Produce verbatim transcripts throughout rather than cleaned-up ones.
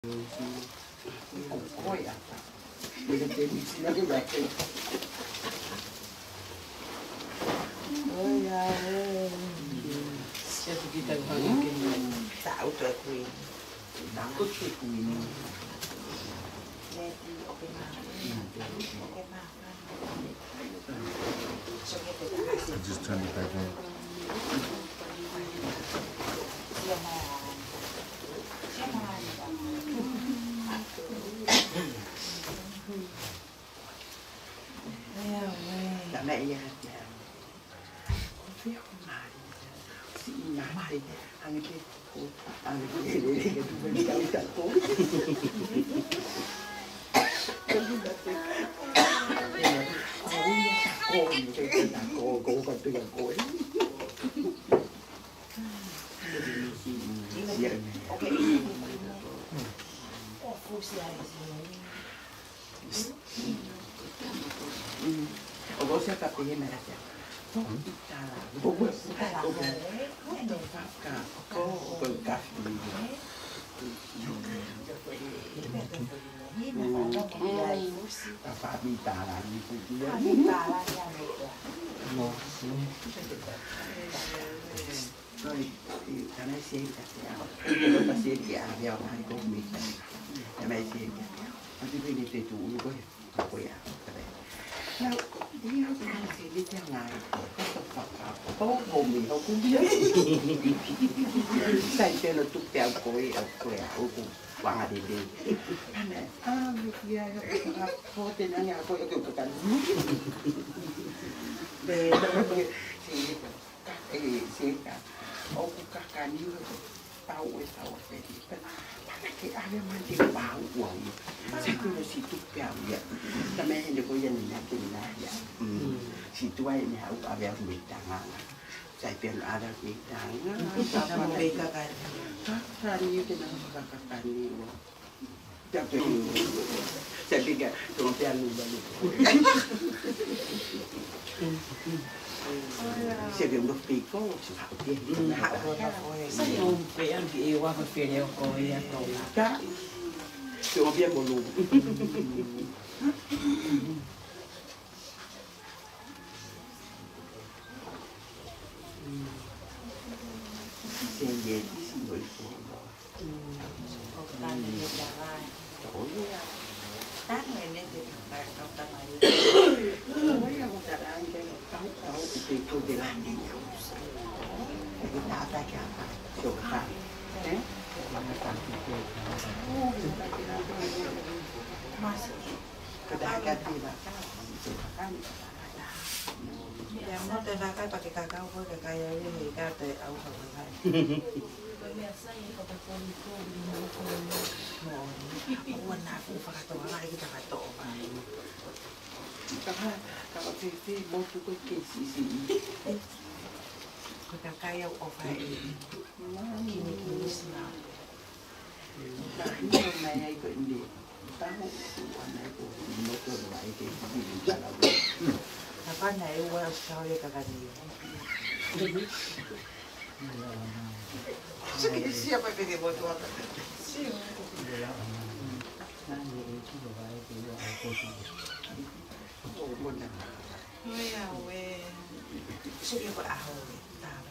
Ko koe ʻa. Mele te misi na ke wake. Oi, ʻa e. Siʻa tukita ko hanga ke. Taʻu to e kui. Taʻu to e kui ni. I just turned it back on. ʻO ko se ka pehē mai ʻa e. Ko e tala. Ko e tala. Ko e faka. Ko e kafi. Ka fami tala ni kukia. Ko e, e, tana i seri ka te au. Ko ta seri ke ʻave au mai ko mita. Tana i seri ka te au. Ati pene te tu ulu ko e. Ko ia. Nau, ia ko na se ni te ngai. Ko ta faka. Ko ko mi ho ku mia. Sai te no tu pe au ko e, au ko e, au ko. Wanga de de. Ana, a, mi kia, ia ko ta faka. Ko te na ia ko e, ko ka. Be, be, be. Si, ka, e, si, ka. ʻOku kakani ʻo pau e tau peni. Pea, pea ke ʻave mai ke pau ua ia. Sai pē lo si tu pē au ia. Ta me hene ko ia ni na ke na ia. Mm. Si tu ai ne hau ʻave au me tanganga. Sai pē lo ʻave me tanganga. Sa mo me kakani. Kakani ke na kakani ua. Pea pē. Sai pē ka, tō pē anu balu. Sai pē uno piko, sai pē. Sai o pe anki e wa ko fere o ko ia ko. Ka. Tō pē bolu. Sai e, sai o. Ia mo te vaka pa ke kakau ko e kakai au i ka te au ka vakai. Ko e meʻa sai e ko te koli ko i mo ko i. Mo ni. Ua na fu fakatoa ngai ki ta katoa mai. Ka ha, ka ha te te mo tu ko ke sisi. Ko e kakai au o fai. Kini kini sina. Ka hino mai ai ko ʻene tau ua mai ko ʻene moto ua ai ke hiki ni ka lau. Na pana e ua o tau e kakani. Siki sia mai peke moto ata. Sio. ʻO mona. Oi, ʻaue. Siki ko ʻaho e. Tau.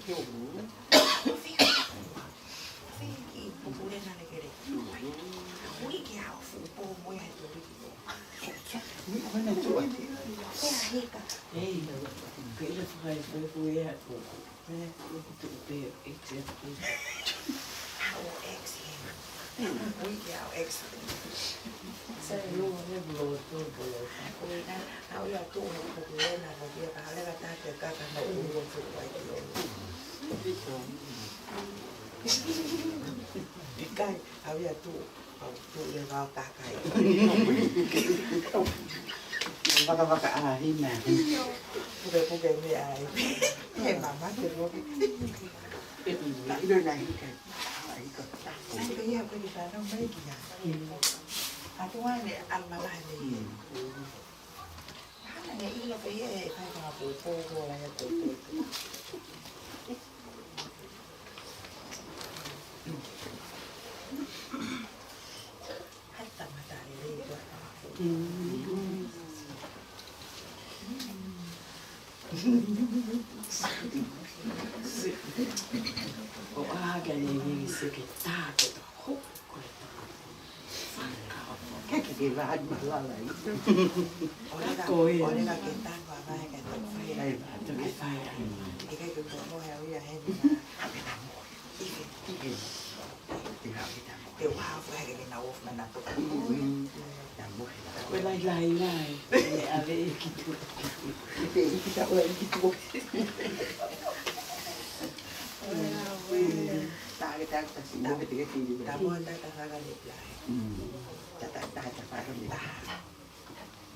Fiki, fiki, pupule na le kele. Ui ke au fuʻu pō mo e hatu. Hika. Ei, ke ila fakaifai ko e hatu. Ē, ʻoku tuʻu pē, ʻe te atu. Hao ex hē. Ui ke hao ex. Sai, no, he blow, blow, blow. Ko e na, hao ia tuʻu he kuku ena, ko kia ka hale ka tate kaka no ʻulu o tuʻu ai ki o. ʻIkai, hao ia tuʻu. Au tuʻu le vao kakai. Vakavaka ʻa hina. Puke puke me ai. He mama te loki. Ilo na hika. Ai ko ta. Sai ko ia ko ki fano mai ki na. Atu ane al malahe le. Hana ne ilo pe ia e fai ka po po ko la ia po po. Hata mata le le ko. O aga ne ne se ke ta ke ta ho ko le ta. Ke ke ke la ma la la i. Ora ka, ko e. Ora ka ke ta ma va ka ta fai. Ai, ta fai. Ika ke ko mo he ia he ni. Te ua fue que le na of na na to. Ko e lailai, lai. E ave e ki tuʻa. Te i ki ta ua i ki tuʻa. Taʻe taʻe ta si mo ke te ke fili. Ta mo ta ta faga le plai. Ta ta ta ta faga le plai.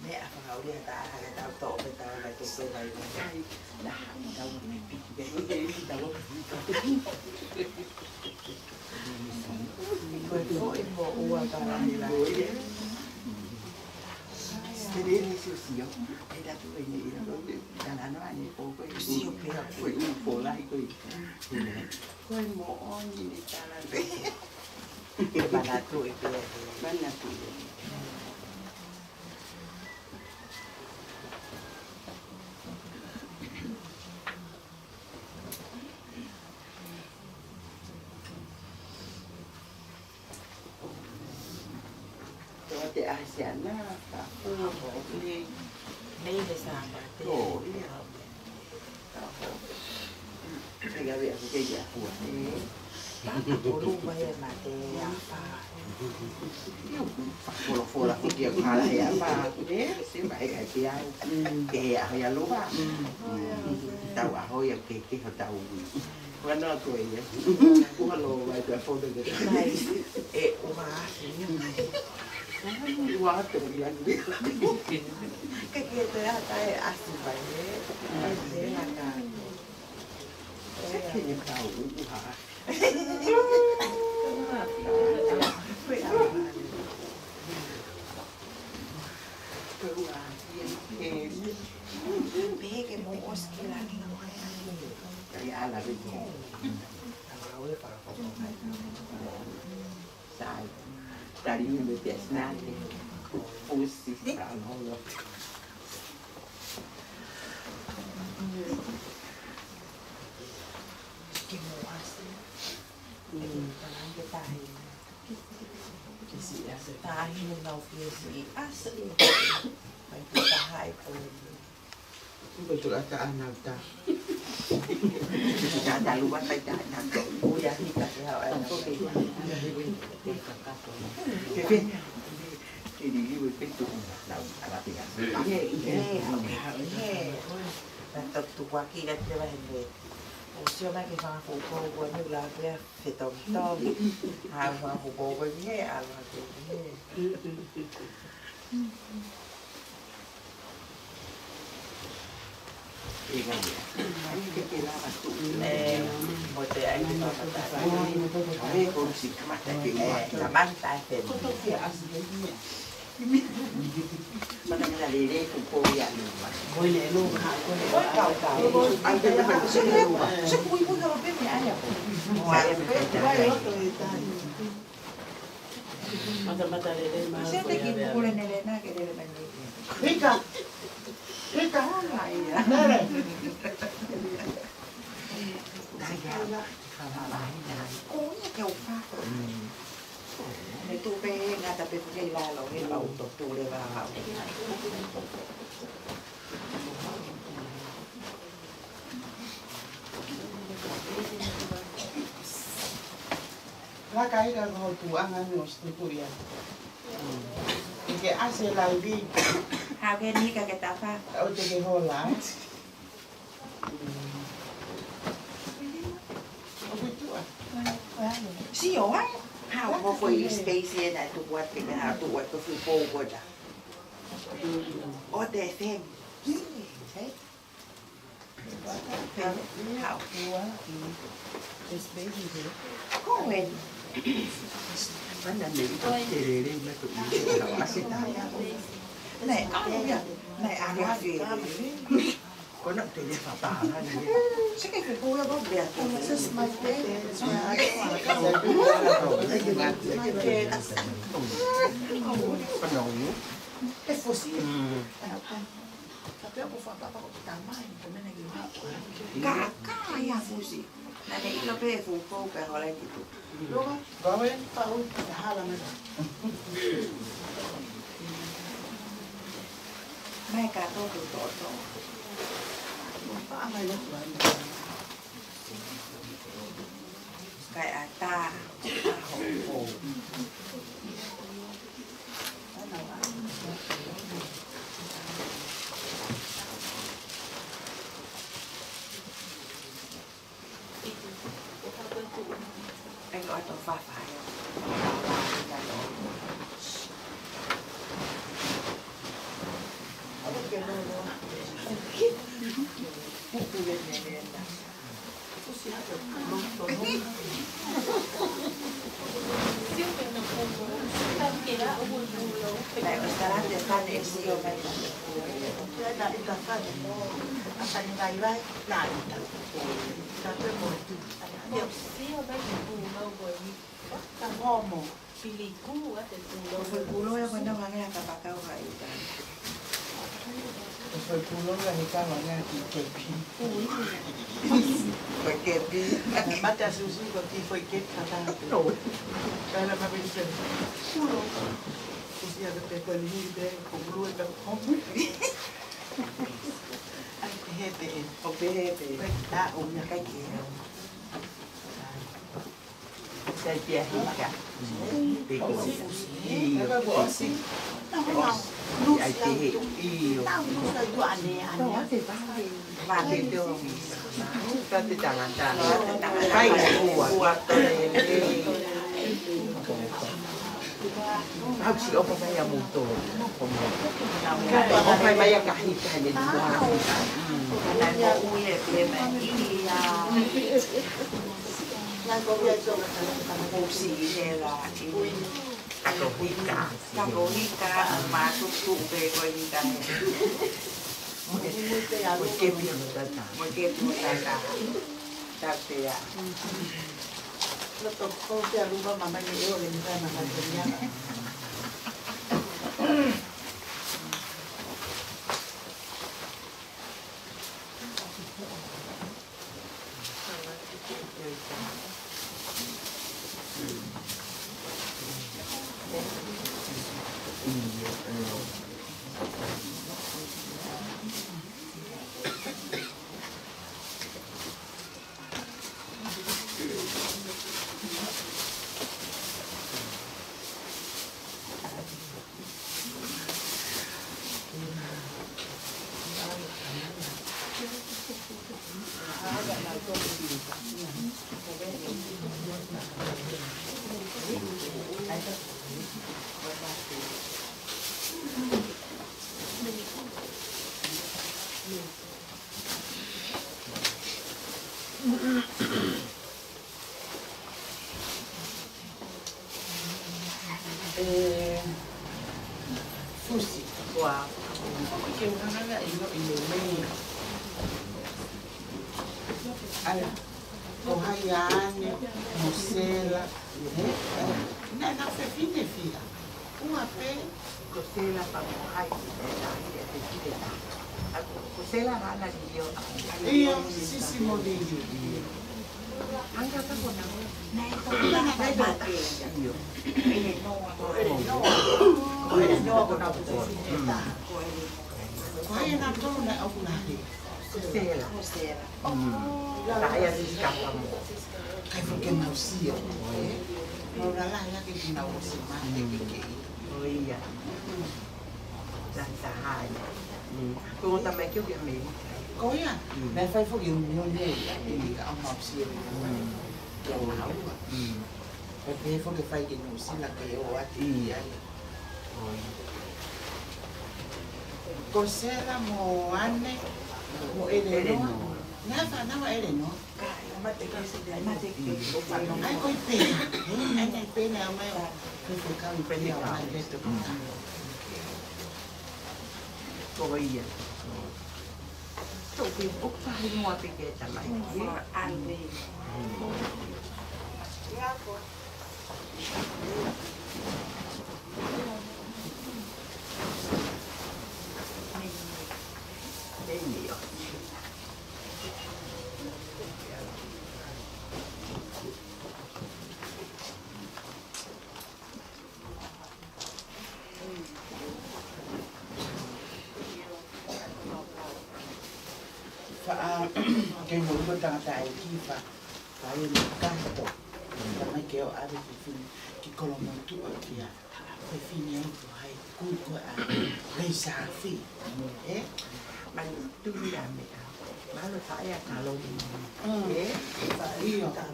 Meʻa fakaʻuli ʻa e taha ke tau toʻo pē tau ka ke sō vai vai. Naʻa tau me piki pē ke tau. Ko e foʻi mo ua ka la ni la. Te le ni sio sio. E tatu e ni ila ko te. Tala no ane ko ko e. Sio pē. Ko e u ko la i ko i. Ko e mo o ni ni tala pē. Ke manatu e pē. Manatu e. Tō te ʻasi ana, ka ʻo, nei. Nei le Sāpate. ʻO, ia. Ka ʻo. Te ka vea ko ke ia kua. Ē. Ka ko lu mai e mate a pa. Ia, folofola ko kia kala ia pa. Ē, se mai ka kia. Ke a ia loa. Tau a ho ia ke ke ho tau. Ua noa ko ia. Ua loa mai te a foto ke. Mai. E, ua afi. Ua afi ia. Ke ke te a tae asi mai, ē. Ai, ē, a ka. Seke ne kau ua afi. Pehē ke mou ʻosi ki langi. Kai ala vete. Sai. Tali me te sinate. ʻOsi. Ka no. Ke mou ʻasi. Ke mou ʻasi. Ke si ʻasi. Tahi no nau ke si ʻasi. Mai ke taha e ko. Ko tu ata ana ta. Ka ta lua kai ta ana to. Ui a hika ke hao ana. Ke ke. Ke liliu e petu. Nau ala pia. He, he, he. Na toki tukuaki ka te vahe me. ʻO sio mai ke fanga fuʻu kou kua ni la pea. Fetongitongi. Ha, ha, ko, ko, ko, he, ala, ko, he. Ē, mo te ai te kamata. Ai, ko si kamata ke ua. Ē, kamata te. Mana mena lele ko ko ia luma. Ko le luma, ko le luma. Ai, te pe pe se luma. Se kui kui ka pe me ai. Ai, pe pe. Mata mata lele ma. Se te ki pule nele na ke lele mani. Hika. Hika. Ai, ai. Nele. Ko ia ke u fako. Mm. Ne tuʻu pē ngata pē ko ē ʻi lalo, he pau to tule vahau. Laka ika ko ho tuʻanga ni ʻo situku ia. ʻIkai ke ʻasi e laivi. Hau ke nika ke tafa. ʻOua te ke hola, ē? ʻOku tuʻa. Sio ai. Hau ko ko i space ē naʻe tuku atu ke hau tuʻu atu ko fuʻu pou ko ē. ʻO te fem. Hei. Hau. Ko ē. Mana ne i ko te lele me ko i. Hau ase. Naʻe ʻalu ia. Naʻe ʻalu ia. Ko na te le fata na ni. Se ke ke ko ia ko bea. This is my bed. It's where I go. It's my bed. Ko na u. E fosi. Mm. Ka pea ko fapapa ko tamai, ko mena ki mai. Ka, ka ia fusi. Naʻa ne ʻilo pē fuʻu pou ka hola ki tu. Loka, vawe, pau, hala mena. Mai ka tō, tō, tō, tō. Pā mai loka, vawe. Kai ata, ata hopo. Ai ko ato fafa ia. Ko e foʻi pūlou ia ko ena ʻoku hangē ha kapakau ha ʻuta. Ko e foʻi pūlou ia he ka ʻoku hangē ha kiʻi kepi. Ko e kepi. Mate a susu ko e kiʻi foʻi kepi kata. No. Kaila ma pili pē. Pūlou. Kusi a pē ko e lihi pē, ko pūlou e pē ko. Ai, pehē pē. ʻO pehē pē. Pē ta o ia kai ke. Sai pia hika. Piko. ʻIo. Ai pehē. ʻIo. Vate tō. Vate tangata. Kai ua. Au si opa mai a moto. Opa mai a kahika ne tua. Nai ko ui e pē mai. Ia. Nai ko ui e tō. Ko si hela. Kako hika. Kako hika, mātuku pē ko hika he. Mo e kepi mo tata. Mo e kepi mo tata. Tapea. Loto ko pea lupa mama ni eo le mita mama ni. ʻE, fusi. Ua. Ke u hanga ʻo ʻilo ʻi he mei. ʻAi, ko hai ane, mo Sela, ē? Naʻa na fefine fia. Ua pē. Ko Sela pea mo hai, ē, ʻa, ē, fefine. ʻA, ko Sela hana lio, ʻa, ʻio, Sisi mo Lili. Anga ta ko na. Naʻe ko na, naʻe ko na. ʻIo. Ko e noa ko na ko. Ko e na tolu naʻe ʻoku lahi. Ko Sela. Ko Sela. Mm. Ka ia Sisika mo. Kai fo ke mau sio. Ē? Mau lalahi ake ki na o se mate ke ke. ʻIo ia. Lahi taha ia. Mm. Ko e ongo tamaiki ʻoku ʻi ʻAmelika. Ko ia. Mm. Naʻe fai foki ʻunione ia ʻAmelika, ʻa mau sio. Mm. Ke ʻaua. Mm. Pea pehē foki fai ki Nuʻusila ke ʻoatu ia. ʻIo. Ko Sela mo Ane, mo ʻElenoa. ʻElenoa. Naʻe fānau ʻa ʻElenoa. ʻAi ko e pē. ʻAi ko e pē naʻe ʻomai ʻo fefekau pē naʻe ʻomai leto. Ko ia. Ko e pē ʻoku fai noa pē ke tamai. Faʻa, ke mo ko tangataʻeiki fa. Ka e makato. Tamai ke ʻoua ʻave fefine ki Kolomotuʻa kia fefine ai ko hai kui ko ʻa Lei Safi. Ē? Mani tuli a me a. Malo faʻa ia Kaloni. Mm. Ē? ʻIo. ʻA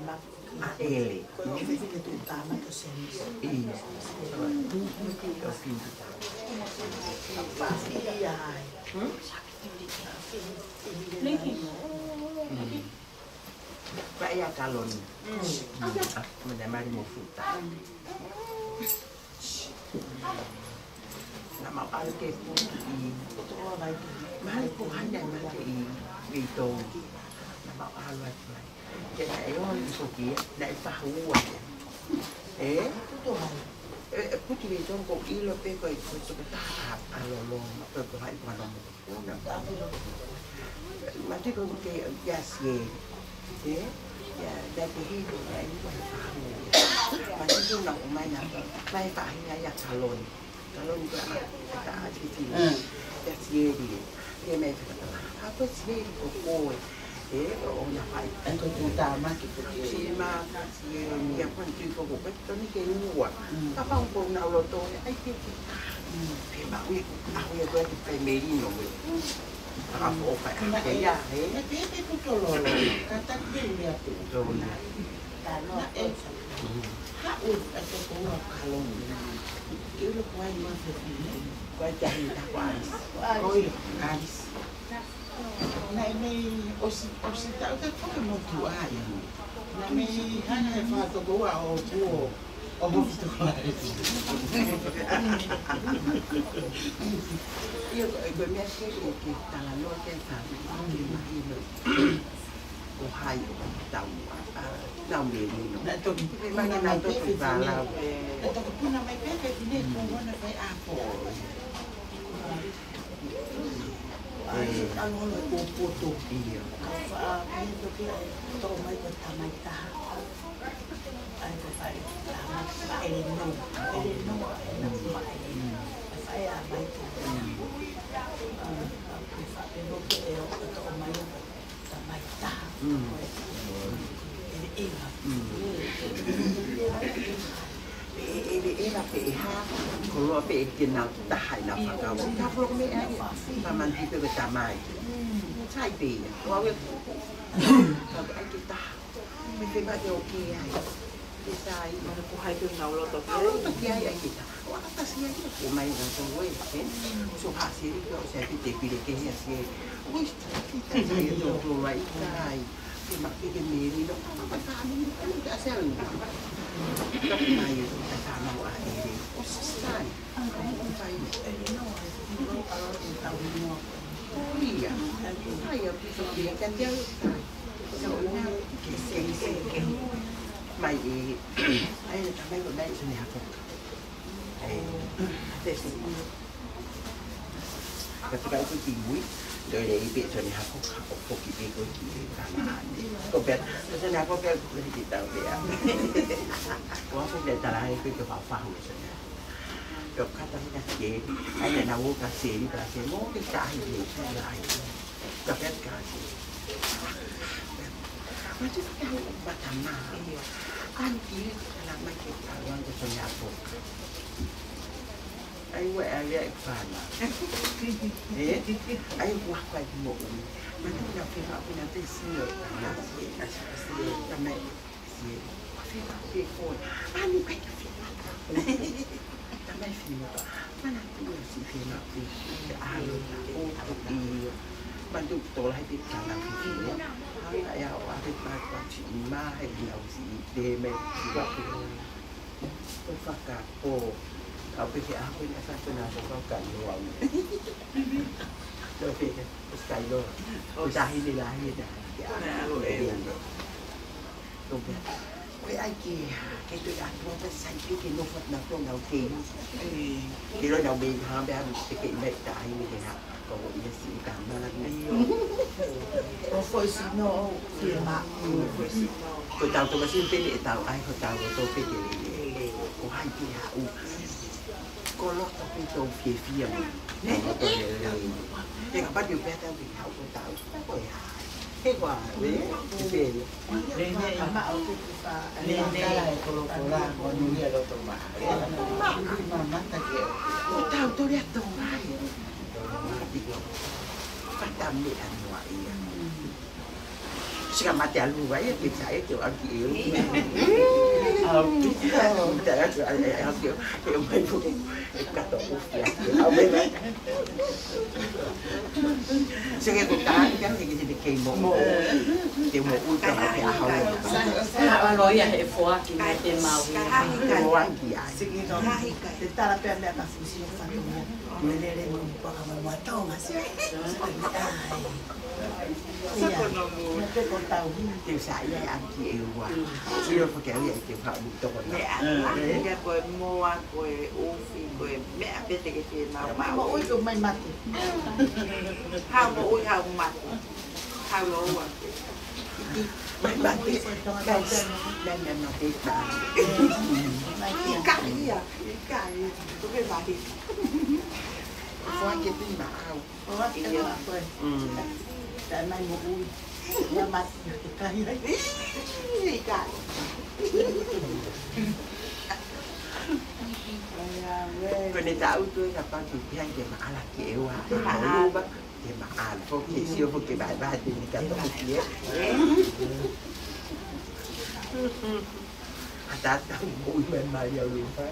ʻEle. Ko e fefine tuʻu tama ko Semisi. ʻIo. Ko e fefine tuʻu tama. Faʻa ia ai. Hmm? Leki. Mm. Ko ia Kaloni. Mm. Mm. Ah, mene mali mo futa. Naʻa mau ʻalu ke putu ʻi. Mali ko hana mate ʻi Veitongi. Naʻa mau ʻalu atu ai. Ke naʻe ʻi ai foki ia, naʻe fahu ua ia. Ē? Ē, ē, putu Veitongi ko ʻilo pē ko e, ko e tokotaha ʻa, ʻa Lolo, ko e ko hai ko Lolo. Mate ko ke ia Sieli. Ē? Ia, ia te hino, ia i ua fahu. Mate ko na ʻomai na, mai fahinga ia Kaloni. Kaloni ko a, ka a titi. Mm. Ia Sieli. Ia mai fakatala. A ko Sieli ko koe. Ē, ʻo na fai. Ai ko tu tamaki ko ke. Sima, Sieli, ia ko tu ko ko, ko toni ke ua. Mm. Kapau ko na loto, ai ke ke. Mm. Pe ma ui, a ui ko ke pe melino, ui. Ka fo ka ia, ē? Naʻe pehē pē Putololo, ka taki pē ia Putololo. Naʻe haʻu ʻa e tokoua Kaloni. Ke ʻilo ko ai ma fefine. Ko ai te ahi ta ko Alisi. Ko ia, Alisi. Naʻe mei ʻosi, ʻosi taʻu te toke motuʻa ia. Naʻe mei hanga he fā tokoua ʻo puo. ʻO hoki tokoua. Ia ko, ko e meʻa ke, ke, ke talanoa ke ta, ke mahino. Ko hai ʻoku tau a, a, nau melino. Naʻe toki puna mai pē fefine. Naʻe toki puna mai pē fefine ko ʻena fai ʻapo. ʻAi, ʻalu holo ko poto. ʻIo. Ka faʻa, ʻi toki, toʻo mai ko e tamai taha. ʻAi ko e fai, tamai, ʻElenoa, ʻElenoa, ʻElenoa, ʻElenoa. Fai a mai ko e. ʻA, ʻa, ko e faʻa, ʻe loke ʻe o, toʻo mai ko e tamai taha. Mm. Ko e, ʻElenoa. Mm. ʻE, ʻe, ʻe, ʻe, ʻe, pe ʻe hā, koloa pē ʻe ke nau taha ʻi na fakau. Ka koloa me ai, ka man hipe ko tamai. Sai pē ia, ko au e, ka ai ke taha. Me te mate o ke ai. Ke sai. Mara ko hai ke nau loto ke ai. Loto ke ai, ai ke taha. ʻO ʻatasi ai ke mai na ko ue, ē? So ha se ri ko se ri te pire ke he se. Ui, ita sai to to rai kai. Ke ma ke ke meri no. Ma ka ka mi ka ka se ri. Ka mai ka ka mau a ere. ʻO sai. Ka mai ka fai. Ia. Ai, a pito ke ka te au sai. So na ke se se ke. Mai e. Ai, ka mai ko nai se ne hako. Ē, te si. Ka tuka ʻoku ki mui, tō le i pe tō ne hako ka ʻo foki pe ko ki ka ma. Ko pea, Naʻe ko ke kuku ki tau pea. Ko aku ke tala ai ke ke fafahu e sene. Ko kata mita ke, ai na na woka seli ka ke mo ke tahi ke ke ai. Ka pea ka ke. Ma te ke au bata ma. Anti, ala mai ke tau ango ko ni apo. Ai ua ai ai fana. E? Ai ua kai mo ui. Ma tu na fina fina te sio. Tamai. Sio. Fina ke ko. Ani kai fina. Tamai fina. Mana tu si fina. Alo. O. Io. Ma tu tola he fina. Anga ia o ave pa pa si ma he lau si. Te me. Ko faka, ko, kau peke a ko na sa ko na ko kau ka no au. Lo peke, ko sky lo. Ko tahi ni lahi na. Ko na alo e. Lo peke. Ko e ai ke, ke to a tua pe sai peke no fat na to na o ke. Ke lo na me ha be a peke me tahi ni ke ha. Ko ia si ka mana. Io. Ko foʻi sino, fie ma. Ko foʻi sino. Ko tau toka si pele e tau ai, ko tau o tō pele lele. Ko hai ke haʻu. Ko loto pe tō fiefia mo. Ko loto lele. E ka pati o pea tau ke haʻu ko tau. Ko e hai. He koa, e? Ke pele. Nene, ama o te kufa. Nene. Kala e kolokola, ko nui a loto ma. Mama ta ke. Ko tau tō lea tō ai. Pata me anua ia. Sika mate alu vai, ke sa e ke o aki e o. Au. Au, ta atu a e aki e o. E mai po ke. E kato ufi aki. Au me mai. Sika ko ta aki a ke ke mo. Mo. Ke mo uta ma ke a hau. Sa, sa, alo ia he foaki mai te mau. Mo aki ai. Sika ko. Te tala pea mea ka fusi o fatongia. Mo lele mo paka mo mo tonga si. Ai. Ia. Ia pe ko tau. Te sa ia aki e ua. Sio fo ke ia ke fa mu toko na. Ia, ia ko e moa, ko e ufi, ko e meʻa pē te ke fie mau. Mo ui ko mai mate. Hau mo ui hau mate. Hau lo ua. Mai mate. Guys, mai mai mate. Ika ia, ika ia. Tuke mate. Fua ke pima au. Ua ke ua koe. Mm. Tae mai mo ui. Ia mate ke kai ai. Ih, kai. Ai, a, we. Ko ne tau tu e ka paki pihai ke maʻala ke ua. Ke maʻala. Ke maʻala. Ko ke sio ko ke vaevae te ne ka toki e. Eh? A tata mo ui mai mai a ui pa.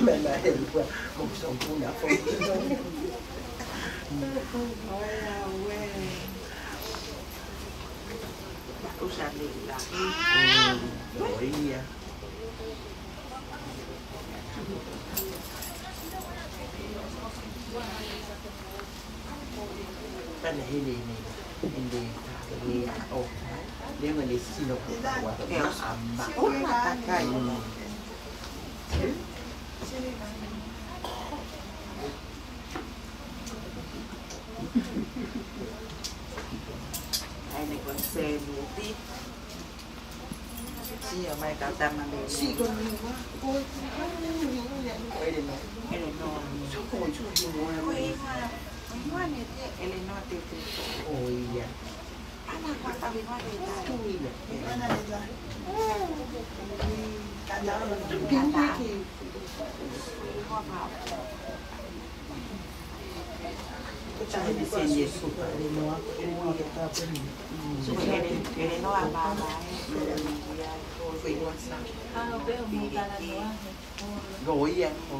Mai mai a ui pa. Mo song puna po. Oe, oe. Usa ni la. Mm, lo ia. Kana hele ni, hele ka, hele a o. Leo ni sino ko ka wa ko na ama. O na kakai. Mm. Ai ne ko se ni ti. Sio mai ka tama me. Si ko ni wa. Ko Eleanor. Eleanor. So ko so ni wa. Ko Eleanor. Ko Eleanor te te. O ia. Ana ko ta vi wa te ta. Tu ia. Ana le la. Ka ta. Tu ke ne ki. Ko ta ni se ni e suka. Eleanor. Suka Eleanor a mama. Ko i wa sa. Ko ia ko.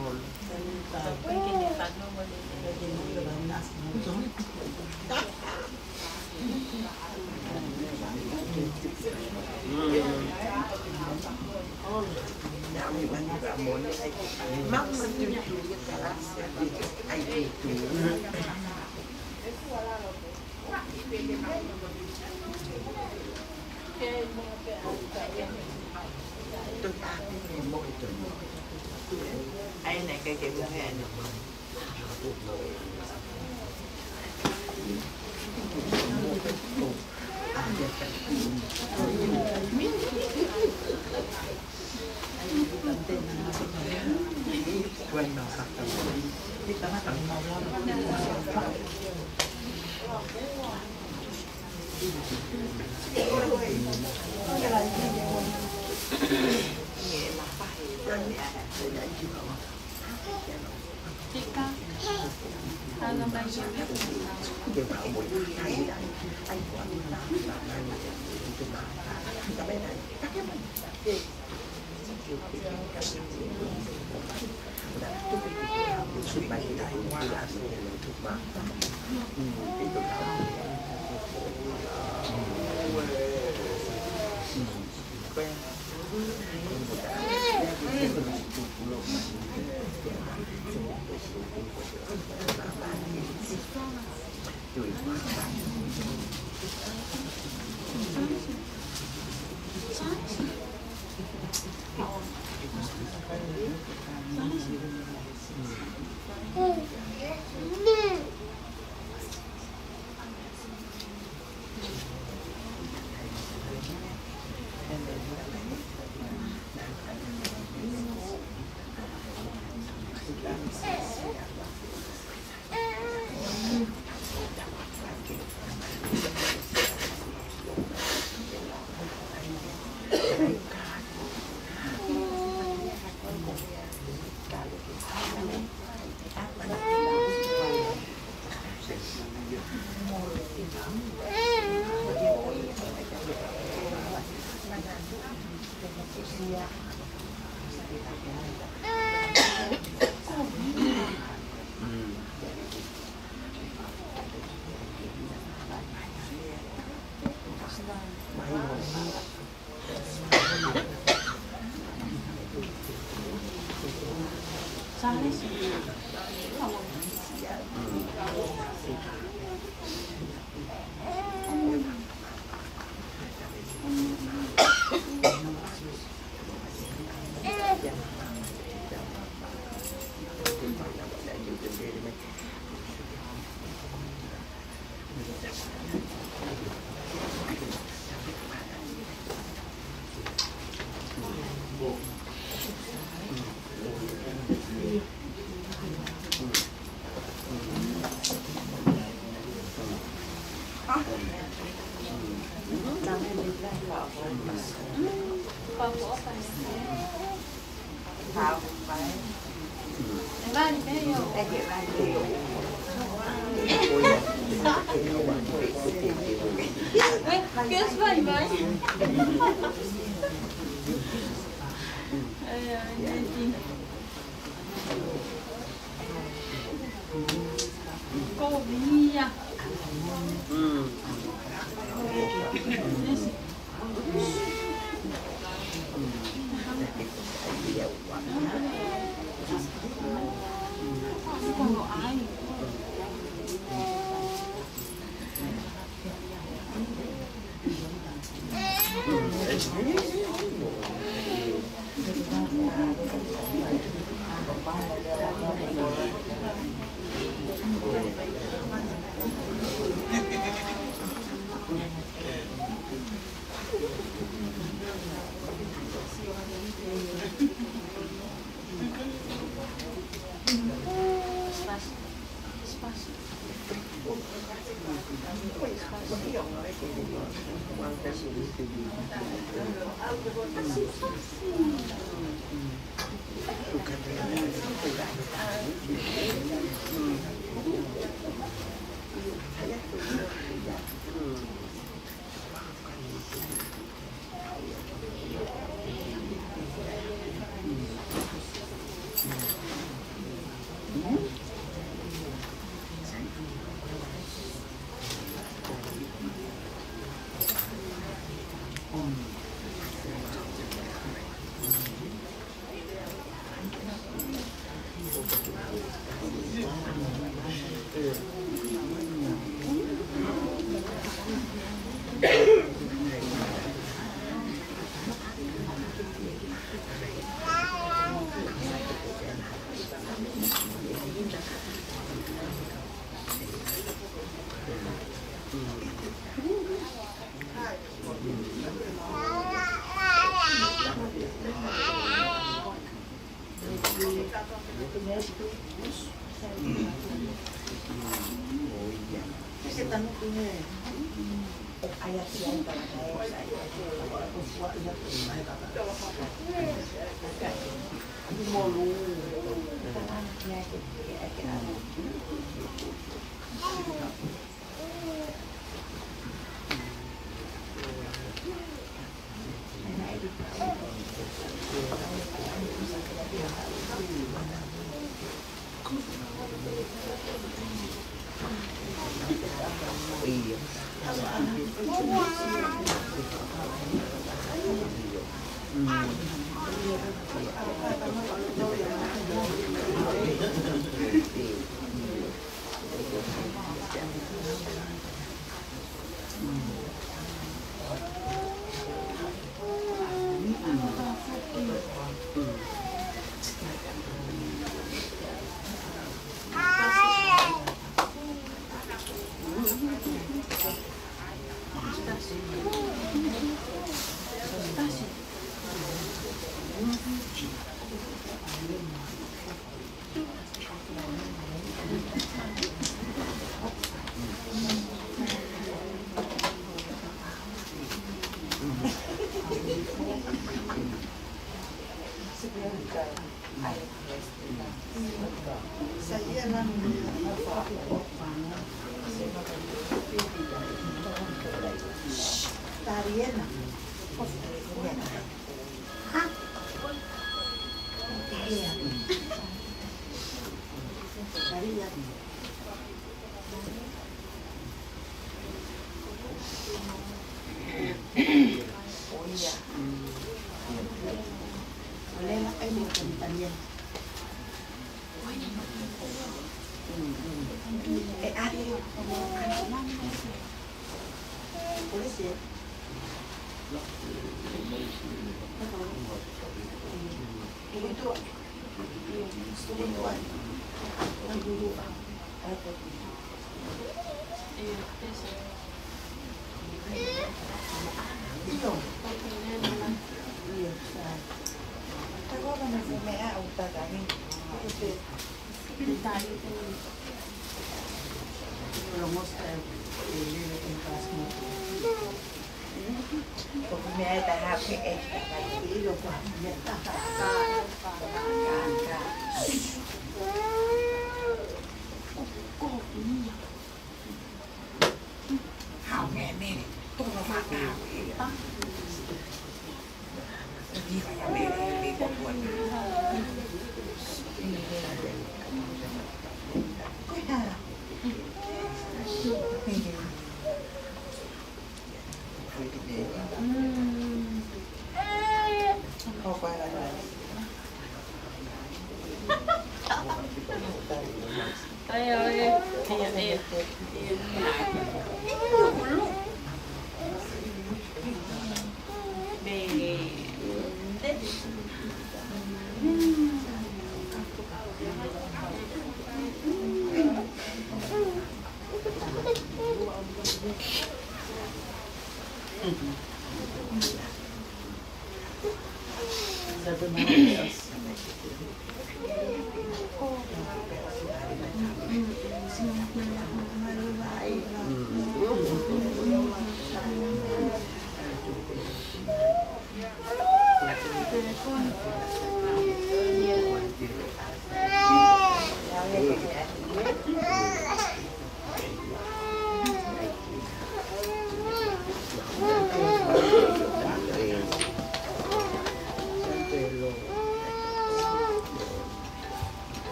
Ese está no tiene.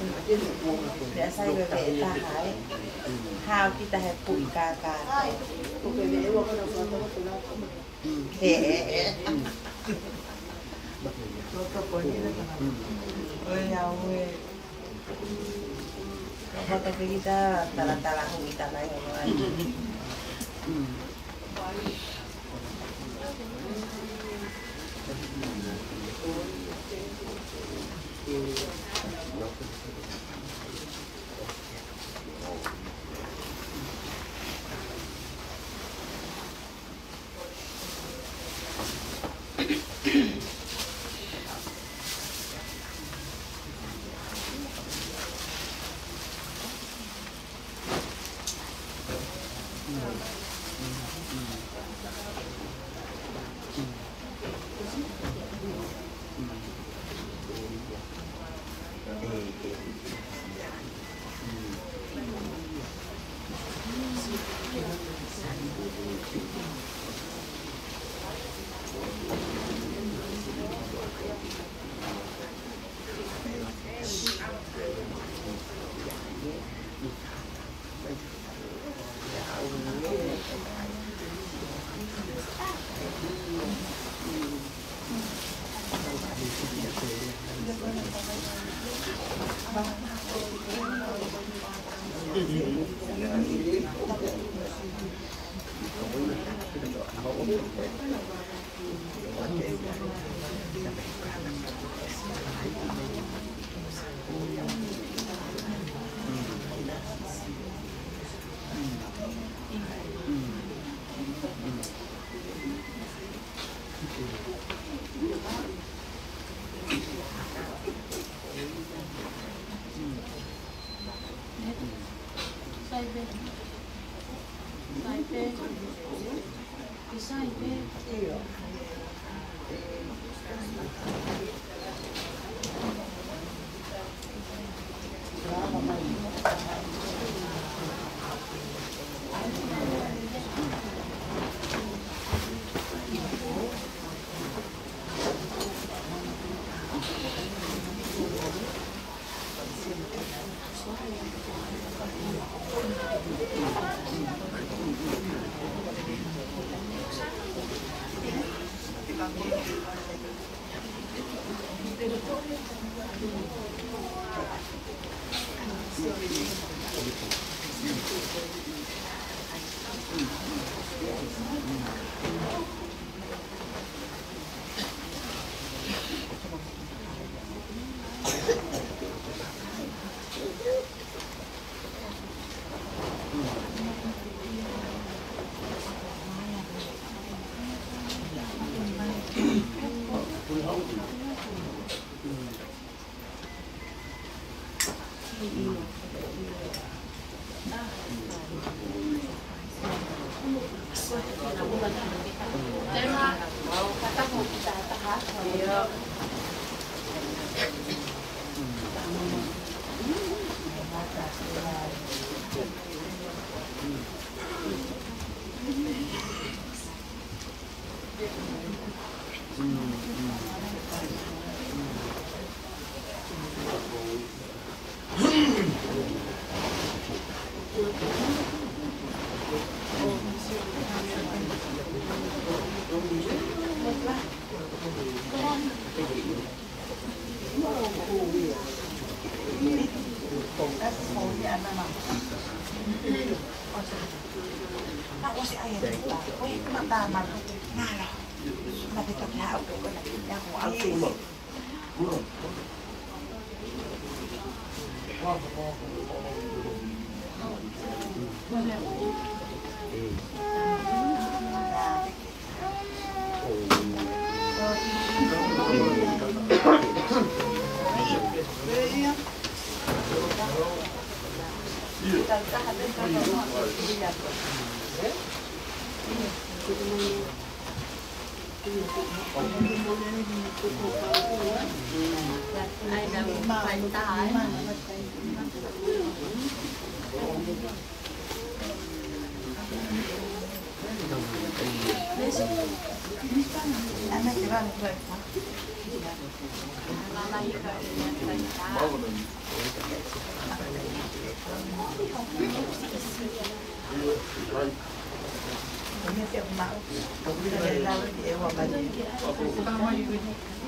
Meʻa sai veveʻe taha, ē. Hao kita he puʻi kākā. He, he, he. ʻOi, au ē. Kapau te kita talatala hu ita mai hono ai.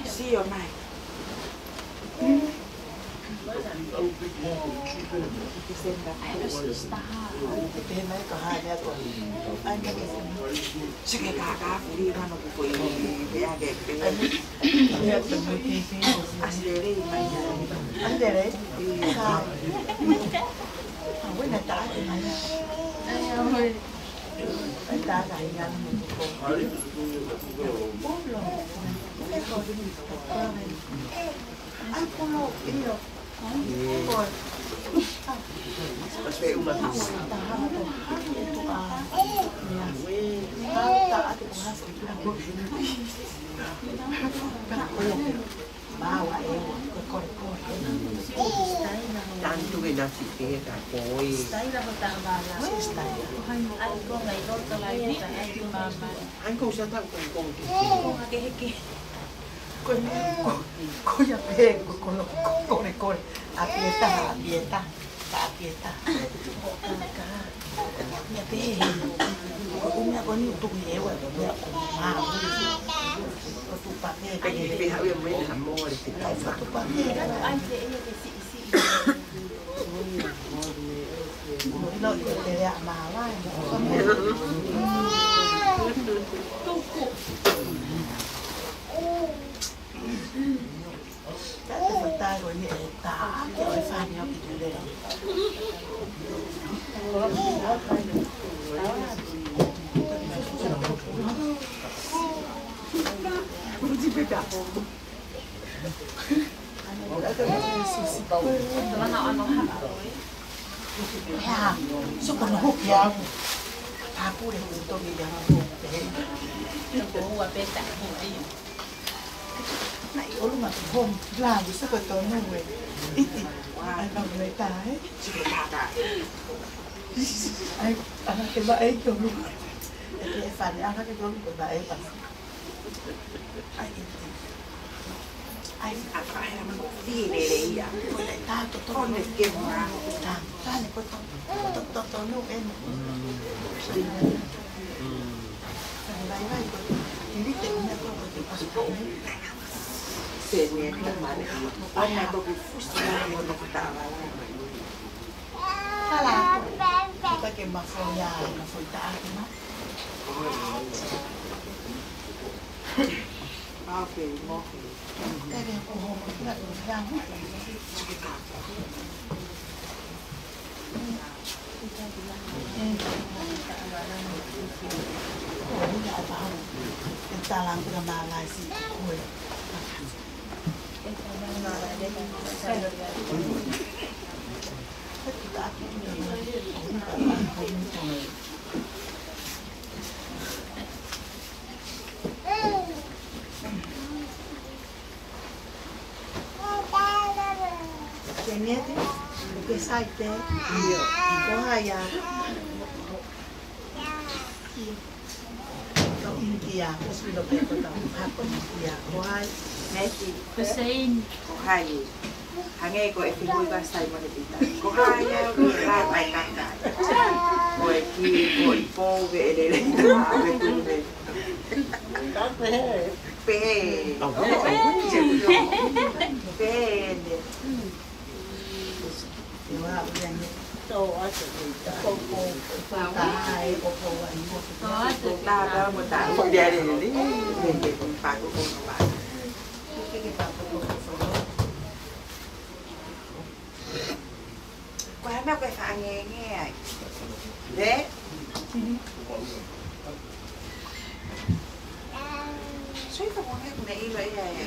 Sio mai. Seke kākā fuli mano kuko i meʻa ke pē. Asilele mai. Asilele. Ia. Awena tā ke mai. Ai polo, io. Tantu ke nasi ke ka koi. Ai ko sa ta ko ko. Ko e meʻa ko, ko ia pē, ko, ko, ko, kole, kole. ʻApieta, ʻapieta, ʻapieta. Ia pē, ko e ʻuhinga ko eni tuku ʻe au, ko e meʻa ko e maau. Ko tupa pē, pē. Ai, pē haʻu ia mo e ha mole te tau. Ai, ko tupa pē. Ai, te ia te siʻisiʻi. Mo ʻilo ko e pele ʻa maau, ai. Tuku. Ka te fatai ko eni e tā, ke ʻoua ʻe fani au ki te lele. Kuti peka. Ia, so ko no hoki au. Pāpule ko toki ia. Ko ua peta. Naʻe ʻolunga ko home. Lā, so ko tonu e. ʻIti. Ai, pāpule tā, ē? Ai, ʻana ke maʻa e tonu. ʻE ke fale, ʻana ke tonu ko maʻa e pasi. Ai, ʻiti. Ai, ʻa ka hea mano fie lele ia. Ko le tā totonu. Ko le ke mua. Tā, tā ne ko to, to, to, totonu eni. Vai, vai, ko to. Ili te une ko ko te pasipō. Se ne ka mane. Ai, na ko fusi na ko no ka tā vai. Hala. Ka ke mafoia, mafoia tā, na. Ape, mo. Tere ko homo, na, na. Keneti, ke sai te, ko hai ia. Ko Intia, ko Silo pe ko tau, ha ko Intia, ko hai. Meti. Hussein. Ko hai. Hangē ko e fihoi ka Saimone Pita. Ko hai ia, ko e rā mai kakai. Ko e ki, ko e pou, ke ʻelele, ke tume. Ka pehē. Pehē. Pehē. Ko e hā e meʻa ʻoku ke faʻa ngenge ai? Ē? Sui ka mone kune ilo ia e.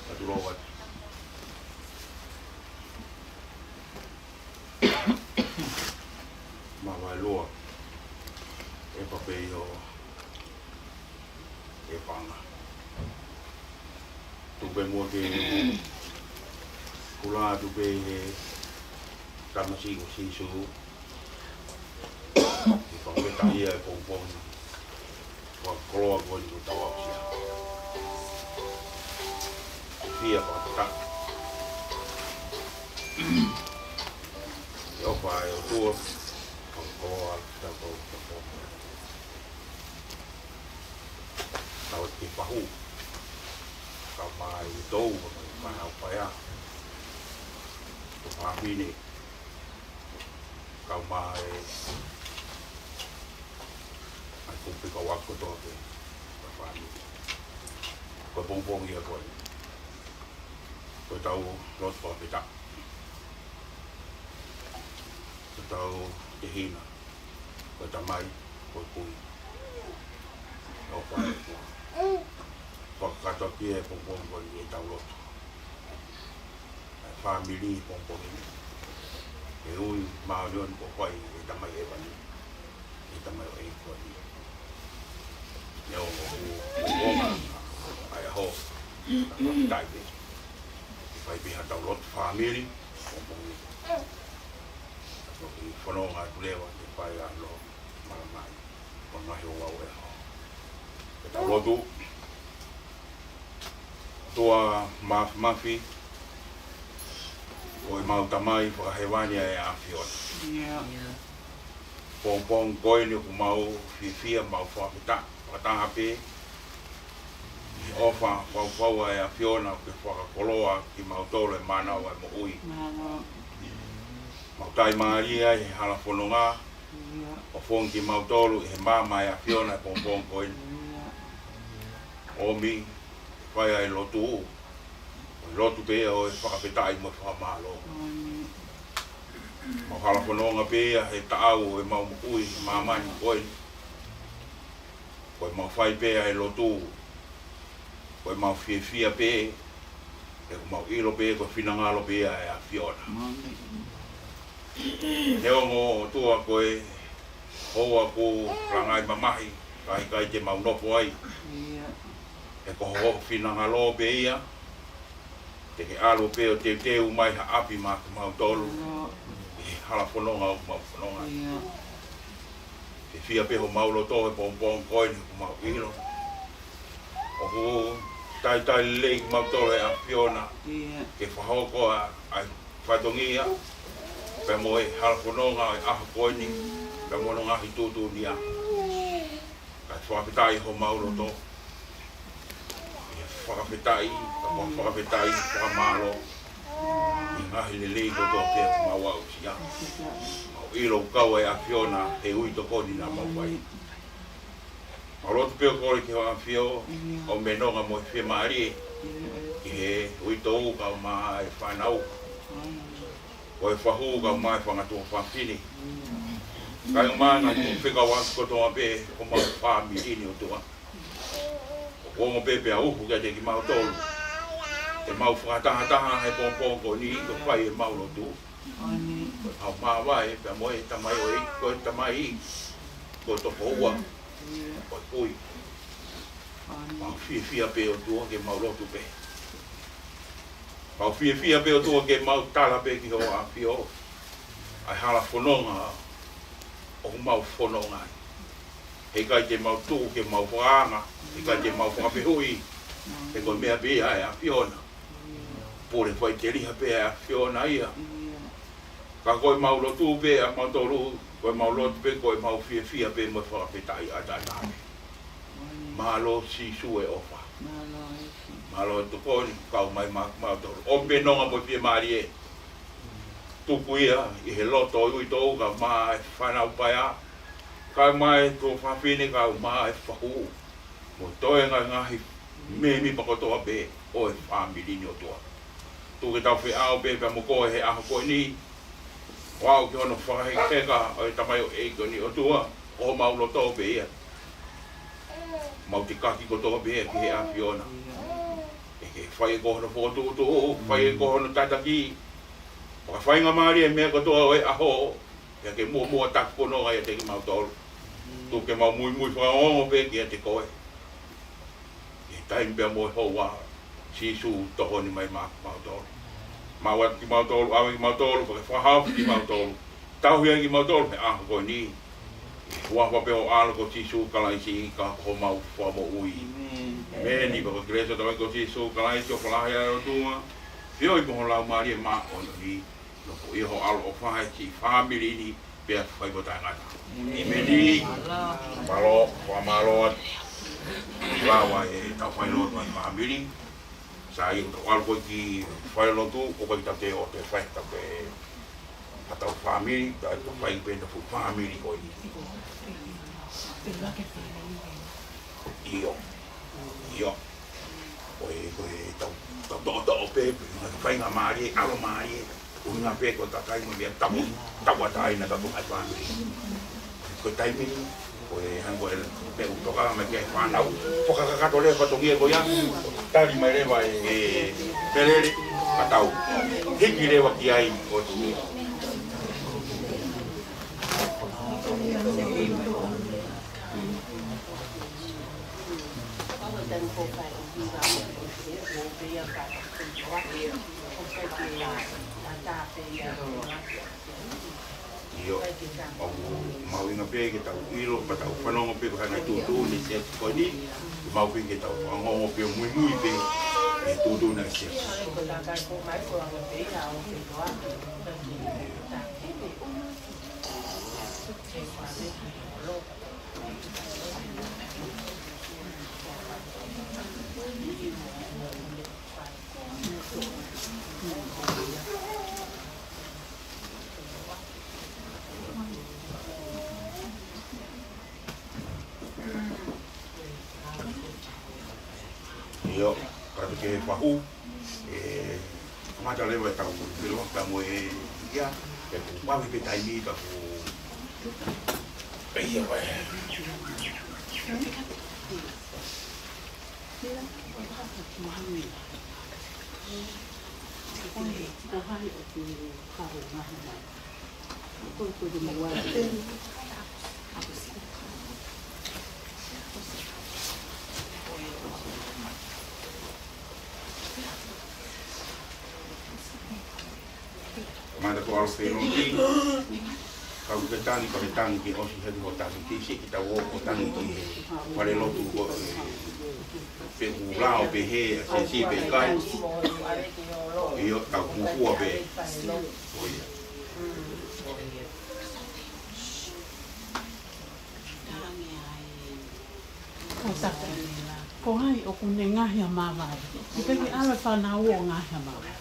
Atu loa atu. Māvae loa. ʻE pape io. ʻE panga. Tupe mua ke kula tupe he tamasiʻi ko Sīsū. ʻI he fakafetaʻi ʻa e pongipongi. Fakakoloa ko eni ko tau aʻusia. Fia fakafetaʻi. ʻE ʻofa ʻa e ʻOtua, fakakoloa tau kau tau. Tau te pahu. Ka mai tau, ka nau paea. Ko pāpine. Kau mai. Ai kupe kau ako toa ke. Ka pāpine. Ko pongipongi ia ko ē. Ko tau lotu fakafetaʻi. Ko tau tehina. Ko e tamai, ko e kui. ʻOfa ʻa e ʻOtua. Fakakakato pē ʻa e pongipongi ko eni ʻetau lotu. ʻA e fāmili pongipongi ni. ʻE ui māʻoniʻoni ko fai ʻe Tamai ʻEvani. ʻE Tamai ʻo e ko eni. Ne o mo ku, mo ku ʻa e ʻaho. Taʻi pē. Fai pē ha tau lotu fāmili pongipongi ni. Toki Fononga atu leva ke fai ʻa e lotu malamai. Ko e ngaahi ouau ʻo e ʻaho. Ke tau lotu. ʻOtua Māfimafi, ko ʻemau Tamai fakahēvani ʻa e ʻAfiona. ʻIo. Pongipongi ko eni ʻoku mau fiefia, mau fakafetaʻi, fakataha pē ʻi he ʻofa faufaua ʻa e ʻAfiona ke fakakoloa kimautolu ʻe he mānava ʻo e moʻui. Mānava. Mau taimālie ai he hala fononga, ʻio, ʻo foki kimautolu ʻi he maama ʻa e ʻAfiona he pongipongi ko eni. ʻIo. ʻOmi, fai ʻa e lotu, ko e lotu pē ia ʻo e fakafetaʻi mo e fakamālō. ʻIo. Mau hala fononga pē ia he taʻau ʻo ʻemau moʻui he māmani ko eni. Ko ʻemau fai pē ʻa e lotu, ko ʻemau fiefia pē, he ʻoku mau ʻilo pē ko e finangalo pē ia ʻa e ʻAfiona. Neongo ʻOtua ko e houa kuo langaʻi mamahi, ka ʻikai te mau nofo ai. ʻIo. He ko hoʻo finangalo pē ia, te ke ʻalu pē ʻo teuteu mai ha ʻapi maʻa kimautolu. ʻIo. ʻI he hala fononga ʻoku mau fononga. ʻIo. Fiefia pē homau loto he pongipongi ko eni ʻoku mau ʻilo ʻoku talitali lelei kimautolu ʻe he ʻAfiona. ʻIo. Ke fakahoko ʻa, ʻa e fatongia, pea mo e hala fononga ʻo e ʻaho ko eni, pea mo hono ngaahi tuʻutuʻuni. Kae fakafetaʻi homau loto. ʻI he fakafetaʻi, ka mau fakafetaʻi, fakamālō. ʻI he ngaahi lelei kotoa pē ʻoku mau aʻusia. Mau ʻilo ʻoku kau ʻa e ʻAfiona he ui tokoni naʻa mau fai. Mau lotu pē ʻo kole ki hoʻo ʻAfio, ʻo me nonga mo e fiemālie. ʻI he uitou kae ʻumaʻā e fānau. Ko e fahu kae ʻumaʻā e fanga tuofāfine. Kae ʻumaʻā e ngaahi fekauʻaki kotoa pē homau fāmili ni ʻOtua. ʻOku ongo pē pea uhu kiate kimautolu. Te mau fakatahataha he pongipongi ko eni ʻo fai ʻemau lotu. Mau māvae pea mo e tamaioʻeiki, ko e tamai, ko e tokoua, ko e kui. Mau fiefia pē ʻOtua ke mau lotu pē. Mau fiefia pē ʻOtua ke mau tala pē ki hoʻo ʻAfio ʻa e hala fononga ʻoku mau fononga ai. Heʻikai te mau tuʻu ke mau fakaanga, heʻikai te mau fakafehuʻi, he ko e meʻa pē ia ʻa e ʻAfiona. Pule faʻiteliha pē ʻa e ʻAfiona ia. Ka ko ʻemau lotu pē ʻamautolu, ko ʻemau lotu pē, ko ʻemau fiefia pē mo e fakafetaʻi ʻataʻatā pē. Mālō Sīsū e ʻofa. Mālō e tokoni, kau mai maʻa kimautolu. ʻO me nonga mo e fiemālie. Tuku ia ʻi he loto ʻo e uitou kae ʻumaʻā e fānau paea, kae ʻumaʻā e tuofāfine kae ʻumaʻā e fahu. Mo e toenga e ngaahi mēmipa kotoa pē ʻo e fāmili ni ʻOtua. Tuku ke tau feʻao pē pea mo koe he ʻaho ko eni. ʻO aʻu ki hono fakahekeheka ʻo e tamaioʻeiki ko eni ʻOtua, ko homau loto pē ia. Mau tikaki kotoa pē ia ki he ʻAfiona. Ke ke fai ʻe koe hono fokotuʻutuʻu, fai ʻe koe hono tataki. Fakafaingamālie e meʻa kotoa ʻo e ʻaho, pea ke muʻomuʻa taki fononga ʻiate kimautolu. Tuku ke mau muimui fakaongo pē kiate koe. ʻI he taimi pea mo e houa, Sīsū tokoni mai maʻa kimautolu. Maʻu atu kimautolu, ʻave kimautolu, pea ke fakahaofi kimautolu. Tauhi ai kimautolu he ʻaho ko eni. ʻI he huafa pē ho ʻAlo ko Sīsū Kalaisi, ka ko homau Fakamoʻui. ʻĒmeni. Pea ko e kelesi ʻa hotau ʻEiki ko Sīsū Kalaisi, ʻofa lahi ʻa e ʻOtua, feohi mo ho Laumālie Māʻoniʻoni, nofoʻia ho ʻaloʻofa he siʻi fāmili ni, pea fai mo taʻengata. ʻĒmeni. Mālō, fakamālō atu. Lava ʻetau fai lotu ʻa e fāmili. Sai, ʻoku tau ʻalu ko ē ki he fai lotu, ʻoku ʻikai ke tau toe ʻoatu e fai, tau toe, ʻa hotau fāmili, tau toe fai pē ʻetau fuʻu fāmili ko eni. ʻIo. ʻIo. Ko e, ko e tau, tau toʻotoʻo pē, pea mo e faingamālie, ʻalomālie. ʻUhinga pē ko e kakai mo e meʻa tapu, tauʻatāina ʻa e tapu ʻa e fāmili. Ko e taimi ni, ko e hangē ko e meʻa ʻoku tokanga mai ki ai e fānau. Fakakakato leva e fatongia ko ia, tali mai leva ʻe, ʻe Pelele, ka tau hiki leva ki ai ʻo ʻOku mahuʻinga pē ke tau ʻilo, pea tau fanongo pē ko e hā e ngaahi tuʻutuʻuni ʻa e siasi ko eni, ʻoku mahuʻinga pē ke tau fanongo pē ʻo muimui pē ki he tuʻutuʻuni ʻa e siasi. ʻIo, ka te ke fahu, ʻe, kamata leva ʻetau, ke loa ka mo e, ia, ʻe ku mavi pe taimi ka ku, pe ia, pe. Kamata ko ʻAlo Feiloki, ka ʻoku ke tangi, ka ke tangi ke ʻosi hake hoʻo tangi, ke sio ki he tau ō ʻo tangi ki he fale lotu ko e, pe ʻoku lao pehē ʻa e siasi pe ʻikai. ʻIo, tau kumuhua pē. ʻO ia. Ko Saki, ko hai ʻoku ne ngaohi ʻa Mavae? ʻOku pehē ke ʻave fānau ʻo ngaohi ʻa Mavae.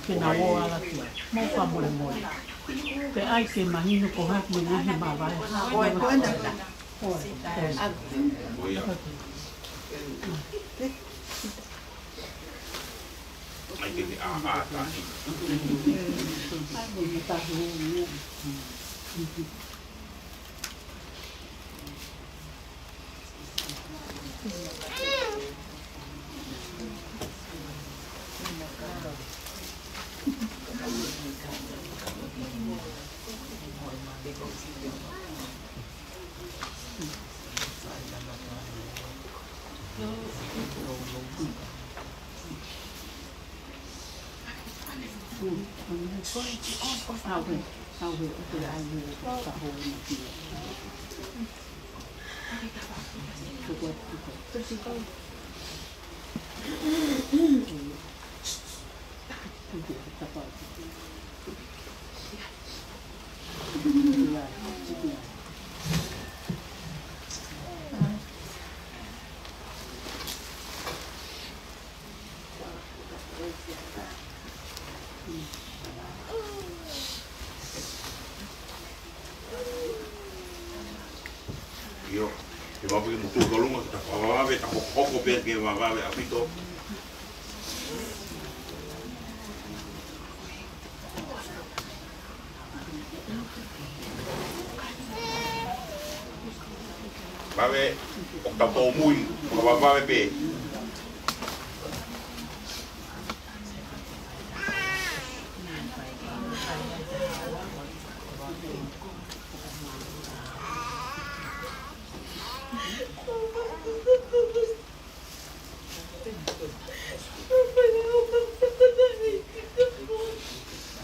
Ke nau ō ʻo ala ki ai. Mou fakamolemole. Pea ʻai ke mahino ko hai ʻoku ne ngaohi ʻa Mavae. Ko e, ko e nata. Ko e, ko e. ʻAi ke ke ʻā, ʻā, tahi. ʻIo, ke mapu ke mutu tolunga, ke ta fakavavevave, ta hokohoko pē ke vavevave ʻaupito. Vave, ʻo ta tōmui, ʻo vavevave pē.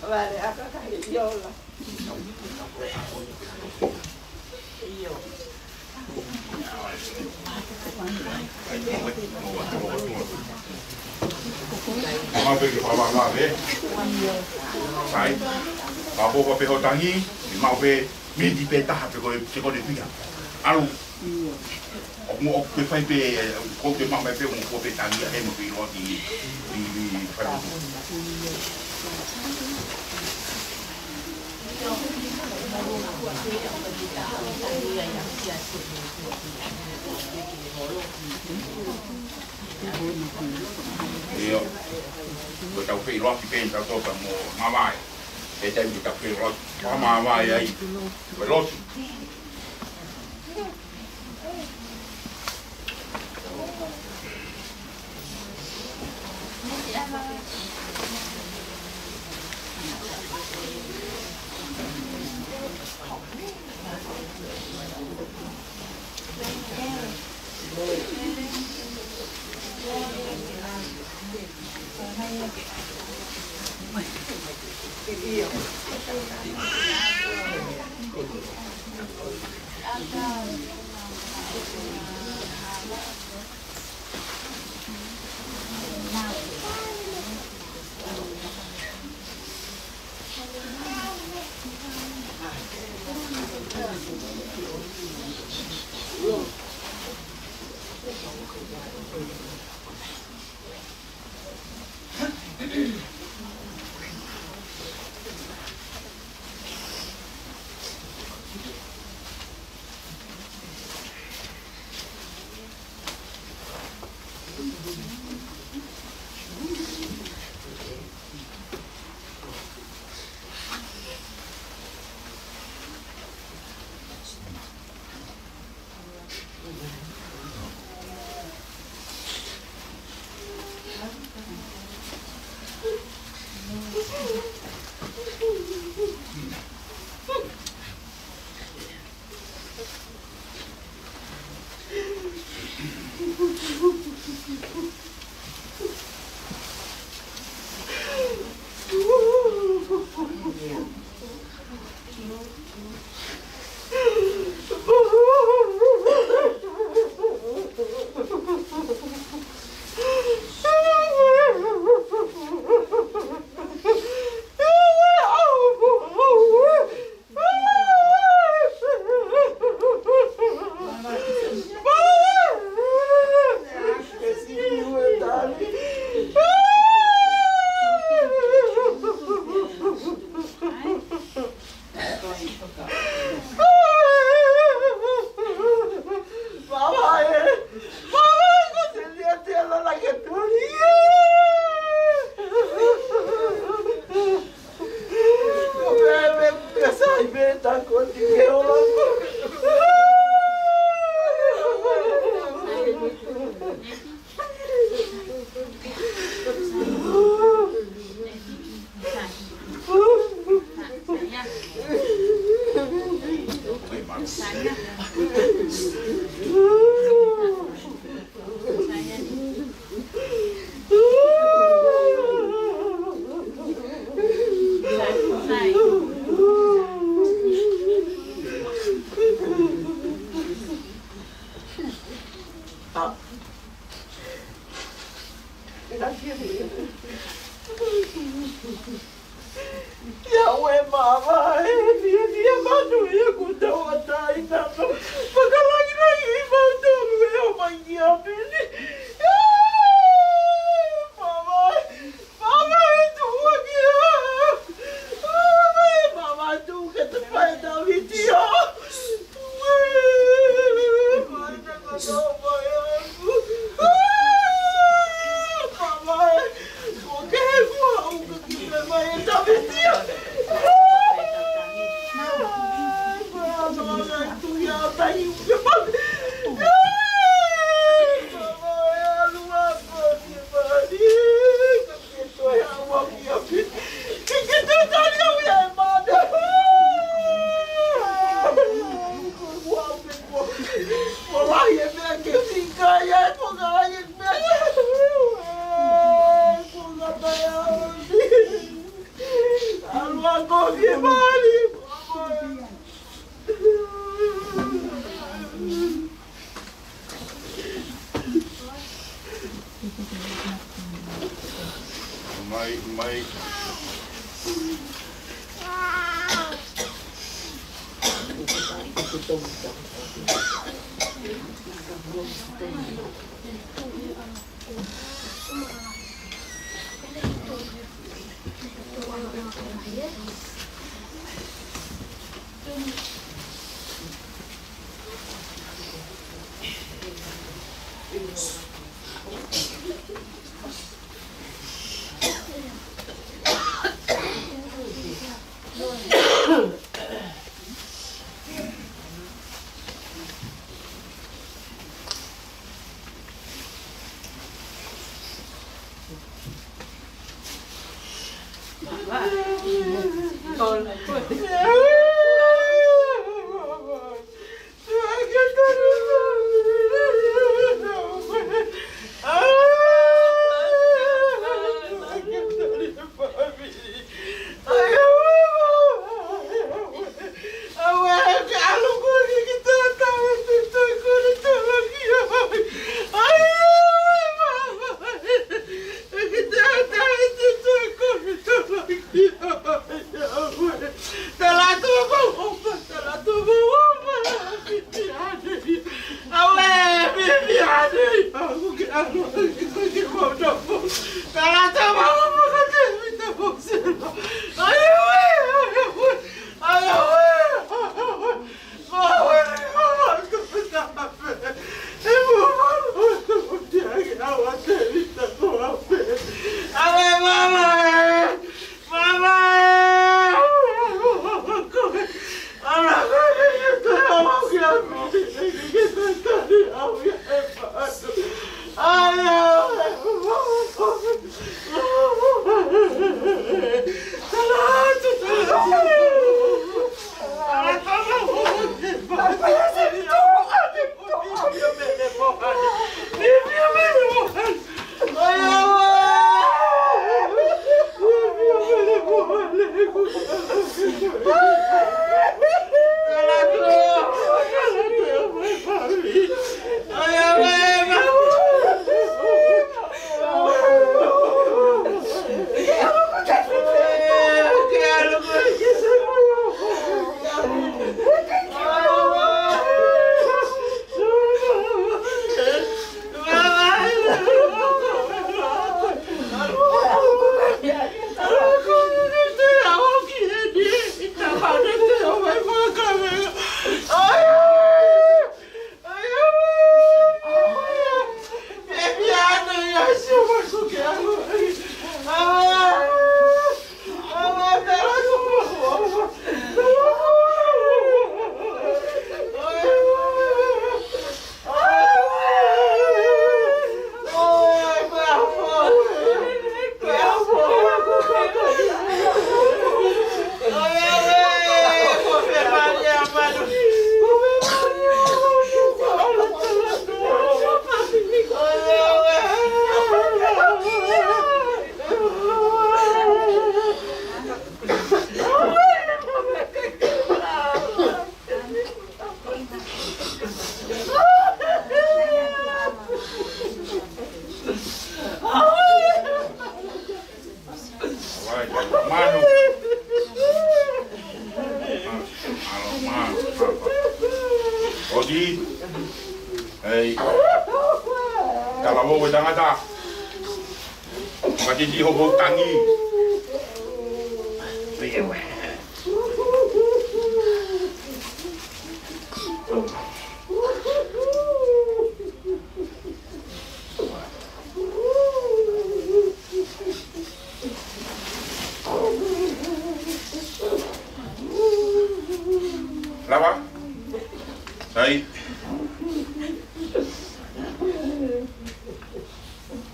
Vale, aka kahi iola. Mau pē ke fakavavevave. Sai. Ka ʻoku pau pē hoʻo tangi, ʻe maʻu pē miniti pē taha pe ko e, pe ko e fiha. ʻAlu. ʻOku mo, ʻoku ke fai pē, ʻoku ke maʻu mai pē, ʻoku mo fua pē tangi ʻa e mo pē loa ki, ki, ki fai. ʻIo. Ko ʻetau feʻiloaki pē ʻetau toka mo Mavae. ʻE taimi ke tau feʻiloaki mo Mavae ai. Ko e lotu. ʻIa ue mama, e, nia, nia manu, ia ku tau atai nano. Fakalangilangi ʻi mautolu e o mai ki a pili. Mama, mama, e tu ua ki a. Mama, e mama, tu ke te pae Taviti o. Mai, mai. Ki, ei, talavou e tangata. Makatiti hopo tangi. Lava. Sai.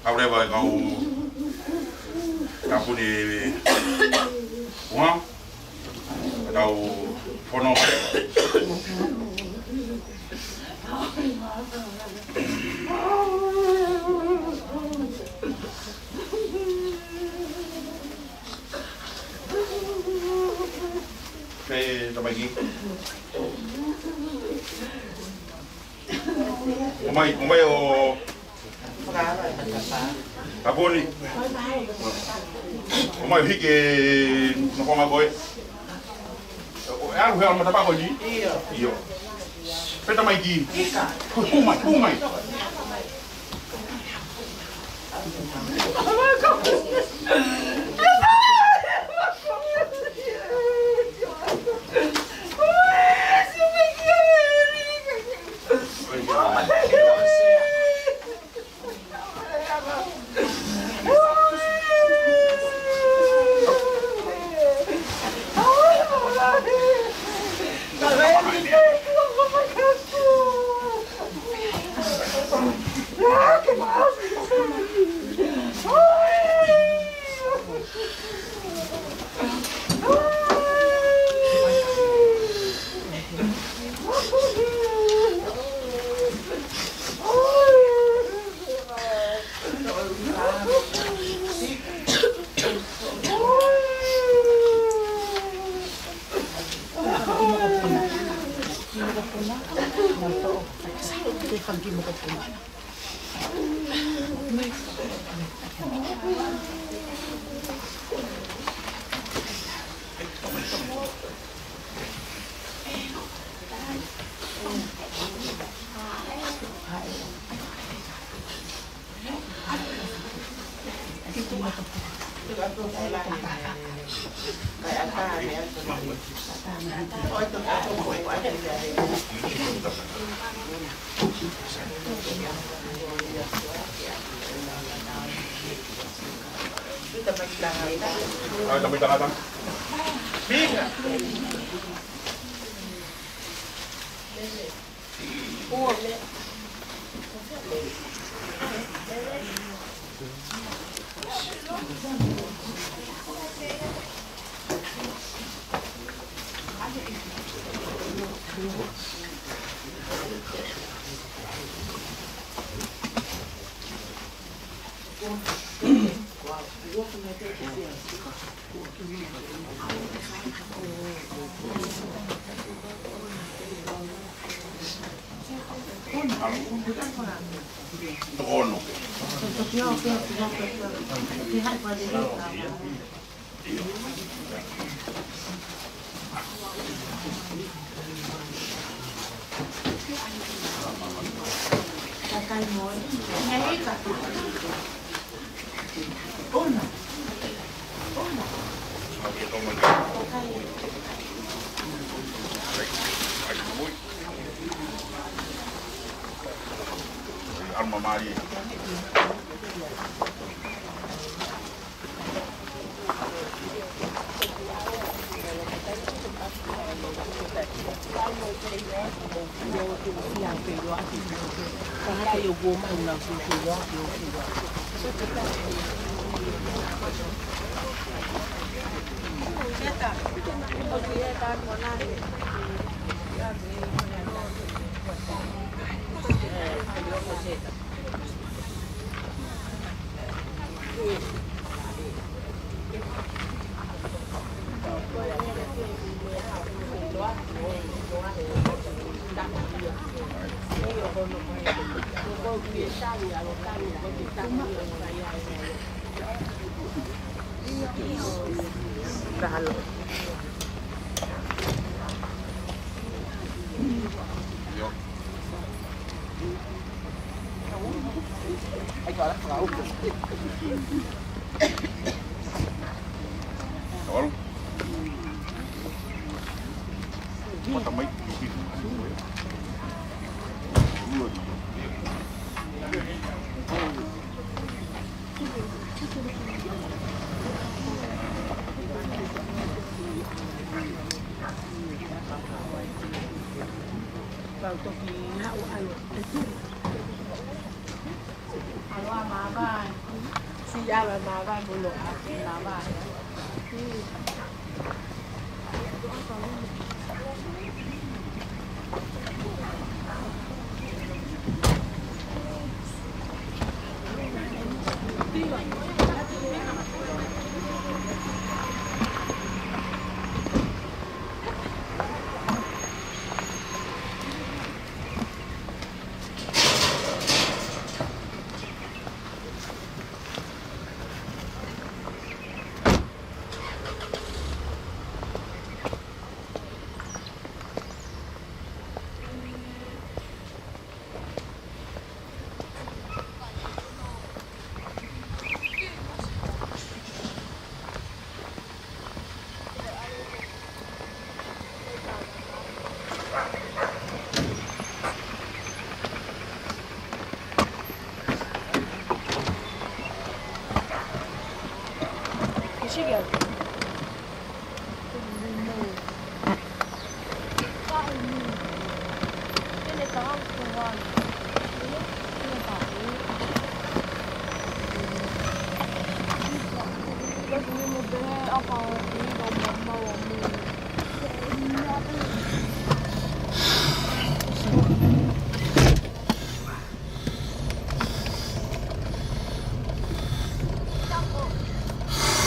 Au leva e kau kapuni ua. Kau fono. Pea tamaiki. ʻOmai, ʻomai ʻo kapuni. ʻOmai ʻo hiki e nokonga ko ē. ʻOku ʻalu he ʻalu matapā ko eni? ʻIo. ʻIo. Pea tamaiki. Pumai, pumai.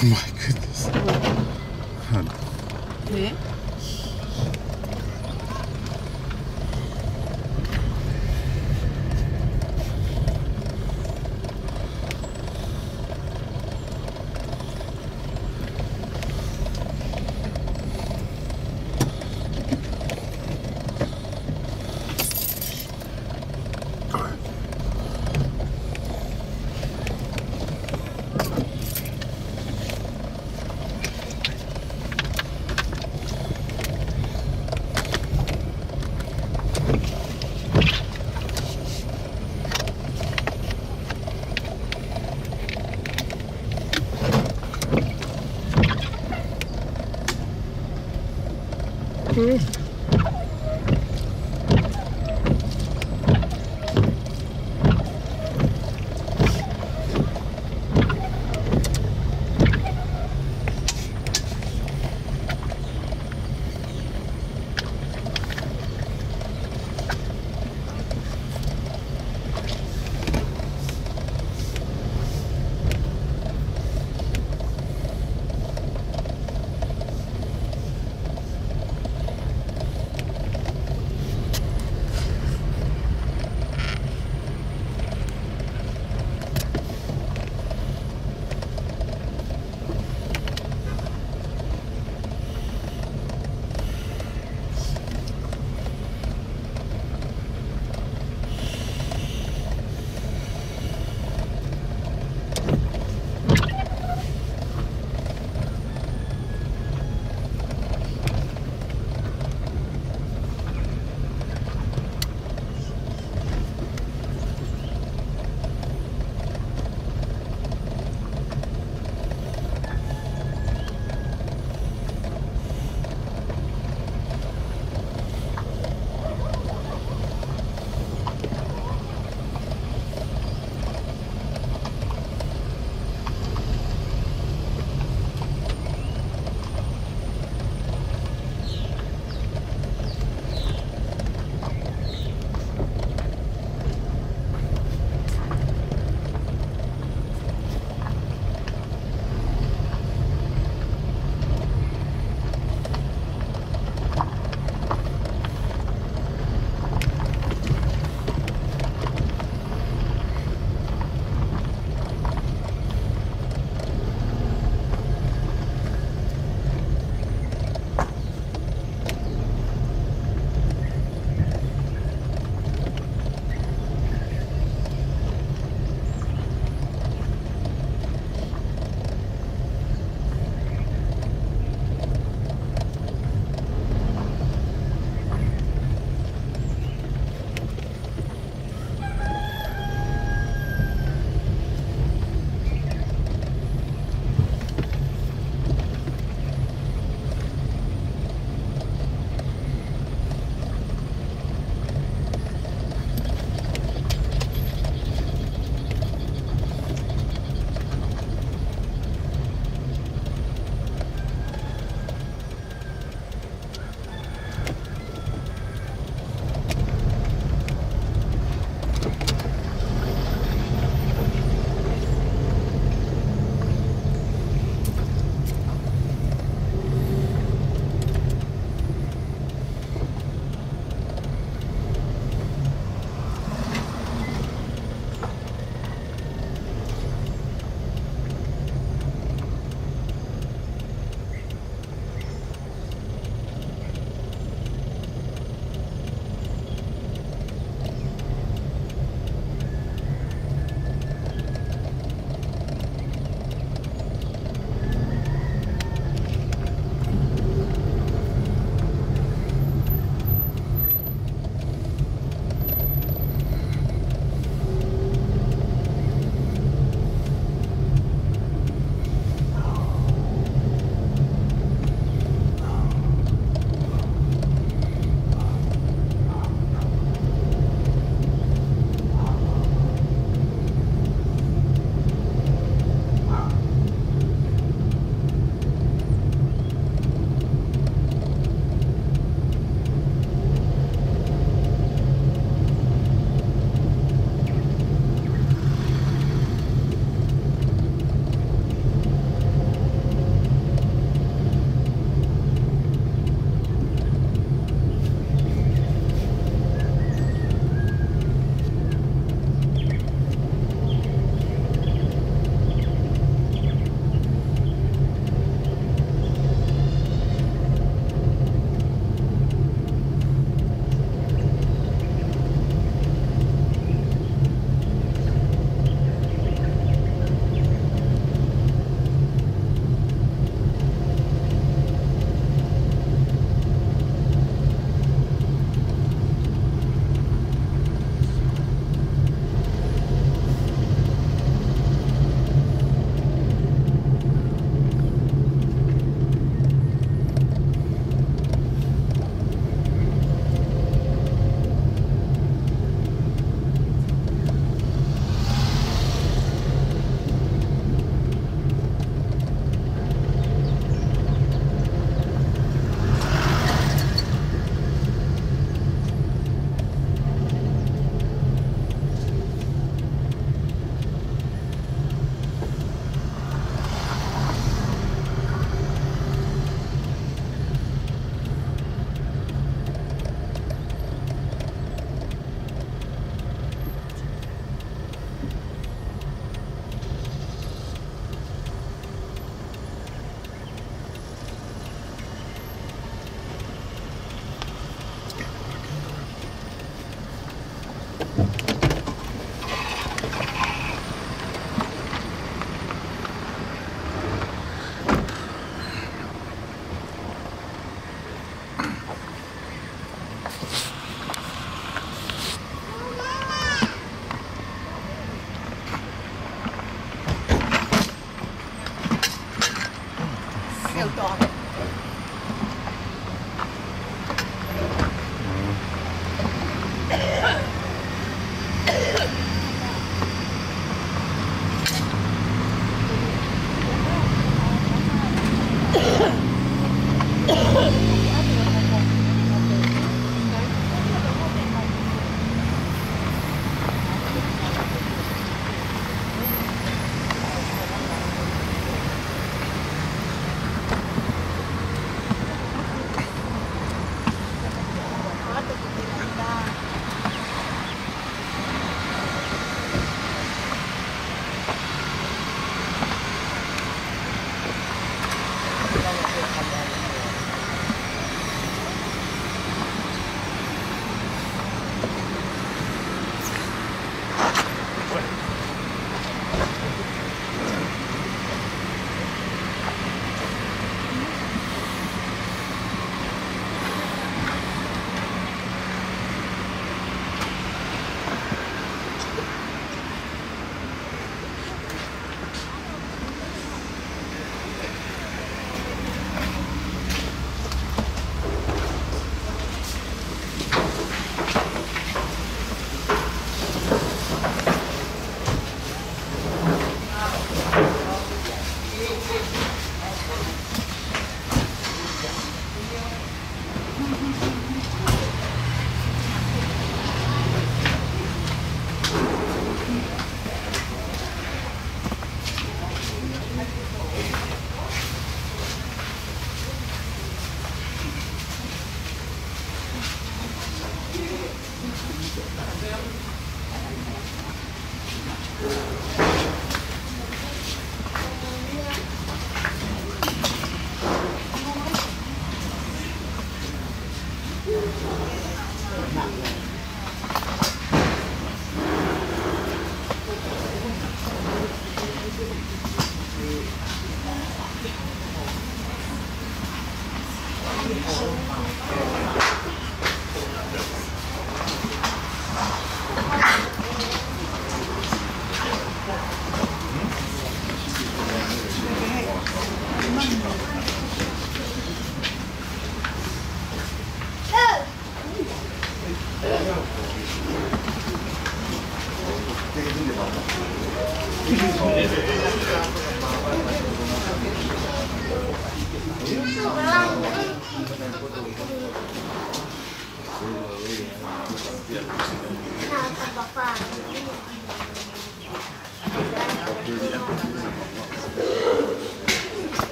Oh my goodness. Hun.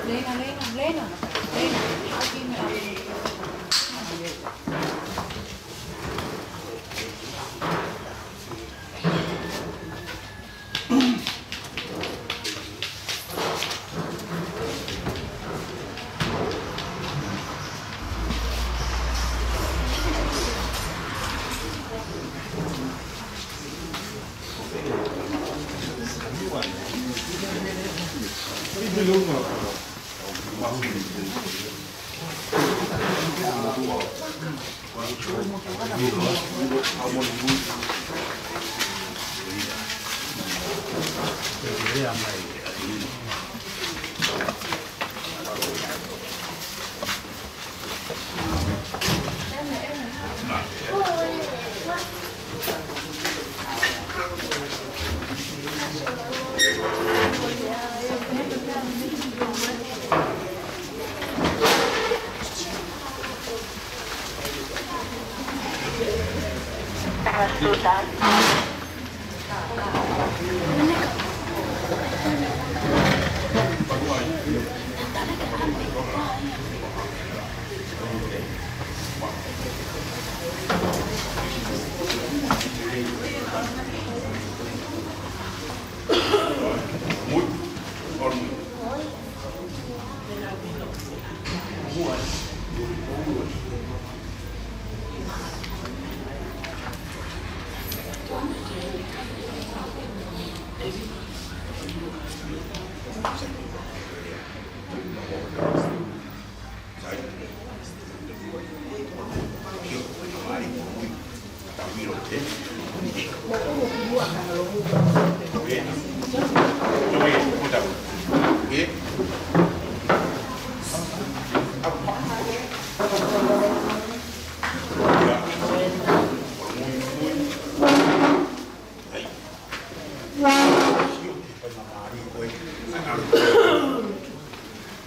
Lena, Lena, Lena, Lena.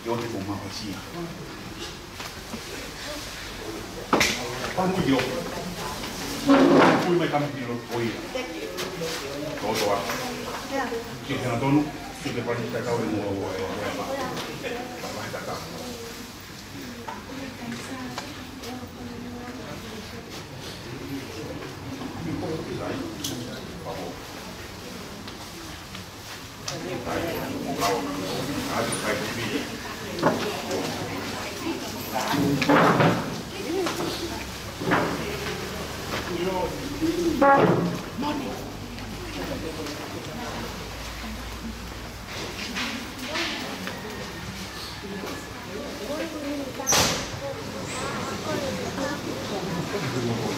Yo te ko mapasia. Pamu yo. Kui mai kami pilo ko ia. Kotoa. Ke hena tonu, ke te pali kakau e mo, mo, mo, mo, mo, mo, mo, mo, mo, mo, mo,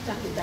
Kātaki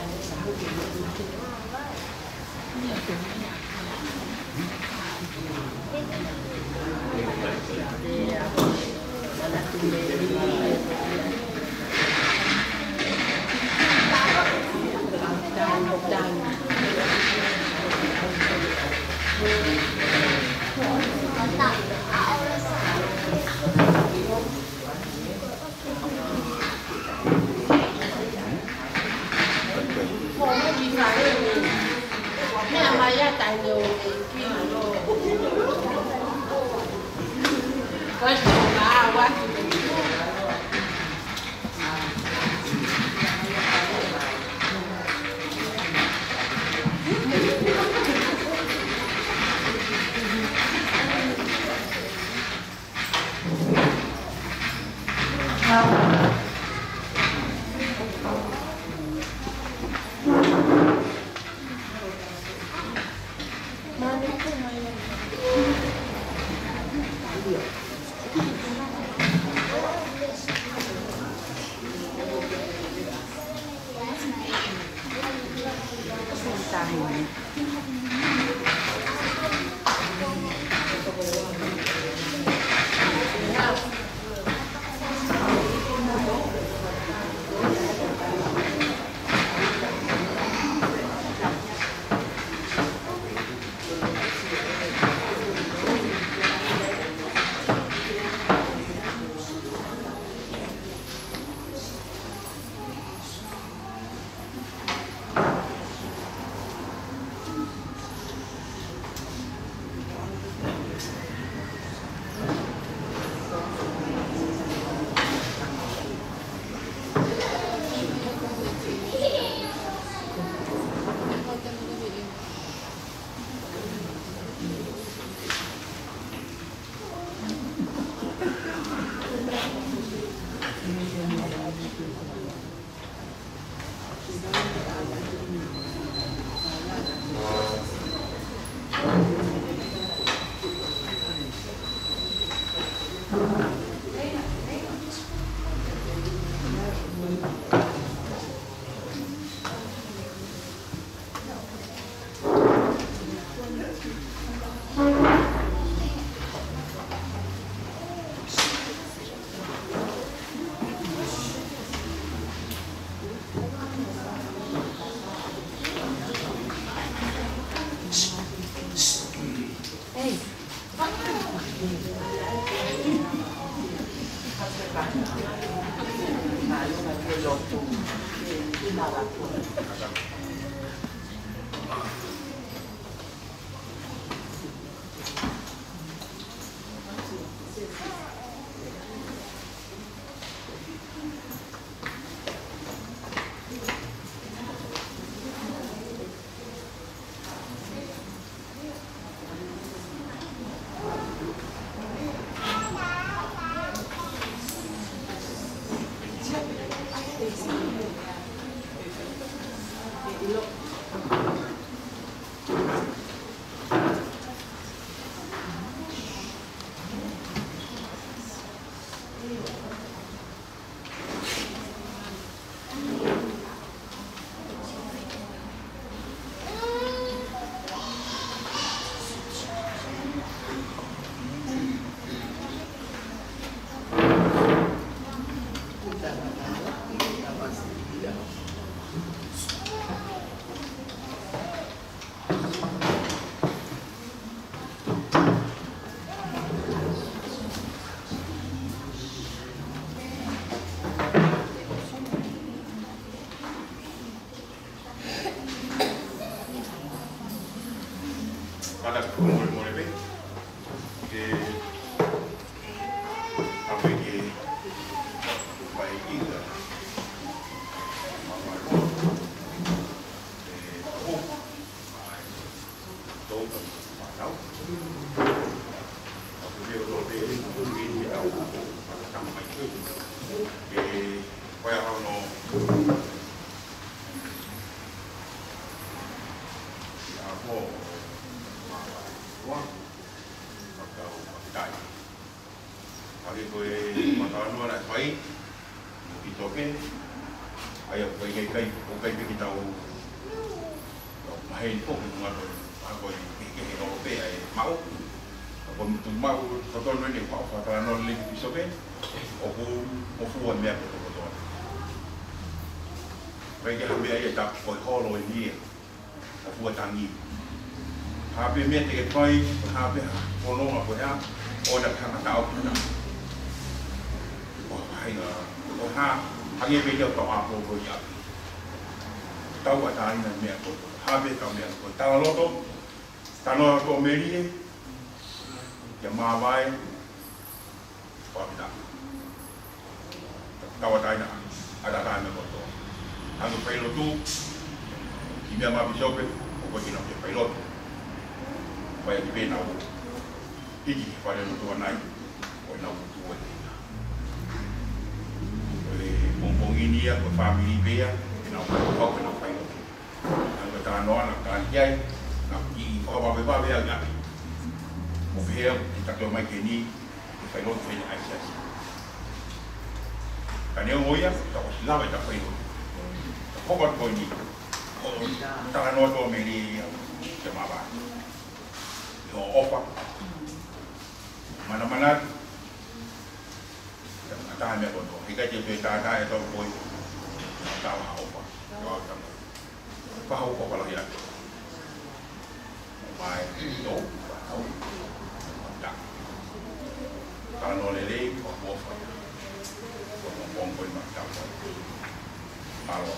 fakamolemole pē, ke ʻave ke fai ʻi he ʻaho ni. ʻE, ʻo, ʻai, tau tau, tau. ʻA, ko e meʻa ʻoku tau pehē, ko e meʻa ʻoku tau, tau mai ko ē. ʻE, ko e ʻaho ni, ʻa, ko, ua, ua, ua, ua, ua. ʻA ia ko e matauʻanga naʻe fai, mo ki toke, ʻA ia ʻoku ʻikai, ʻikai, ʻoku ʻikai pē ke tau, tau maheni foki, ko e ngaahi, ko e, ko e, ko e, ko e holo pē ʻa e maʻu. Ka ko e tuʻu maʻu, ko e tonu eni ʻoku ou fakatalanoa lelei ki he pīsope, ʻoku ngofua e meʻa kotoa kotoa. ʻIkai ke ʻi ai ha meʻa ia ʻe tapu ko e holo eni ia. Ka fua tangi. Hā pē meʻa te ke fai, hā pē ha fononga ko e hā, ʻoua naʻa ke hanga ʻo taʻofi. Ko e hā, ko e hā, hangē pē ia ʻoku tau ʻāpopo ʻi ʻapi. Tauʻatāina e meʻa ko ē. Hā pē ʻetau meʻa ko ē. Talaloto, talanoa ʻa e toʻomelie, ʻio māvae, Fakafetaʻi. Tauʻatāina, ʻataʻatā e meʻa kotoa. Hanga ʻo fai lotu, kiʻi meʻa mai pīsope, ʻoku ʻikai ke nau ke fai lotu. Fai ʻaki pē ʻenau hiki he fale lotu ʻanai, ko ʻenau lotu ʻo e ʻEiki. Ko e pongipongi ni ia, ko e fāmili pē ia, ʻenau fai lotu, ʻenau fai lotu. Naʻa ku talanoa, naʻa ku tali ki ai, naʻa ku kiʻi fakavavevave au ʻi ʻapi. ʻO pehē au, ʻe tato mai ke ni, ke fai lotu he ʻai siasi. Ka neongo ia, ka ʻosi lava ʻetau fai lotu. Ka hoko atu ko eni, ʻo talanoa toʻomelie ia, ke mava. ʻI hoʻo ʻofa. Manamana atu. Ka tā meʻa kotoa. He ʻikai te u toe tātā ʻe tau poi. Ka tā ha ʻofa. Ka tā. Fakahoko fakalahi atu. Mai, io, fakahoko. Tā. Talanoa lelei, ʻo ʻofa. Ko e pongipongi ko eni maʻa tautolu. Mālō.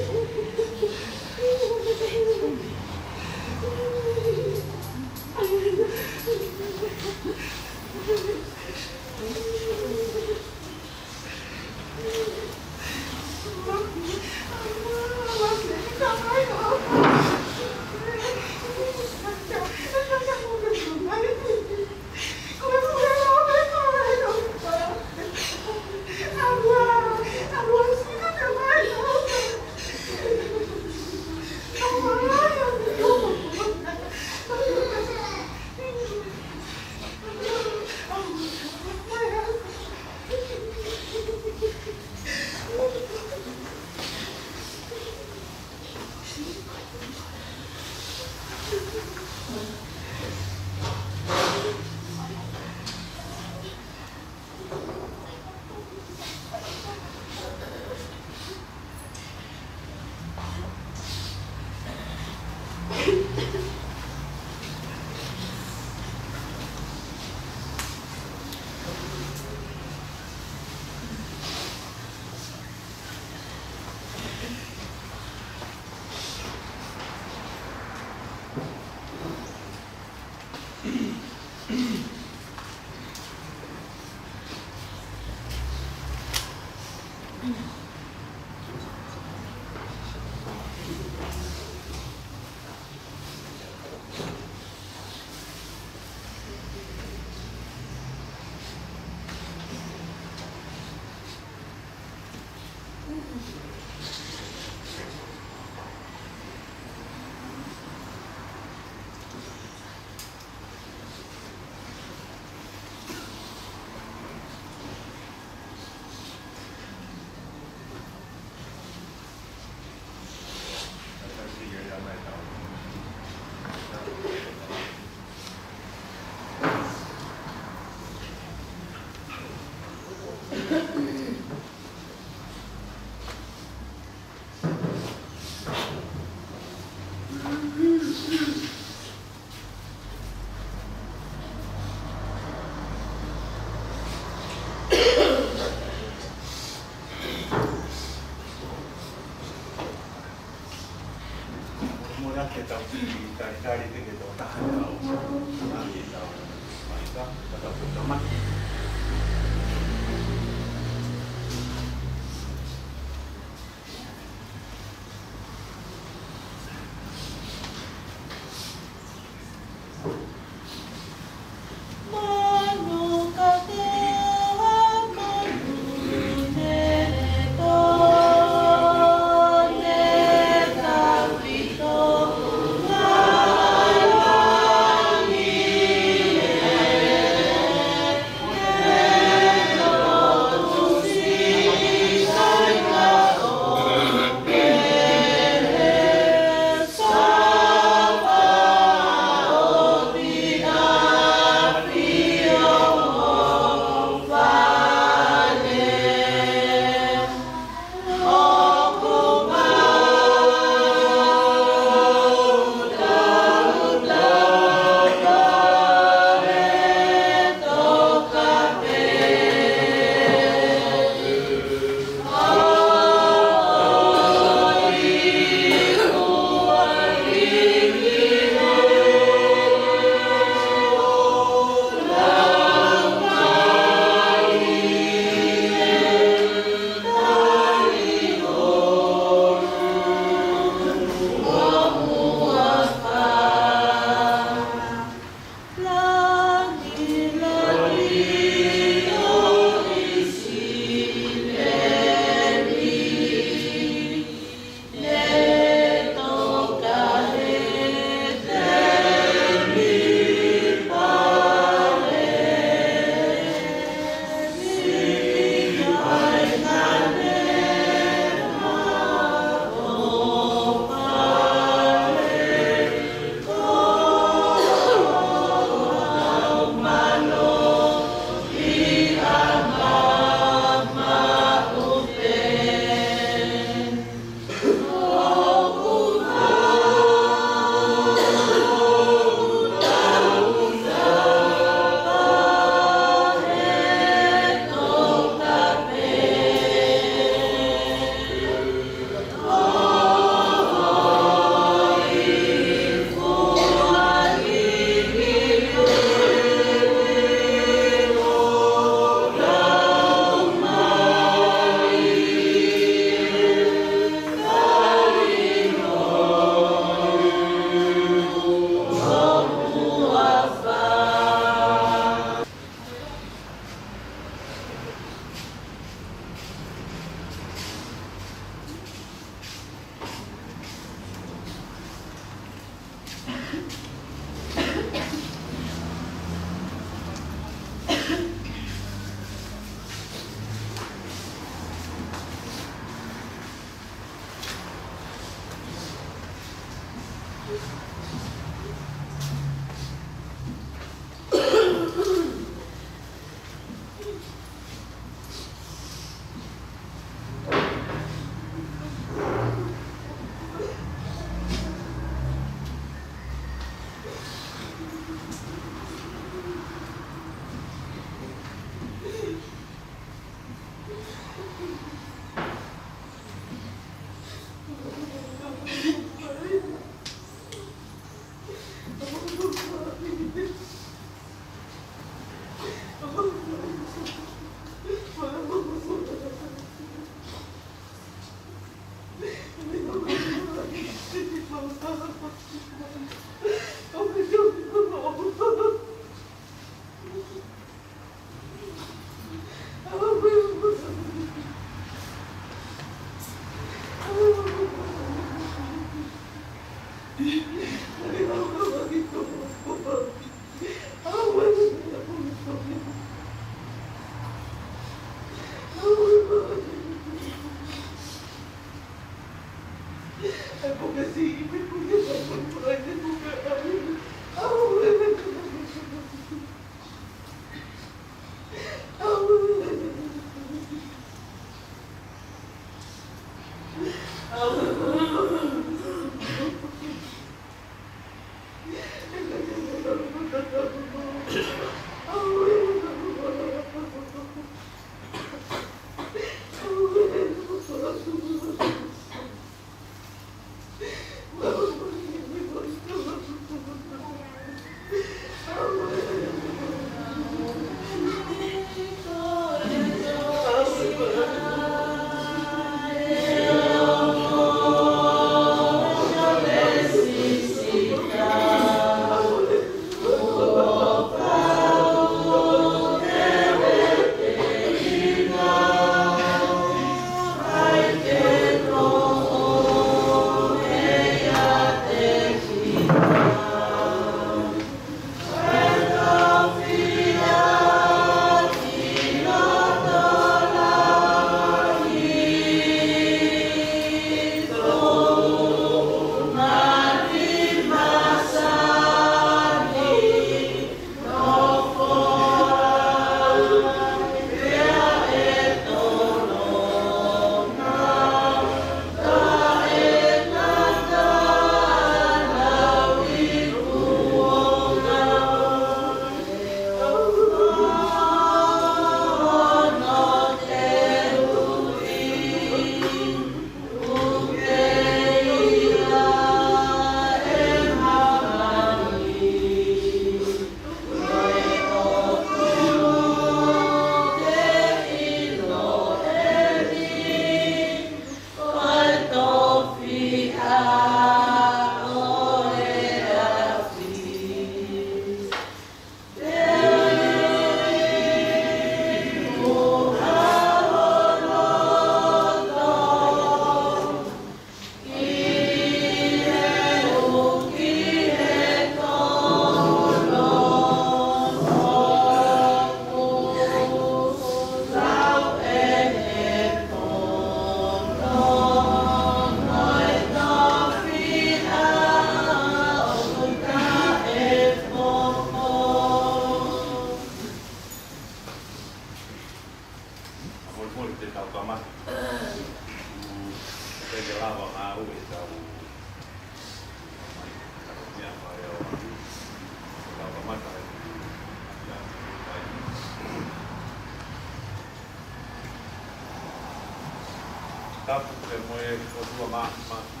Tapu pē mo e ʻOtua Māfimafi,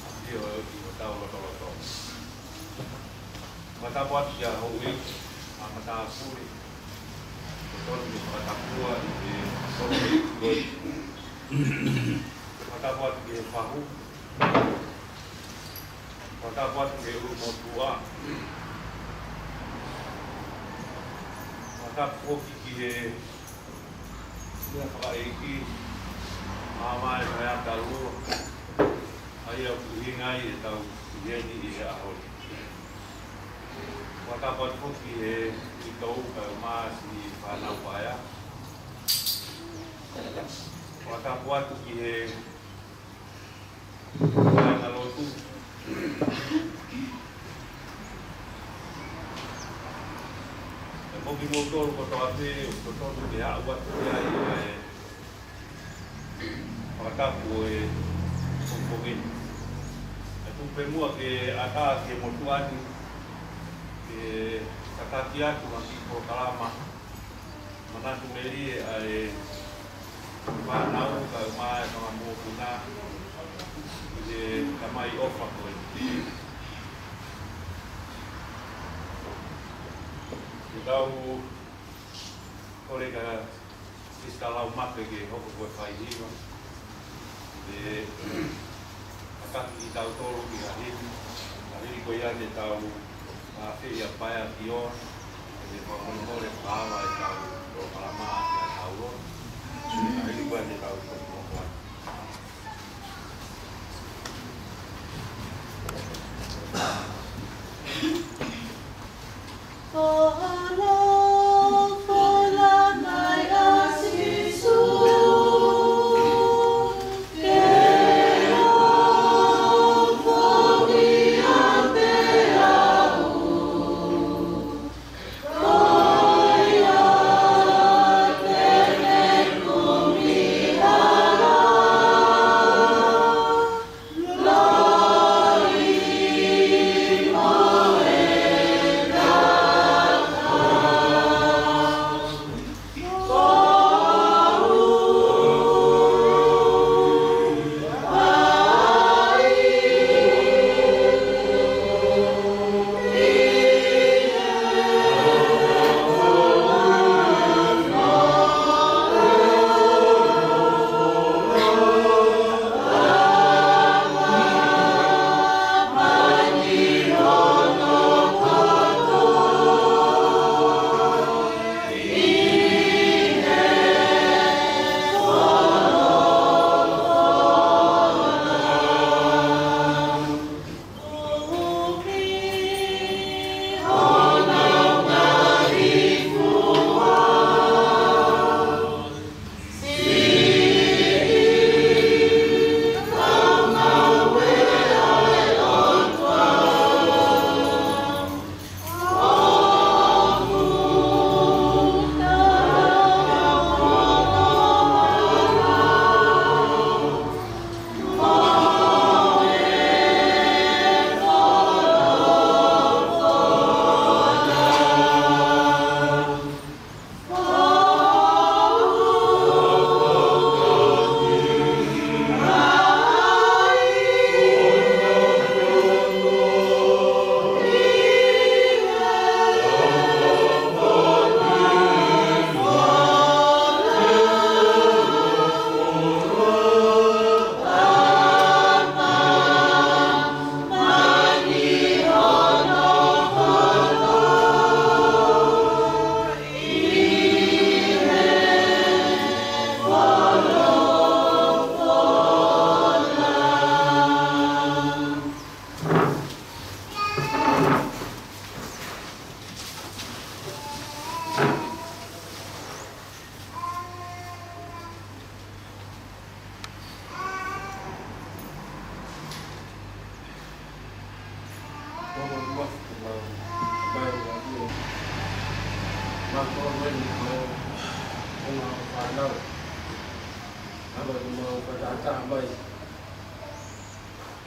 ʻa ia ʻoku ʻi hotau lotolotonga. Fakatapu atu kia Houʻeiki ʻa Matāpule, ʻoku totonu ke fakatapua ʻi he ʻEiki ko e. Fakatapu atu ki he fahu. Fakatapu atu ki he ʻulumotuʻa. Fakatapu foki ki he ʻEiki, ʻa e Maama ʻo e Taʻu, ʻa ia ʻoku ʻuhinga ai ʻetau ʻi heni ʻi he ʻaho ni. Fakatapu atu foki ki he Uitou kae ʻumaʻā siʻi fānau paea. Fakatapu atu ki he kāingalotu. Pea mo kimoutolu kotoa pē ʻoku totonu ke aʻu atu ki ai ʻa e fakatapu ʻo e pongipongi ni. Kae tuku pē muʻa ke ʻatā ki he motuʻa ni ke tataki atu ha kiʻi polokalama manatu melie ʻa e fānau kae ʻumaʻā e fanga mokopuna ʻi he tamai ʻofa ko eni. Ke tau kole kia Sister Laumape ke hoko ko e faihiva. Ke tataki kitautolu ki ha himi. Ka hili ko ia te tau, ʻa, fehiʻa paea ki ʻo, ke fakamolemole fakahā ʻetau polokalama ʻa e tau ʻo. Ka hili ko ia te tau toki hoko atu.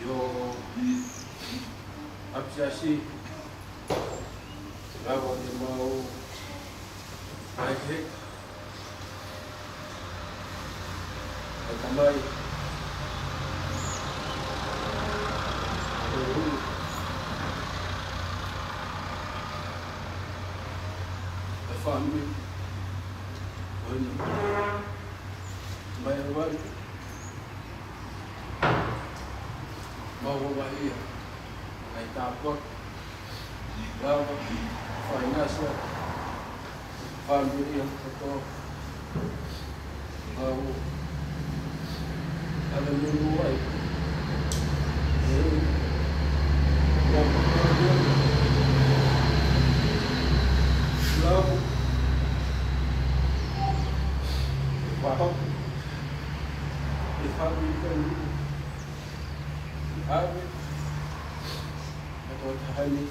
ʻIo, ʻapiasi, lava ke mau ʻai he, ʻe tamai, Fāmili, ʻo eni mai ʻa Vani, mau ʻo vaʻia ai tāpuaki, lava, faingataʻa, fāmili ʻa kotoa, mau ʻAla nunu ai. Ē, ʻa kotoa, lava, ʻe fāmili, ʻe fāmili ka nunu. ʻAve, ʻa e tokotaha ni,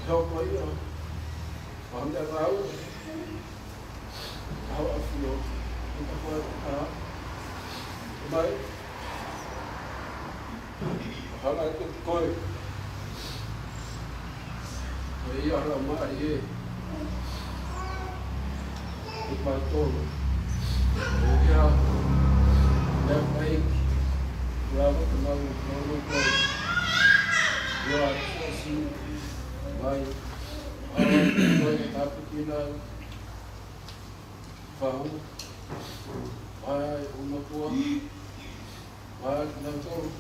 hoko ia, ʻo hanga ʻo lau, ʻa hoʻo ʻafio, ʻi ka fua ka, mai, ʻo hanga ʻo koe, ko ia hala mai ē, ʻi pa tolu, ʻo kia, ia pai, lava ka mau, mau, mau, ia, ʻo si, mai, ʻa, mai, ka tapu kina, Fahu, ʻai, ʻumatua, ʻai, nautolu,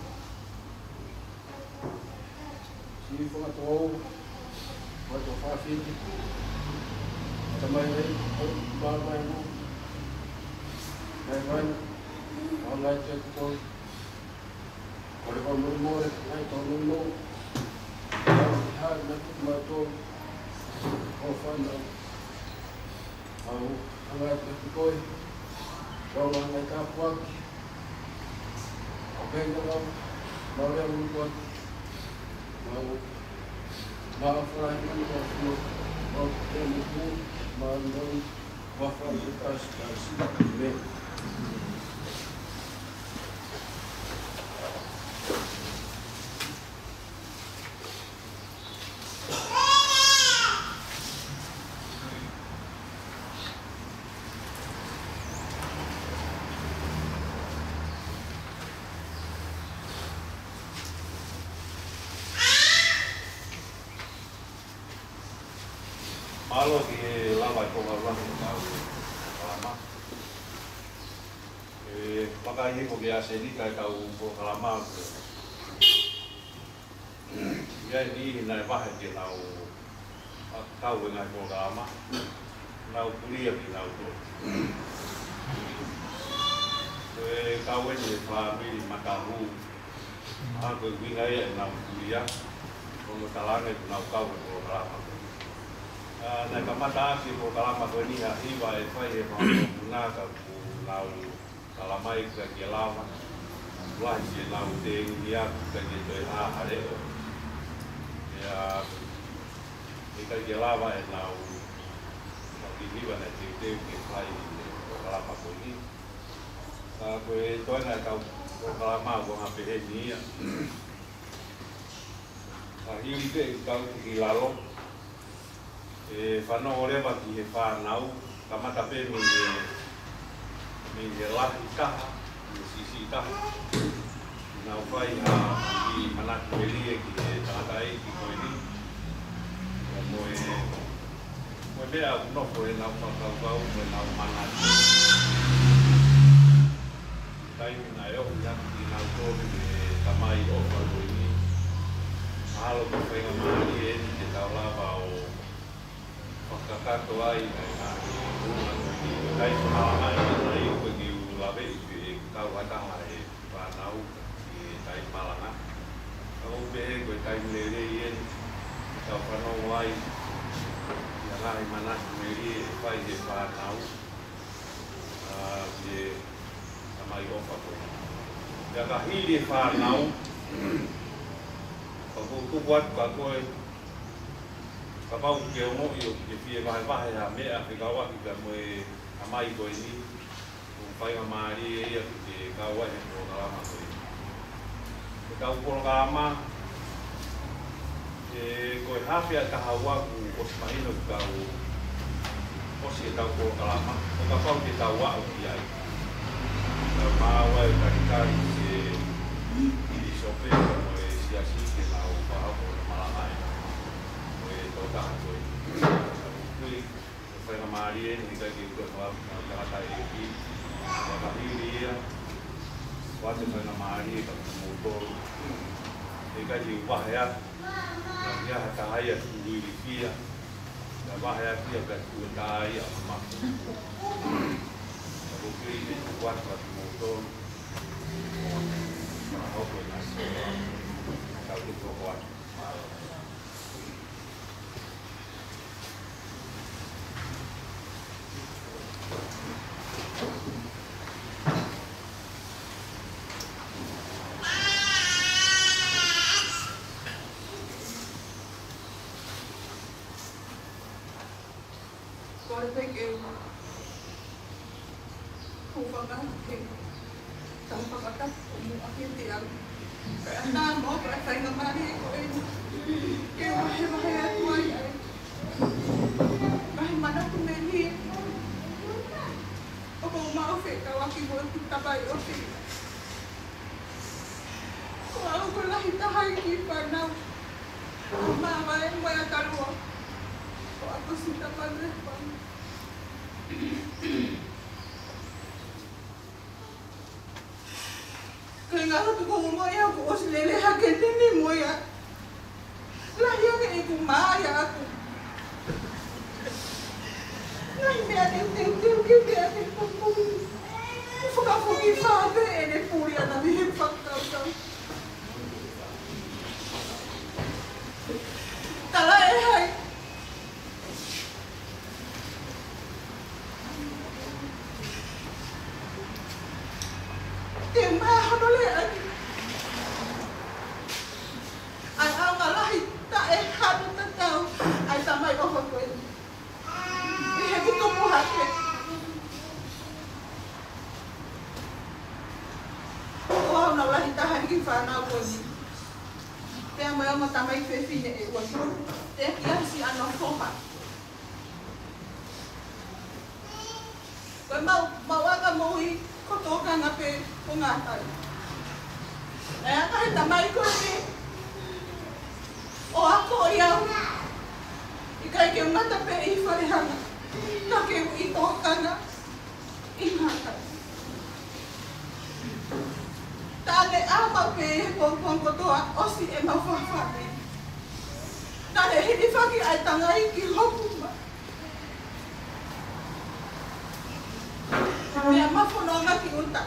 si fanga tau, fanga tau fafiti, tamai ai, ʻai, ba, ba, no, mai, mai, ʻa, ngai, te, te, Kole ko mole mole, ʻai, tau no, no, ʻai, ha, na, ma, to, ʻo fana, ʻau, hanga atu ki koe. Kau hanga ʻo tāpuaki. ʻO pehē ʻe au, mau lea mo koe. Mau, mau fala i manu ka fua. Mau te mo ku, mau no, mau fala i kasi kasi. Amen. Mālō ki he lava e polokalama. E, vakai hifo ki he ʻasenita ʻetau polokalama. ʻI ai e niʻihi naʻe vahe ke nau, ʻa, kau he ngaahi polokalama, nau pulia kinautolu. Ko e kau eni e fāmili Matahu, ʻa ko e ʻuhinga ia ʻenau pulia, ʻo nau talaange ke nau kau he polokalama. ʻA, naʻe kamata ʻaki e polokalama ko eni ha hiva ʻe fai he fanga mokopuna ka kuo nau talamai ʻikai ke lava, lahi ke nau tēngia, ʻikai ke toe hā ha leʻo. ʻIa, ʻikai ke lava ʻenau, ʻa ki hiva naʻe teuteu ke fai he polokalama ko eni. Ka ko e toenga ʻetau polokalama ʻoku hangē peheni ia. Ka hili pē ʻetau ki lalo, ʻe fanongo leva ki he fānau, kamata pē mei he, mei he lahi taha, mei he siʻisiʻi taha. Nau fai ha kiʻi manatu melie ki he tangataʻeiki ko eni. Mo e, mo e meʻa ʻoku nofo ʻenau fakakaukau, mo ʻenau manatu. Taimi naʻe ohi atu kinautolu ʻe he tamai ʻofa ko eni. Mahalo ko e faingamālie eni ke tau lava ʻo fakakakato ai, ʻa e ngaahi ʻulungaanga ko eni. Taimi malanga ʻe ʻi ai ʻoku ke u laveʻi pē ʻe kau ha taha e fānau ʻi he taimi malanga. Ka ʻoku pehē ko e taimi lelei eni ke tau fanongo ai ki he ngaahi manatu melie ʻe fai ʻe he fānau. ʻA, ki he tamai ʻofa ko ē. Pea ka hili e fānau, ka ʻoku ou tuku atu kia koe, kapau ʻoku ke ongoʻi ʻoku ke fie vahevahe ha meʻa fekauʻaki pea mo e tamai ko eni, ʻoku faingamālie ia ke ke kau ai he polokalama ko eni. Ko ʻetau polokalama, ʻe, ko e hafe ʻa e taha ua kuo ʻosi mahino ke tau ʻosi ʻetau polokalama, ʻo kapau te tau aʻu ki ai. Tau maʻu ai e talitali ʻe he pīsope mo e siasi ke nau fakahoko e malanga ʻa e tokotaha ko ē. Tau kui. Faingamālie ni, ʻikai ke u kau atu, tangataʻeiki. Fakahili ia, ʻoatu e faingamālie kia kimoutolu. ʻIkai ke u vahe atu, naʻe ʻi ai ha taha ia ʻoku ilifia, naʻe vahe atu ia pea tuʻu ʻa e taha ia ʻoku mafu. Ka ko e kei ne tuku atu kia kimoutolu. Ka hoko e ngaahi sio, ka u tuku hoko atu. Kole pē ke u hūfanga he tau fakatapu ʻo muʻa kiate au. Kae ʻatā moʻoku ʻa e faingamālie ko eni ke u vahevahe atu ai ʻa e ngaahi manatu mei heni. ʻOku ou maʻu fekauʻaki mo ʻeku tamai ʻofeina. Ko au ko e lahi taha ʻi he kiʻi fānau ʻa Māvae mo e ʻAtalua, ko ʻAkosi Tapanui Hepana. Ko e ngaahi ʻaho ko ē ʻoku ou ongoʻi au kuo ʻosi lele hake ʻeni mo ia. Lahi ange ʻeku mā ia ʻaku. Ngaahi meʻa teuteu ke meʻa ke kuku. Fakafoki fā pē ʻene puli ʻana mei he fakakaukau. Tala ʻe hai. Te u maʻu hono lea ʻaki ʻa e ʻaonga lahi taʻe hano tatau ʻa e tamai ʻofa ko eni ʻi heʻeku tupu hake. Ko au naʻe lahi taha ʻi he kiʻi fānau ko eni. Pea mo e ongo tamai fefine ʻe ua. Pea kiʻi siʻi ʻano foha. Ko ʻemau, mau ʻaka moʻui ko tōkanga pē ʻo ngātai. Naʻe ʻaka he tamai ko eni ʻo akoʻi au. ʻIkai ke u ngata pē ʻi fale hanga, ka ke u ʻi tōkanga ʻi ngātai. Taʻane ʻā maʻu pē he pongipongi kotoa ʻosi ʻemau fāfāmili. Naʻe hilifaki ʻa e tangai ki hoku uma. Meʻa mafononga ki ʻuta.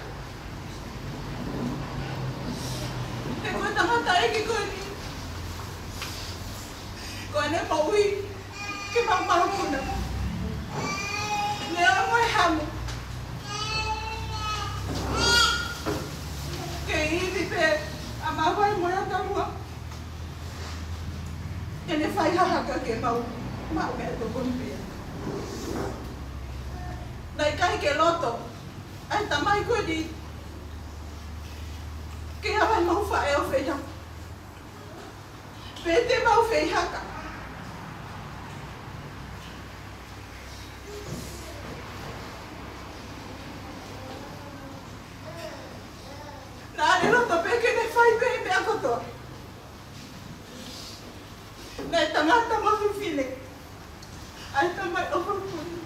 He ko e tangataʻeiki ko eni, ko ʻene moʻui ke maumau puna. Neongo e hamu, ke ivi pē ʻa Māvae mo e ʻAtalua ke ne fai ha haka ke mau maʻu meʻatokoni pē. Naʻe ʻikai ke loto ʻa e tamai ko eni ke ʻave ʻemau faʻē ʻo fai haka. Pe te mau fai haka. Naʻa ne loto pē ke ne fai pē meʻa kotoa. Naʻe tangata mo fefine ʻa e tamai ʻofa ko eni.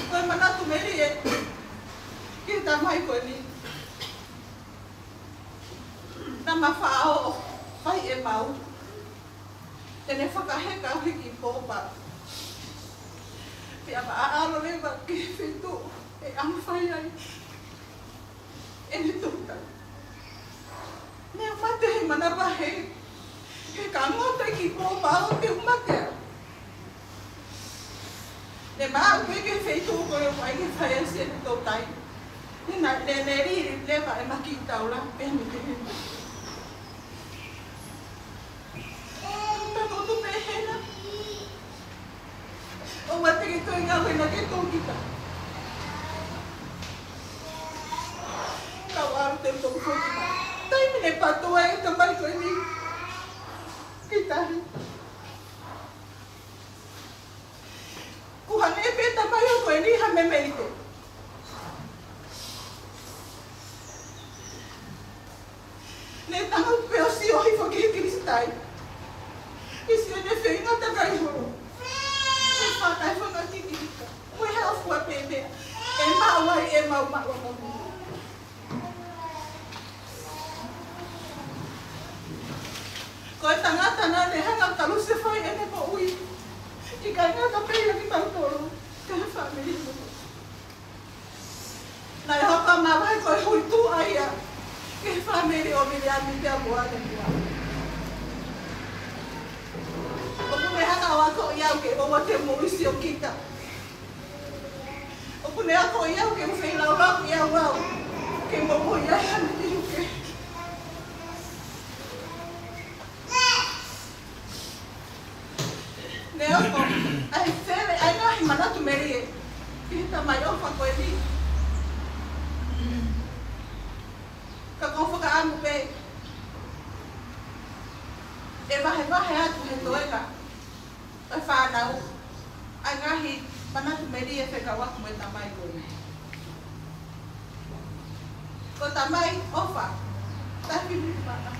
Ko e manatu melie ki he tamai ko eni. Naʻa ma faʻa ō ʻo fai ʻemau te ne fakaheka au he kiʻi pōpala. Pea ma ʻaʻalo leva ki he feituʻu ʻe ʻamu fai ai ʻene toutai. Naʻe mate he manavahē, he ka ngoto e kiʻi pōpala te u mate au. Ne ma aʻu pē ki he feituʻu ko ē ʻoku ʻai ke fai ai siʻene toutai. Ne na, ne, ne lī leva ʻema kiʻi taula, pea ne pehē mai: Tangutu pē hena. ʻOua te ke toe ngāue naʻa ke tō kita. Kau ʻalu te u toki foki mai. Taimi ne pātoa e tamai ko eni ki tahi. Kuo hangē pē tamai ko eni ha meimei ʻite. Ne tangutu pē ʻo sio hifo ki he kilisitai. Sio ne feinga takai holo. He fānau fanga kikika. Mo e hā fua pē meʻa ʻe maʻu ai ʻemau mālōlō. Ko e tangata naʻa ne hanga ʻo kalusefai ʻene moʻui, ʻikai ngata pē ia kiate kitautolu, ka ko e fāmili mo. Naʻe hoko ʻa Mavae ko e huituʻa ia ki he fāmili ʻo Viliami pea mo ʻAnepua. ʻOku ne hanga ʻo akoʻi au ke ʻoua te u moʻui siokita. ʻOku ne akoʻi au ke u feilaulau ʻi he ʻaho ke moʻui ai hano ʻiuke. Ne hoko ʻa e fele ʻa e ngaahi manatu melie ki he tamai ʻofa ko eni. Ka ʻoku ou fakaʻamu pē ʻe vahevahe atu he toenga ʻo e fānau ʻa e ngaahi manatu melie fekauʻaki mo e tamai ko eni. Ko e tamai ʻofa, tafi ni mana.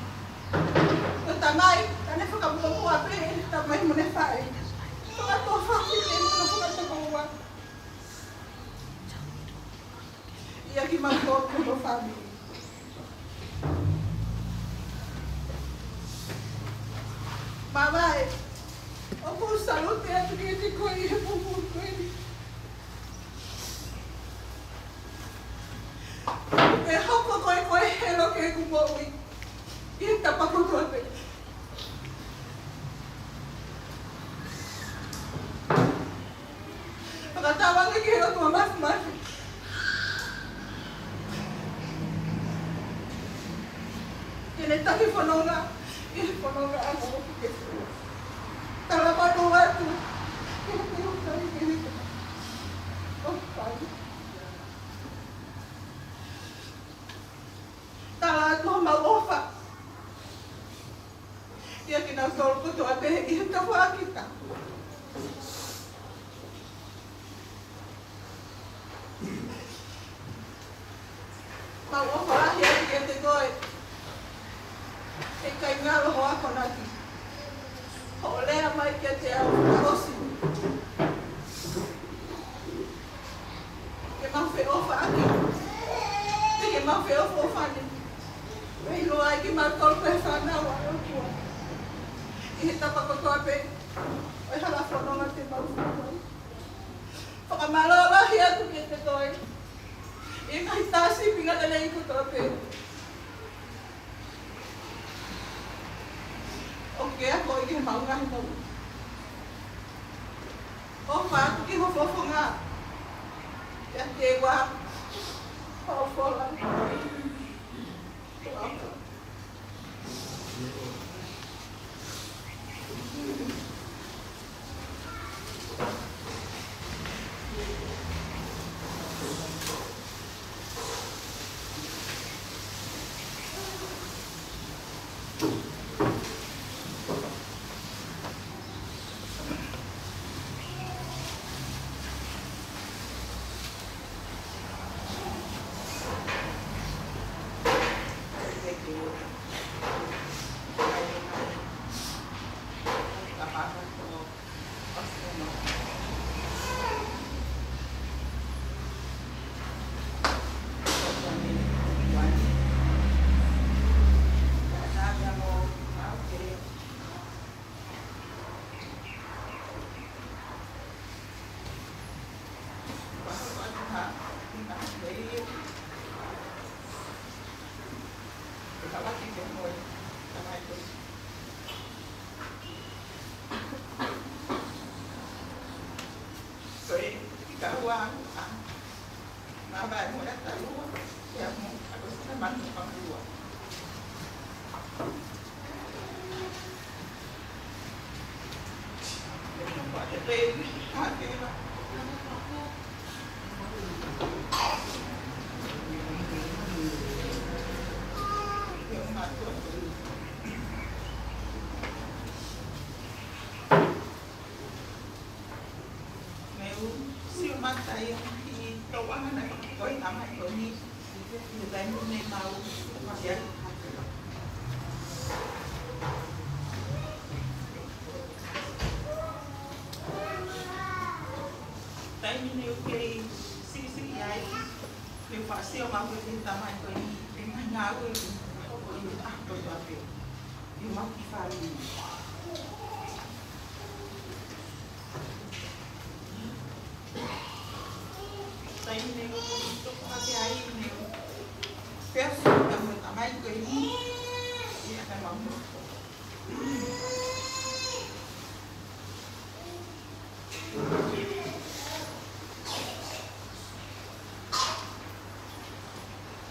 Ko e tamai, naʻa ne fakamuʻomuʻa pē ʻene tamai mo ʻene faʻē. Fakatofa ki he mana fakatokoua. ʻIa kimautolu ko e fāmili. Mavae, ʻoku ou salute atu kiate koe ʻi he pō ko eni. ʻE hoko koe ko e helo ki heʻeku moʻui ʻi he tapa kotoa pē. Fakatauange ki he ʻOtua Māfimafi ke ne taki fononga ʻi he fononga ʻa e moʻui ke fua. Talamonū atu ki he teutai ke ne ʻoku fai. Tala atu homau ʻofa ʻia kinautolu kotoa pē ʻi he tafaʻaki ta. Mau ʻofa lahi atu kiate koe, ʻe kāinga, ʻa hoʻo akonaki. Hoʻo lea mai kiate au, ʻa ʻosi. Ke mau feʻofaʻaki. Ke mau feʻofoʻofani. Pea ʻiloa ai kimautolu ko e fānau ʻa e ʻOtua ʻi he tapa kotoa pē ʻo e hala fononga te mau fua ai. Fakamālō lahi atu kiate koe ʻi he ngaahi tā sīpinga lelei kotoa pē ʻoku ke akoʻi ki heʻemau ngaahi moʻui. ʻOfa atu ki ho fofonga, ʻiate au, ʻo fola. Meʻa sio mata ia ki he toʻanga naʻe fakatoe ʻe he tamai ko eni ʻi he taimi ne mau ʻosi ai. Ne u kei siʻisiʻi ai, ne u faʻa sio maʻu pē ki he tamai ko eni, ʻi he ngaahi ngāue ʻoku hoko ʻi he ʻaho kotoa pē ʻi homau kiʻi fāmili. Taimi ne u tupu hake ai, ne u pehē pē mo e tamai ko eni, ʻi he ʻaho mau nofo.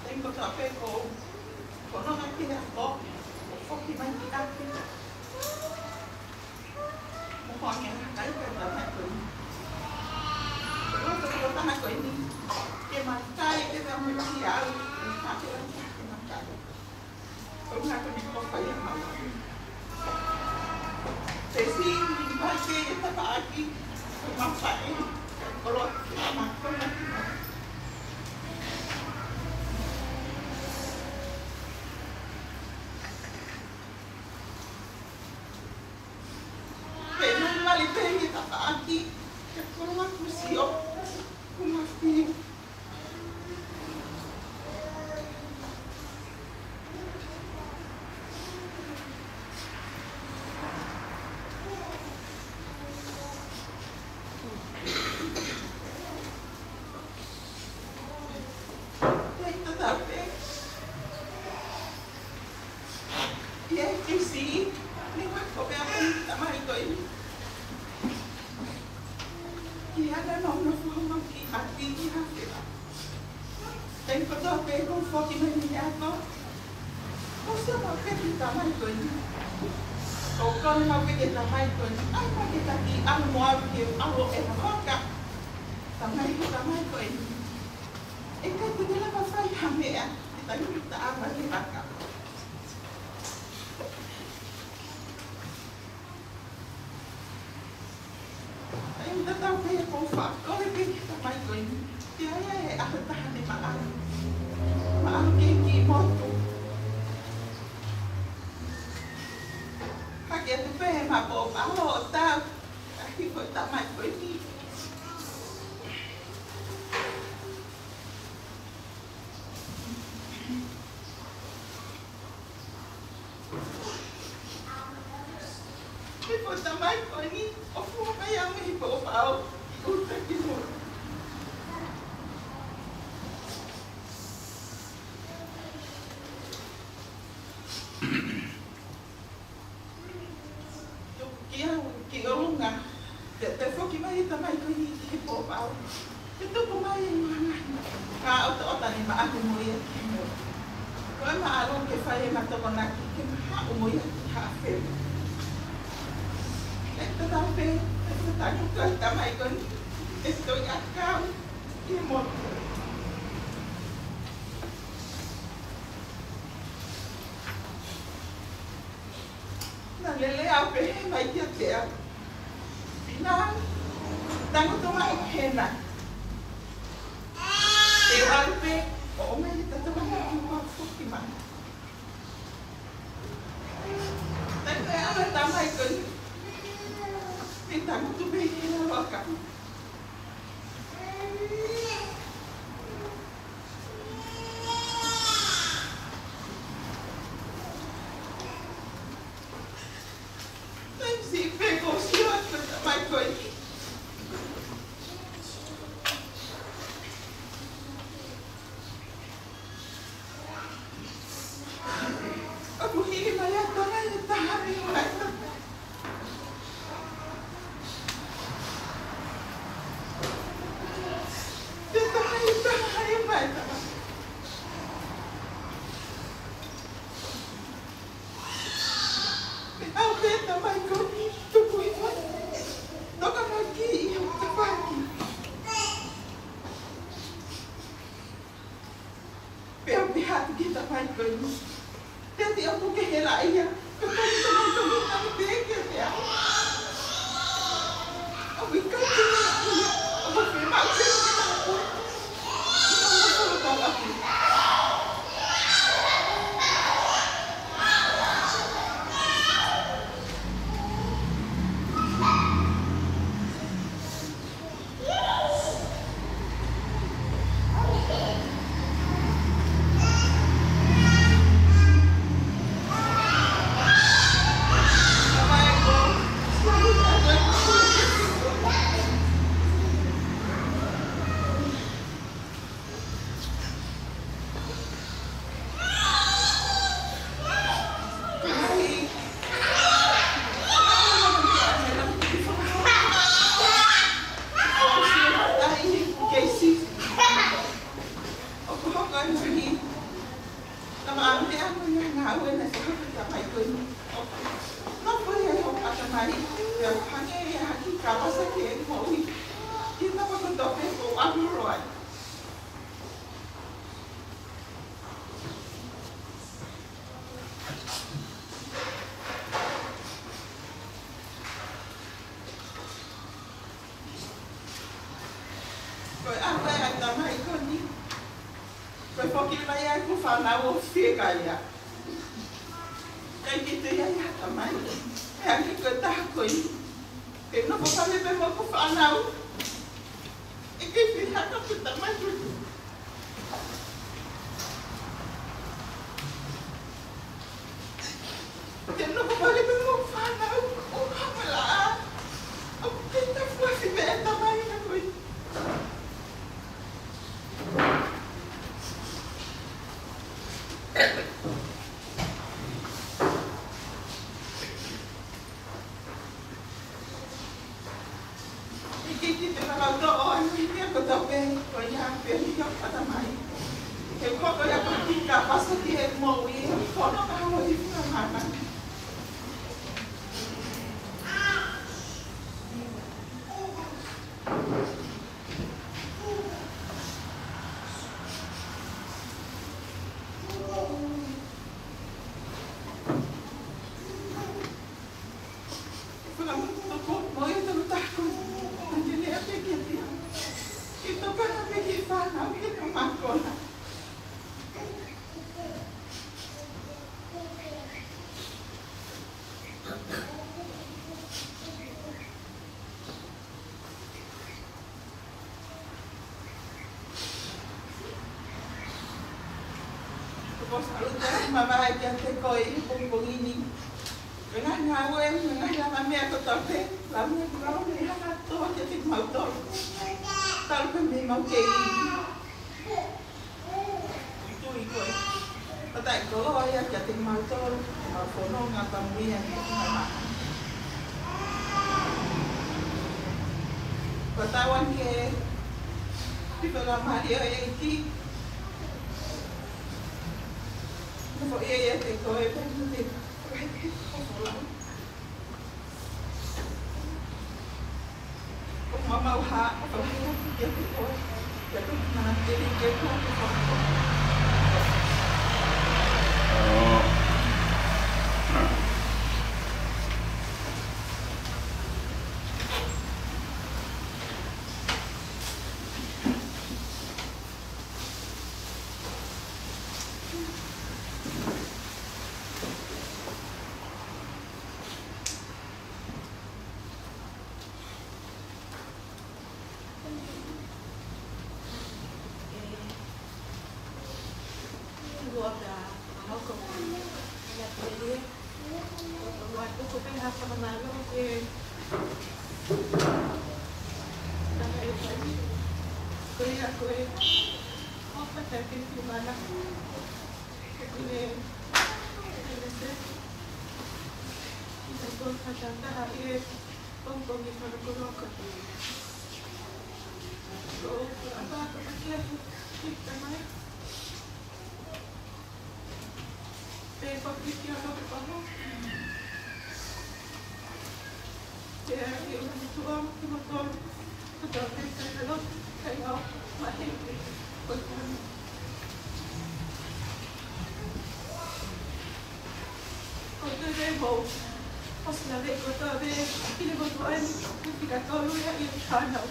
Taimi kotoa pē ko, ko e nonga ki he ako, ʻo foki mai ki ʻapi. Mo hono ʻai pē tamai ko eni. Ko e loto ko e tamai ko eni. Ke matai pē pea mo ia au, ke matai, ke matai. ʻO ngā ko ni ko fai e mau. Te si ni mai ke e tapaʻaki, ko mau fai, ko lo ki a ma ko na ki ma. Pe no mali pe ni tapaʻaki, ke ko lo ma kusio, ko ma fi. Te i tata pe. ʻI he kisi, ne kua ko pea ko e tamai ko eni. Ki ana no no fo ma ki a ki ki ha fela. Taimi kotoa pē ko e foki mai ni ako. Ko e sio maʻu pē ki he tamai ko eni. Ko e kole maʻu pē ki he tamai ko eni. ʻAi mai ke taki ʻalu mo au ke ʻalu e hoka. Tamai ko e tamai ko eni. ʻE ʻikai te ne lava fai ha meʻa, ʻe taimi ta ava he vaka. Taimi tatau pē ko e faʻa kole pē ki he tamai ko eni. Ke ʻai ʻe ʻaho ʻe taha ne maʻau. Maʻau ke ki motu. Hake atu pē he mapo ʻaho ʻo tau. Ka hiko e tamai ko eni. Hifo tamai ko eni, ʻo fua mai au mei he pōpao, ʻi ʻuta ki muʻa. Tuku ki au, ki ʻolunga, te, te foki mai e tamai ko eni ki he pōpao. Te tuku mai e ngaahi, ngaahi ʻotaʻota ni maʻaku mo ia ki muʻa. Ko e maʻalo ke fai e matokonaki ke mahaʻu mo ia ki ha fele. ʻE tatau pē, ʻe tatau ko e tamai ko eni, ʻe toi ʻakau ki muʻa. Naʻa ne lea ʻo pehē mai kiate au. Pina, tangutu mai hena. Te u ʻalu pē, ʻo ʻomai e tata mai ki muʻa foki mai. Taimi ʻe ʻalu e tamai ko eni. Te tangutu pē hena loka. Taimi siʻi pē ko e sio atu e tamai ko eni. ʻOku hili mai ʻa e tamai ʻe taha ni mai tamai. Te tamai ʻe taha ni mai tamai. Pea ʻalu pē tamai ko eni, tuku ʻi muʻa. Toka mai ki he tafaʻaki. Pea u pehē atu ki he tamai ko eni. Te ti ʻoku ke hela ia. Ko e tamai ko eni, tamai pē ke te au. ʻOku ʻikai ke hela ia. ʻOku ke maʻu pē ke maʻu. ʻI hono solo tau atu. Mai, pea hangē ia ha kiʻi kāpasa ki heʻeku moʻui. Ki he tapa kotoa pē ʻoku ou ʻalu ai. Ko e ʻalu ʻa e tamai ko eni. Ko e foki mai ʻa ʻeku fānau ʻo fiekaia. ʻIkai ke toe ʻi ai ha tamai. ʻE ʻange ko e taha ko eni. Ke nofo fale pē mo ʻeku fānau. ʻIkai ke toe ʻi ai ha tamai ko eni. Ke nofo fale pē mo ʻeku fānau, ʻo hangē la, ʻoku kei tafuafi pē ʻe he tamai ko ē. ʻIkai ke toe lava ʻo ʻoange ʻa e meʻa kotoa pē, ko ia pē ʻoku ʻi ai ʻa e tamai. He ko e hoko ia ko e kiʻi kāpasa ki heʻeku moʻui, ko hono kaha ʻo e fika mana. Fakamolemole, mo e tolu taku. Angelea pē kiate au. Ke tokanga pē ki he fānau, ke nau mākona. Ko e ʻosi ʻalu atu ʻa e mavae kiate koe ʻi he pongipongi ni. Ko e ngaahi ngāue, ko e ngaahi lavameʻa kotoa pē, lavameʻa kotoa pē, hanga atu kiate kimautolu. Talu pē mei heʻemau kei. Tui ko ē. Fakafetaʻi koloa ia kiate kimautolu, mau fononga pea mo ia ni. Fakatauange ki he Laumālie ʻo e ʻEiki. Nofo ia ʻiate koe pea mo e Ko e tele mo, ʻosi lave kotoa pē, ʻi he motuʻa ni, ʻoku fika tolu ia ʻi he fānau.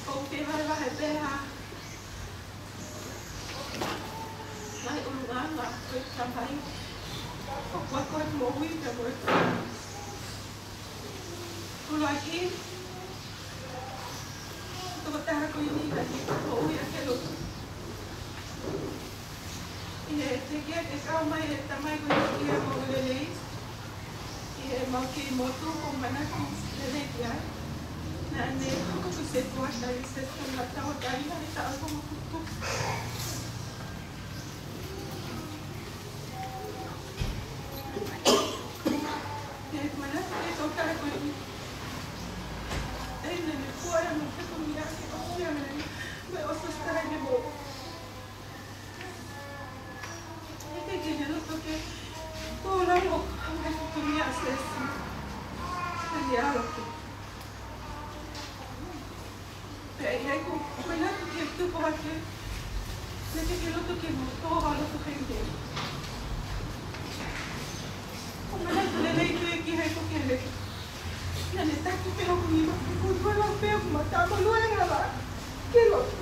ʻOku ke vahevahe pē ha ngaahi ʻulungaanga ʻo e tamai ʻoku ako atu moʻui pea mo e ʻuluaki. Tokotaha ko eni ka ni moʻui ʻa e lotu. ʻI he teʻeki ke kau mai e tamai ko eni ki he moʻui lelei. ʻI heʻemau kiʻi motu ʻoku ou manatu lelei ki ai. Naʻa ne hoko ko e setuata ʻi he sesiteni ʻa e tauʻatāina he taʻu hongofulu. Ke manatu ki he tokara ko eni. Pea ʻi heʻeku manatu ki he tupu hake, naʻe ʻikai ke u loto ke u tō ʻo loto heni. ʻOku ou manatu lelei pē ki heʻeku kele. Naʻá ne taki pē hoku nima, ʻoku ou lau pē hoku mata mo ʻeku lea lava ki loto.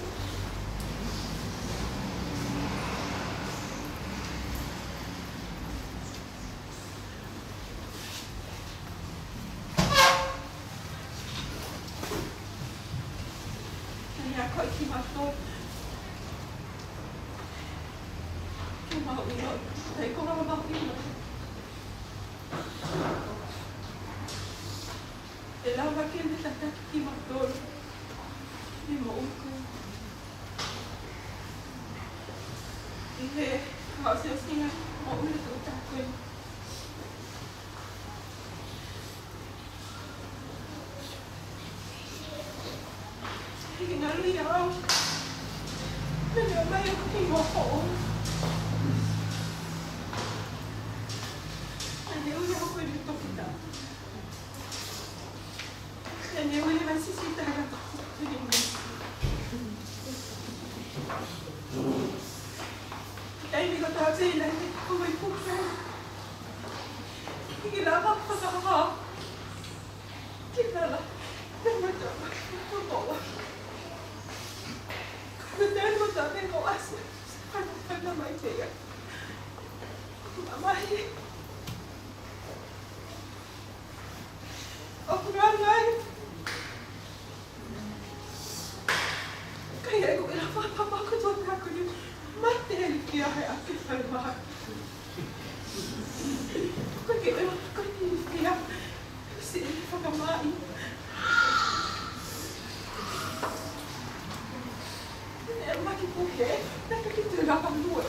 Naʻá ne akoʻi kimautolu ke mau ʻilo, ʻikai ko ha mau ʻilo. ʻE lava ke ne tataki kimautolu ʻi he moʻui ko eni. ʻI he fakaʻosiʻosinga moʻui ʻo e tokotaha ko eni. He naʻe ngalingali au. Naʻá ne ʻomai hoku hingoa foʻou. Naʻá ne ui au ko e toketā. Naʻá ne ui e vaisisitā ko e nesi. Taimi kotoa pē naʻá ne ʻomai puke. ʻIkai lava fakahā ke lala, te mata, te moa. Ko e tanu mata, te moa, asa, asa, asa, mai te ia. Mamahi. ʻOku ngai. Kai ai ko e lava papa ko tō tāku ni. Mate ai ki he ʻapi fale maha. Ko ke ʻoua ko ni fia. Siʻi fakamāʻi. ʻE maki puke, naʻe ʻikai ke te lava lue.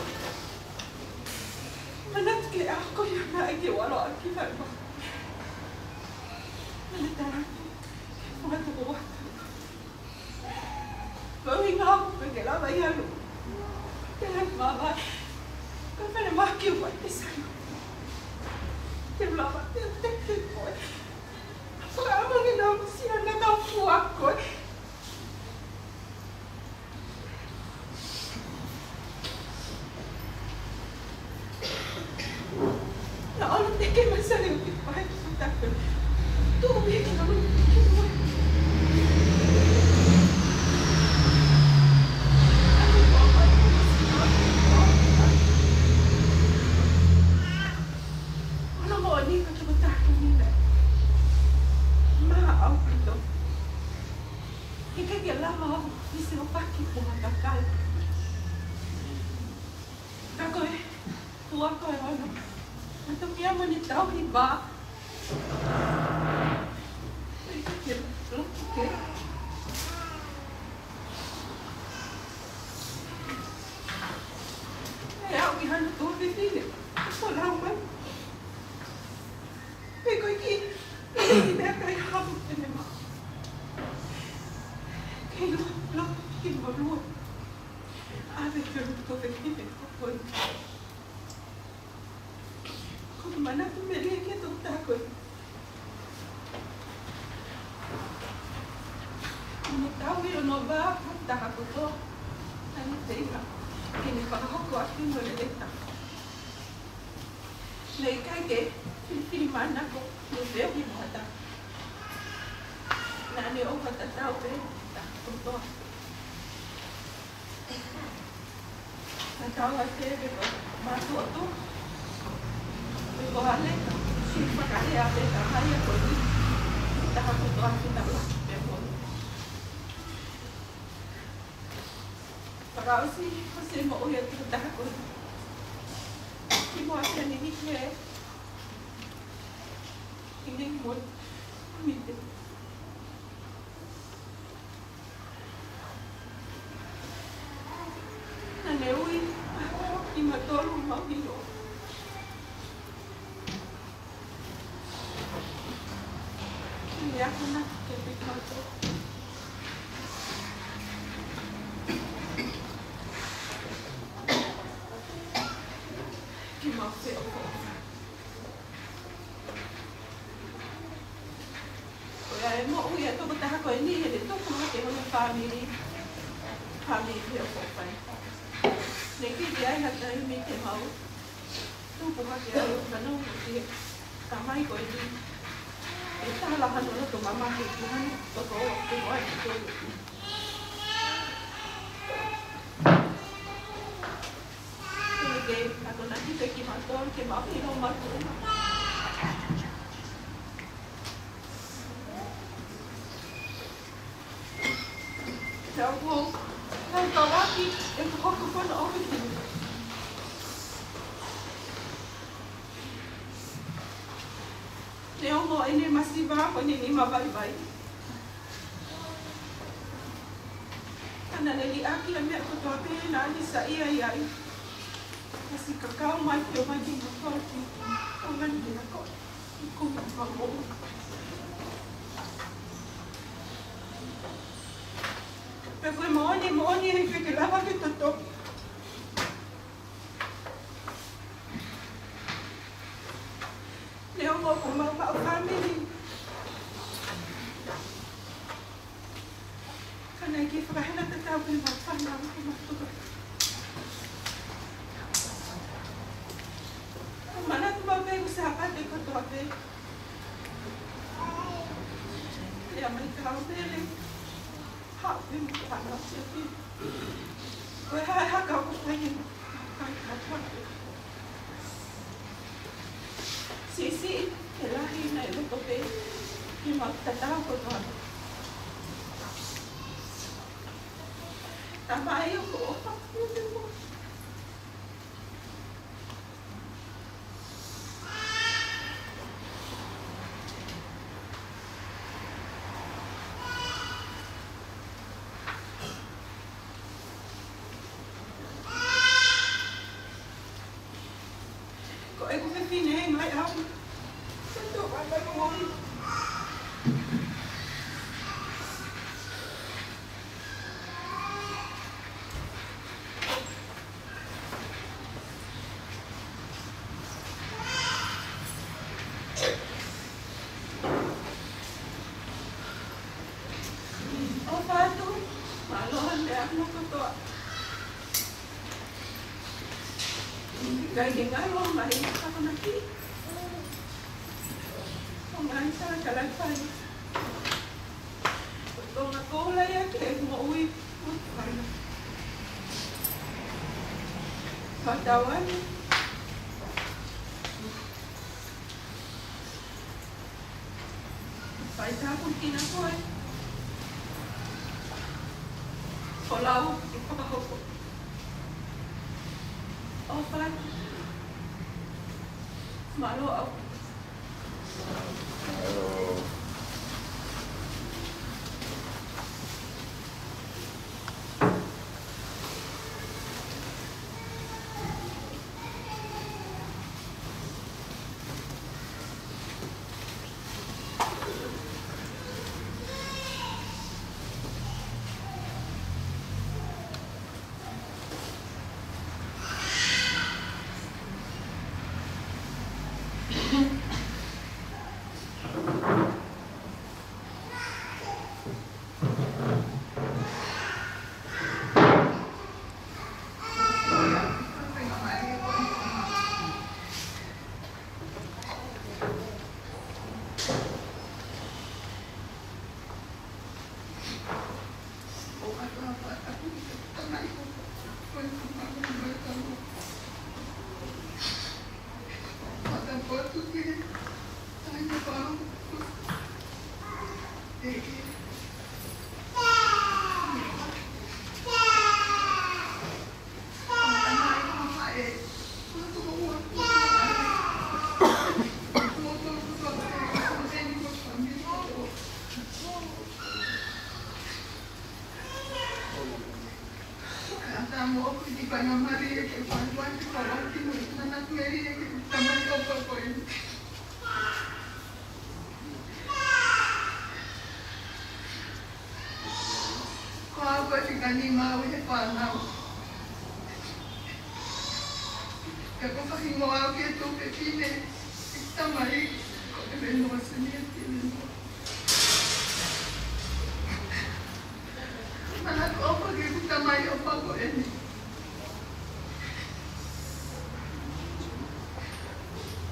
Manatu ki he ʻaho ko ia naʻe ʻikai ke u ʻalu ʻo ʻalu ki fale maha. Naʻá ne tala atu, ke u ʻalu ʻo ʻalu. Ko e ʻuhinga ʻoku ʻikai ke lava ia ʻalu. Te lava mama. Ko e fale maha ki ua te sano. Te lava, te, te, te koe. Fakaʻamange naʻa mo siana ka fua koe. Naʻa ʻoku te ke masani ʻo te pae ki taku. Tuʻu pē ki ngalo ki mua. ʻOku moʻoni ko e tokotaha ko eni. Maʻa ʻaupito. He ʻikai ke lava au ʻi he ʻofa ki he puha kakai. Ka ko e puha ko ē ʻoku ne toki ʻamanaki tauhi vā. ʻIkai ke loto ke. ʻE au ʻi hano tō fefine. Ko lau mai. Pea ko e kiʻi, kiʻi meʻa kai hamu te ne maʻu. Kei lo, lo, kei lo lua. ʻAve ke u tofe ki he ko koe. Ko e manatu melie ki he tokotaha ko ē. Naʻe tauhi hono vā, taha kotoa. Naʻá ne teʻeki ke ne fakahoko ʻaki mo e lelei taha. Naʻe ʻikai ke filifilimānako, ne feohi mata. Naʻá ne ʻofa tatau pē, taha kotoa. Naʻa tau ʻa te pe ko mātuʻa tō. Pe ko ha leka, siʻi fakalea pē ka hai a ko ni. Taha kotoa ke tau la, pe ko. Fakaʻosi, ʻosi e moʻui ʻa e tokotaha ko ē. Kimuʻa pē ʻene hiki e. ʻIne mo, mite. Naʻá ne ui, ʻa, kimautolu mau hilo. Naʻá ne ako na ke piki mautolu. Ke mau feʻofoʻofani. Moʻui ʻa e tokotaha ko eni he ne tupu hake hono fāmili, fāmili ʻo Foʻofai. Ne kiʻi ai ha taimi te mau tupu hake ai ʻo fanongo ki he tamai ko eni. ʻE tala hano loto mamahi ki hano tokoua ke moa ki tonu. Ke, ke, ka ko na ki te ki matou, ke mau hilo matou. Tau ko, tau kawaki, ʻe ko hoko ko na omi ki. Neongo ʻene masiva ko ʻene nima vaivai, ka naʻa ne liʻaki ʻa e meʻa kotoa pē naʻa ne saiʻia ai. Kasi kakau mai ke o mai ke ngā kōti. ʻO ngani ke ngā kōti. Ko ngā kōti. Pea ko e moʻoni, moʻoni ʻe ʻikai ke lava ke toto. Neongo ko maʻu maʻu fāmili, ka naʻe ʻikai fakahela tatau pē maʻu fānau ko maʻu tuka. Ko manatu maʻu pē ko Sāpate kotoa pē. Lea mai ka au pele. Haʻu pē mo ka ana siapi. Ko e hā e haka ʻoku fai ʻe, fai ka tuake. Sisi, ke lahi na e loto pē, ke mau tatau kotoa. Tamai ʻoku ʻofa pē mo. Ko ʻeku fefine mai au. Ko tō mai mai ko mohi. ʻOfa atu, mālō e meʻa kotoa. ʻIkai ke ngalo mai, ka ko na ki. ʻO ngaahi sala kalai fai. Ko Tonga koula ia ke moʻui mo fana. Ka tau ane. Fai tapu kina koe. Ko lau ke fakahoko. ʻOfa atu. Mālō au. Ko au ko e fika nima au he fānau. Pea ko e faʻahinga au ke tō pē pine, ʻi tamai, ko e menoa senia pine noa. ʻo pako eni.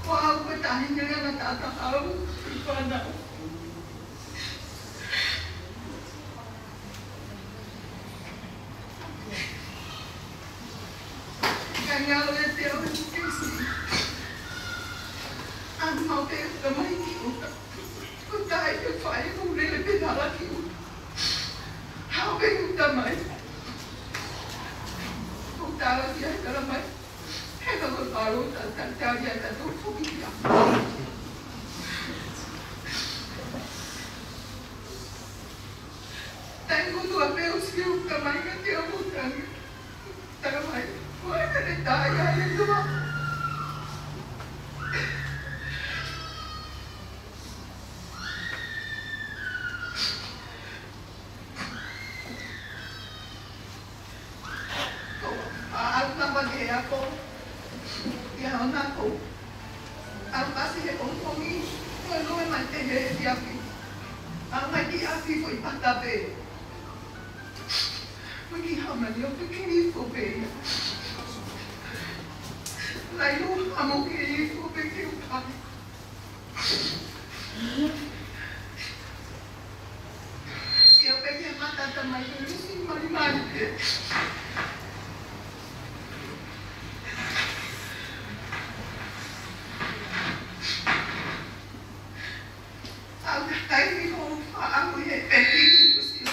Ko au ko e taʻahine ʻa e tangata ʻi he fānau. Ka ngalo e te au e kesi. ʻAlu mau pē ʻo uta mai ki ʻuta. Ko e taʻe te fai ʻo lele pē hala ki ʻuta. Haʻu pē ʻo uta mai. ʻO tala ki ai, tala mai. He ka ko e palo ta, ta, ta, ia ta tō foki ia. Taimi kotoa pē ʻosi ke uta mai ka te au ʻo uta mai. Tala mai. Ko e te te tā ia e tua. Ko, ʻa, ʻalu napa ki he ako. ʻI he ʻaho naʻa ku ʻalu ʻo kasi he pongipongi, ko e lue mai te he efiafi. ʻAlu mai ki ʻapi ko e pata pē. Ko e kiʻi hā mai ʻo pē ke ifo pē ia. Lai ʻo hamo ke ifo pē ke u pā. Sio pē ki he mata ʻa e tamai ko e misi malimali pē. ʻAu ka taimi ko ʻeku faʻa ʻalu he pēpiki kuo sio.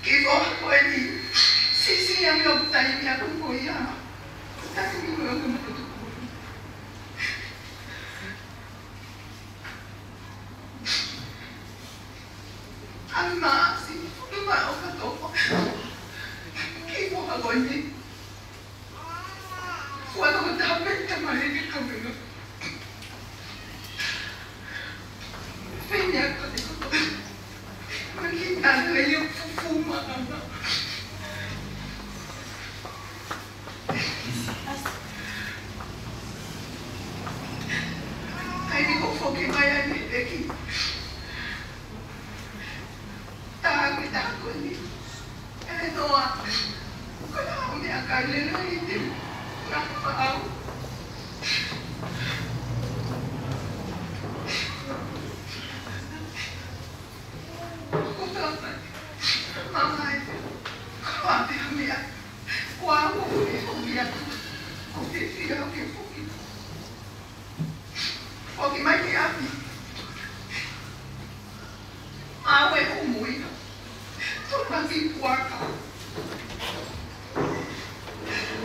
Kiʻi foha ko eni, siʻisiʻi ange ʻoku taimi atu ko ia. Taimi ko ia ʻoku mate tuku. ʻAlu mai, siʻi, futu mai ʻo ka tō. Kiʻi foha ko eni. Ua no ta me ta mai ni ka me no. Penya ka ni ko. Mani na le yo fufu ma na. Ai ni ko foki mai ai ni peki. Taha ki taha ko eni. ʻE noa. Ko e hā e meʻakai lelei te u ngāue maʻau. Ko tā mai. Mamae. Ko e hā e meʻa. Ko au ko e foki atu. Ko e fia ke foki. Foki mai ki ʻapi. Mau e kumuʻi. Tō mai ki puaka.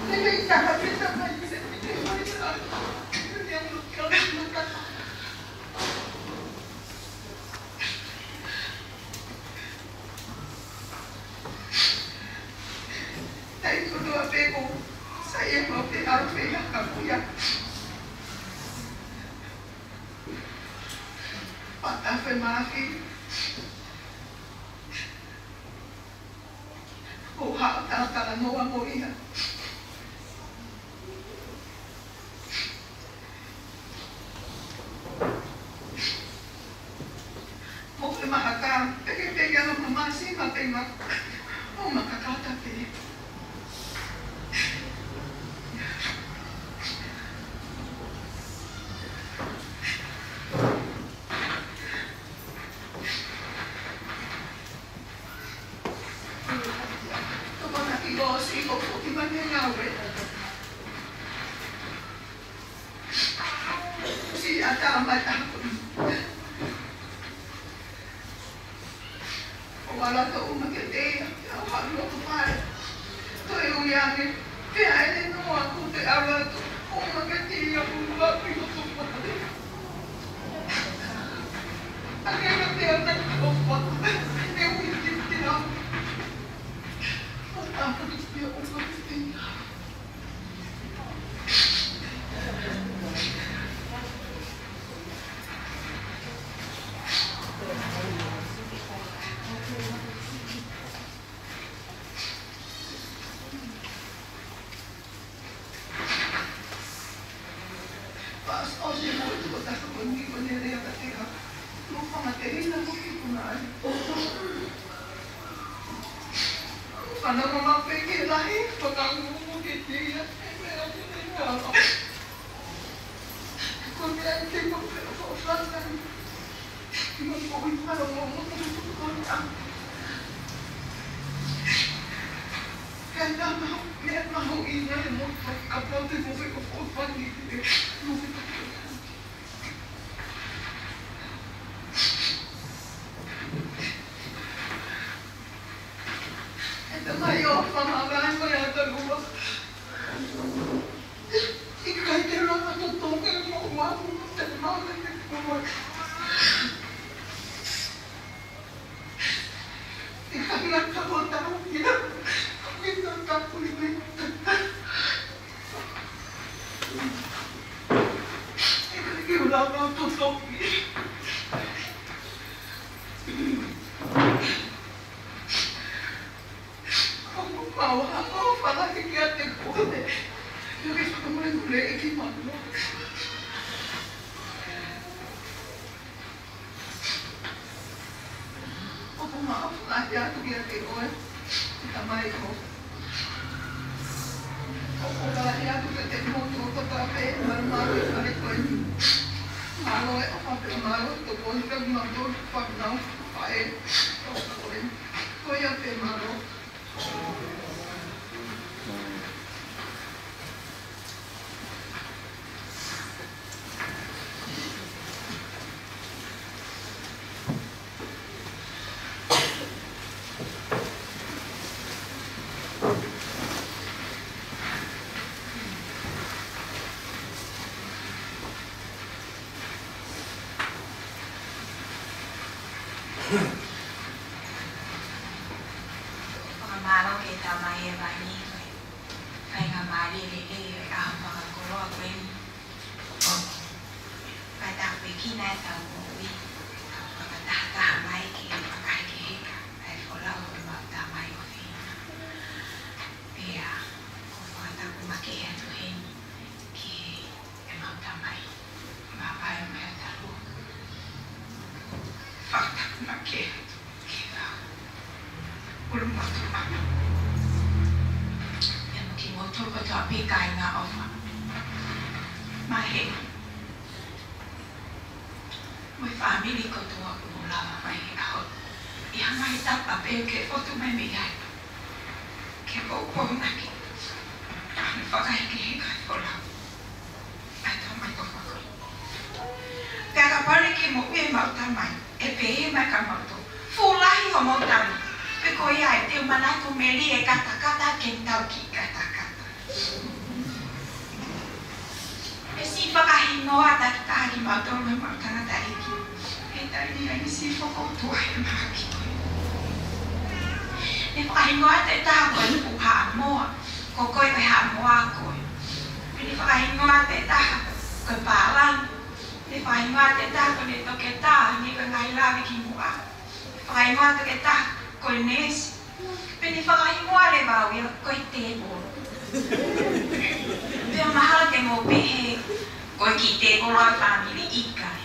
Lele i taha pē ta mai ki se pite mai sa. Lele i taha pē ta mai sa. Taimi kotoa pē ʻoku sai ʻemau pē ʻalu pē ia ka kuia. Pata fe mafi. ʻO haʻu talatala noa mo ia. Mo e mahaka, peke peke ʻa e mama si ma pe ma. ʻO makakata pē. Tokona ki lo si ko foki mai he ngāue. Si ata mai taha ko. ʻO ala to uma ke te ia, ʻo haʻu loto fale. Toe ui ange, pea ʻene noa ko te ala to uma ke te ia, ʻo haʻu loto fale. Ake ka te ana ki ʻofa, ne ui ki te au. ʻO tāpuni pea ʻo ka te ia. Pas o se mo tu ko ta ko ni ko ne le ka te ka. Mo ka ma te ina mo ki ko na ai. Ana mama peke lahi, fakaongo ke te ia, e meʻa ke te ngalo. Ko e meʻa ke mau pea fofana. Mo ko i maro mo mo mo ko na. Ka na mau, meʻa mau i na mo ka pau te mo fe ko fofani. Mo fe ko fofani. E te mai o fanga mai mai a te lua. ʻIkai te lava totongi mo ua mo te mau te te kua. ʻIkai la ka mo tau ia. ʻIkai la ka pui mai. ʻIkai ke lava totongi. ʻOku mau ʻofa lahi kiate koe. Ia ke fakamolemole ʻEiki mālō. ʻOku mau ʻofa lahi atu kiate koe, Tamai ko. ʻOku ʻofa lahi atu kiate kimoutolu kotoa pē, mālō e fale ko eni. Mālō e ʻofa pea mālō e tokoni pea mālō e fānau, faʻē, ʻofa ko eni. Ko ia pē mālō. Fakamālō ki he Tamai Hēvani, ko e faingamālie lelei ʻo e ʻaho fakakoloa ko eni. Kae tāpuekina ʻetau moʻui, tau fakatahataha mai ke fakahekeheka ʻa e folau ʻo ʻemau Tamai ʻofeina. Pea, ʻoku ou fakatapu makehe atu heni ki he ʻemau Tamai, Mavae Meatalu. Fakatapu makehe atu ki he kau ʻulumotuʻa. Pea mo kimoutolu kotoa pē kāinga ʻofa. Mahe. Mo e fāmili kotoa kuo mou lava mai he ʻaho. ʻI ha ngaahi tapa pē ke fotu mai mei ai. Ke poupou naki. Kae fakahekeheka e folau. ʻA e Tamai ʻofa ko. Pea kapau leva ke moʻui ʻemau Tamai, ʻe pehē mai kia moutolu, fuʻu lahi homou tama. Pe ko ia ʻe te u manatu melie e katakata ke tau kiʻi katakata. ʻE siʻi fakahingoa takitaha kimautolu ʻe heʻemau tangataʻeiki. He taimi ʻe siʻi fokoutua he mahaki ko ē. ʻE fakahingoa atu ʻe taha ko e Nukuʻu Haʻamoa, ko koe ko e Haʻamoa koe. Pea ne fakahingoa atu ʻe taha ko e Pālangi. Ne fakahingoa atu ʻe taha ko ʻene toketā, ne ko e ngaahi lave ki muʻa. Fakahingoa atu ʻe taha ko e neesi. Pea ne fakahingoa leva au ia ko e tēvolo. Pea mahalo te mou pehē, ko e kiʻi tēvolo ʻa e fāmili, ʻikai.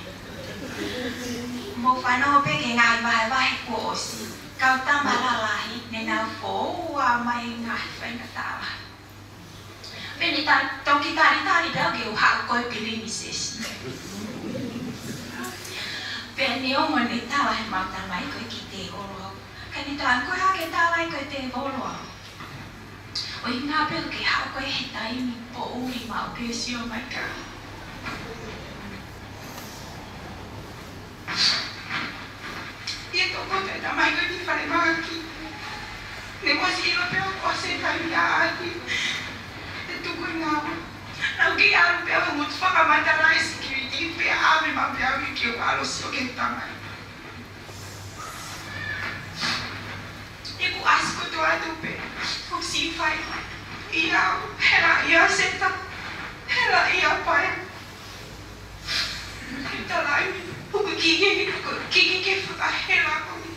Mou fanongo pē ki he ngaahi vahevahe kuo ʻosi. Kau tama lalahi, ne nau foua mai e ngaahi faingataʻa lahi. Pea ne ta-, toki talitali pē au ke u haʻu ko e pilinisesi. Pea neongo ne tala ʻe heʻemau tamai ko e kiʻi tēvolo au, ka ne tala ko e hā ke tala ai ko e tēvolo au. ʻUhinga pē ke haʻu ko ē he taimi poʻuli maʻu pē ʻo sio mai kia au. ʻI he tokoto e tamai ko eni ki falemahaki. Ne u ʻosi ʻilo pē ʻoku ʻosi e taimi ia ʻaki e tuku e ngāue. Naʻa ku kei ʻalu pē au he ngutu fakamatala e security pea ʻave mai pē au ke u ʻalu ʻo sio ki he tamai. ʻI heʻeku ʻasi kotoa atu pē, ʻoku siʻi fai ʻi au, hela ʻia Seta, hela ʻia Paea. He talaʻi, ʻoku kiki, ʻoku kiki ke fakahela koe.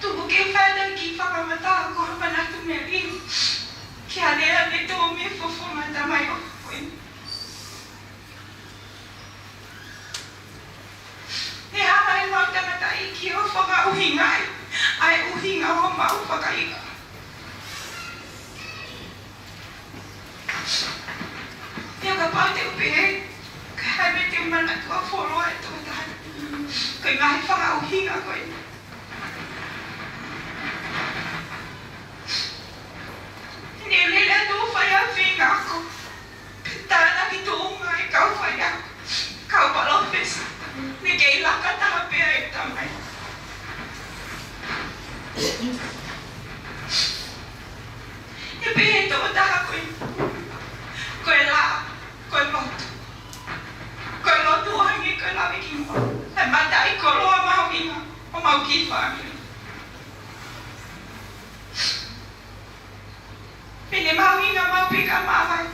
Tuku ke fai atu e kiʻi fakamatala ko ha manatu melie ki he lea ne tō mei he fofonga ʻo e tamai ʻofa ko eni. Ne hanga ʻe heʻemau tangataʻeiki ʻo faka- ʻuhinga ai, ʻa e ʻuhinga ʻo homau fakaiku. Pea kapau te u pehē, ka ʻi ai ha meʻa te u manatuʻi fuoloa ʻi he tokotaha ni, ko e ngaahi fakaʻuhinga ko ē. Ne lele atu ʻo fai ha feinga ako. Pea tānaki tuʻunga e kau faiako, kau palōfesa, ne kei laka taha pē ʻa e tamai. Ne pehē ʻe he tokotaha ko ē, ko e lao, ko e lotu. Ko e lotu ʻo hangē ko e lave ki muʻa. ʻA e mataʻikoloa mahuʻinga ʻo homau kiʻi fāmili. Pea ne mahuʻinga maʻu pē ka mau ʻai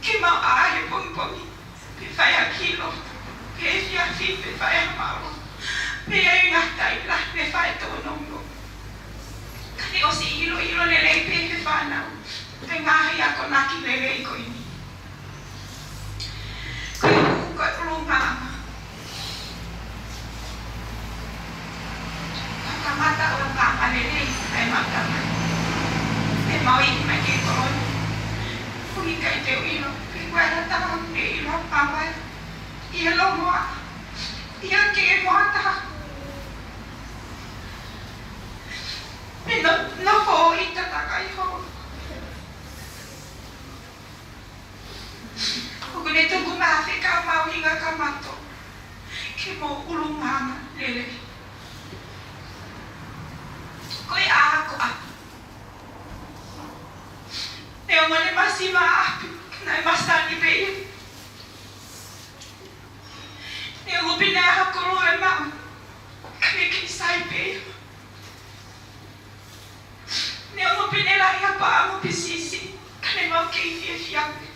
ke mau ʻā he pongipongi, pe fai ha kiʻi lotu, pe efiafi, pe fai ha mālō, pe ʻi ai ha ngaahi taimi lahi ne fai tōnounou. Ka ne ʻosi ʻiloʻilo lelei pē ʻe he fānau ʻa e ngaahi akonaki lelei ko eni. Ko e hū ko e ʻulungaanga. Ka kamata ʻulungaanga lelei ʻa e mata mai, ʻe mau ʻi mai ki he kolo ni. ʻOku ʻikai te u ʻilo pe ko e hā ha taha ʻoku ne ʻilo ʻa e mata mai ʻi he longoaʻa, ʻi he kei moa taha. Pea no, nofo ʻi he takai hou. ʻOku ne tuku mai ha fekau mahuʻinga ka mato ke mou ʻulungaanga lelei. Ko e ako ʻapi. Neongo ne masiva ʻapi, ka naʻe masani pē ia. Neongo pē naʻe ʻi ai ha koloa ʻe maʻu, ka ne kei sai pē ia. Neongo pē ne lahi ha paʻanga pe sisi, ka ne mau kei fiefia pē.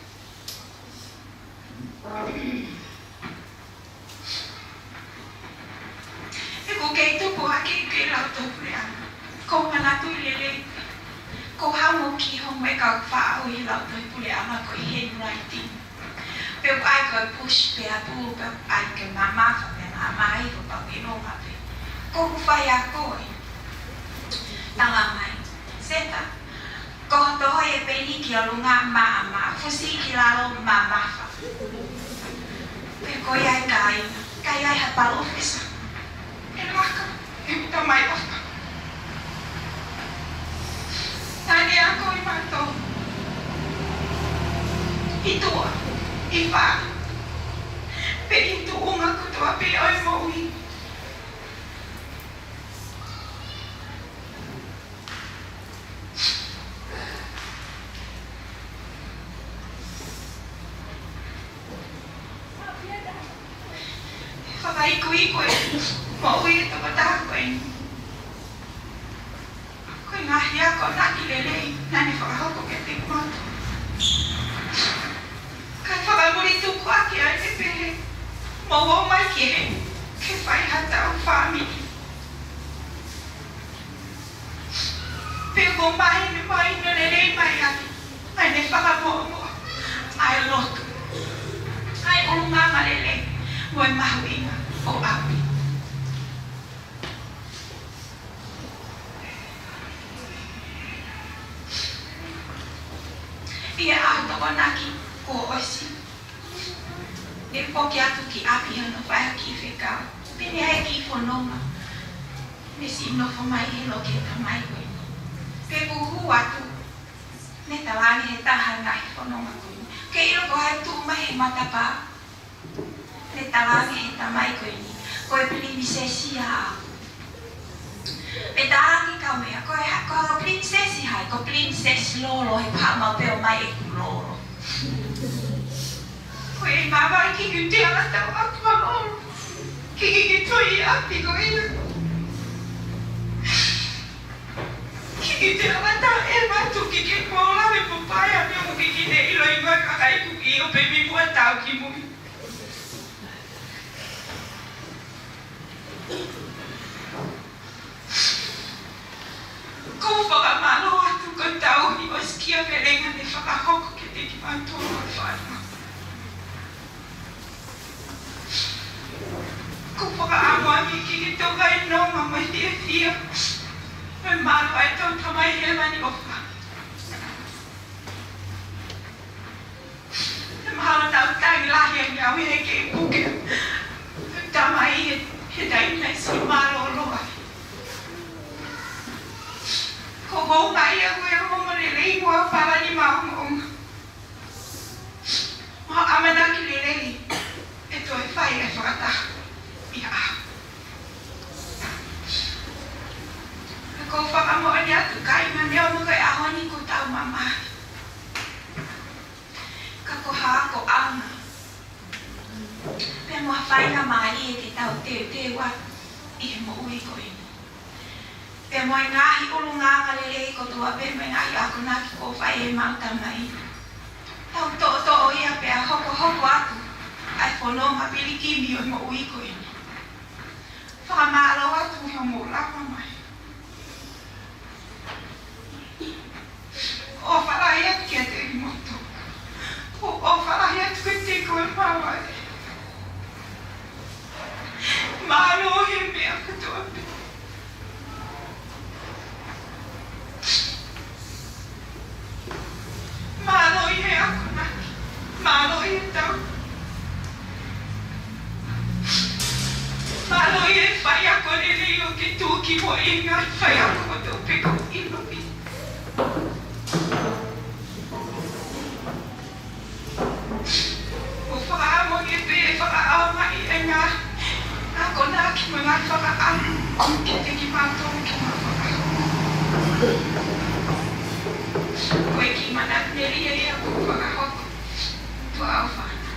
ʻI heʻeku kei tupu hake ʻi he Lautohi Puleʻanga, ʻoku ou manatuʻi lelei, ʻoku ou haʻu mo kiʻi homo e kau faʻu ʻi he Lautohi Puleʻanga ko e handwriting. Pea ʻoku ʻai ko e push pea pull, pea ʻoku ʻai ke mamafa, pea mamafa, pea ʻoku ʻilonga pē. Ko hoku faiako ē. Talamai, Seta, ko hoʻo toho e peni ki ʻolunga, maʻamaʻa, fusi ki lalo, mamafa. Pea ko ia ai kāinga, ka ʻi ai ha palōfesa ʻe laka, ʻe uta mai ʻofa. Naʻa ne ako ʻi mātou, ʻi tuʻa, ʻi fā, pea ʻi tuʻunga kotoa pē ʻo e moʻui. Fakaikuiku e moʻui e tokotaha ko eni. Ko e ngaahi akonaki lelei naʻa ne fakahoko kiate kimautolu. Kae fakamuli tuku ʻaki ai ʻe pehē, mou ō mai ki heni ke fai haʻatau fāmili. Pea ʻoku mahino, mahino lelei mai ʻaki ʻa ʻene fakamoʻomoʻa ʻa e lotu, ʻa e ʻulungaanga lelei, mo e mahuʻinga ʻo ʻapi. ʻI he ʻaho Tokonaki kuo ʻosi, ne u foki atu ki ʻapi hono fai ha kiʻi fekau. Pea ne ʻi ai e kiʻi fononga ne siʻi nofo mai he loki e tamai ko eni. Pea ʻeku hū atu, ne talaange ʻe he taha e ngaahi fononga ko eni, ke ʻilo ko hai tuʻu mai he matapā. Ne talaange ʻe he tamai ko eni, ko e pilinisesi ia au. Pea talaange ʻe he kaumeʻa, ko e hā, ko e pilinisesi hai? Ko e pilinisesi lolo, he ʻoku haʻu maʻu pē ʻo ʻomai ʻeku lolo. Ko e mavae, ʻikai ke u toe ala tau atu ha lolo. ʻIkai ke u toe ʻi ʻapi ko ia. ʻIkai ke u toe ala tau e matu, ʻikai ke u toe lave mo paea, neongo ʻikai ke ne ʻilo ʻe he kakai ʻeku ʻio pē mei muʻa tau ki mui. ʻOku ou fakamālō atu ko e tauhi ʻosikiavelenga ne fakahoko kiate kimautolu ʻa e fānau. ʻOku ou fakaʻamu ange ke ʻi he tōkai nonga mo e fiefia, mo e mālō ʻa e tau Tamai Hēvani ʻofa. He mahalo naʻa ku tangi lahi ange au he kei puke. Tamai, he, he taimi naʻe siʻi mālōlō ai. Ko e konga ia ko e ongoongo lelei mo e palani maʻongoʻonga. Mo e ʻamanaki lelei ʻe toe fai e fakataha ia. Ka ʻoku ou fakamoʻoni atu kāinga, neongo ko e ʻaho ni kuo tau mamahi, ka ko e akoʻanga pea mo e faingamālie ke tau teuteu atu ʻi he moʻui ko eni. Pea mo e ngaahi ʻulungaanga lelei kotoa pē mo e ngaahi akonaki kuo fai ʻe heʻemau Tamai, tau toʻotoʻo ia pea hokohoko atu ʻa e fononga pilikimi ʻo e moʻui ko eni. Fakamālō atu he mou lava mai. ʻOfa lahi atu kiate kimoutolu. ʻOfa lahi atu kiate koe Mavae. Mālō he meʻa kotoa pē. Mālō ʻi he akonaki. Mālō ʻi he tau. Mālō ʻi he faiako lelei ʻoku ke tuki mo e ngaahi faiako kotoa pē ʻoku ke ʻilo ki. ʻOku ou fakaʻamu ke pehē fakaʻaongaʻi e ngaahi akonaki mo e ngaahi fakaʻamu kiate kimautolu ke mau fakahoko. Ko e kiʻi manatu lelei ia ʻoku ou fakahoko. Tuʻa ʻofa atu.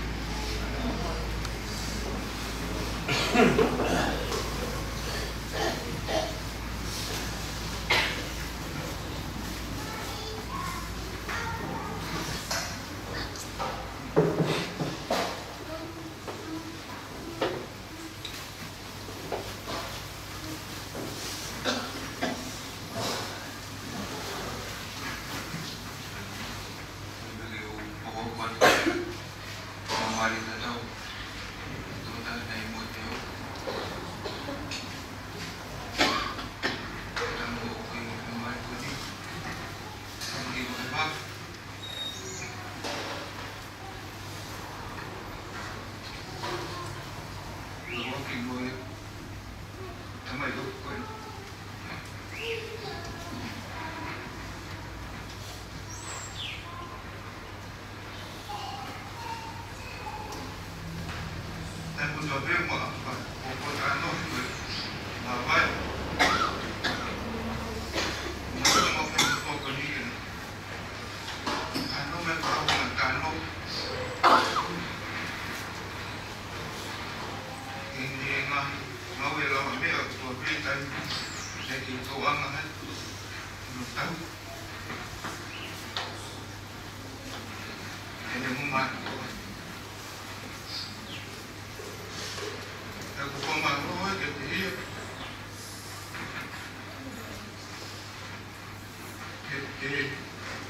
Ke, ke,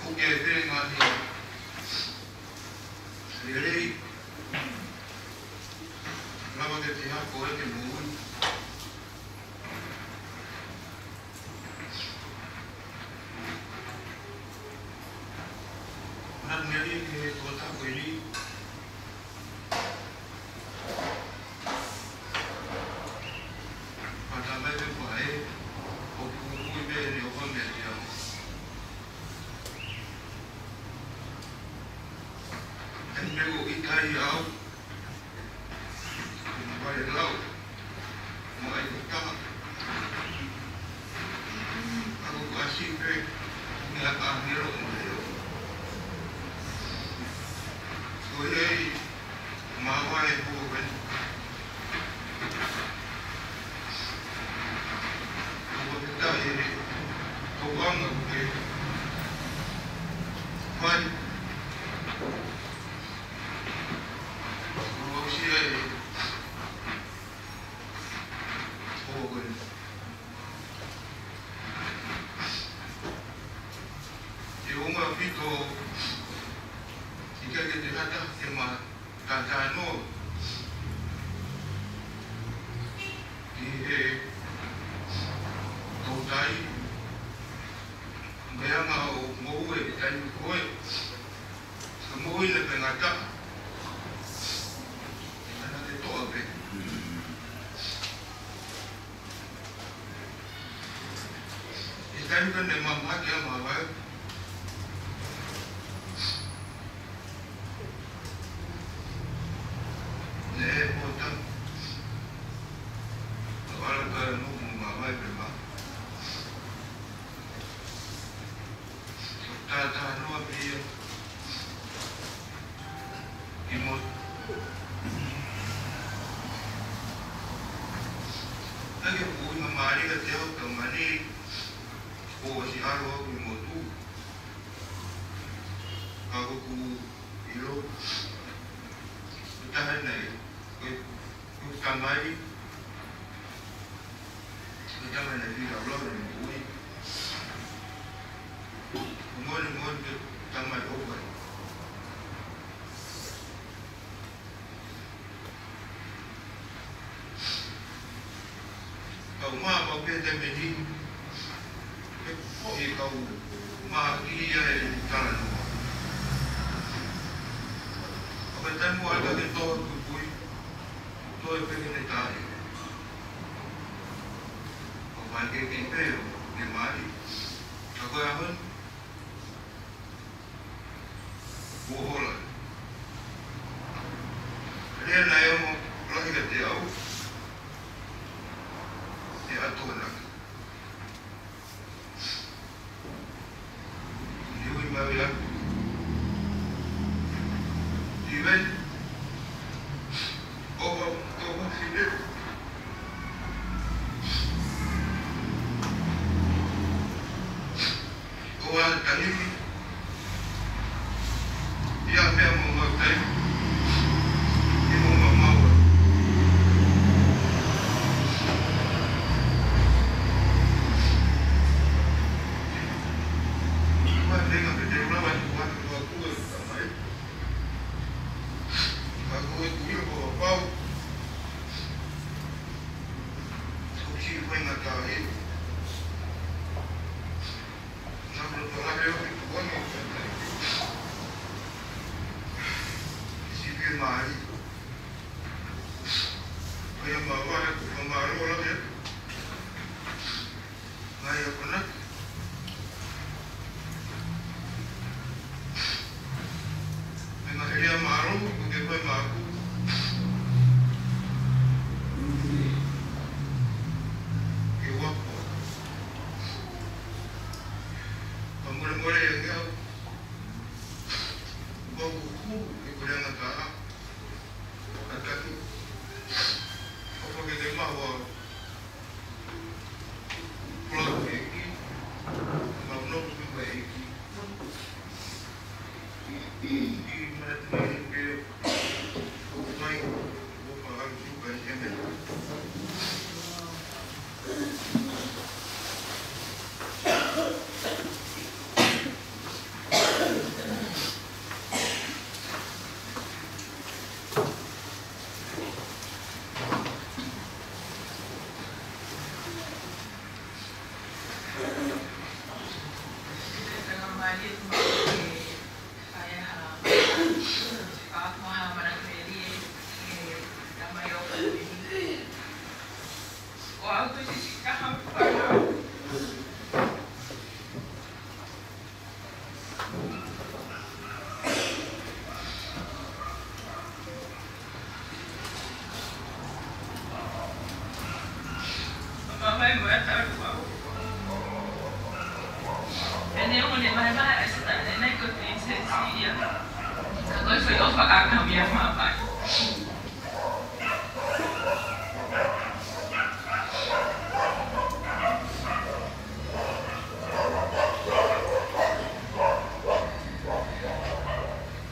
ʻoku ke pehē ngaahi lelei, lava ke te ako ʻi he moʻui. Manatu lelei ki he tokotaha ko eni. Pata mai pe pae, ʻoku ui pē ʻene ʻofa meiate au. Taimi pē ʻoku ʻikai au, ʻoku ʻikai au, mo ai ko tama. Ako ko asi pē, ni a ka ni lo mo leo. Ko e Mavae ko eni. Ko e taʻe ʻe tokanga ke fai. Ko e sia e ko eni. ʻE ongo ʻaupito ʻikai ke te hata ke ma tatano ki he Taimi ko ē ne mamahaki ʻa Mavaeope, ne ʻi ai e pō taha. ʻO ʻalu ʻo tala ʻe Nuku mo Mavaeope pē mā. Taha taha noa pē ia ki motu. Naʻe ʻikai ke u ʻuhinga mālie kiate au, tau mani, kuo ʻosi ʻalu au ki motu. Ka ʻoku ou ʻilo, ko e taha eni, ko e, ko e tamai, ko e tamai naʻe fie lau lau ʻene moʻui. Ko e moʻoni, moʻoni ko e tamai ʻoku ʻi ai. Kau mā, kau pē taimi ni, he ko e kau mā ki ai e talanoa. Ka ko e taimi ʻoku ʻikai ke toe puipui, toe pē ke ne tali. Kau mā ke ke pē, ke mali. Ka ko e ʻaho ni, kuo hola. Lea naʻe ongo lahi kiate au, ʻe ʻAtonaki. Ni ui mai ia. Tive. ʻOku, ʻoku fine. ʻO ʻa e taimi, ia meʻa mo mau taimi, ʻi mo mau mau. Ko e tenga pe te ula wa tu wa tu wa tu e tamai. Ka ko e kui o pau. Ko si fai ngata e. Ka mole mole e ngeau, mau kuku e kore angata a, a taki, o pake te maua, pula e ki, mau no kuku e ki.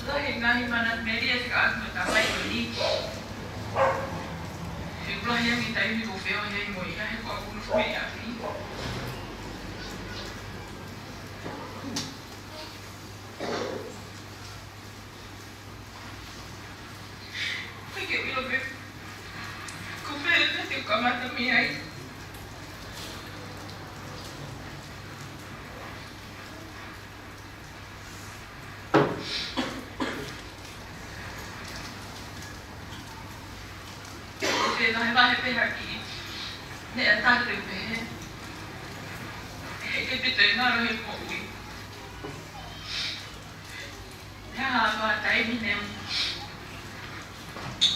Lahi e ngaahi mana melie ʻa e kau mata mai ko eni. He ʻoku lahi ange e taimi ʻoku feohi ai mo ia, he ko ʻeku nofo mei ʻapi. Ke ke ʻilo pē ko fē pē te u kamata mei ai. Ko fē vahevahe pē ha kiʻi meʻa tatau pē he. He ʻikai pē toe ngalo he moʻui. Pea hā ha taimi ne u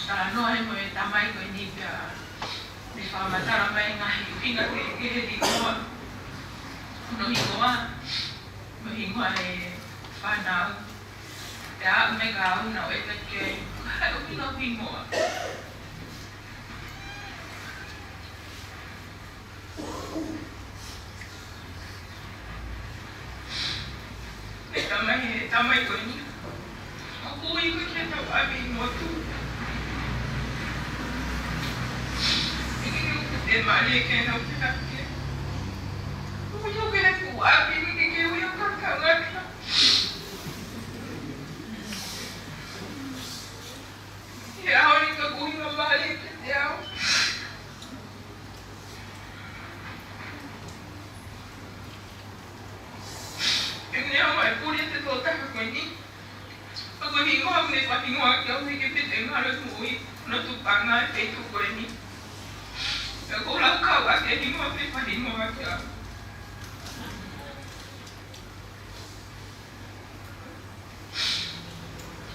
talanoa ai mo e tamai ko eni pea ne fakamatala mai e ngaahi ʻuhinga kehekehe he hingoa. Hono hingoa, mo e hingoa e fānau. Pea aʻu mai kia au naʻá ku ʻeke ki ai, ko e hā e ʻuhinga hoʻo hingoa? He tamai, he tamai ko eni, ʻoku ui ko ē ki heʻetau ʻapi ʻi motu. ʻIkai ke u fiemālie ke nau pehē ki ai. ʻOku ui au ki heʻeku ʻapi, ʻikai ke ui au ki he kau ngata. He ʻaho ni ka ʻoku ʻuhinga mālie kiate au. He ʻoku ne hanga ʻo puli ʻa e tokotaha ko eni. Pea ko e hingoa ʻoku ne fakahingoa ki au, he ʻikai pē toe ngalo he moʻui, hono tupuʻanga e feituʻu ko eni. Pea ʻoku ou laukau ʻaki e hingoa ʻoku ne fakahingoa ki au.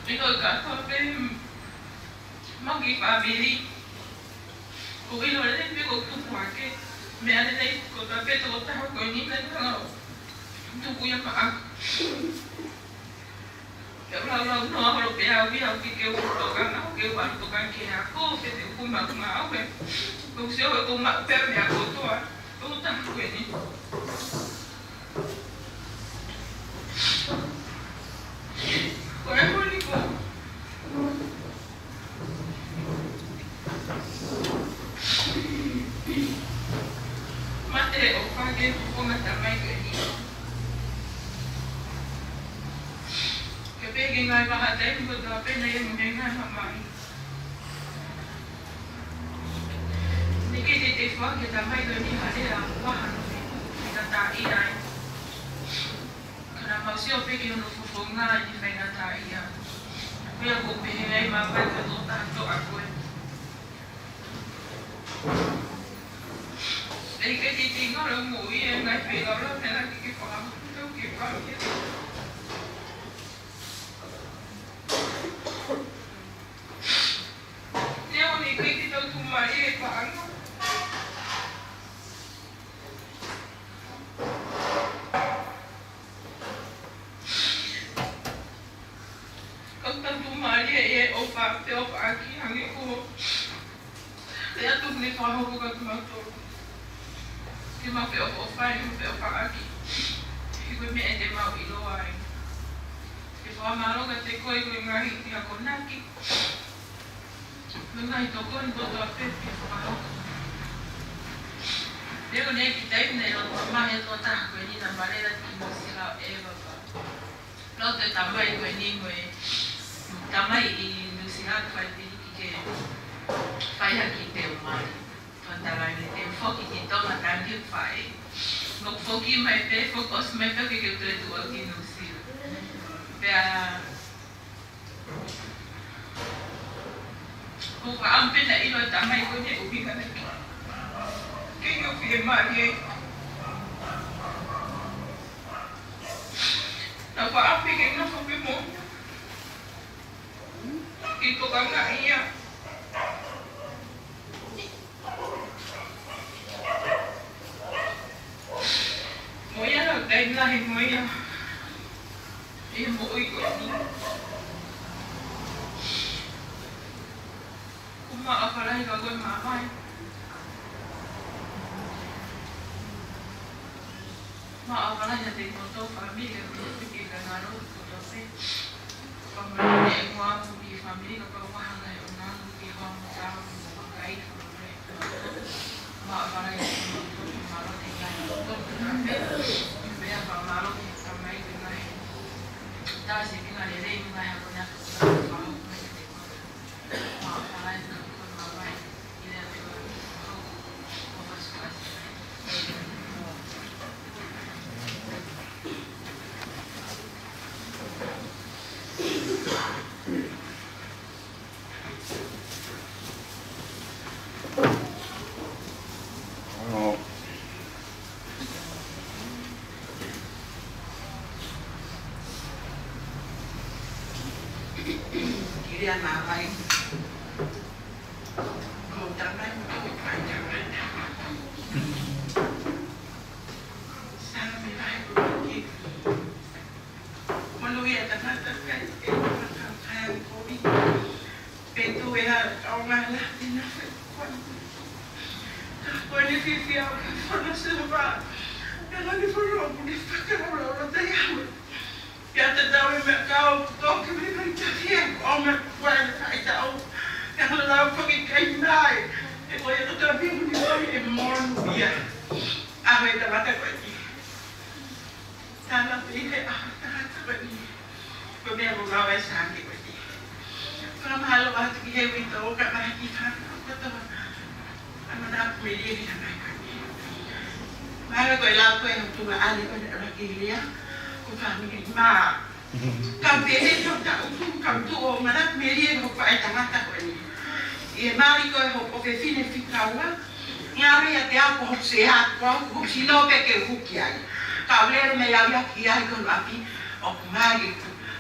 ʻIkai ke u kata pē mo e kiʻi fāmili. ʻOku ou ʻilo lelei pē ko e tupu hake. Meʻa lelei ko e taha pē tokotaha ko eni naʻá ne hanga ʻo tupu ia maʻaku. Ke u laulau noa holo pē au ia, ʻoku ʻikai ke u tokanga, ʻoku ʻikai ke u ʻalu tokanga ki he ako, pe te u kumaʻi maʻu pē. Ko e sio ʻoku ou maʻu pē meʻa kotoa. Tokotaha ko eni. Ko e moʻoni ko. Mate ʻo fake fofonga tamai ko eni. Ke pehē ki he ngaahi vahaʻa taimi kotoa pē naʻe ʻi ai mo e ngaahi mamahi. Naʻe ʻikai ke teʻeki foaki ʻe he tamai ko eni ha lea ʻo vaha hono faingataʻaʻia ai. Ka naʻa mau sio pē ki hono fofonga ʻi he faingataʻaʻia. Ko ia ʻoku ou pehē ai maʻa e tokotaha kotoa ko ē. Naʻe ʻikai ke teʻeki ngalo hoʻo moʻui he ngaahi feilaulau naʻe ʻikai ke fakahoko, tau ke fakahoko. Neongo naʻe ʻikai ke tau tuʻumālie he paʻanga. Ka tau tuʻumālie he ʻofa, feʻofaʻaki, hangē ko e lea atu naʻe fakahoko kiate kimautolu. Ke mau feʻofaʻaki, mau feʻofaʻaki. He ko e meʻa te mau ʻiloa ai. Ke fakamālō kiate koe, ko e ngaahi akonaki. Ko e ngaahi tokoni kotoa pē ke fakahoko. Neongo e kiʻi taimi naʻe loto mamahi ʻa e tokotaha ko eni naʻa ma lele ki Nuʻusila ʻo ʻeva pea loto e tamai ko eni mo e tamai ʻi Nuʻusila ʻoku fai pē hiki ke fai ha kiʻi peu mali. Pea talaange te u foki ki Tonga, talaange ki he faʻē. Mo foki mai pē, foki ʻosi mai pē ke ke toe tuʻu ki Nuʻusila. Pea ʻoku ou fakaʻamu pē naʻe ʻilo ʻe he tamai ko eni e ʻuhinga naʻe ʻikai ke u fiemālie ai. Naʻe fakaʻamu pē ke nofo pē mo ia. Ke tokangaʻi ia. Mo ia ʻa e taimi lahi mo ia ʻi he moʻui ko eni. ʻOku ou maʻu ʻaupito lahi ka ko e māmani. Maʻu ʻaupito lahi ʻa e motu fāmili, ʻa e motu ki he ngaahi lotu kotoa pē. Pea mo e moʻui ʻa e fāmili, ka pau ʻa e ngaahi ʻuhinga ki he hoa mo e tama mo e kakai, pea mo e motu. Maʻu ʻaupito lahi ʻa e motu, maʻu ʻaupito lahi ʻa e motu kotoa pē. Pea fakamālō ki he tamai ko e ngaahi tasi pinga lelei mo e ngaahi akonaki kotoa pē. Māvae. Ko e tamai mo e faʻētangata. Saame vahe uofitu. Monūʻia tangata kai e maka kai kovi. Pe tu e ha, ʻo ngā la te na fai kuan. Ka ko eni fiefia au ke fana se va. Pea lani fana au ne fakalaulauloto ia. Pea tatau e meʻa kau toki me mai tafia, ʻo me kuai na kai tau. Pea hana lau faki kai nai. E ko ia ka tau pia muni fai e monu ia. ʻA e tangata ko eni. Tana pē he ʻaho tangata ko eni. Ko e meʻa mo lau e sānge ko eni. Fakamālō atu ki he uitou kae ʻumaʻā ki he fānau kotoa. ʻA Manatu Melie he tamai ko eni. Mahalo ko e lau ko e ʻOtua ʻa e ko e ʻuluaki lea, ko e fāmili mā. Ka pehē ʻo taʻutu, ka tuʻu ʻo Manatu Melie ko e faʻētangata ko eni. ʻI he mali ko e hoku ʻofefine fika ua, ngalo ia ke ako hoku sea, ko au, hoku sino pē ke huki ai. Ka u lele mei au ia ki ai ko e ʻapi, ʻoku mali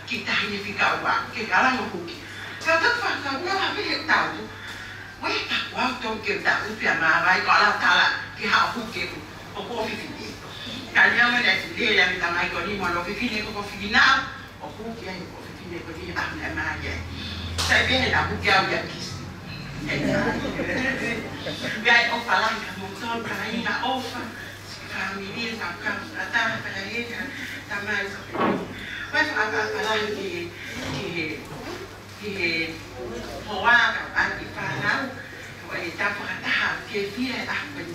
ki tahi e fika ua, ke kala mo huki. Ka tau fakakaukau ʻa pehē taʻutu. Ue, ka ko au tonu ke taʻutu ia Māvae, ko ala tala ke haʻu huki ʻeku ʻofefine. Ka lea mai lea ki lea lea mi tamai ko eni mo hono ʻofefine ko ko fina. ʻO huki ai ko e ʻofefine ko eni ʻa e mali ai. Sai pē he na huki au ia kisi. Pea ʻofa lahi kia moutolu kāinga ʻofa. Siʻi fāmili, siʻi kau kāinga, pea ʻi he ka tamai sa pē. Pea ʻofa lahi ki he, ki he hoa ka ʻai ki he fānau. Ko e tau fakataha ke fia e ʻaho ko eni.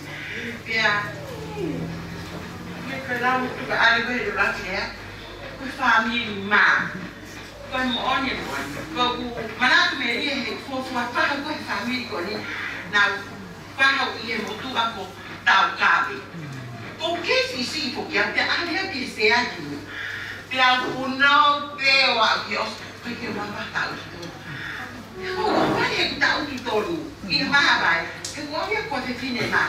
Pea, mm, me ko e lau tukaʻali ko e ʻuluaki lea, ko e fāmili mā. Ko e moʻoni e moʻoni. Ko ʻeku Manatu Melie he fuofua fahu ko e fāmili ko eni. Naʻa ku fahu ʻi he motuʻa ko Taukaveʻi. Ko e kei siʻisiʻi foki au pea ʻalu ia ki he sea ki muʻa. Pea u punou pē ʻo aʻu ki ʻOsi. Ko e ke mama taʻutu tonu. Ko e ʻuhinga he taʻutu tonu ʻi Māvae. He ko au ia ko e fefine mā.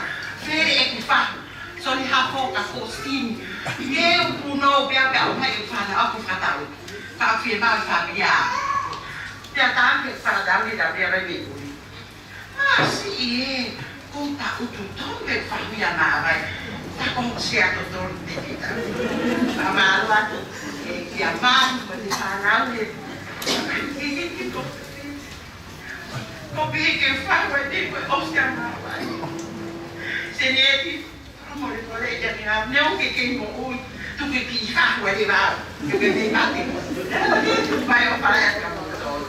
Fele ʻeku fahu. Soli hafo ka ko sini. Ke u punou pē au pea u mai ʻeku fānau ʻaku fakataʻutu. Ka fie mau fāmili ā. Pea tānaki fakataʻutu ʻi he taʻu lea mai mei muli. Masiʻi ē, ko e taʻutu tonu e fāmili ʻa Māvae. Ta ko hoku sea totonu te kita. Ka mālō atu, ē, kia Manu, ko e fānau ē. Ko pē ke fānau ē, ko e ʻosi ʻa Māvae. Senieti, Mole, mole, ia ni a, ne o ke ke moʻui, tuku ki ha hua le vao, ke ke mei mate. Vai o pala ya ka moto.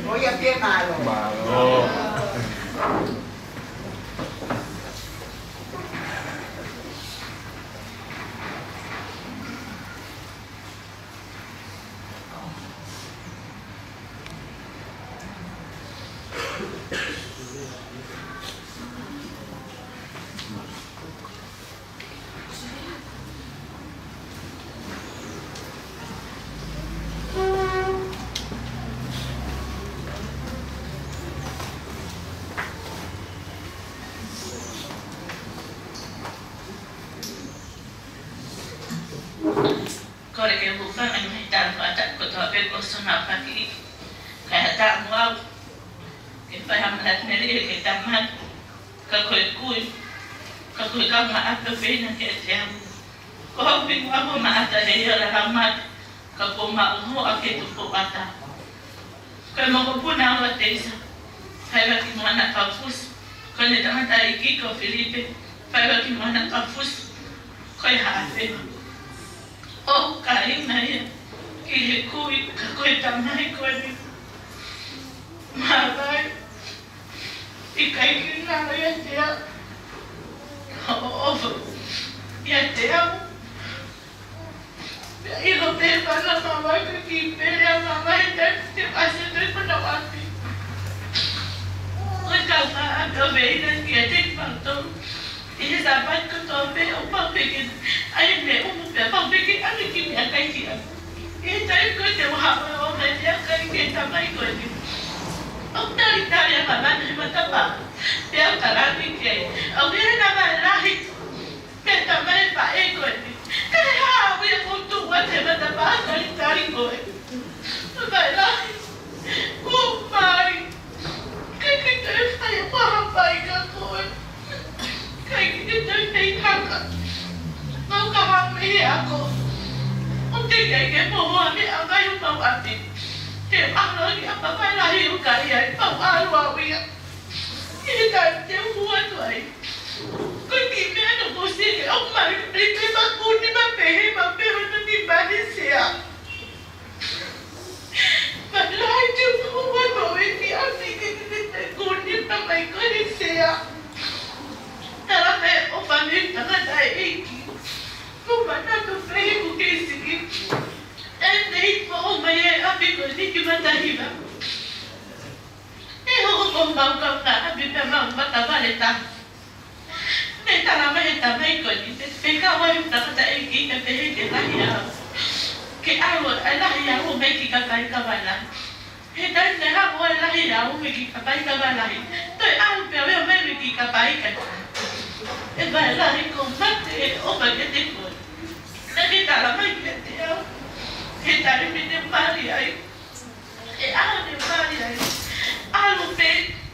O ia pē mālō. Mālō. Kole ke u hūfanga ʻi he ngaahi talafakatapu kotoa pē kuo ʻosi hono aofaki. Kae ʻatā mo au ke fai ha manatu melie ki he tamai, ka ko e kui, ka ko e kaungāʻapi ʻofeina kiate au. Ko hoku hingoa ko Maʻata Heiala Laumate, ka ko maʻu hoa ke tupu ata. Ko e mokopuna au ʻa Teisa, faiva ki Moana Kaufusi. Ko ʻene tangataʻeiki ko Filipe, faiva ki Moana Kaufusi. Ko e haʻafeʻi ʻo kāinga ia ki he kui, ka ko e tamai ko eni. Māvae, ʻikai ke ngalo ʻiate au. ʻOfa ʻiate au. Pea ʻilo pē pana Māvae ka ki pele ʻa Māvae te, te ʻasi te pana wapi. Ko e kaungāʻapi ʻofeina kiate kimautolu. ʻI he Sāpate kotoa pē ʻoku pau pē ke ʻai e meʻa ʻoku pau pē, pau pē ke ʻai ki meʻakai ki ai. ʻI he taimi ko ē te u haʻu ʻo ʻomai meʻakai ki he tamai ko eni, ʻoku talitali ʻa Māvae he matapā. Pea u talaange ki ai, ʻoku ʻi ai e vaʻe lahi. Pea tamai, vaʻe ko eni. Ka ʻi ai ha meʻa ʻoku tuʻu atu he matapā ʻo talitali koe? Vaʻe lahi. Ko mai, ke ke toe fai ha paʻanga kia koe. ʻIkai ke ke toe fai haka. Mau ka hame he ako. ʻOku teʻeki ke moho ʻa e meʻa mai ʻo mau ʻapi. Te u ʻalu ki ʻapi mai lahi ʻo kai ai, mau ʻalu au ia. ʻI he taimi te u hū atu ai, ko e kiʻi meʻa naʻe ʻosi ke ʻomai, ʻi he pē makuni ma pehē, ma pehē hono nima he sea. Ma lahi te u hū atu au ʻi he ʻapi ke ke te kuni ma mai ko e sea. Talamai ʻe he ʻofa mei he tangataʻeiki, ko e manatu pē ʻeku kei siki. ʻE nei mo ʻomai e ʻapi ko eni ki matahiva. ʻE hoko ko mau kaunga ʻapi pea mau matavale taha. Ne talamai ʻe he tamai ko eni, pea, pea ka ʻoua ʻe tangataʻeiki ke pehē ke lahi au. Ke ʻalu, ʻe lahi au mai ki Kapaikavalahi. He taimi ne haʻu ʻo lahi au mai ki Kapaikavalahi, toe ʻalu pē au ia mai ki Kapaikavalahi. ʻE Vailahi, ʻoku ou mate ʻi he ʻofa kiate koe. Naʻa ke talamai kiate au he taimi ne mali ai. ʻE ʻaho ne mali ai, ʻalu pē,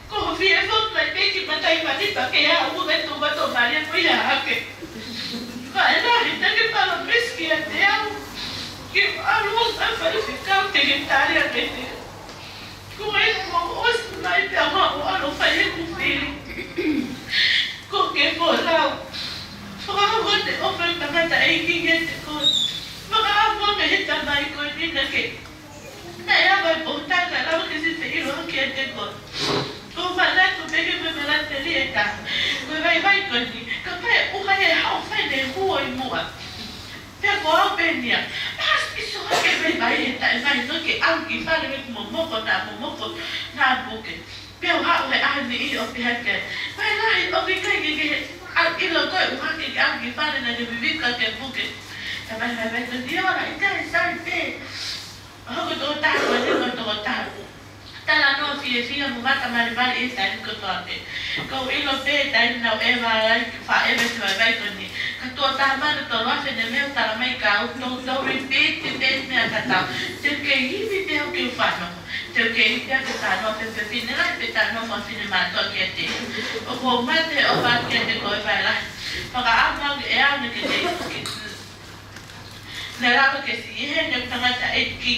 ko e fie foki mai pē ki Matahiva pea ke ʻalu ʻo vetu vato mali ko ia hake. Vailahi, naʻa ke palōmesi kiate au ke ʻalu ʻo fai faifekau, te ke tali ange. Ko e kuo ʻosi mai pea mau ʻalu ʻo fai ʻeku fili. Ko ke folau. Fakaʻamu ʻa e ʻofa ʻa e tangataʻeiki kiate koe. Fakaʻamu ange he tamai ko eni naʻa ke, naʻe ʻi ai e pōtalanoa ke siʻi feʻiloaki kiate koe. ʻOku ou manatu pē ki he meʻa naʻe tali ʻe ta. Ko e vaivai ko eni, kapau ʻe ʻuha e hao fai ne hū ʻi muʻa. Pea ko au pē eni ia. Pasi iso hake e vaivai he taʻe mai no ke ʻalu ki fale me momoko na momoko na puke. Pea u haʻu he ʻaho ni ʻo pehē hake. Vailahi, ʻoku ʻikai ke ke ʻalu ʻilo koe ʻuha ke ke ʻalu ki fale naʻa ke vivika ke puke. Ka mai mai mai ko eni ʻoua, ʻikai, sai pē. Hoko toko taha, ko eni ko toko taha. Talanoa fiefia mo matamalimali ʻi he taimi kotoa pē. Ko e ʻilo pē taimi naʻa ku ʻeva ai, faʻa ʻeva ki he vaivai ko eni. Ka tuʻo taha mano tolu afe ne mei talamai kia au, tou, tou repeat, repeat meʻa tatau. Te u kei ivi pē au ke u fanongo. Te u kei ivi pē au ke fanongo, pe, pe fefine lahi, pe fanongo mo e finemātuʻa kiate au. ʻOku ou mate ʻi he ʻofa kiate koe Vailahi. Fakaʻamu ange ʻe au naʻa ke, ke, ke Ne lava ke siʻi heni ʻeku tangataʻeiki.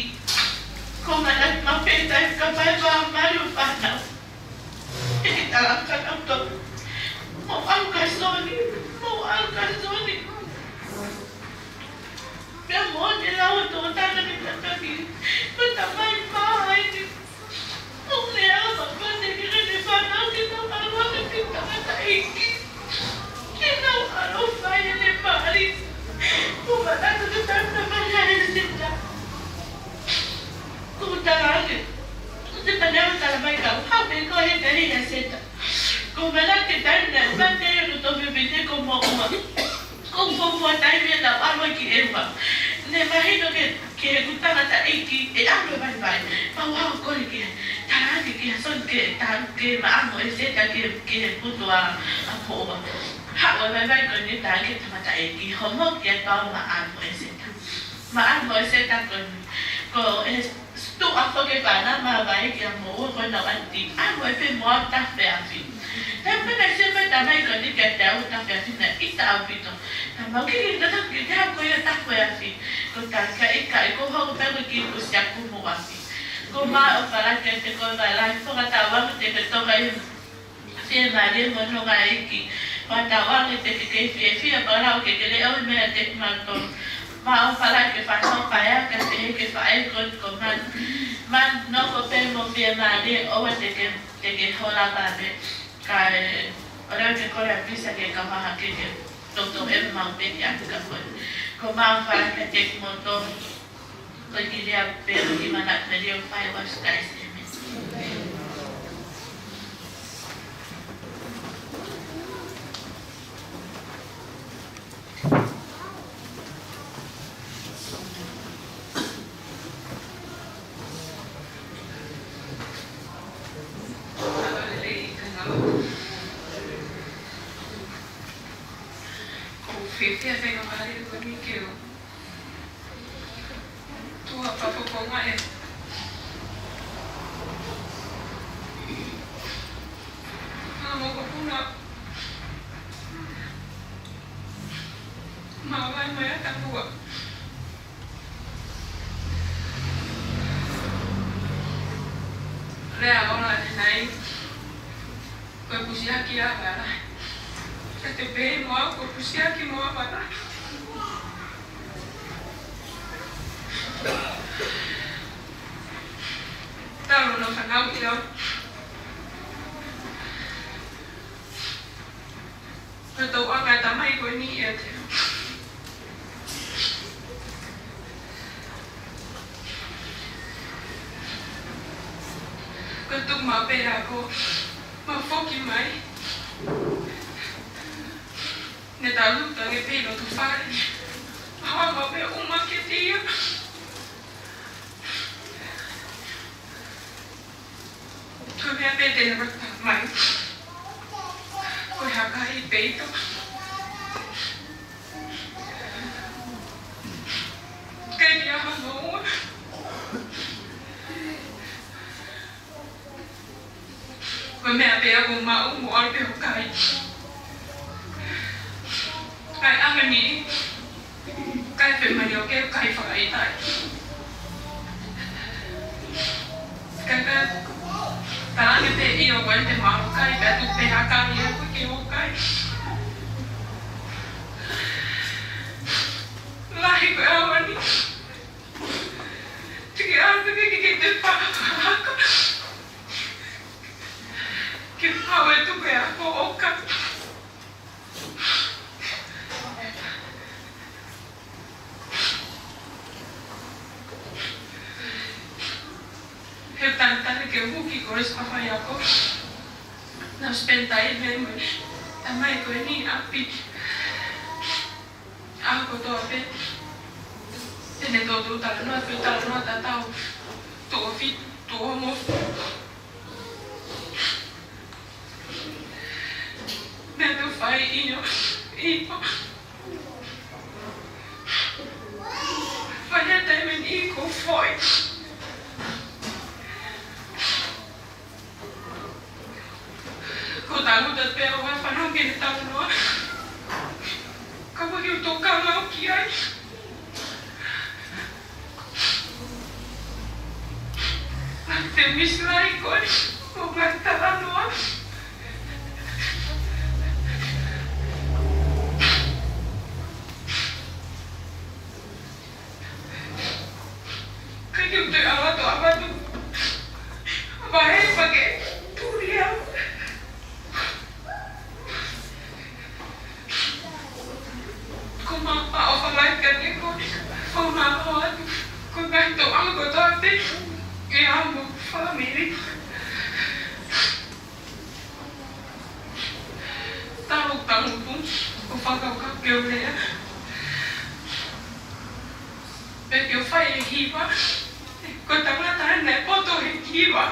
Ko e manatu maʻu pē taimi ka fai vā mali ʻo fānau. Te ke tala ka tau tō. Mo ʻalu ka soni, mo ʻalu ka soni. Pea mo ne lau ʻo tō tana ke tataki. Ko e tamai māheni. ʻOku ne ʻalu ʻo fānau ke ne fānau ke nau ʻalu ʻo fai tangataʻeiki. Ke nau ʻalu ʻo fai ʻene mali. ʻOku ou manatu ki he taimi naʻe mali ai ʻa Seta. ʻOku ou tala ange. ʻOku te panea ʻo talamai kia au, haʻu pē koe he tahi ʻa Seta. ʻOku ou manatu ki he taimi naʻe mate ai hono tofiʻa pē te ko mo ua. Ko e fuofua taimi naʻa ku ʻalu ai ki ʻEua. Ne mahino ki he, ki heʻeku tangataʻeiki ʻe ʻalu e vaivai. Pea u haʻu ʻo kole ki he, tala ange kia Soni ke ta, ke maʻa mo e Seta ki he, ki he putu ʻa, ʻa Moʻua. Haʻu e vaivai ko eni tala ange ki he tangataʻeiki, homo ki ai pea u maʻa mo e Seta. Maʻa mo e Seta ko eni. Ko e Tuʻa foki e fānau mavahe kia Moʻua ko ʻenau ʻati. ʻAlu ai pē mo au taha feafi. Taimi pē naʻe sio mai e tamai ko eni kiate au taha feafi naʻe ʻita ʻaupito. Naʻa mau kei tataki ke ke haʻu koe ia taha feafi. Ko e taha ʻikai, ʻikai, ko hoku pē ko e kiʻi pusi aku mo afi. Ko mau ʻofa lahi kiate koe Vailahi, fakatauange te ke toka ʻi he fiemālie mo e nonga ʻa e ʻEiki. Fakatauange te ke kei fiefia pea lau ke ke leʻo he meʻa te ke mato. Mau ʻofa lahi ki he fānau paea, ka te ke faʻē ko, ko man, man nofo pē mo fiemālie ʻoua te ke, te ke hola vave. Kae ʻoua te ke kole ʻa Pisa ke kau hake ke toutou ʻeva maʻu pē ki ʻapi ka koe. Ko mau ʻofa lahi kiate kimoutolu. Ko e kiʻi lea pē ʻo ki mana pē lea ʻo fai ua sky seme. Ko e fiefia fenga mali ko mi ke o. Tuʻa papa ko ngae. Amo ko puna. Mavae mai ʻa Tamua. Lea ola ʻanenai. Ko e pusiaki ʻa Vara. Ka te pehē mo au ko e pusiaki mo Vara. Talu hono fanauʻi au. Ko e tauʻanga ʻa e tamai ko eni ʻiate au. Ko e tuku maʻu pē ʻa e ako, ma foki mai. Ne talu tange pē ʻi loto fale. Haʻu maʻu pē ʻo ʻuma kiate ia. Ko e meʻa pē te ne fai mai. Ko e haka ʻi peito. Ke ʻi ai ha moua. Ko e meʻa pē ʻoku ou maʻu mo ʻalu pē ʻo kai. Kai ʻa e niʻihi. Kai pē mai ʻo ke kai fakaʻitaʻi. Kai ka talaange pē ʻio ko ʻete maʻu kai pea tuku pē ha kai ia ko ke ʻo kai. Lahi ko e ʻaho ni. Tiki atu ke ke te pahaka. Ke pau e tuku e ako ʻo kai. He talitali ke u hū ki Kolisi Faiako. Naʻá ku spend time mo e tamai ko eni ʻapi. ʻAho kotoa pē. Te ne tōtō talanoa, pē talanoa tatau. Tuʻo fitu, tuʻo ongo. Meʻa te u fai ʻio, ʻio. Fai ha taimi ni ko foʻi. Ko tangutu pē au he fanongo ki heʻene talanoa. Ka ʻoku ou tokanga au ki ai. Te misilai koe, ko e ngaahi talanoa. Ka ke u te ʻalu atu, ʻalu atu. Vahe pake, puli au. Ko ma pa o fa lai ka ni ko, ko ma o atu, ko ka to ang ko to te, e amo family. Tau tangutu, ko fakakaukau ke u lea. Pe ke u fai e hiva, ko tangata ne poto he hiva.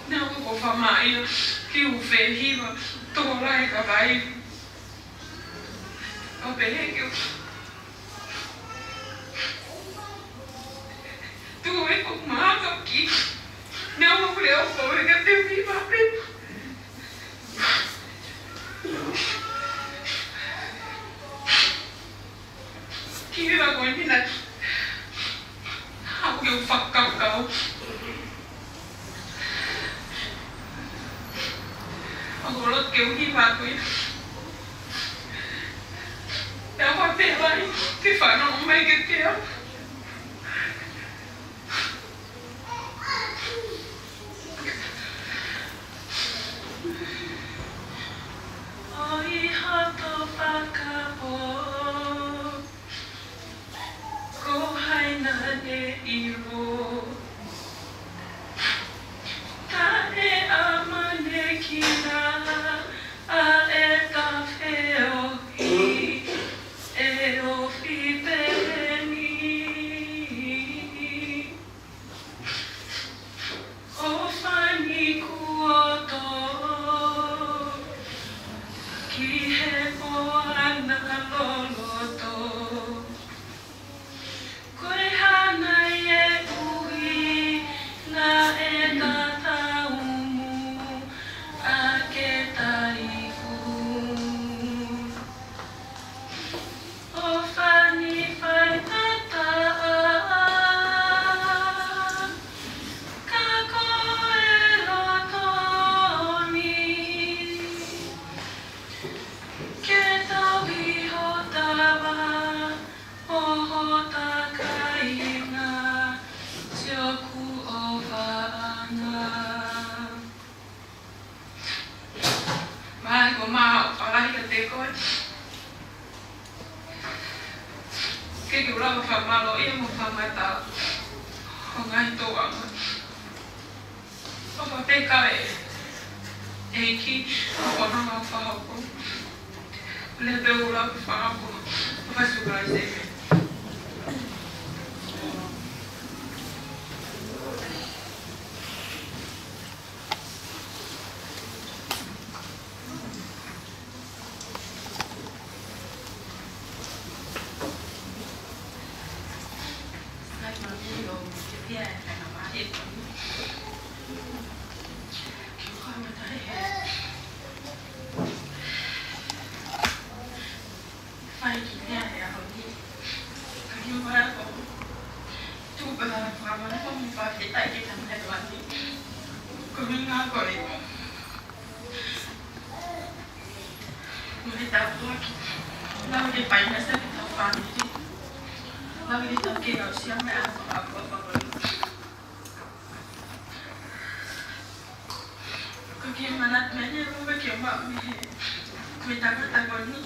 Naʻá ku ʻofa mai ki he fehiva tokolahi kakai. ʻO pehē ke u tuʻu e ko mahaka ki. Naʻá ku lea ʻo pau e ka te u hiva pē. Ki he lako ni na. Haʻu ke u fakakaukau. ʻOku ou loto ke u hiva ko ia. Pea ʻoku ou pehē ai, ke fanongo mai kiate au. ʻOi hoto fakapō, ko hai naʻe ʻilo? Taʻe ʻamanekina ʻa e tafeohi ʻe ofi peheni. ʻOku lava fakamālōʻia mo fakamatala ʻo ngaahi tōʻonga. ʻOfa pē kae ʻEiki, ʻoku nanga fakahopo. Lea pē ʻo lava fakahopo. ʻOfa Sīsū Kalaisi, ʻēmeni. Ko e meʻa ko ē, mo e tāpuaki, lau ke painasa ki tau fāmili. Lau ke tau kei aʻusia meʻa fakaʻapaʻapa ko ē. Ko e kiʻi manatu mei he lava ke maʻu mei he, mei he tangata ko eni.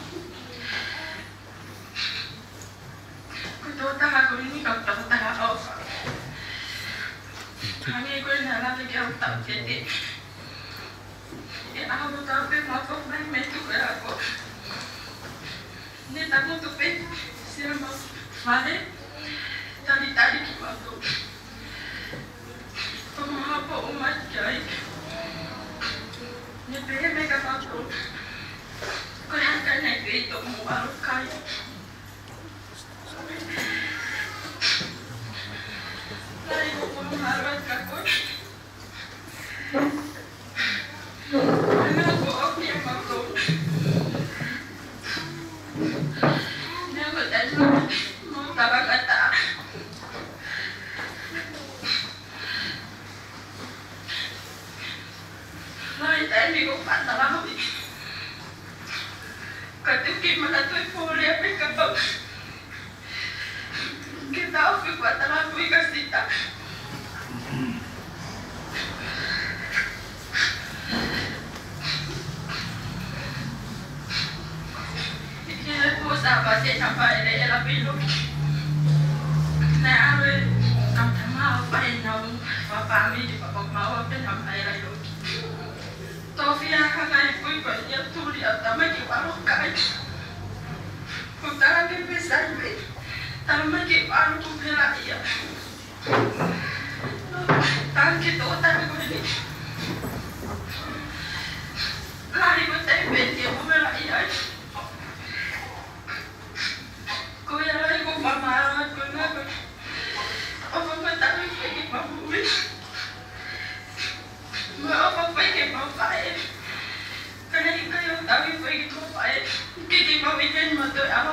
Ko e tokotaha ko eni, ko e tokotaha ʻofa. Hangē ko e naʻe lava ke u taʻu tete. ʻI he ʻaho naʻa tau pē mafo mai mei tuʻa ko ē. Ne tangutu pē siʻa mau fale, talitali kimautolu. Ko e maha pō ʻo mai ki ai. Ne pehē mai kia mautolu, ko e hā e kai naʻe pehē ʻe toʻo mo ʻalu kai. Lahi hoʻo fakamālō atu kia koe. Naʻa ko ʻoku ʻia mautolu. Naʻa ko e taimi mau talangataʻa. Lahi e taimi ʻoku ou faʻa talaange, ka te u kei manatu e foʻi lea pē kapau ke tau fika talaange ka sita. Ke le po sa pa se na pa ele e la pilo. Na ave kam tama pa e na pa pa mi di pa pa ma o pe na pa e la yo. Tofia hanga e kui pa ia tuli a tama ki walo kai. Ko tala ke pe sai pe. Tama ki walo ku pela ia. Tangi tō tangi ko heni. Lahi ko te pe ke mo me lahi ai. Ko ia lahi ko pa mara ko na ko. ʻOfa ko tangi ko ke pa mui. Mo ʻofa ko ke pa pae. Ka ne ʻikai ke u tangi ko ke pa pae. Ke ke pa ʻi heni ma toe ʻaho.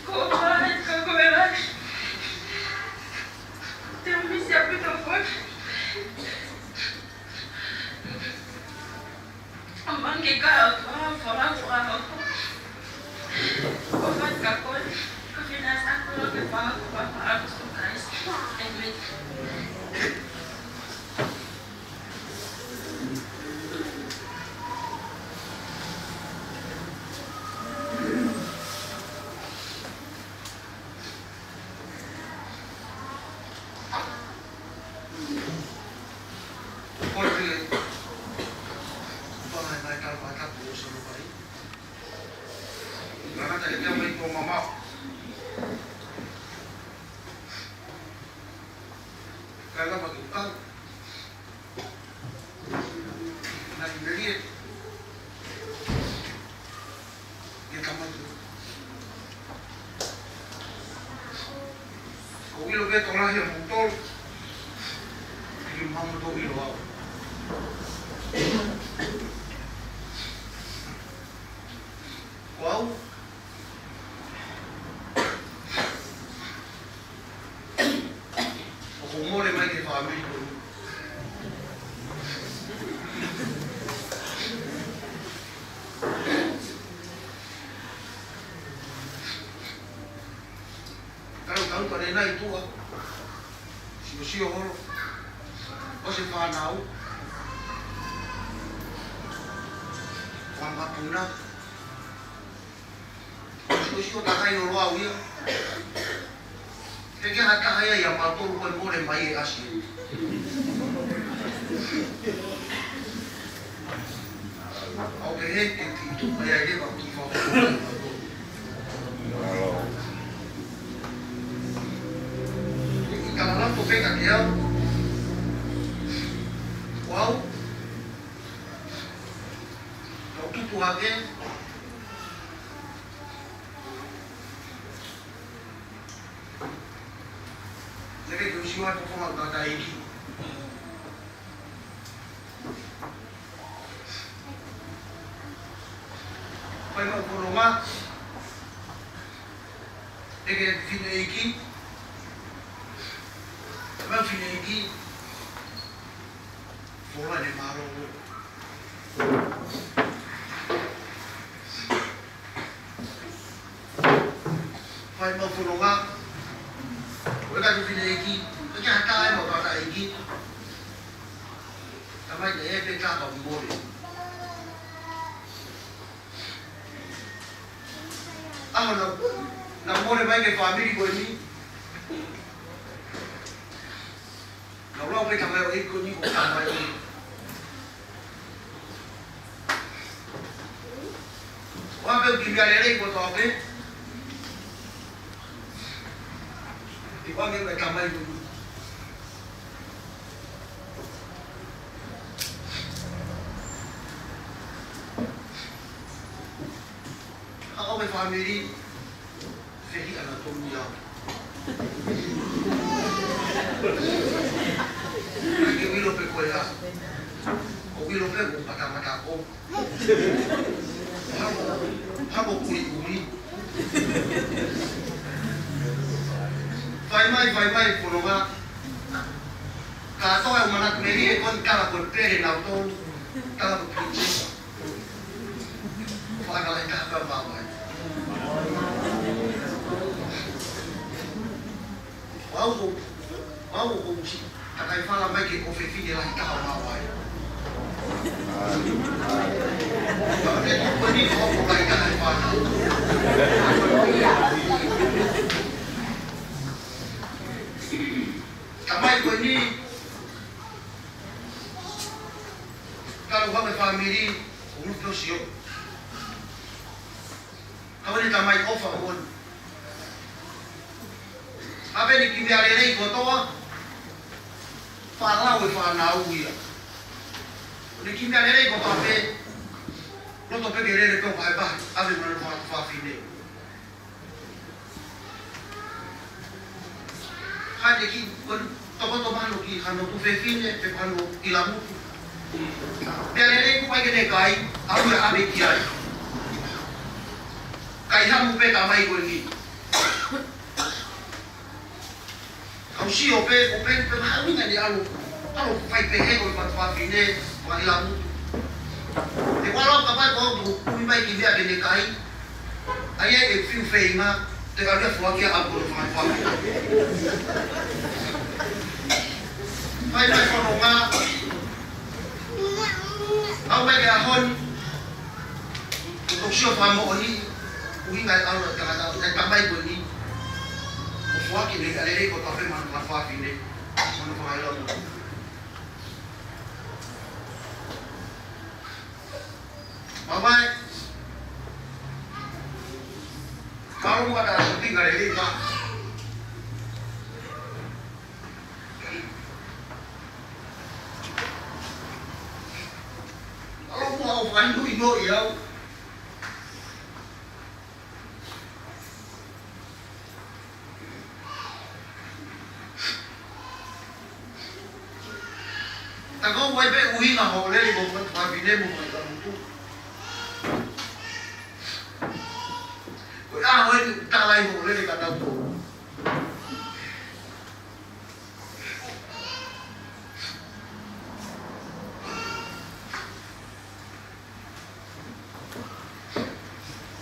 Ko ʻofa ai ka ko e lahi. Te u misi ʻaupito koe. ʻO mangi ka ʻofa, ʻofa, ʻofa, ʻofa. ʻOfa ka koe, ka fina sa ko lo ke pa, ko pa pa, ko so guys. ʻĒmeni. Ko e pē, ko e pā e mai tau pā tapu o Sano Pai. Ngata e kia mai tō mamau. Ka lava ke u kau. Naʻe melie. Ke kamatu. Ko ʻilo pē tō lahi ʻa moutolu. Ke ke mamoutolu ʻilo au. Ko au. ʻOku ou mole mai ki he fāmili ko eni. Kau, kau pare nai tua. Sio, sio holo. ʻOsi e fānau. Ko e mapuna. Sio takai o loa ia. Ke ke hata ai a mautolu ko e mole mai e ʻasi. Au ke he ke ti tu mai ai le mau ki fau. I tala la to peka ke au. Wow. Kau tupu hake. Leke ke usiwa to foma kata iki. Fai mau fononga. Leke fineʻeiki. Mau fineʻeiki. Fola ne mālō. Fai mau fononga. Ko e katu fineʻeiki. Ko e kia hata e mau kata iki. Tamai ne e pe ka ka mole. ʻAho na, na mole mai ke fāmili ko eni. Na lau pe tamai ʻo e ko ni ko tamai. Wa pe ki mea lelei ko toa pe. Ti wa ke pe tamai ko ni. Ka ʻo e fāmili, fehiʻa na tonu ia. Ke uilo pe ko ia. Ko uilo pe ko patamata ko. Hamo, hamo kulikuli. Fai mai, fai mai, fononga. Ka toa e mana meli e kon kala ko pele na tonu. Kala ko pele. Fakaʻikai ka ka mamae. Mau ko, mau ko si, takai fala mai ke ʻofefine lahi taha mamae. Ka te tuku ni ko ko lahi taha e fānau. Tamai ko eni, ka lau hame fāmili, ʻo lupe ʻo sio. Ka ʻoku ne tamai ʻofa ʻoku ne. Hape ni ki mea lelei kotoa, falau e fānau ia. ʻOku ne ki mea lelei kotoa pe, loto pe ke lele pe ʻo pae pae, ʻave mana fa-, fafine. Hane ki, ko e tokoto mahalo ki hano tuofefine, pe hano ʻilamutu. Pea lelei kuo ʻai ke ne kai, ʻalu ia ʻave ki ai. Kai hamu pe tamai ko eni. Kau sio pe, ko pe, pe maha uina ni ʻalu. ʻAlu fai pe he ko e fatu fafine, ko e ʻilamutu. Te wala ka pai ko ʻoku kumi mai ki mea ke ne kai. ʻAi e fiu feinga, te ka lia fuaki a ʻalu ko e fai fai. Fai mai fononga. ʻAu mai ke ʻaho ni. Ko e sio fakamoʻoni, ʻuhinga e ʻalu e tangata, e tamai ko eni. ʻO fuaki ne ka lelei ko tafe mana fafine. Mana fakaʻilamutu. Mamae. Kau mua ka shopping ka lelei ka. Kau mua ʻo fai nui no i au. Ta ko wai pe ʻuhinga hoʻo lele mo fatu fafine mo fai ka mutu. Ko e ʻaho eni ʻoku tala ai hoʻo lele ka tau tō.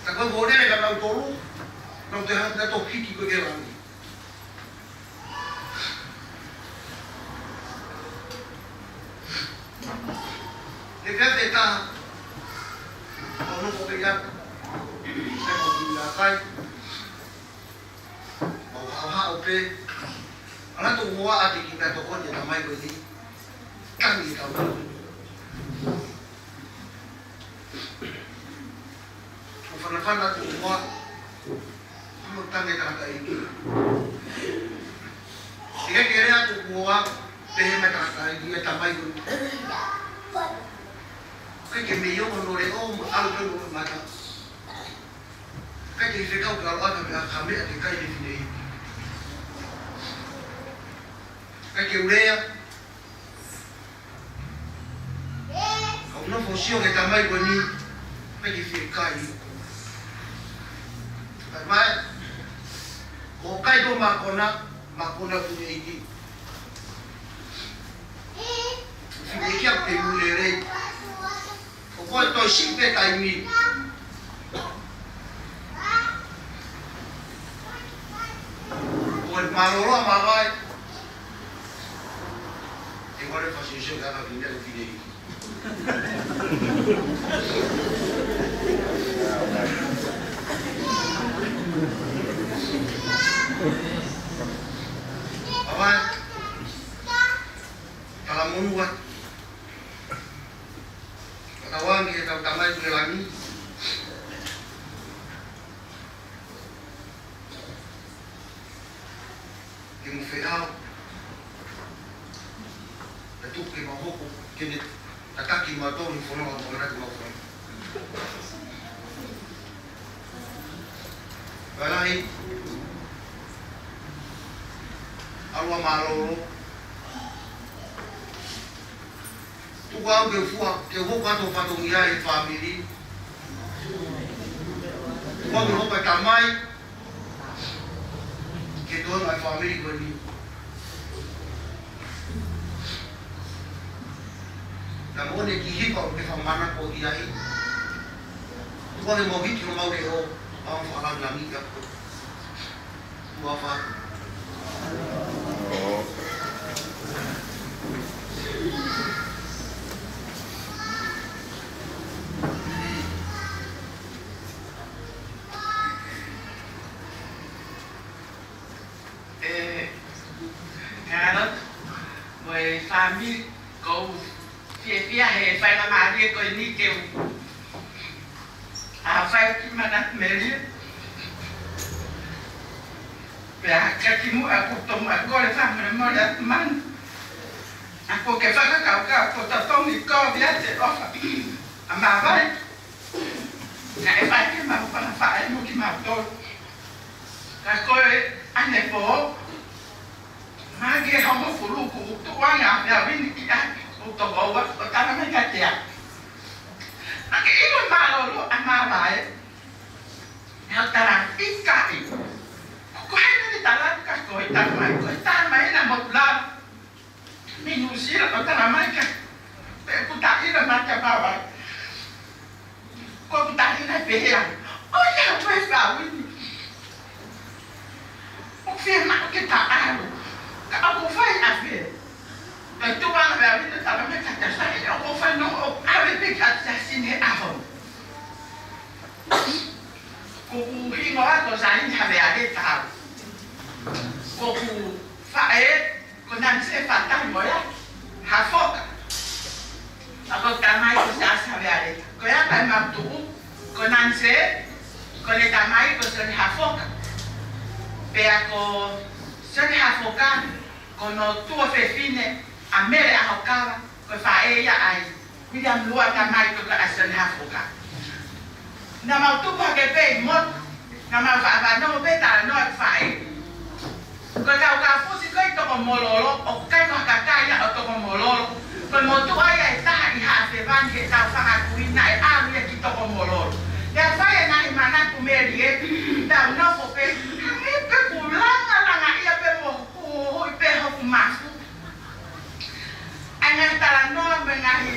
Ka ko e lele ka tau tolu, nau te hana to hiki ko ke langi. Ke pea te ka, ʻo no ko te ia, te ko te ia kai. Au pē, ala tu mua ate ki ta tokoni e tamai ko eni. Tangi e tamai. Ko fanafana tu mua. Mo tangi e tangataʻeiki. ʻIkai ke lea tu mua, pehē mai e tangataʻeiki, e tamai ko eni. ʻIkai ke mei o no le o, mo au pē mo mata. ʻIkai ke fekau ka ʻalu ʻo ʻai ha meʻa ke kai e fineʻeiki. ʻIkai ke u lea. Ka u nofo ʻo sio ki he tamai ko eni, ʻikai ke fie kai. Kai mai, ko kai ko mākona, mākona fineʻeiki. Fineʻeiki ʻoku ke mui lelei. ʻOku ʻikai toe siʻi pē taimi. ʻOku mālōlō ʻa Mavae. ʻE vale fasiosio ka ka fineʻeiki. Mavae. Talamonū atu. Fakatauange ki heʻetau Tamai ʻoku ʻi he langi. Ke mo feʻao. Ka tuku ke mau hoko, ke ne tataki kimautolu he fononga ʻoku mau ʻamanaki ke mau fai. Ka lahi, ʻalu ʻo mālōlō. Tuku au ke fua, ke hoko atu ʻo fatongia e fāmili. Fua ke hoko e tamai, ke toenga e fāmili ko eni. Ka mo ne ki hipa ʻo ke fakamānako ki ai. Tuku ke mau hiki homau leʻo, ʻo mau fakalāngilangi ʻa koe. Ua fa. ʻE, Carol, mo e fāmili, ʻoku ou fiefia he faingamālie ko eni ke u ʻa fai ki mana melie. Pea ka kimuʻa ʻoku ou tomuʻa kole fakamolemole atu manu. ʻA ko ke fakakaukau ko e totongi ko via te ofa. ʻA Mavae. Naʻe fai ke mau fana faʻē mo kimautolu. Ka ko e ʻanepō. Mage homo fuluku, tuʻu ange ʻa Peavini ki ai, ʻo tokoua, ʻo tala mai kiate au. Naʻa ke ʻilo mālōlō ʻa Mavae. Naʻa ku tala, ʻikai. Ko hai naʻa ne tala ka ko e tala mai, ko e tala mai naʻa mo tula. Mei Nuʻusila, ʻo tala mai ka. Pea u tala mai kia Mavae. Ko e tali naʻe pehē ai. ʻOiauē Peavini. ʻOku fiemaʻu ke ta ʻalu. Ka ʻoku fai ʻa fē. Ka tuʻu ange Peavini tala mai ka ta sai. ʻOku fai no ʻo ʻave pē ka ta sine ʻaho. Ko hoku hingoa ko Saini Havea Leta au. Ko hoku faʻē, ko Nanise Fatai mo ia, Hafoka. ʻA ko e tamai ko Siaosi Havea Leta. Ko ia ʻoku mau tuʻu, ko Nanise, ko ʻene tamai ko Sione Hafoka. Pea ko Sione Hafoka, ko hono tuofefine ʻa Mele ʻAhokava, ko e faʻē ia ʻa Viliami Lua, tamai ko ē ʻa Sione Hafoka. Naʻa mau tupu hake pē ʻi motu, naʻa mau faʻa fanongo pē talanoa ʻeku faʻē. Ko e kau kafusi ko ē ʻi Tokomololo, ʻoku ʻikai ko ha kakai ia ʻo Tokomololo. Ko e motuʻa ia ʻe taha ʻi Haʻafevani he tau fanga kui naʻe ʻalu ia ki Tokomololo. Pea fai e ngaahi manatu melie, tau nofo pē, hangē pē ʻoku langalanga ia pē mo huhuhuʻi pē hoku mafu. ʻA e ngaahi talanoa mo e ngaahi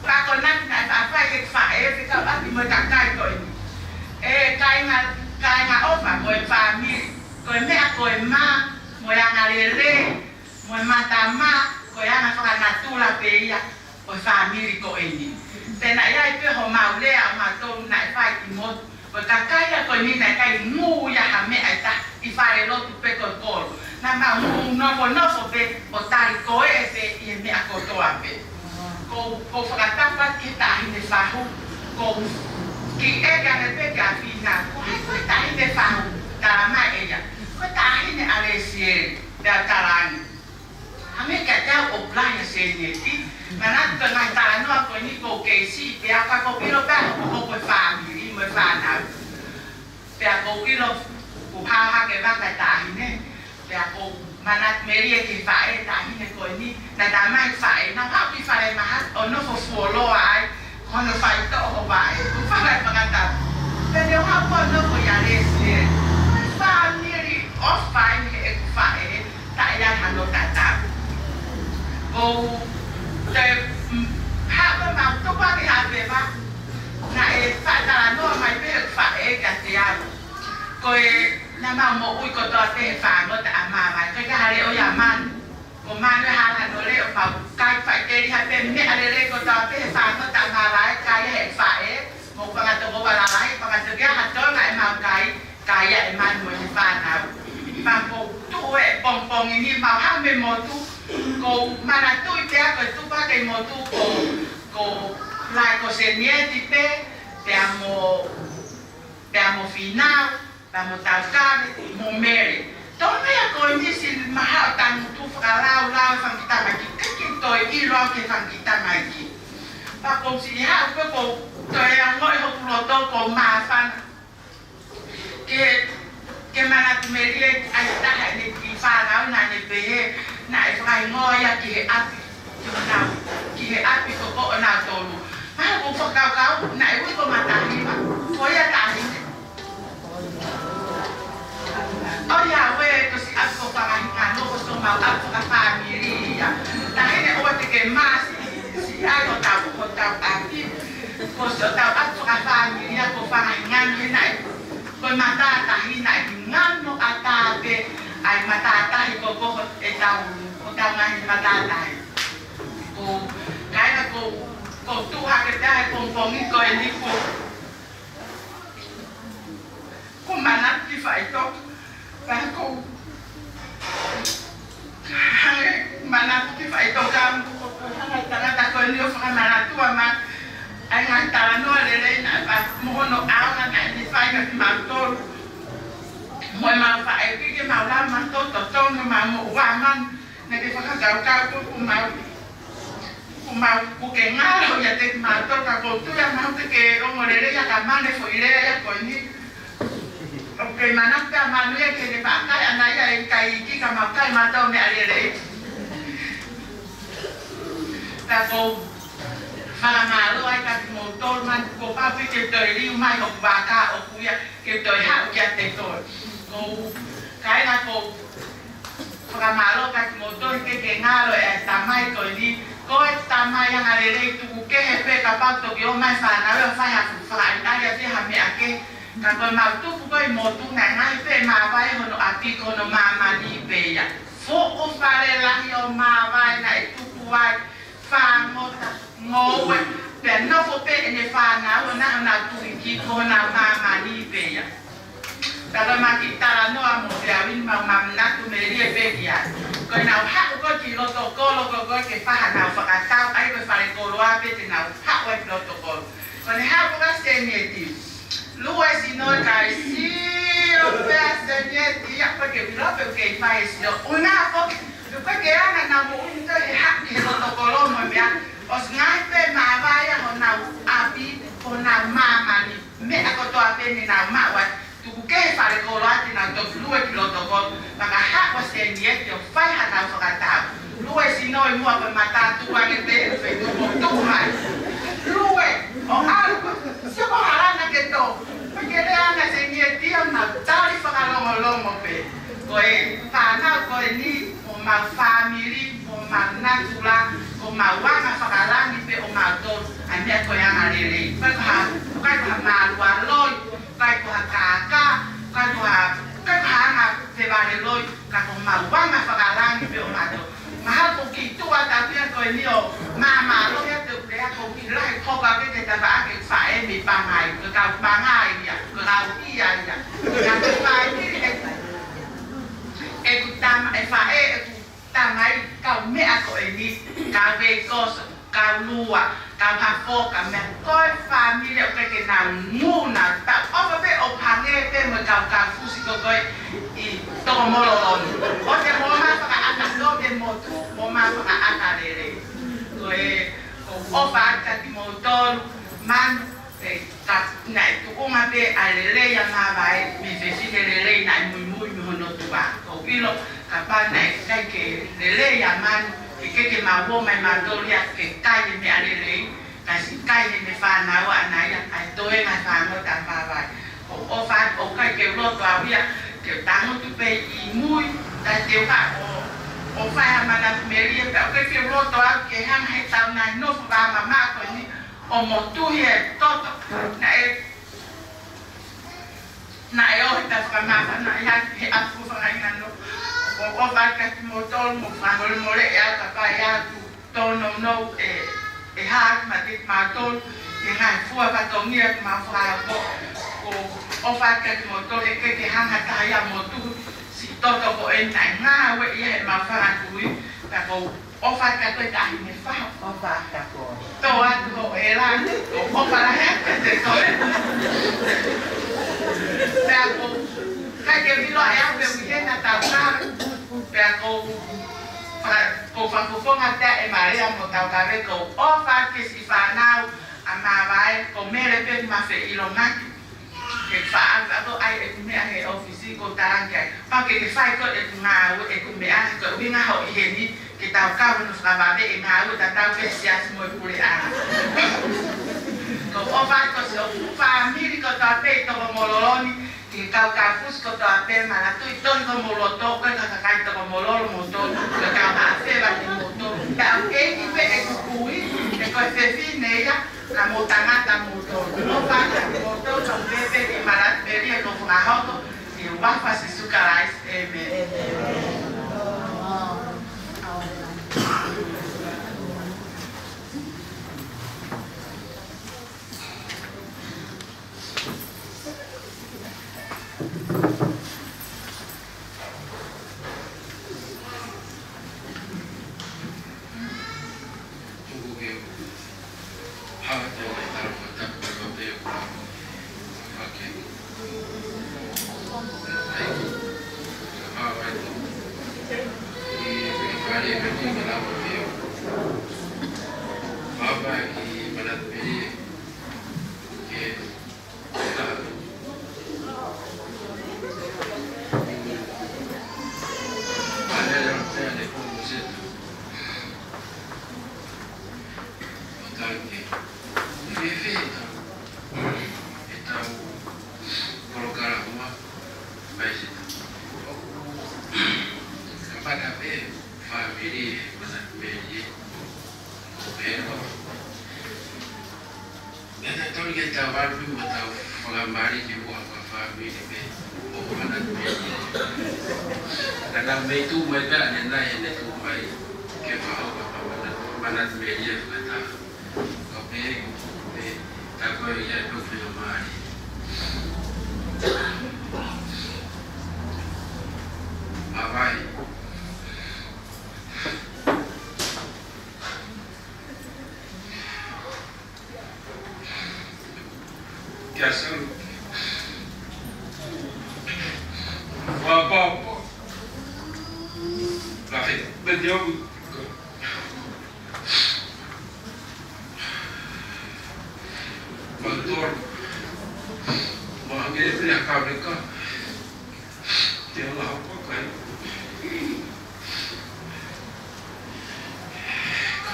akonaki naʻe faʻa fai ʻe he faʻē fekauʻaki mo e kakai ko eni. ʻE kāinga, kāinga ʻofa mo e fāmili, ko e meʻa ko e mā, mo e angalelei, mo e matamā, ko e anga fakanatula pē ia ʻo e fāmili ko eni. Pea naʻe ʻi ai pē homau lea ʻa mautolu naʻe fai ʻi motu, ko e kakai ia ko eni naʻe ʻikai ngū ia ha meʻa ʻe taha ʻi falelotu pe ko e kolo. Naʻa mau nofonofo pē ʻo tali koeʻuhi pē ʻi he meʻa kotoa pē. Ko, ko fakatapu atu ki he taʻahine fahu, ko ki eke ane pē ki a fina. Ko hai ko e taʻahine fahu, tala mai ʻe ia. Ko e taʻahine ʻa Lesieli, pea tala ange. Hangē kiate au ʻoku lahi ʻa Senieti, manatu ko e ngaahi talanoa ko eni ʻoku kei siʻi pē au ka ʻoku ou ʻilo pē ʻoku hoko e fāmili mo e fānau. Pea ʻoku ou ʻilo ʻoku hao hake vaka e taʻahine, pea ʻoku ou manatu melie ki he faʻē taʻahine ko eni, naʻe tala mai faʻē, naʻa nau haʻu ki Falemaha, ʻo nofo fuoloa ai, hono faitoʻo ho vaʻe, ʻo fai e fakatapu. Pea ne u haʻu ʻo nofo ʻia Lesieli. Ko e fāmili ʻofa ʻeni heʻeku faʻē, taʻe ai hano tatau. ʻOku te, mm, haʻu ʻo mau tupu hake ʻi Havea, naʻe faʻa talanoa mai pē heʻeku faʻē kiate au. Ko e naʻa mau moʻui kotoa pē he fāngota ʻa māvae. Ko e ka hale ʻo ia manu. Ko manu e hala hano leʻo, mau kai faʻiteliha pē meʻa lelei kotoa pē he fāngota ʻa māvae, kai ʻe he faʻē, mo fanga tokoua lalahi, fanga tokoua ha toenga ʻe mau kai, kai ʻe manu mo e fānau. Pea ʻoku ou tuʻu he pongipongi ni mau haʻu mei motu, ʻoku ou manatuʻi pē au ko e tupu hake ʻi motu ko, ko Lai ko Senieti pē, pea mo, pea mo Finau, pea mo Taukave, mo Mele. Tonu ia ko e misi maha o tangutu fakalaulau e fanga kiʻi tamaiki, ʻikai ke toe ʻilo au ki he fanga kiʻi tamaiki. Pea ʻoku ou siʻi haʻu pē ʻoku ou toe ongoʻi hoku loto ʻoku māfana. Ke, ke manatu melie ai taha ʻene kiʻi fānau naʻa ne pehē, naʻe fakahingoa ia ki he ʻapi, ki honau, ki he ʻapi ko ē ʻonautolu. Mahalo ʻoku ou fakakaukau, naʻe ui ko Matahiva, ko ia taʻahine. ʻOiauē, ko siʻi ʻapi ko Fangahingano, ko siʻomau ʻapi fakafāmili ia. Taʻahine ʻoua te ke masi, siʻi ai hotau, hotau ʻapi. Ko siʻotau ʻapi fakafāmili ia ko Fangahingano he naʻe, ko e matātahi naʻe ngano ʻatā pē ʻa e matātahi ko ē ʻo e tau, ʻo e tau ngaahi matātahi. Ko, kae ʻoku ou, ʻoku ou tuʻu hake pē he pongipongi ko eni ʻoku ou, ʻoku ou manatu ki faʻitoka, pea ʻoku ou hangē, manatu ki faʻitoka, ʻoku ou hanga ʻe he tangata ko eni ʻo fakamanatu mai ʻa e ngaahi talanoa lelei naʻe pā mo hono ʻaonga naʻa ne fai kiate kimautolu. Mo ʻemau faʻē pē ke mau lava ʻo totonu ʻemau moʻua manu, naʻa ke fakakaukau ko ē ʻoku mau, ʻoku mau, ʻoku ke ngalo ʻiate kimautolu ka ʻoku ou tui ʻa mau te ke ongo lelei ʻa ka mane foʻi lea ia ko eni. ʻOku kei manatu pē ʻa manu ia ke ne faʻa kai ʻana ia ʻe ʻikai iiki ka mau kai mautolu meʻa lelei. Ka ʻoku ou fakamālō ai kiate kimoutolu manu kuo pau pē ke toe liu mai hoku vaka ʻoku ou ʻia ke toe haʻu kiate koe. Ko, kae ʻoku ou fakamālō kiate kimoutolu ke ke ngalo e tamai ko eni. Ko e tamai angalelei tuku kehe pē kapau toki ō mai fānau ʻo fai ha fuʻu fakaʻaliʻali ʻa e ha meʻa kehe. Ka ko ʻemau tupu ko ē ʻi motu naʻe ngaahi pē māvae hono ʻapi ko hono māmani pē ia. Fuʻu fale lahi ʻo māvae naʻe tupu ai, fāngota, ngoue, pea nofo pē ʻene fānau ʻo nau, honau tuʻi ki ko honau māmani pē ia. Ka ko ʻema kiʻi talanoa mo Feauini mau manatu melie pē ki ai. Ko ʻenau haʻu ko ē ki loto kolo ko ē ke fai hanau fakatau, ʻa ia ko e fale koloa pē te nau haʻu ai ki loto kolo. Ko ʻene haʻu ko ē ʻa Senieti. Lue sino kae sio pē ʻa Senieti ia pea ke ʻilo pē ʻoku kei fai e sio. ʻUhinga foki, ʻoku ʻikai ke ʻi ai hano moʻui ʻi he haʻu ki he loto kolo mo e meʻa. ʻOsi ngaahi pē māvae ia honau ʻapi, honau māmani. Meʻa kotoa pē ne nau maʻu ai. Tuku kehe fale kolo ʻo nau toki lue ki loto kolo. Pea ka haʻu ʻa Senieti ʻo fai hanau fakatau. Lue sino ʻi muʻa ko e mata tuku ange pē ʻe feituʻu ʻo tuku mai. Lue, ʻo ʻalu ko, sio ko e hā leva naʻa ke tō. Pea ke lea ange ʻa Senieti ia ʻo nau tali fakalongolongo pē. Ko e fānau ko eni, ko homau fāmili, ko homau natula, ko homau anga fakalangi pē ʻomautolu, ʻa e meʻa ko e angalelei. ʻIkai ko ha, ʻikai ko ha mālualoi, ʻikai ko ha kākā, ʻikai ko ha, ʻikai ko ha anga fevaleloi, ka ko homau anga fakalangi pē ʻomautolu. Mahalo ʻoku ou kiʻi tuʻu atu ia ko eni ʻo māmālohi atu ʻeku lea, ʻoku ou kiʻi lahi hoko ake ke tapa ake faʻē mei Pangai, ko e kau Pangai ia, ko e kau ia ia, ko e kau fāmili ʻeku, ʻeku tama, e Kau veikoso, kau lua, kau hafoka, meʻa ko e fāmili ʻoku ʻikai ke nau nguna, tau ʻofa pē ʻo hangē pē mo e kau kaufusi ko ē ʻi Tokomololo ni. ʻOua te mou mafakaʻakalō pē mo tu, mou mafakaʻakalele. Ko e, ʻoku ou ʻofa atu kia kimoutolu, Manu, ē, ka naʻe tuʻunga pē ʻa e lelei ʻa Mavae mei he fefine lelei naʻe muimui mei hono tuʻa. ʻOku ou ʻilo, kapau naʻe ʻikai ke lelei ʻa Manu, he ʻikai ke mau ō mai mautolu ia ke kai e meʻa lelei, kae siʻi kai ʻe he fānau ʻana ia ʻa e toenga e fānau ʻa Mavae. ʻOku ou ʻofa atu, ʻoku ʻikai ke u loto au ia ke tangutu pē ʻi mui, taʻe te u haʻu ʻo, ʻo fai ha manatu melie pē, ʻoku ʻikai ke u loto au ke hanga he taʻu naʻe nofo vā mamaʻo ko eni ʻo motuhi e toto. Naʻe, naʻe ʻohi pea fakamāfana ia he ʻapu fakaingano. ʻOku ou ʻofa atu kia kimoutolu, mou fakamolemoleʻi au kapau ʻe ʻi ai ha tōnounou ʻe, ʻe hā atu maʻa kimautolu, ʻi he ngaahi fua fatongia ʻoku mau fakahoko. ʻOku ou ʻofa atu kia kimoutolu, he ʻikai ke hanga ha taha ia ʻo motuhi siʻi toto ko eni naʻe ngāueʻi ia heʻemau fanga kui, ka ʻoku ou ʻofa atu kia koe Taʻahine Fahu. ʻOfa atu kia koe. Tō atu hoʻo ʻela, ʻoku ou ʻofa lahi atu kiate koe. Pea ʻoku ou, ʻikai ke vilo ʻe au pē ʻoku ʻi hena tau kau. Pea ʻoku ou fa-, ʻoku ou fakafofonga atu ʻe Malia mo Taukave, ʻoku ou ʻofa atu ki he siʻi fānau ʻa Mavae, ko Mele pē ʻoku ma feʻilongaki. Ke faʻa, faʻa ko ai ʻeku meʻa he ʻōfisi ko Talangi ai. Pea ke ke fai ko ʻeku ngāue, ʻeku meʻa, ko e ʻuhinga hoʻo ʻi heni, ke tau kau hono fakavave e ngāue tatau pē siasi mo e puleʻanga. ʻOku ou ʻofa atu ki siʻoku fāmili kotoa pē ʻi Tokomololo ni, ki he kau kaufusi kotoa pē, manatuʻi tohi ko mo loto, ko e kakai Tokomololo mo to, ko e kau haʻafeva ki mo to. Pea ʻoku ʻeiki pē ʻeku kui, he ko e fefine ia, ka mo tangata mo to. ʻOfa atu kia kimoutolu, ka u pehē pē ke manatu melie ʻetau fakahoko, ʻi he huafa ʻo Sīsū Kalaisi. ʻĒmeni. Meʻa naʻe tonu ke tau ʻalu pē mo tau fakamālō ki muʻa ko e fāmili pē ʻo manatu melie. Ka naʻa mei tuʻu mai pē ʻanenai ʻene tuʻu mai ke faʻo ka manatu, manatu melie fakataha. Ka pehē, pehē, tā ko ia ʻoku ou fakamālō. Mavae. Kia Salu. Papa. Lahi, meni au. Mautolu. Maha nge pia ka meka. Ke ala hapa kai.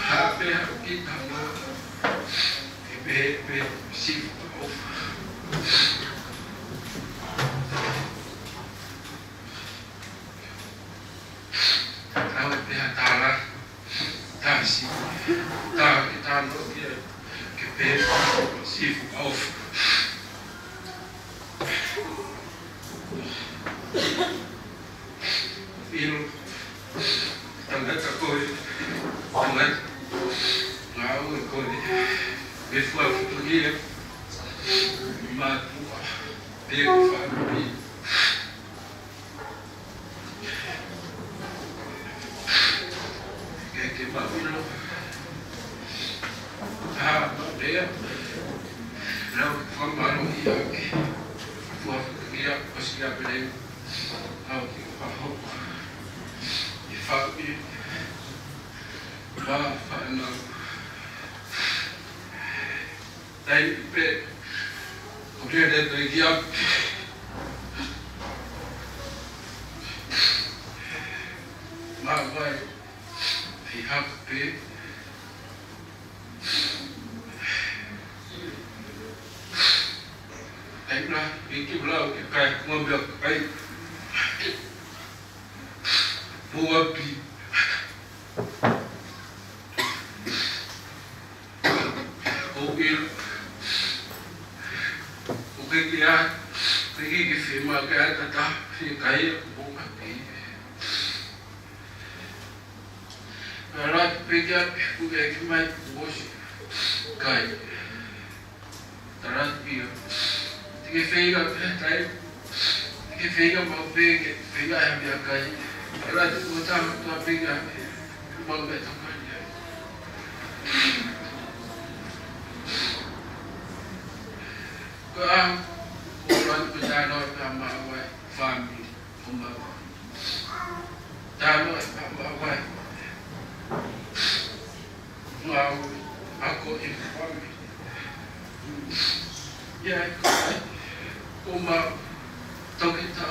Hape hapa ki tama. Ke pehē pē sifu ʻofa. Tau pē ha tala. Tasi. Tau ke tano ke, ke pehē sifu ʻofa. ʻIlo, tangata ko ē, tangata, ngāue ko ē, me fua futuhia, mātuʻa, pe ko fāmili. Ke, ke mau ʻilo, Ia, ʻosi ia pele, au ki faho. I faʻu i, ma fana. Tai pe, o ke le pe ia. Ma vai, i hake pe. Ai la, i ki la, o ke kai, ngombe o kai. Mua pi. O ila. O ke ki a, o ke ki fi ma ke a tata, fi kai, mua pi. Ka la, pe ki a, ku ke ki mai, ku osi. Kai. Tala pio. Te ke feinga pē kai. Te ke feinga mau pē ke feinga he meʻakai. Tala te kua taha tua feinga. Mau meʻa takai. Ko au, ko au atu ko tano e pea mau ai. Family. Ko mau. Tano e pea mau ai. Mau ako e fami. Ia, ko mau toketā.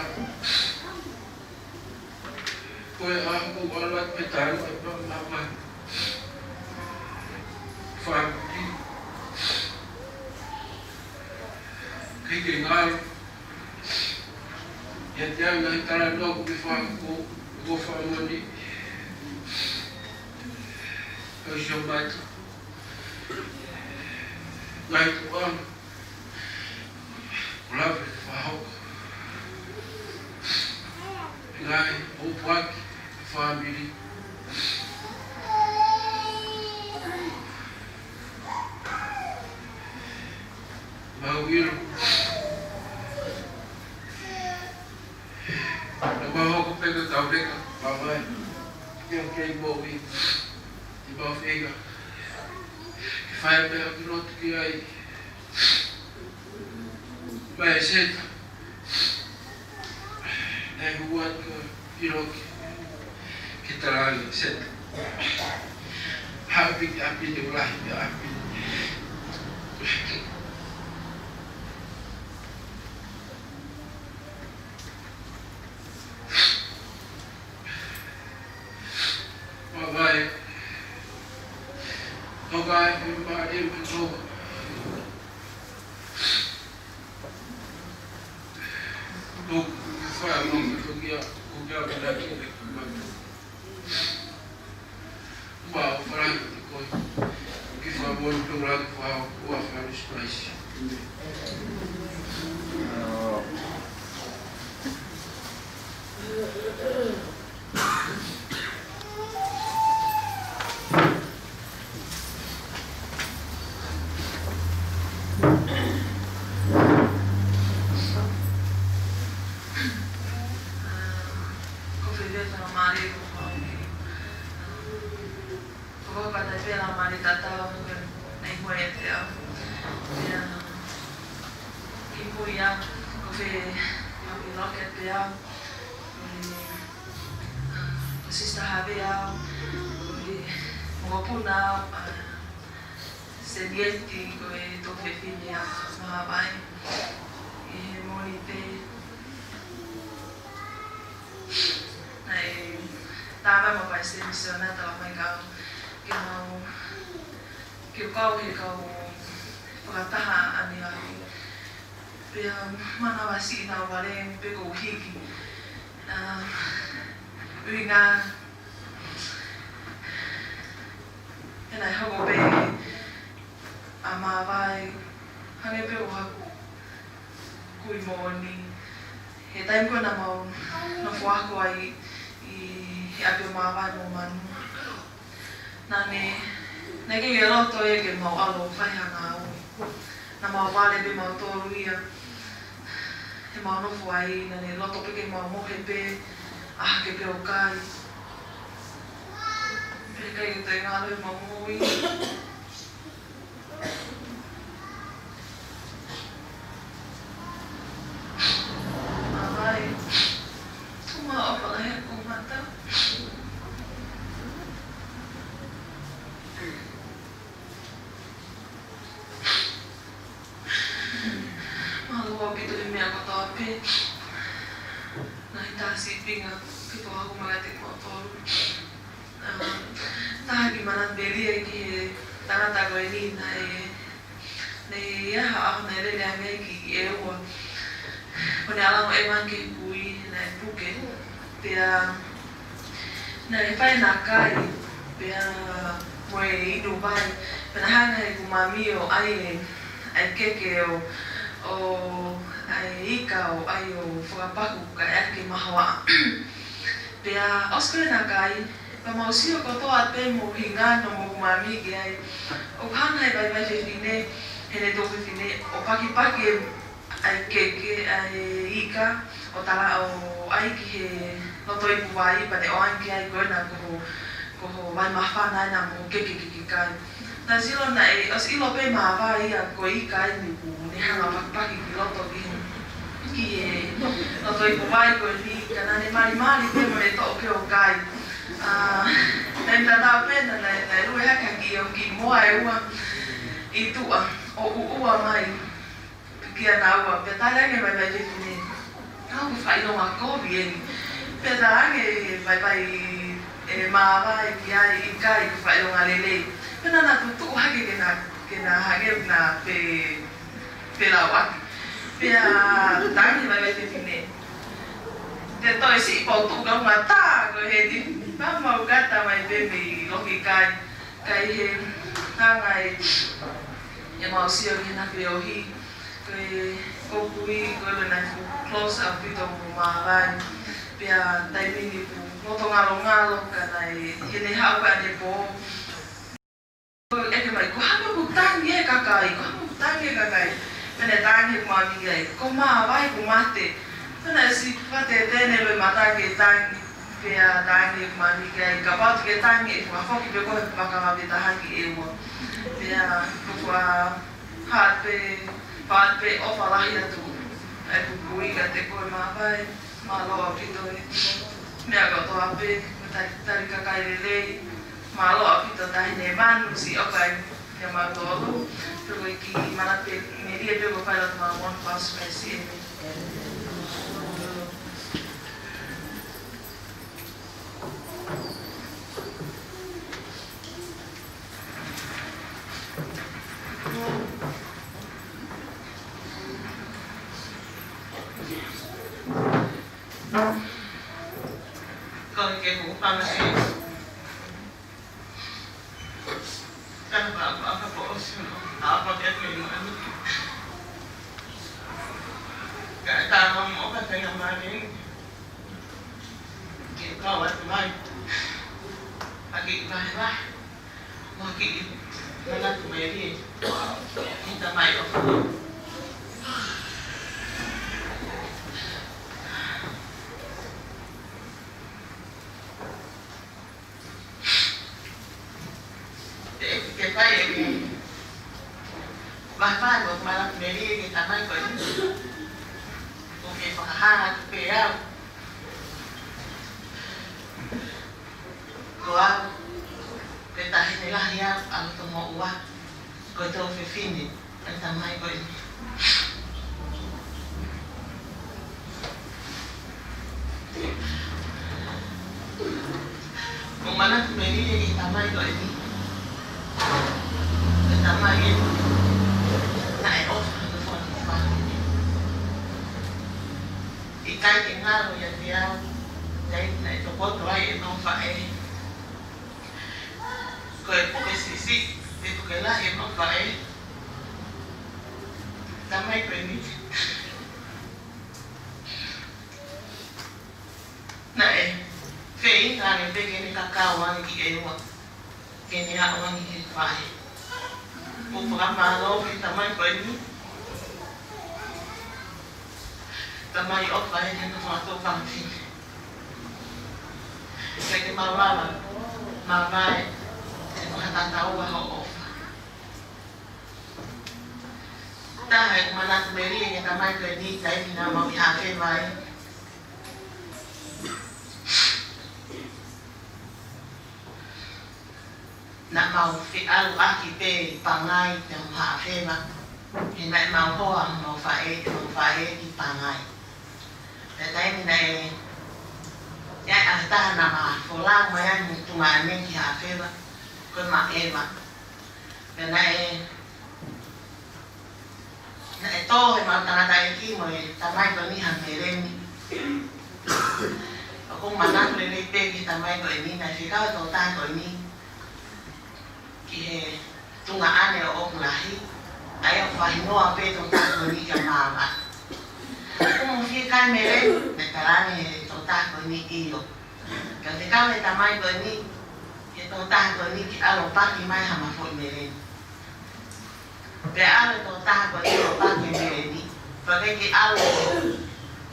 Ko e ako ala pe tau e pa mama. Fami. Kei ke ngalo. Ia te au ngaahi talanoa ko ke fako, ko fāmoni. Ko sio mata. Ngaahi tuʻa. Ko lave fahoko. Ngaahi ʻopuaki fāmili. Mau ʻilo. Naʻa mau hoko pē ko e tauleka, mau vai. Ke o kei moʻui, ʻi mau feinga. Ke fai pē ʻa ki lotu ki ai. Mai e seta. Naʻe hua ko ʻIloki. Ke tala ange seta. Hapi, hapi te ulahi, hapi. Bye bye. Bye bye, everybody. Look, fire, look, look here, look here, look here. Wow, fire, look here. Ke fai mo e tōrā ke fai, ua fai spice. Ko fē fē tana mare ko fai. Ko ka tai pē la mare tatau, nei hua e te au. Ia, ki mui a, ko fē, ia, i loke te au. Ko Sister Harvey au, ko e mokopuna au, ʻa Senieti ko e toʻu fefine ʻa Hawaii. ʻI he moni pē. Naʻe, tā mai mo Palesiteni Sione tala mai kau, ke mau, ke kau he kau fakataha ʻaneafi. Pea manavasiʻi naʻa vale pē kou hiki. ʻA, ʻuhinga, he naʻe hoko pē ʻa Mavae, hangē pē ko haku kui moʻoni. He taimi ko ē naʻa mau nofo ako ai ʻi he ʻapi ʻo Mavae mo Manu. Naʻa ne, naʻe ʻikai ke loto ia ke mau ʻalu ʻo fai ha ngāue. Naʻa mau vale pē mautolu ia, he mau nofo ai, naʻa ne loto pē ke mau mohe pē, ʻā hake pē ʻo kai. Pea ʻikai ke toe ngalo ʻemau moʻui. Ngaahi tā sīpinga, pito haku mai ʻa te kimoutolu. Um, taha ki manatu melie ki he tangata ko eni naʻe, naʻe ʻi ai ha ʻaho naʻe lele ange ki ʻEua. Ko ʻene ʻalu ange ki he kui naʻe puke. Pea naʻe fai ʻena kai, pea mo e inu vai, pea naʻe hanga ʻe heʻeku mami ʻo ʻai e, ʻai keke ʻo, ʻo ʻai ika ʻo ʻai ʻo fakapaku kae ʻai ke mahoaʻa. Pea ʻosi ko ē ʻena kai, pea mau sio kotoa pē mo hangē ko ʻeku mami ki ai, ʻoku hanga ʻe he vaivai fefine, heʻene tuofefine, ʻo pakipaki e ʻai keke, ʻai ika, ʻo tala ʻo ʻai ki he loto ipu vai, pea ne ʻoange ki ai ko ena ko ho, ko ho vai māfana ena mo ho keke ke ke kai. Naʻe sio naʻe, ʻosi ʻilo pē māvae ia ko e ika eni kuo ne hanga pakipaki ki loto ki he, ki he loto ipu vai ko eni, ka naʻa ne malimali pē mo ne toʻo pē ʻo kai. ʻA, naʻe tatau pē naʻa, naʻe, naʻe lue hake ki ʻo ki moa ʻEua ʻi tuʻa, ʻo ʻuʻua mai kia naua, pea tala ange mai mai fefine. ʻOku fai ʻilonga kovi eni. Pea tala ange mai mai e māvae ki ai ʻikai, ʻoku fai ʻilonga lelei. Pea naʻa na tutuʻu hake ke na, ke na hake na pe, pe lau ake. Pea tala ange mai mai fefine. Te toe siʻi pau tuʻu ka uma tā ko heni. Pea mau kata mai pē mei loki kai. Kai he hanga ʻe, ʻe mau sio ki heʻena feohi. Ko e, ko e kui, ko e naʻe fuʻu close ʻaupito mo māvae. Pea taimi ni kuo loto ngalongalo ka naʻe, heʻene haʻu ʻanepō. Ko e ʻeke mai, ko e hā ʻoku tangi e kakai, ko e hā ʻoku tangi e kakai. Pea ne tangi e mami ai, ko māvae kuo mate. Pea naʻe siʻi fatetene lue mata ke tangi. Pea tangi e mami ai, kapau te ke tangi ʻe fakafoki pē koe he vaka vave taha ki ʻEua. Pea ko e fua haʻate, haʻate ʻofa lahi atu ʻa e kui kiate koe māvae, mālō ʻaupito e meʻa kotoa pē, mo e tali, tali kakai lelei, mālō ʻaupito Taʻahine Manu, siʻi ʻofa ē kia mautolu, pea ko e kiʻi manatu melie pē ko e fai ʻa e Tamai Māʻoniʻoni, pass mai siʻi eni. Ko e ke hu panga e. Ka pa, pa, pa, pa, o si no, a, pa, ke, ke, no, no. Ka, ka, no, mo, ka, ka, ya, ma, ni. Ke kau atu mai. ʻA e kiʻi vahevahe. Mo e kiʻi manatu melie. Ki he Tamai ʻofa. Te, ke fai e kiʻi vahevahe mo e manatu melie ki he tamai ko eni. ʻOku ke fakahā atu pē au. Ko au, ko e taʻahine lahi au ʻa loto moʻua, ko e tuofefine ʻa e tamai ko eni. ʻOku ou manatu melie ki he tamai ko eni. Ko e tamai eni naʻe ʻofa, naʻe ʻofa. ʻIkai ke ngalo ʻiate au, taimi naʻe tokoto ai ʻenau faʻē. Ko e puke siʻisiʻi, pe puke lahi ʻenau faʻē. Tamai ko eni. Naʻe feinga ange pē ke ne kakau ange ki ʻEua. Ke ne aʻu ange ki he faʻē. ʻOku ou fakamālō ki he tamai ko eni. Tamai ʻofa eni ʻa e fanga tō fanga fefine. Ke ke maulava, māvae, ke fakatataua hoʻo ʻofa. Taha ʻeku manatu melie ki he tamai ko eni taimi naʻa mau ʻi Haʻafeva ai. Naʻa mau feʻaluʻaki pē ʻi Pangai pea mo Haʻafeva. He naʻe mau hoa homau faʻē, homau faʻē ki Pangai. Naʻe, ʻi ai e taha naʻa ma folau mai ai mo tuʻunga ʻanenai ki Haʻafeva, ko e Maʻeva. Pea naʻe, naʻe tō ʻemau tangataʻeiki mo e tamai ko eni ha meleni. ʻOku ou manatu lelei pē ki he tamai ko eni, naʻe fekau e tokotaha ko eni ki he tuʻunga ʻane ʻo ʻOkulahi, ʻa ia ʻoku fakahingoa pē tokotaha ko eni kia Māva. ʻOku mo fie kai meleni, naʻe talaange ʻe he tokotaha ko eni ʻio. Ka fekau ʻe he tamai ko eni ki he tokotaha ko eni ke ʻalu ʻo paki mai ha mafoʻi meleni. Pea ʻalu e tokotaha ko eni ʻo paki e meleni. Pea ʻikai ke ʻalu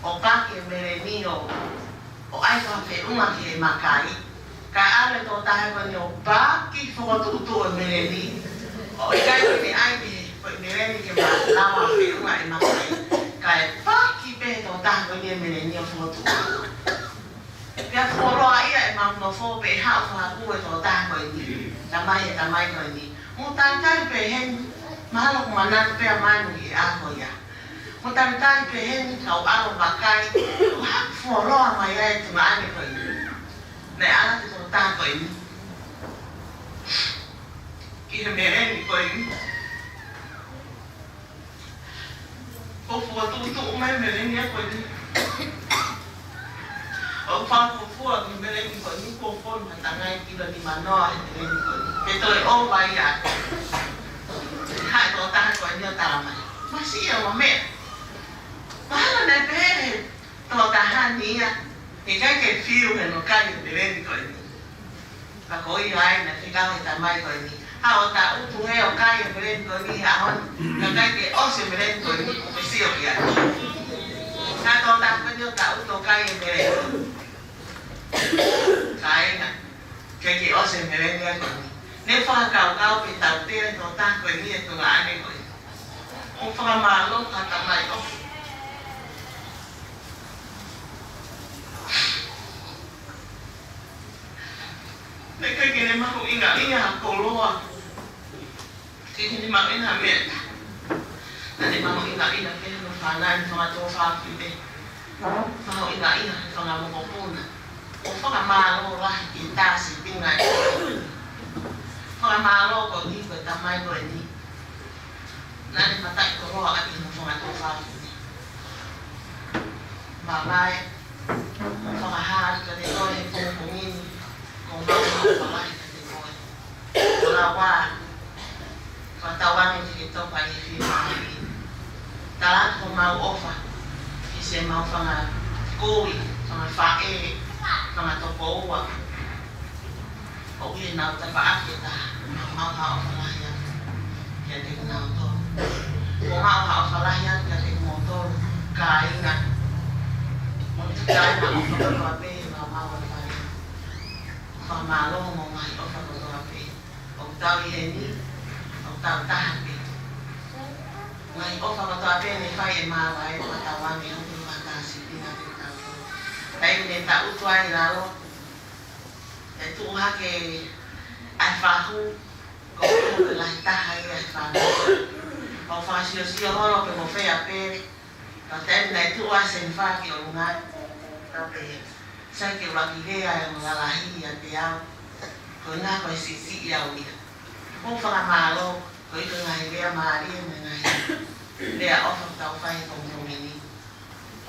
ʻo paki e meleni ʻo, ʻo ʻai ha feʻunga ki he makai. Kae ʻalu e tokotaha ko eni ʻo paki fokotuʻutuʻu e meleni. ʻO ʻikai ke ne ʻai ki he foʻi meleni ke ma lava feʻunga e makai. Kae paki pē ʻe he tokotaha ko eni e meleni ʻo fokotuʻutuʻu. Pea fuoloa ia ʻemau nofo pea haʻu fakakū e tokotaha ko eni, tamai, e tamai ko eni. Mou talitali pē heni, mahalo ʻoku manatu pē ʻa Manu ʻi he ʻaho ko ia. Mou talitali pē heni, kau ʻalu ʻo vakai, ʻoku fuoloa mai ai e tuʻunga ʻane ko eni. Naʻe ʻalu e tokotaha ko eni ki he meleni ko eni. ʻO fokotuʻutuʻu mai e meleni ko eni. ʻO fakafuofua ki he meleni ko eni, kuo fonu ha tangai kilo nimanoa he meleni ko eni. Pea toe ʻova ia. Haʻu e tokotaha ko eni ʻo tala mai, masiʻi ʻa e meʻa. Mahalo naʻe pehē ʻe he tokotaha ni ia, heʻikai ke fiu hono kai e meleni ko eni. Ka ko ia ai naʻe fekau ʻe he tamai ko eni, haʻu ʻo tangutu ʻo kai e meleni ko eni he ʻaho ni, ka ʻikai ke ʻosi e meleni ko eni, ʻoku ke sio ki ai. Haʻu e tokotaha ko eni ʻo tangutu ʻo kai e meleni. Kāinga, ʻikai ke ʻosi e meleni ko eni. Ne fakakaukau pē tautea e tokotaha ko eni e tuʻunga ʻane ko eni. ʻOku fakamālō ki he tamai ʻoku ʻikai ke ne mahuʻingaʻia ha koloa. ʻIkai ke ne mahuʻingaʻia ha meʻa. Naʻa ne mahuʻingaʻia pē hono fānau, fanga tuofāfine. Mahuʻingaʻia e fanga mokopuna. ʻOku fakamālō lahi ki he tā sīpinga ē. Fakamālō ko eni ki he tamai ko eni. Naʻa ne mataʻikoloa ʻaki hono fanga tuofāfine. Māvae, fakahā atu kiate koe he pongipongi ni, ko homau ʻofa lahi kiate koe. Ko e lau ā, fakatauange te ke toka ʻi he fiemālie. Tala atu homau ʻofa ki siʻemau fanga kui, fanga faʻē, fanga tokoua. ʻOku ʻi heʻenau tafaʻaki ʻe taha, maumau ha ʻofa lahi atu kiate kinautolu. Maumau ha ʻofa lahi atu kiate kimoutolu, kāinga. Mo e kāinga ʻofa kotoa pē, maumau ʻa e fale. Fakamālō mo e ngaahi ʻofa kotoa pē. ʻOku tau ʻi heni, ʻoku tau taha pē. Ngaahi ʻofa kotoa pē ne fai ʻe Māvae, fakatauange ʻoku ʻi ai ha tā sīpinga kiate kitautolu. Taimi ne tangutu ai ʻi lalo, ʻe tuʻu hake ʻa e fahu, ko e lahi taha ia ʻa e fānau. ʻO fakasiosio holo pē mo fea pē, ka taimi naʻe tuʻu ai Senifa ki ʻolunga, ka pehē, sai ke u ʻuluaki lea ʻi hono lalahi ʻiate au. Ko e ngaahi ko e siʻisiʻi au ia. ʻOku ou fakamālō, ko e ngaahi lea mālie mo e ngaahi lea ʻofa ʻoku tau fai he pongipongi ni.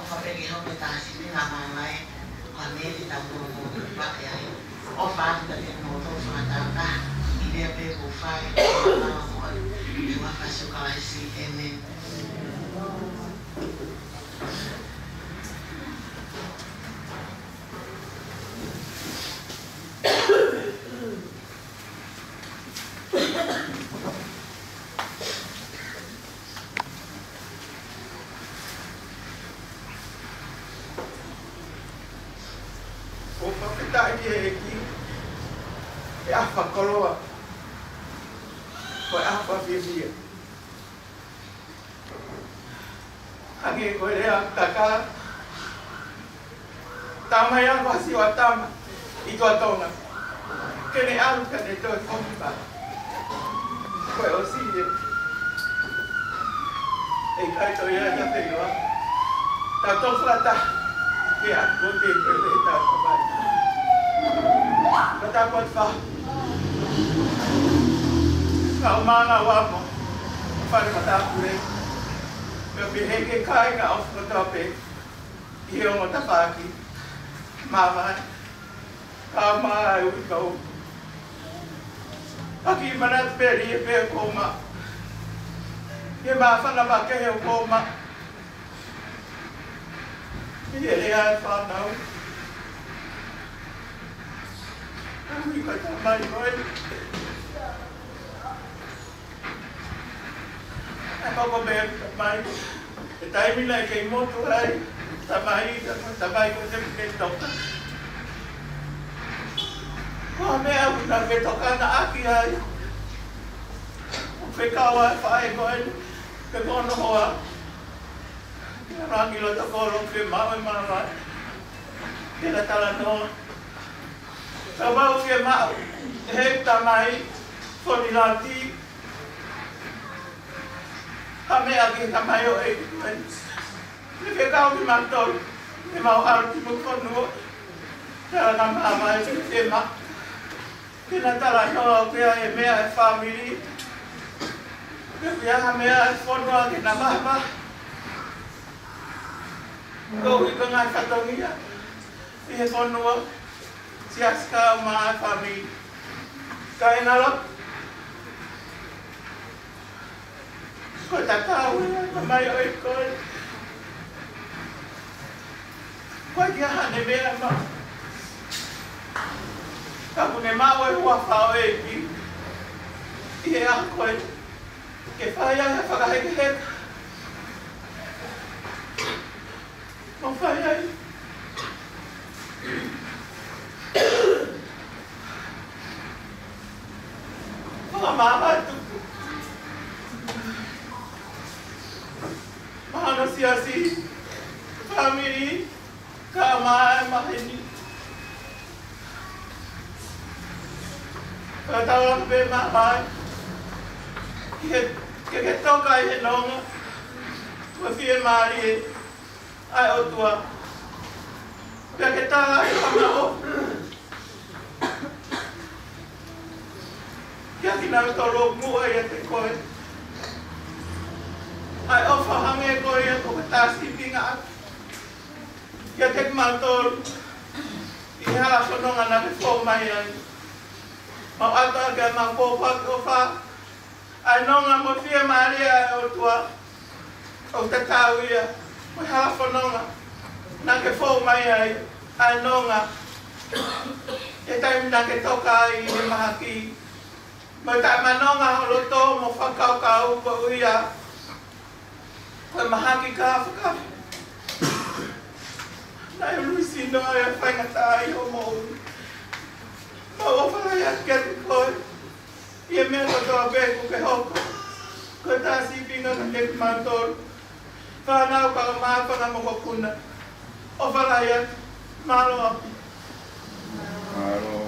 ʻOfa pē ke hoko e tā sīpinga ʻa Māvae, ko e meʻa te tau tō mo vaʻe ai. ʻOfa atu kiate kimoutolu fakatātā, ʻi he lea pē ʻoku fai, ʻofa mo e, ʻi he huafa ʻo Sīsū Kalaisi, ʻēmeni. ʻOku fakafetaʻi ki he ʻEiki, he ʻaho fakakoloa, ko e ʻaho fakafiefia. Hangē ko e lea ʻa e kakala, tā mai ʻa e vasi ʻo Atama ʻi tuʻa Tonga, ke ne ʻalu ka ne toe foki mai. Ko e ʻosi ia. ʻE ʻikai toe ʻi ai ha feʻiloaki. Tau tō fakataha. Ke ako te te le ta ka mai. Ka ta ko fa. Ka o mana wa mo. Fa le mata pule. Ka pe he ke kai ka o fa ta pe. ʻI he ongo tafaʻaki. Mama. Ka ma ai ui kau. Aki mana peli e pe ko ma. Ke ma fa na ma ke he ko ma. ʻI he lea e fānau. ʻOku ʻikai tamai ko ē. ʻE poko pē tamai. ʻE taimi naʻe kei motu ai. Tamai, tamai, tamai ko te ke toka. Ko e meʻa ʻoku na ke toka na ʻaki ai. ʻOku fekau ai faʻē ko ē. Ke kono hoa. Ke rangi lo tokolo ke mawe mawe. Ke la talanoa. Ka mau ke mau. He tamai. Foni lati. Ha meʻa ke tamai ʻo e. Ne ke kau ki mātou. Ke mau haru ki mo kono. Ke la na mawe ke ma. Ke na talanoa ke ʻi ai e meʻa e fāmili. Ke ʻi ai ha meʻa e fonua ke na mahama. Ko ʻi ka ngai fatongia. ʻI he fonua. Siasi ka ma e fāmili. Ka e ngalo. Ko e tatau ia, ka mai ʻo e ko ē. Ko e kia hane mea ma. Ka kune ma ʻo e huafa ʻo e ki. ʻI he ako ē. Ke fai ai ha fakahekeheka. Mo fai ai. Fakamāmā tuku. Mahalo siasi. Fāmili. Ka mai maheni. Ka tau pē mai. Ke, ke, ke toka ʻi he nonga. Ko fie mālie. ʻAi ʻOtua. Pea ke tala ʻi hama o. Kia kinautolu ʻoku muʻa ʻiate koe. ʻAi ʻofa hangē ko ia ko ka tasi pinga atu. Kiate kimautolu. ʻI he hala fononga naʻa ke fou mai ai. Mau ʻatu ake ʻa mau pōpoaki ʻofa. ʻAi nonga mo fie mālie ʻa e ʻOtua. ʻOku tatau ia. Mo e hala fononga. Naʻa ke fou mai ai. ʻAi nonga. ʻI he taimi naʻa ke toka ai ʻi he mahaki. Mo e taʻemanonga ho loto mo fakakaukau ko ia. Ko e mahaki ka faka. Naʻe ului sino e faingataʻa ʻi hoʻo moʻui. Mau ʻofa lahi atu kiate koe. ʻI he meʻa kotoa pē ʻoku ke hoko. Ko e tasi pinga kiate kimautolu. Fānau ka o mā fanga mokopuna. ʻOfa lahi atu. Mālō ʻaupito. Mālō.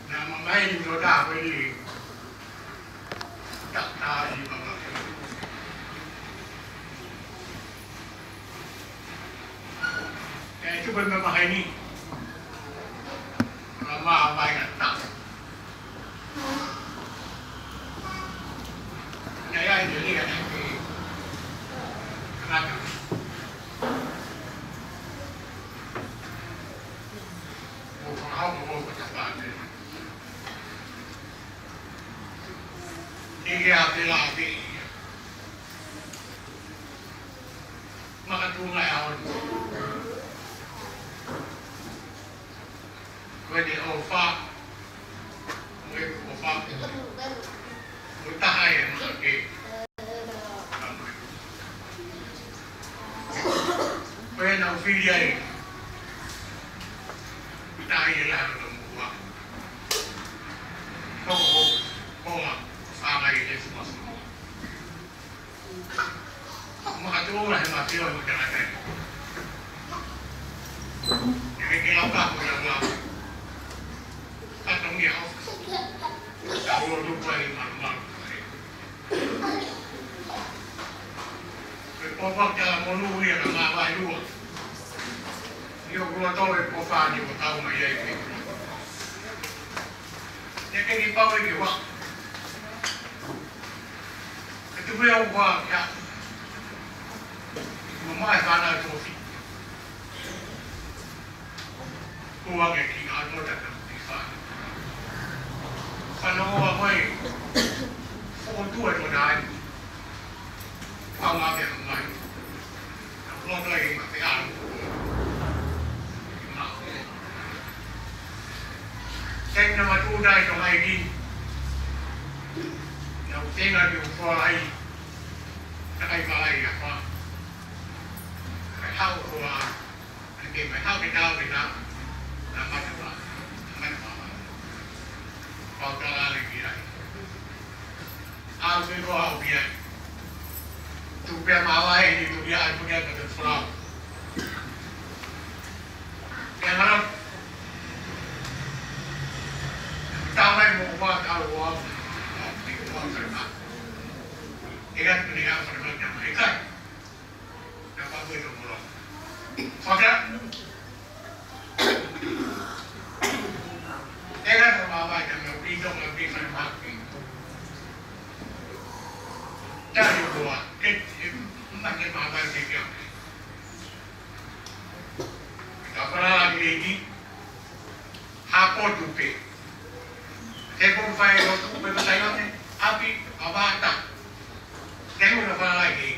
Naʻa mamae ni no ta ko ni. Ta ta ni mama. E tupe mama hai ni. Ko e hau ko e hau ko e tapate. Ni ke a pela a pe ia. Makatuʻunga e hau ni. Ko e ʻofa. Ko e ʻofa. Ko e taha e maʻake. Ko e nau fili ai. Tahi e laha no mua. Ko ko ko ma. Fanga i le fuma fuma. Makatuʻunga he mafio he tangata. E ke lau ka ko lau lau. Katongia o. Ka o lupa i malu malu. Ko e popa ke ala monu ia ka mavae lua. Ni o kua tau e popa ni ko tau mai ai ke. Te ke ni pau e ke wa. Ke tu vea ua ia. Mamae fana tofi. Kuange ki ngā nota ka ki whā. Whanau a koe, whakatua e nota ai. Pau ngā mea mai. Nā nota i ma te alu. Tēnā matu dai to mai ki. Nā utenga ki ufoa ai. Takai whalai a whā. Kai hau hoa. Ke mai hau ke tau ke tau. Nā mata wā. Nā mata wā. Pau tala le ki ai. Au ke ko au ki ai. Tu pea mavae ni tu ki ai punia ka te whao. Ke ngara. Tau mai mo wā tau wā. Ke wā kare mā. Ke gatu ni au kare mā kia mai kai. Nā pāpui tō moro. Whakea. E ka tō mā vai ka mea pito ka pito ka pāpui. Tari kua, ke, ke, ma ke mā vai ke kia. Ka para la ki ki. Hapo tu pe. Te ko fai lo tu pe ka tai o te. Api, a va ta. Te ko na para la ki.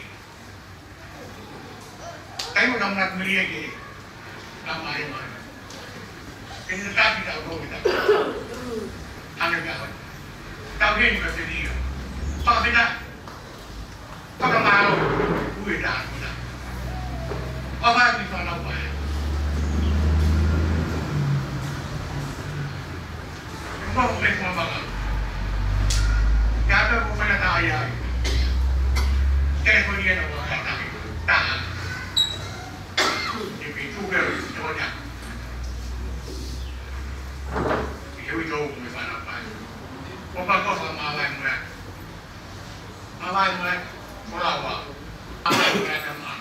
Kai mo tau ngatu mili e ke. Tau mai mai. Ke ni taki tau ko kita. Hanga ka hoi. Tau heni ka te nia. Paka pita. Paka maro. Ue ta kita. Paka ni whanau mai. Ko e mea ko e mea. Ke ata ko fana ta ai ai. Ke ko ia na ko ta ta. Ta. Ke pi tu ke ko ta. Ke ui to me fana pai. Ko pa ko fa ma vai mo. Ma vai mo. Ko la wa. Ma vai mo ta ma.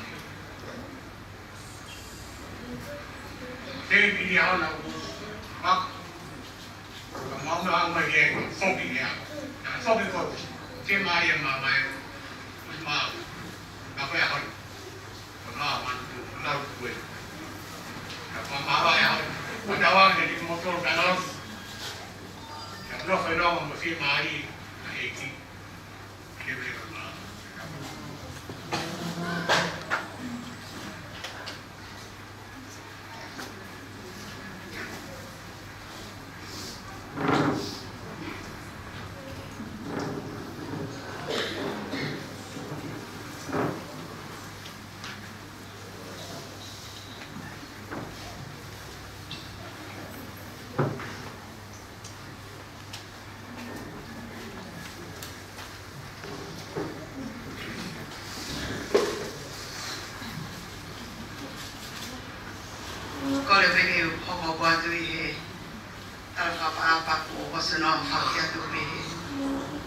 Te pili a ona u. Mak. Ka mau na au mai ke foki ni a. Ka foki ko. Ke mai e ma mai. Mas mau. Ka ko e a hon. Ka mau man tu. Ka mau tu e. Ka ko ma mai a hon. Ka tawa ke ni mo to ka no. Ka no fe no mo fi mai. Ka e ki. Kole pē ke u hoko atu ʻi he tala fakapaʻapaʻa kuo ʻosi noa faki atu pē he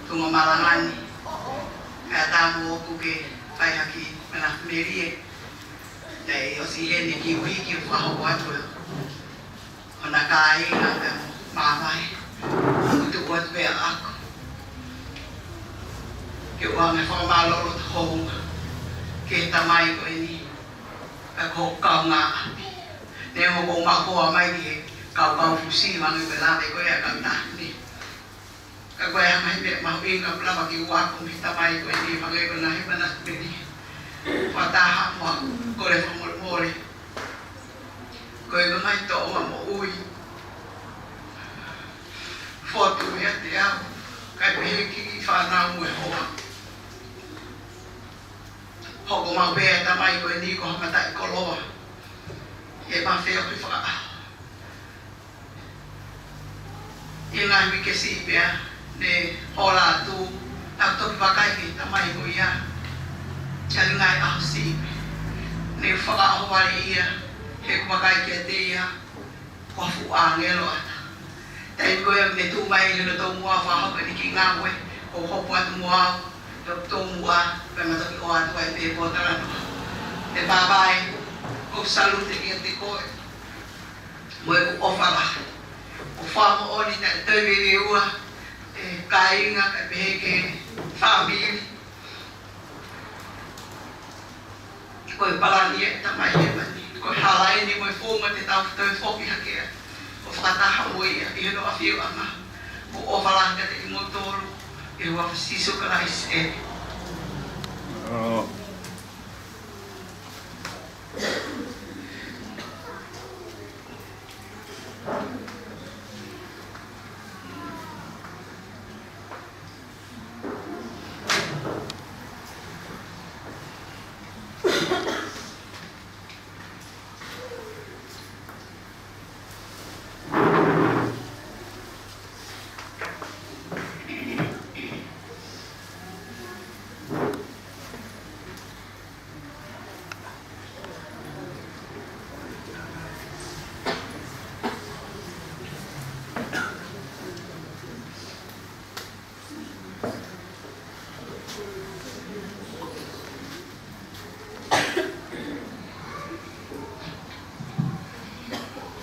tuʻunga malanga ni. Pea tā mo ʻoku ke fai haki mena melie. Naʻe ʻosi heni ki uhi ki fakahoko atu ʻe hona kāinga pea mo mamae. Kuo tuku atu pē ʻaʻaku ke u ʻoange fakamālō loto hounga ki he tamai ko eni, pea ko hoku kaungāʻapi. Neongo ʻoku ou mafoa mai ki he Kau kau fusi mangi pe lave ko e ʻa kau taha ni. Ka ko e ʻa e ngaahi meʻa mahuʻinga ʻoku lava ke u ako mei he tamai ko eni, hangē ko e ngaahi mana meni. Fakataha mo au, kole fakamolemole. Ko e ngaahi tōʻonga moʻui. Fotu ia te au, kae pehē ki he fānau mo e hoa. Hoko mai pē ʻa e tamai ko eni ko ha mataʻikoloa. ʻE mafeo ki fakaʻaho. ʻI he ngaahi uike siʻi pea ne hola atu, naʻá ku toki vakai ki he tamai ko ia. Ki he ngaahi ʻaho siʻi pē. Ne fakaʻaho vale ia, he ʻeku vakai kiate ia, ko ha fuʻu ʻāngelo ʻana. Taimi ko ia ne tuʻu mai ʻi loto muʻa ʻo fakahoko ʻene kiʻi ngāue, ʻo hopo atu mo au, ʻi loto muʻa, pea ma toki ʻoatu ai pē pōtalanoa. ʻE Pāpā ē, ʻoku ou salute kiate koe. Mo ʻeku ʻofa lahi. ʻOku fakamoʻoni naʻe toe veveua e kāinga kae pehē ki he fāmili. Ko e palani ʻa e Tamai Hēvani. Ko e hala eni mo e founga te tau toe foki hake ai ʻo fakataha mo ia ʻi hono ʻafioʻanga. ʻOku ou ʻofa lahi kiate kimoutolu ʻi he huafa ʻo Sīsū Kalaisi ē.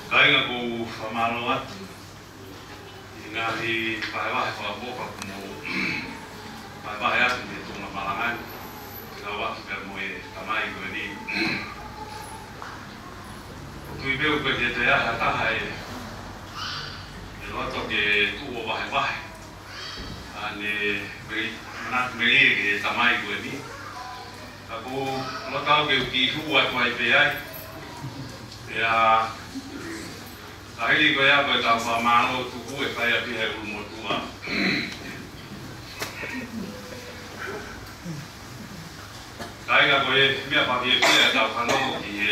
Kāinga, ʻoku ou fakamālō atu ʻi he ngaahi vahevahe fakaʻofoʻofa kuo mou vahevahe atu mei he tuʻunga malanga ni, ke lava atu pea mo e tamai ko eni. ʻOku ou tui pē ʻoku ʻikai ke toe ʻi ai ha taha ʻe, ʻe loto ke tuʻu ʻo vahevahe ʻa ʻene meli-, manatu melie ki he tamai ko eni. Ka ʻoku ou loto au ke u kiʻi hū atu ai pē ai. Pea ka hili ko ia ko ʻetau fakamālō tuku ʻe fai ʻaki ʻe he ʻulumotuʻa. Kāinga, ko e meʻa fakafiefia ʻetau fanongo ki he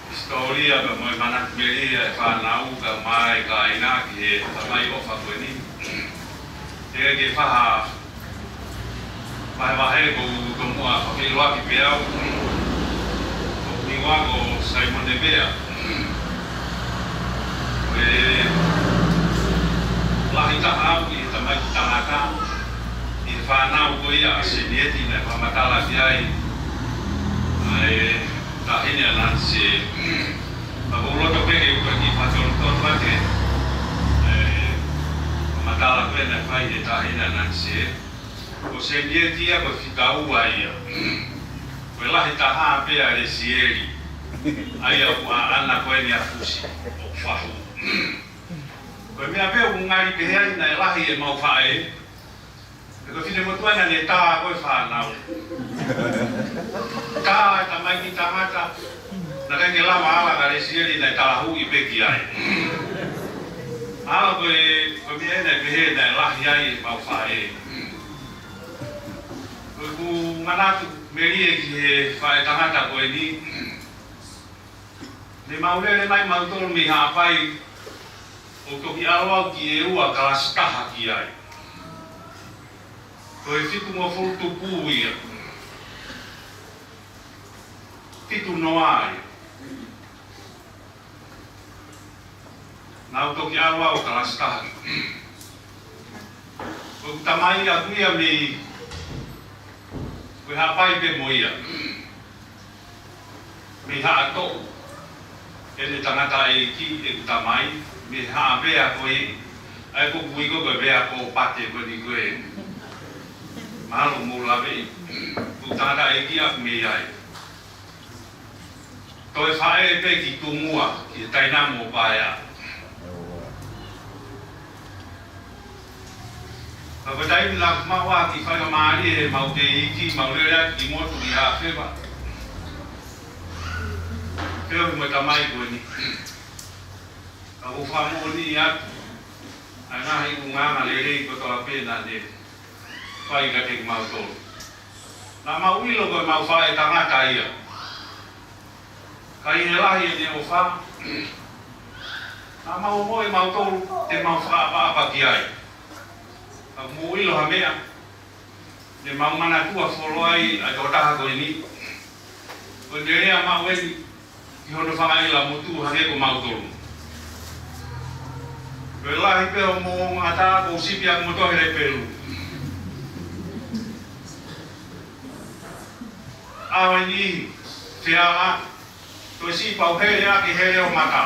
hisitōlia pea mo e manatu melie ʻa e fānau kae ʻumaʻā e kāinga ki he tamai ʻofa ko eni. Teʻeki ke fai ha vahevahe, ʻoku ou tomuʻa fakafeʻiloaki pē au. Ko hoku hingoa ko Saimone Vea. Ko e lahi taha au ʻi he tamaiki tangata, ʻi he fānau ko ia ʻa Senieti naʻe fakamatala ki ai ʻa e taʻahine ʻa Nanise. Ka ʻoku ou loto pē ke u kiʻi fakatonutonu atu e fakamatala ko ē naʻe fai ʻe he taʻahine ʻa Nanise. Ko Senieti ia ko e fika ua ia. Ko e lahi taha pē ʻa Lesieli. ʻA ia ʻoku ʻaʻana ko eni ʻa Fusi ʻo fahu. Ko e meʻa pē ʻoku ngali pehē ai naʻe lahi ʻemau faʻē. He ko e finemotuʻa naʻá ne tā ko e fānau. Tā e tamaiki tangata, naʻe ʻikai ke lava ala kia Lesieli, naʻe talahuʻi pē ki ai. ʻA ia ko e, ko e meʻa ia naʻe pehē naʻe lahi ai ʻemau faʻē. Ko ʻeku manatu melie ki he faʻētangata ko eni, ne mau lele mai mautolu mei Haʻapai ʻo toki ʻalu au ki ʻEua kalasi taha ki ai. Ko e fitungofulu tupu ia. Fitu noa ia. Naʻá ku toki ʻalu au ʻo kalasi taha. Ko ʻeku tamai ʻaʻaku ia mei, ko e Haʻapai pē mo ia. Mei Haʻatoʻu. ʻEne tangataʻeiki ʻeku tamai, mei Haʻavea ko ē. ʻA ia ko ʻeku ui ko ē ko e Vea Kōpate ko eni ko ē. Mahalo mou laveʻi. Ko e tangataʻeiki ʻaʻaku mei ai. Ko e faʻē pē ki Tumua, ki he tainamo paea. Ka ko e taimi naʻa mau ʻi ai ki faingamālie, mau teʻeki, mau lele atu ki motu ki Hafeva. Feohi mo e tamai ko eni. Ka ʻoku ou fakamoʻoni atu ʻa e ngaahi ʻulungaanga lelei kotoa pē naʻa ne fai kiate kimautolu. Naʻa mau ʻilo ko e mau faʻē tangata ia. Ka ʻi he lahi ʻene ʻofa, naʻa mau ʻomo ʻe mautolu te mau fakaʻapaʻapa ki ai. Ka mou ʻilo ha meʻa, ne mau manatua folo ai ʻa e tokotaha ko eni. Ko e lea maʻu eni ki hono fanga ʻila motu hangē ko mautolu. Ko e lahi pē ʻo mo ngata ko sipi ʻa moto hele pelu. ʻAho eni, fea, ko e sipa ʻo hele ʻaki hele ʻo mata.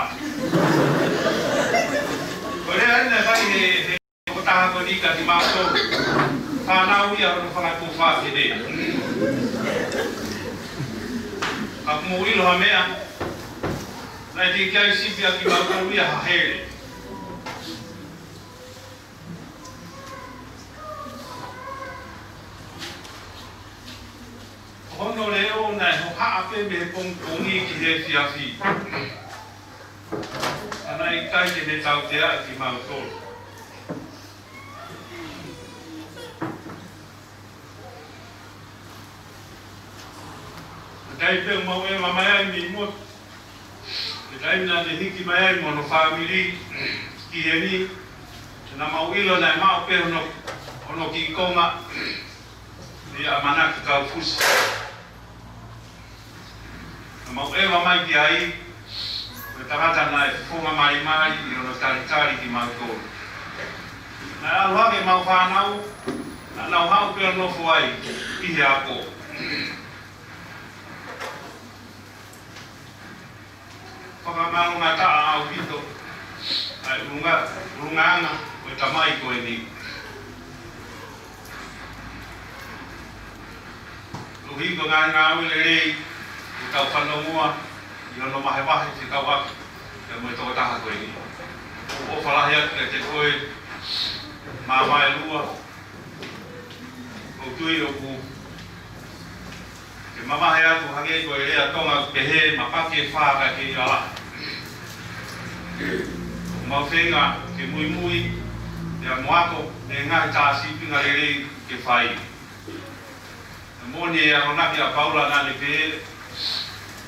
Ko e lea eni naʻe fai he, he tokotaha ko eni kiate kimautolu. Fānau ia hono fanga tuofāfine. Ka mou ʻilo ha meʻa, naʻe teʻeki ai sipi ʻa kimautolu ia ha hele. Hono leʻo naʻe hohaʻa pē mei he pongipongi ki he efiafi. Ka naʻe ʻikai ke ne tautea kimautolu. Ka ʻi ai pē mau ʻeva mai ai mei motu. Ko e taimi naʻa ne hiki mai ai mo hono fāmili ki heni, naʻa mau ʻilo naʻe maʻu pē hono, hono kiʻi konga, ʻi he ʻamanaki kau fusi. Naʻa mau ʻeva mai ki ai, ko e tangata naʻe fofonga malimali ʻi hono talitali kimautolu. Naʻe ʻalu hake ʻemau fānau, naʻa nau haʻu pē ʻo nofo ai ʻi he ako. Fakamālō ngata ʻaupito ʻa e ʻulunga-, ʻulungaanga ʻo e tamai ko eni. Koeʻuhi ko e ngaahi ngāue lelei ʻoku tau fanongoa ʻi hono vahevahe fekauʻaki pea mo e tokotaha ko eni. ʻOku ou ʻofa lahi atu kiate koe, Mavaelua, ʻoku ou tui ʻoku ke mavahe atu hangē ko e lea Tonga ʻoku pehē, mapake fā kae kei ala. ʻOku mau feinga ke muimui, pea mo ako, ʻi he ngaahi tā sīpinga lelei ke fai. Naʻe moʻoni e akonaki ʻa Paula naʻa ne pehē,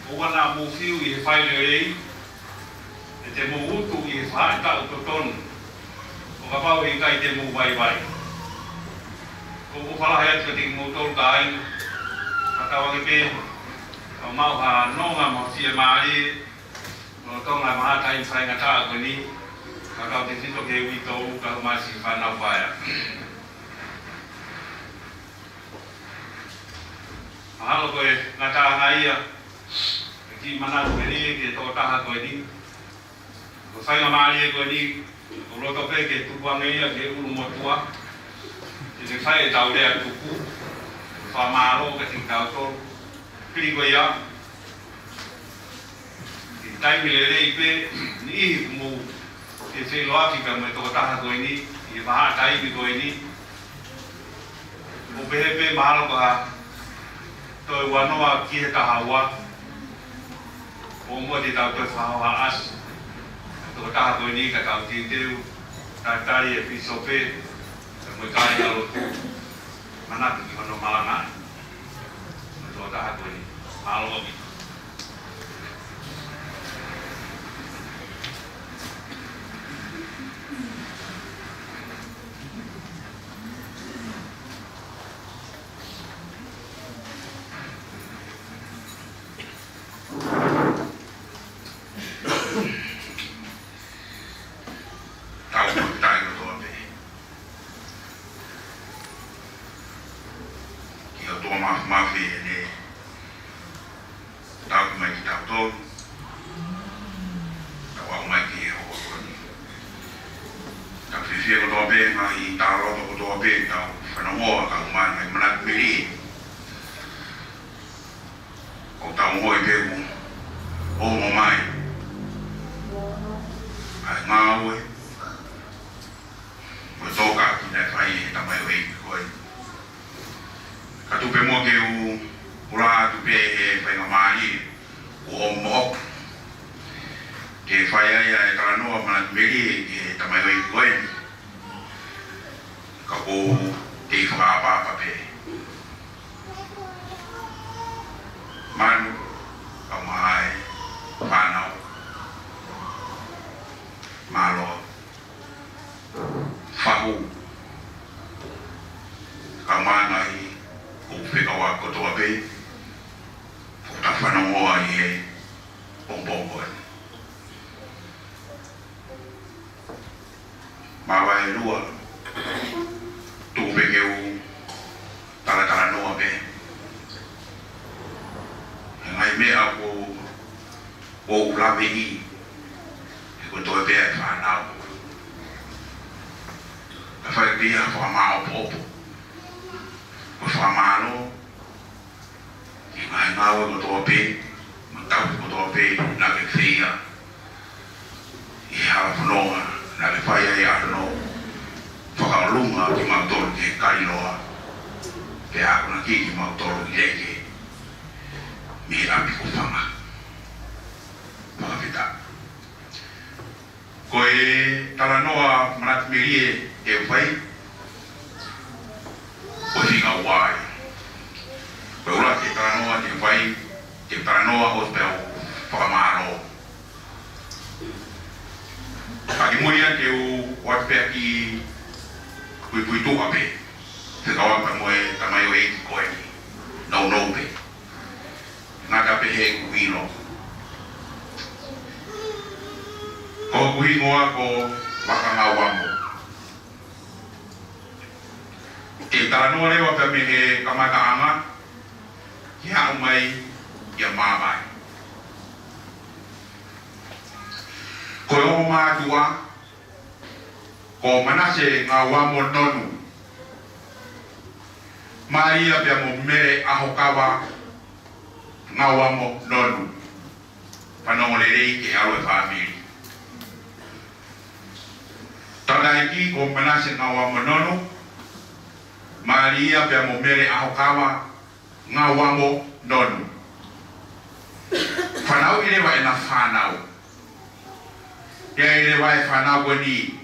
ʻoua naʻa mou fiu ʻi he fai lelei, ʻe te mou utu ʻi he faʻahitaʻu totonu, ʻo kapau ʻe ʻikai te mou vaivai. ʻOku ou ʻofa lahi atu kiate kimoutolu kāinga, fakatauange pē ʻoku mau maʻu ha nonga mo e fiemālie, lolotonga e mahatai faingataʻa ko eni, fakatautefito ki he uitou, kae ʻumaʻā siʻi fānau paea. Mahalo ko e ngataʻanga ia, e kiʻi manatu melie ki he tokotaha ko eni. Ko e faingamālie ko eni, ʻoku ou loto pē ke tukuange ia ki he ʻulumotuʻa. Ke ne fai ʻetau lea tuku. Fakamālō kiate kitautolu. Hili ko ia, ʻi he taimi lelei pē, niʻihi kuo mou fefeiloaki pea mo e tokotaha ko eni, ʻi he vahaʻa taimi ko eni. ʻOku pehē pē mahalo ko ha toe ua noa ki he taha ua. ʻO mo te tau toe fakahoha ʻasi. Tokotaha ko eni ka tau teuteu, talitali e pīsope, pea mo e kāingalotu, manatu ki hono malangaʻi. Mo e tokotaha ko eni. Mālō ʻaupito. Tau fakafetaʻi kotoa pē ki he ʻOtua Māfimafi ʻene tauhi mai kitautolu, tau aʻu mai ki he houa ko eni. Tau fiefia kotoa pē, ngaahi talaloto kotoa pē, tau fanongoa, kae ʻumaʻā e ngaahi manatu melie. ʻOku tau ongoʻi pē ʻoku, ʻo Ke fai ai ʻa e talanoa manatu melie ki he tamaioʻeiki ko eni, ka ʻoku ou kei fakaʻapaʻapa pē. Manu, kae ʻumaʻā e fānau. Mālō. Fahu, kae ʻumaʻā e ngaahi ʻofefine kotoa pē, ʻoku ta fanongoa ʻi he pongipongi ko eni. Māvae lua, tuku pē ke u talatalanoa pē he ngaahi meʻa ʻoku ou, ʻoku ou laveʻi, he ko e toe pē ʻa e fānau. Ka fai pē ha fakamāʻopoʻopo, ko e fakamālō ki he ngaahi ngāue kotoa pē, mo e tauhi kotoa pē naʻa ke fai ʻi he hala fononga naʻa ke fai ai ʻa hono fakaʻolunga kimautolu ki he kailoa, pea akonaki kimautolu ʻi Leke mei he ʻapi ko Fanga. Fakafetaʻi. Ko e talanoa manatu melie te u fai, ko e fika ua ia. Ko e ʻuluaki talanoa te u fai, te u talanoa ʻo pehē ʻo fakamālō. Ka kimuʻa ia te u ʻoatu pē ha kiʻi puipuituʻa pē, fekauʻaki pea mo e tamaioʻeiki ko eni, nounou pē. Ngata pē heʻeku ʻilo. Ko hoku hingoa ko Vakangauamo. Te u talanoa leva pē mei he kamataʻanga ke aʻu mai kia Māvae. Ko e ongo mātuʻa, ko Manase Ngauamo Nonu. Mālia pea mo Mele ʻAhokava Ngauamo Nonu. Fanongo lelei ki he ʻalo ʻo e fāmili. Tangataʻeiki ko Manase Ngauamo Nonu. Mālia pea mo Mele ʻAhokava Ngauamo Nonu. Fanauʻi leva ʻena fānau. ʻI ai leva e fānau ko eni,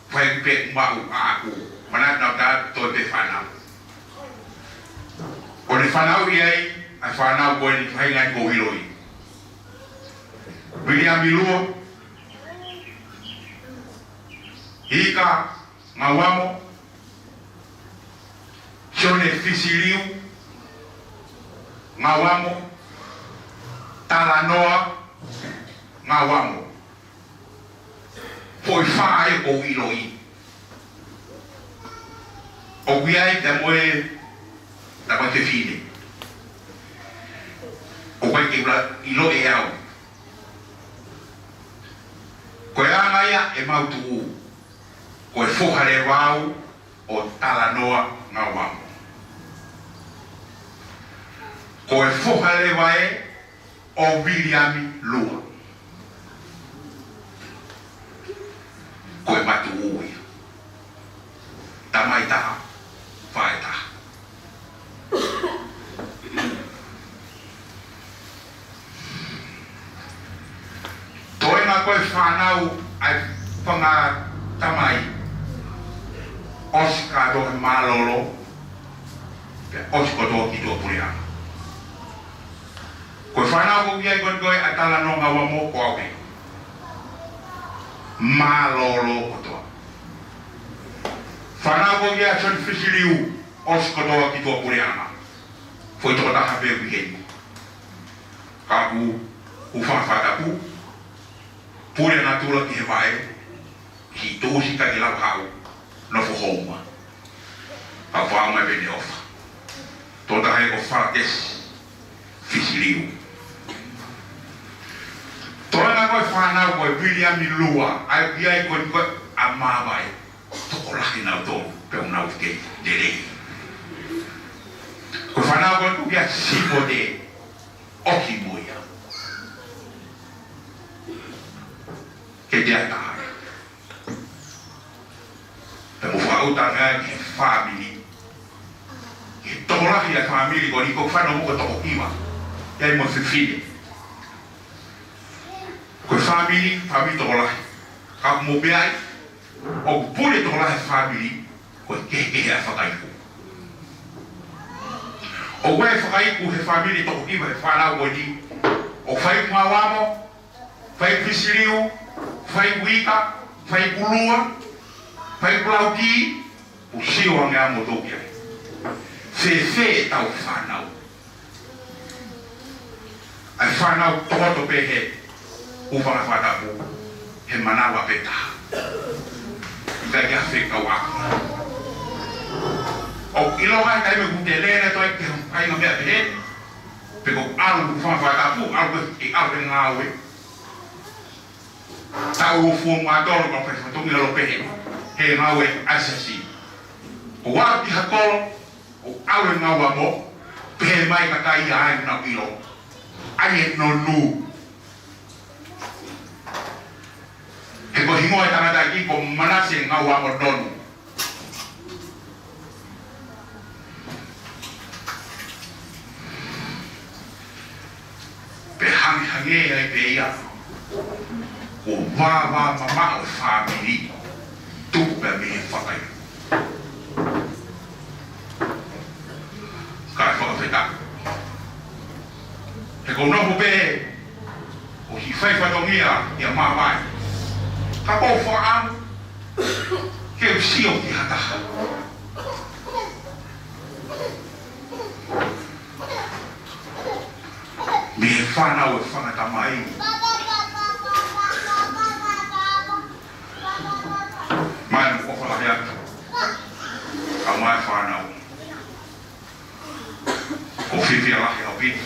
fai pē maʻu ʻaʻaku. Manatu naʻa ta toe pē fānau. ʻO ne fanauʻi ai ʻa e fānau ko eni, faʻahinga ʻoku ou ʻiloʻi. Viliami Lua, Hika Ngauamo, Sione Fisiliu Ngauamo, Talanoa Ngauamo. Foʻi fā ʻoku ou ʻiloʻi. ʻOku ʻi ai pē mo e tama fefine. ʻOku ʻikai ke u ʻilo ʻe au. Ko e anga ia ʻemau tuʻu. Ko e foha leva au ʻo Talanoa Ngauamo. Ko e foha leva ē ʻo Viliami Lua. Ko ʻema tuʻu ia. Tamai taha, faʻē taha. Toenga ko e fānau ʻa e Fanga tamai, ʻosi kātoa he mālōlō, pea ʻosi kotoa ki tuʻapuleʻanga. Ko e fānau ʻoku ʻi ai ko eni ko e ʻa Talanoa Ngauamo ko au pē. Mālōlō kotoa. Fānau ʻoku ʻi ai ʻa Sione Fisiliu, ʻosi kotoa ki tuʻapuleʻanga. Foʻi tokotaha pē ʻoku ʻi heni. Ka ʻoku, ʻoku fakafatapu, pule natula ki he vaʻe, ki tuʻusi ka ki lava haʻu, nofo houma. Ka fā mai pē ne ʻofa. Tokotaha ē ko Falakesi Fisiliu. Toenga ko e fānau ko e Viliami Lua, ʻa ia ʻoku ʻi ai ko eni ko e ʻa Māvae. Tokolahi nautolu, pea ʻoku nau kei lelei. Ko e fānau ko ē ʻoku ʻi ai ʻa Sipote, ʻosi mo ia. Ke te ata ai. Pea mo fakaʻuta ange ki he fāmili. Ke tokolahi ʻa e fāmili ko eni ʻoku fanongo ko e toko hiva. ʻI ai mo e fefine. Ko e Fāmili, fāmili tokolahi. Ka mou meaʻi, ʻoku pule tokolahi e fāmili, ko e kehekehe ʻa e fakaiku. ʻOku ʻi ai e fakaiku he fāmili toko hiva he fānau ko eni. ʻOku fai ngāue amo, fai fisiliu, fai ika, fai kulua, fai kulauki, ʻoku sio ange amo toki ai. Fēfē ʻetau fānau? ʻA e fānau tokoto pē he ʻū fanga fakatapu, he manava pē taha. ʻIkai ke ʻi ai ha fekauʻaki. ʻOku ʻiloa e taimi ʻoku te lele atu ai ki ha faʻahinga meʻa pehē, pe ko e ʻalu ʻū fanga fakatapu, ʻalu ke, ʻalu ke ngāue. Taʻu uofulu mā tolu ka fai fatongia lōpehē he ngāue ʻa e siasi. ʻO aʻu ki ha kolo, ʻo ʻalu e ngāue amo, pehē mai ka kai ai na ʻilo. ʻAi e nonu. He ko e hingoa e tangataʻeiki ko Manase Ngauamo Nonu. Pea hangehangē ai pē ia, ko e vāvā mamaʻo e fāmili, tuku pē mei he fakaiku. Kae fakafetaʻi. He ko e nofo pē ʻo e fai fatongia ʻia Māvae. Ka ko e fakaʻamu ke u sio ki ha taha mei he fānau e fanga tamai. Mai mo ʻofa lahi atu. Ka mai fānau. ʻOku fiefia lahi ʻaupito.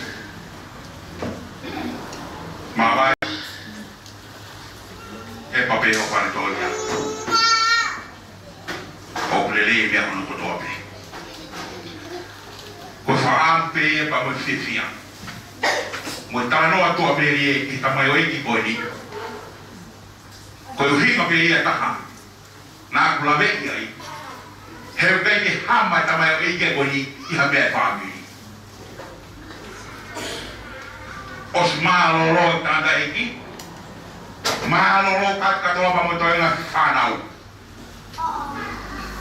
Māvae. ʻE pape o fale tolia. ʻOku lelei e meʻa hono kotoa pē. Ko e fakaʻamu pē ia pea mo e fiefia. Mo e talanoa tuʻa pē ʻi he tamaioʻeiki ko eni. Ko e ʻuhinga pē ia taha naʻa ku laveʻi ai. He ʻoku ʻikai ke hama e tamaioʻeiki ko eni ʻi ha meʻa e fāmili. ʻOsi mālōlō e tangataʻeiki. Mālōlō kātoa pea mo e toenga fānau.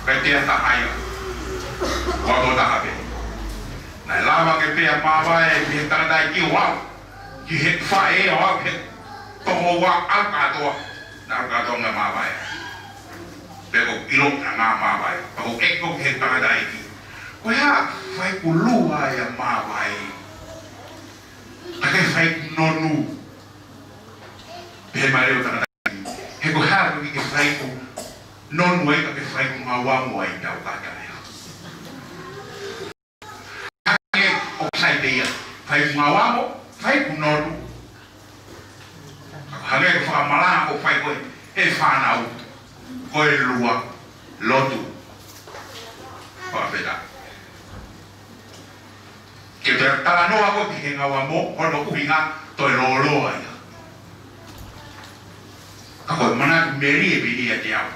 Kai te ata haia. Ua tō taha pē. Naʻe lava ke pea Māvae ki he tangataʻeiki ʻo aʻu ki he faʻē ʻo aʻu ki he toko ua ʻalu kātoa. Naʻe ʻalu kātoa ngā Māvae. Pea ko ʻilo na ngā Māvae. Pea ko ʻeke ki he tangataʻeiki. Ko e hā fai kulua ʻia Māvae? Ka ke fai nonu. Pehē mai leva tangataʻeiki. He ko e hā ko e ke fai ko nonu ai ka ke fai ko ngauamo ai tau kata lea. Hangē ʻoku sai pē ia. Fai ko ngauamo, fai ko nonu. Hangē ko e fakamalanga ʻoku fai ko ē he fānau. Ko e lua, lotu. Fakafetaʻi. Ke te talanoa ko ē ki he ngauamo, hono ʻuhinga toe lōloa ia. Ka ko e manatu melie pē ia ʻiate au.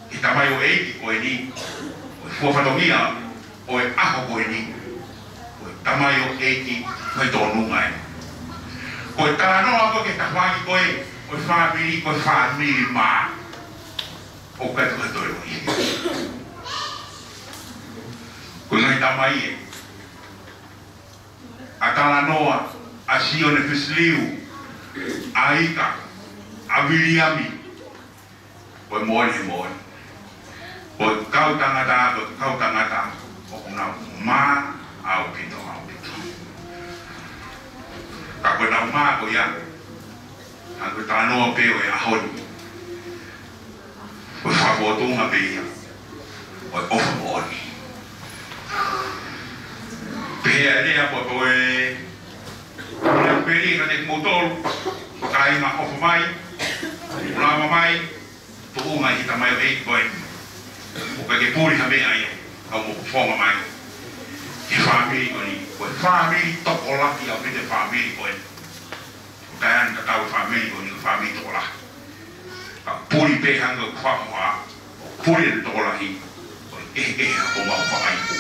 Ki he tamaioʻeiki ko eni, ʻo e fua fatongia ʻo e ʻaho ko eni, ko e tamaioʻeiki ko e tōnunga ē. Ko e talanoa ko ē ki he tafaʻaki ko ē, ʻo e fāmili, ko e fāmili mā. ʻOku ʻikai ke toe loʻi. Ko e ngaahi tamai ē. ʻA Talanoa, ʻa Sione Fisiliu, ʻa Ika, ʻa Viliami, ko e moʻoni he moʻoni. Ko e kau tangata, ko e kau tangata, ʻoku nau mā ʻaupito, ʻaupito. Ka ko e nau mā ko ia, ʻa ko e talanoa pē ʻo e ʻaho ni. Ko e fakafōtunga pē ia ʻo e ʻofa moʻoni. Pehē ʻa e lea ko e, ko e lea pē ia kiate kimoutolu, kāinga, ʻofa mai, lava mai, tuʻunga ʻi he tamaioʻeiki ko ē. ʻOku ʻikai ke puli ha meʻa ia, ʻa mo fonga mai ki he fāmili ko eni, ko e fāmili tokolahi ʻaupito e fāmili ko ē. Ko e taimi tatau e fāmili ko eni ko e fāmili tokolahi. Ka puli pē hangē ko e fakahoha, puli ʻene tokolahi, ko e kehekehe ʻa homau fakaiku.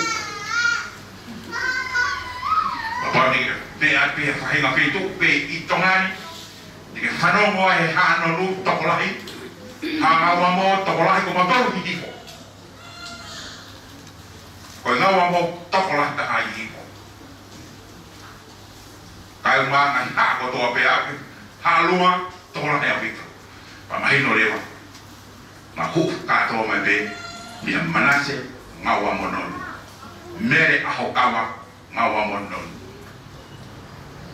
Kapau te ke pehē atu pē he faʻahinga feituʻu pē ʻi Tonga ni, te ke Fanongo ʻa e Haʻa Nonu tokolahi, Haʻa Ngauamo tokolahi, ko mautolu ʻi Hihifo. Ko e Ngauamo tokolahi taha ʻi Hihifo. Kae ʻumaʻā ngaahi haʻa kotoa pē ʻaupito, Haʻa Lua tokolahi ʻaupito. Pea mahino leva, naʻa ku kātoa mai pē, meia Manase Ngauamo Nonu, Mele ʻAhokava Ngauamo Nonu,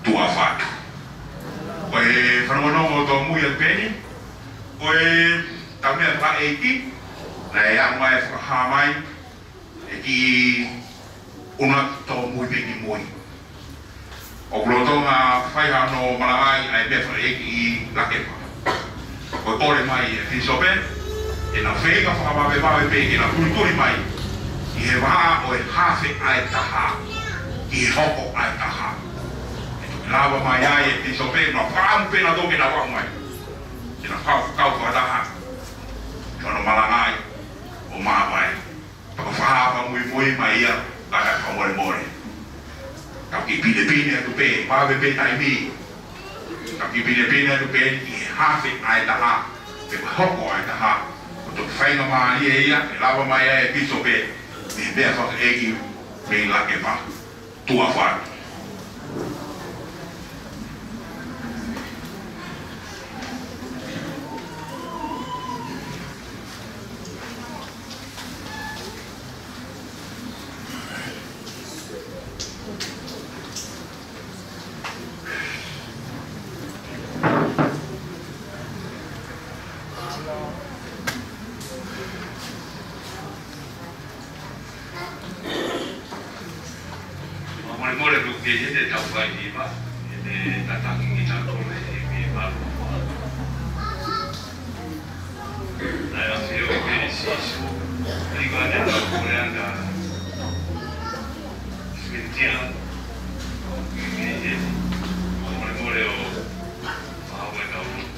tuʻa ʻofa atu. Ko e fanongonongo tōmui ʻa Peni, ko e tau meʻa fakaʻeiki, naʻe ʻomai e fakahā mai, ʻe kiʻi ʻunuaki tōmui pē ki mui. ʻOku lolotonga fai hano malangaʻi ʻa e meʻa fakaʻeiki ʻi Lakepa. Ko e kole mai ʻe Pīsope, ʻe na feinga fakavavevave pē ke na tulituli mai ʻi he vahaʻa ʻo e hafe ʻa e taha, ʻi he hoko ʻa e taha. ʻE toki lava mai ai ʻe Pīsope, na fakaʻamu pē na toke na vaku mai. Ke na kau, kau fakataha, ke na malangaʻi ʻo māvae. Pea ko e fakahā fakamuimui mai ia, ka ka fakamolemole. Ka kiʻi pinepine atu pē, vave pē taimi. Ka kiʻi pinepine atu pē, ʻi he hafe ʻa e taha, pe ko e hoko ʻa e taha. Ko e toki faingamālie ia, ʻe lava mai ai ʻe Pīsope, mei he meʻa fakaʻeiki, mei Lakepa. Tuʻa ʻofa atu. Fakamolemole atu ki he tau fai hiva, ʻi he tataki ki he tau kole ʻi he malu. Naʻe ʻafio ʻi he Sīsū, ʻi he kole ʻa Koleana, Simitia, ʻo ki he, fakamolemole ʻo, fakamolemole ʻo,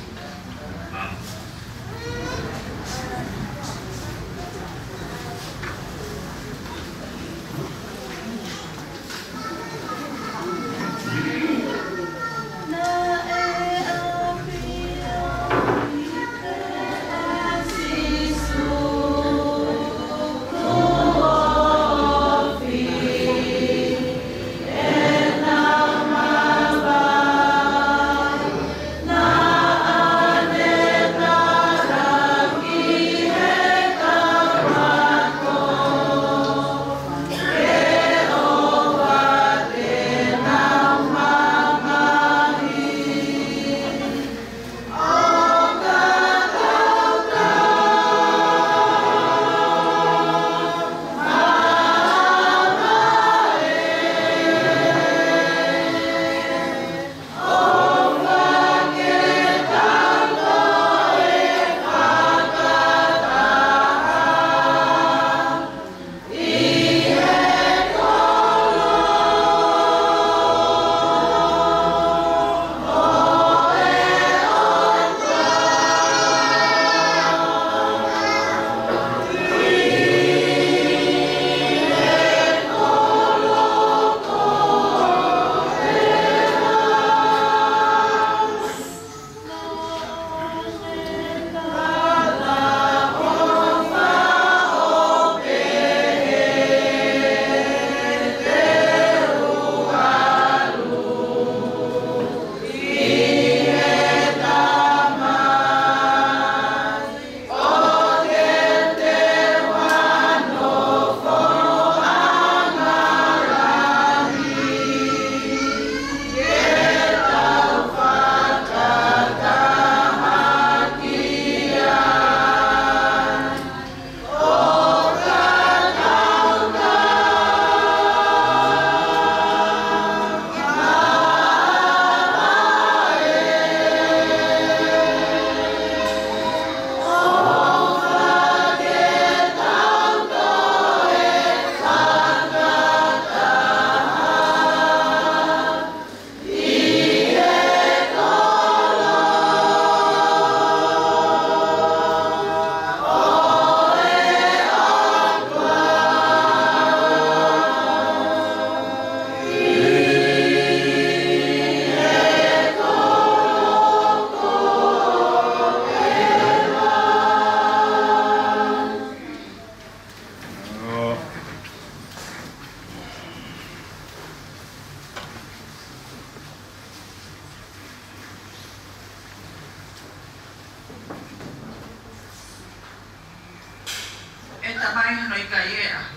ʻE Tamai, hono ʻikai ʻe ʻaho,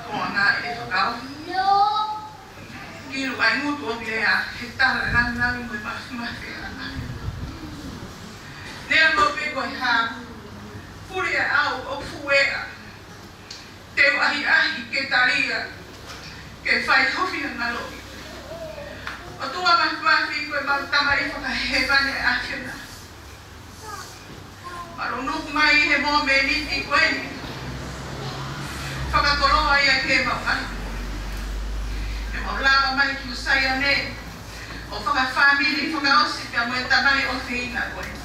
ko e anga ʻe fakaofi. Kilu ai ngutu ʻo lea, he tala langilangi mo e mafimafi ʻa e ʻAfiona. Neongo pe ko e hā, puli ʻa au ʻo fueʻa. Te u ʻahiʻahi ke talia, ke fai hofi ʻa e ngaloʻi. ʻOtua mafimafi, ko e mau Tamai fakahēvani ʻa e ʻAfiona. Mau lōnuku mai he mōmeniti ko eni. Fakakoloa ia ke mau ʻai. Ke mau lava mai ki Saione ʻo fakafāmili fakaʻosi pea mo e tamai ʻofeina ko eni.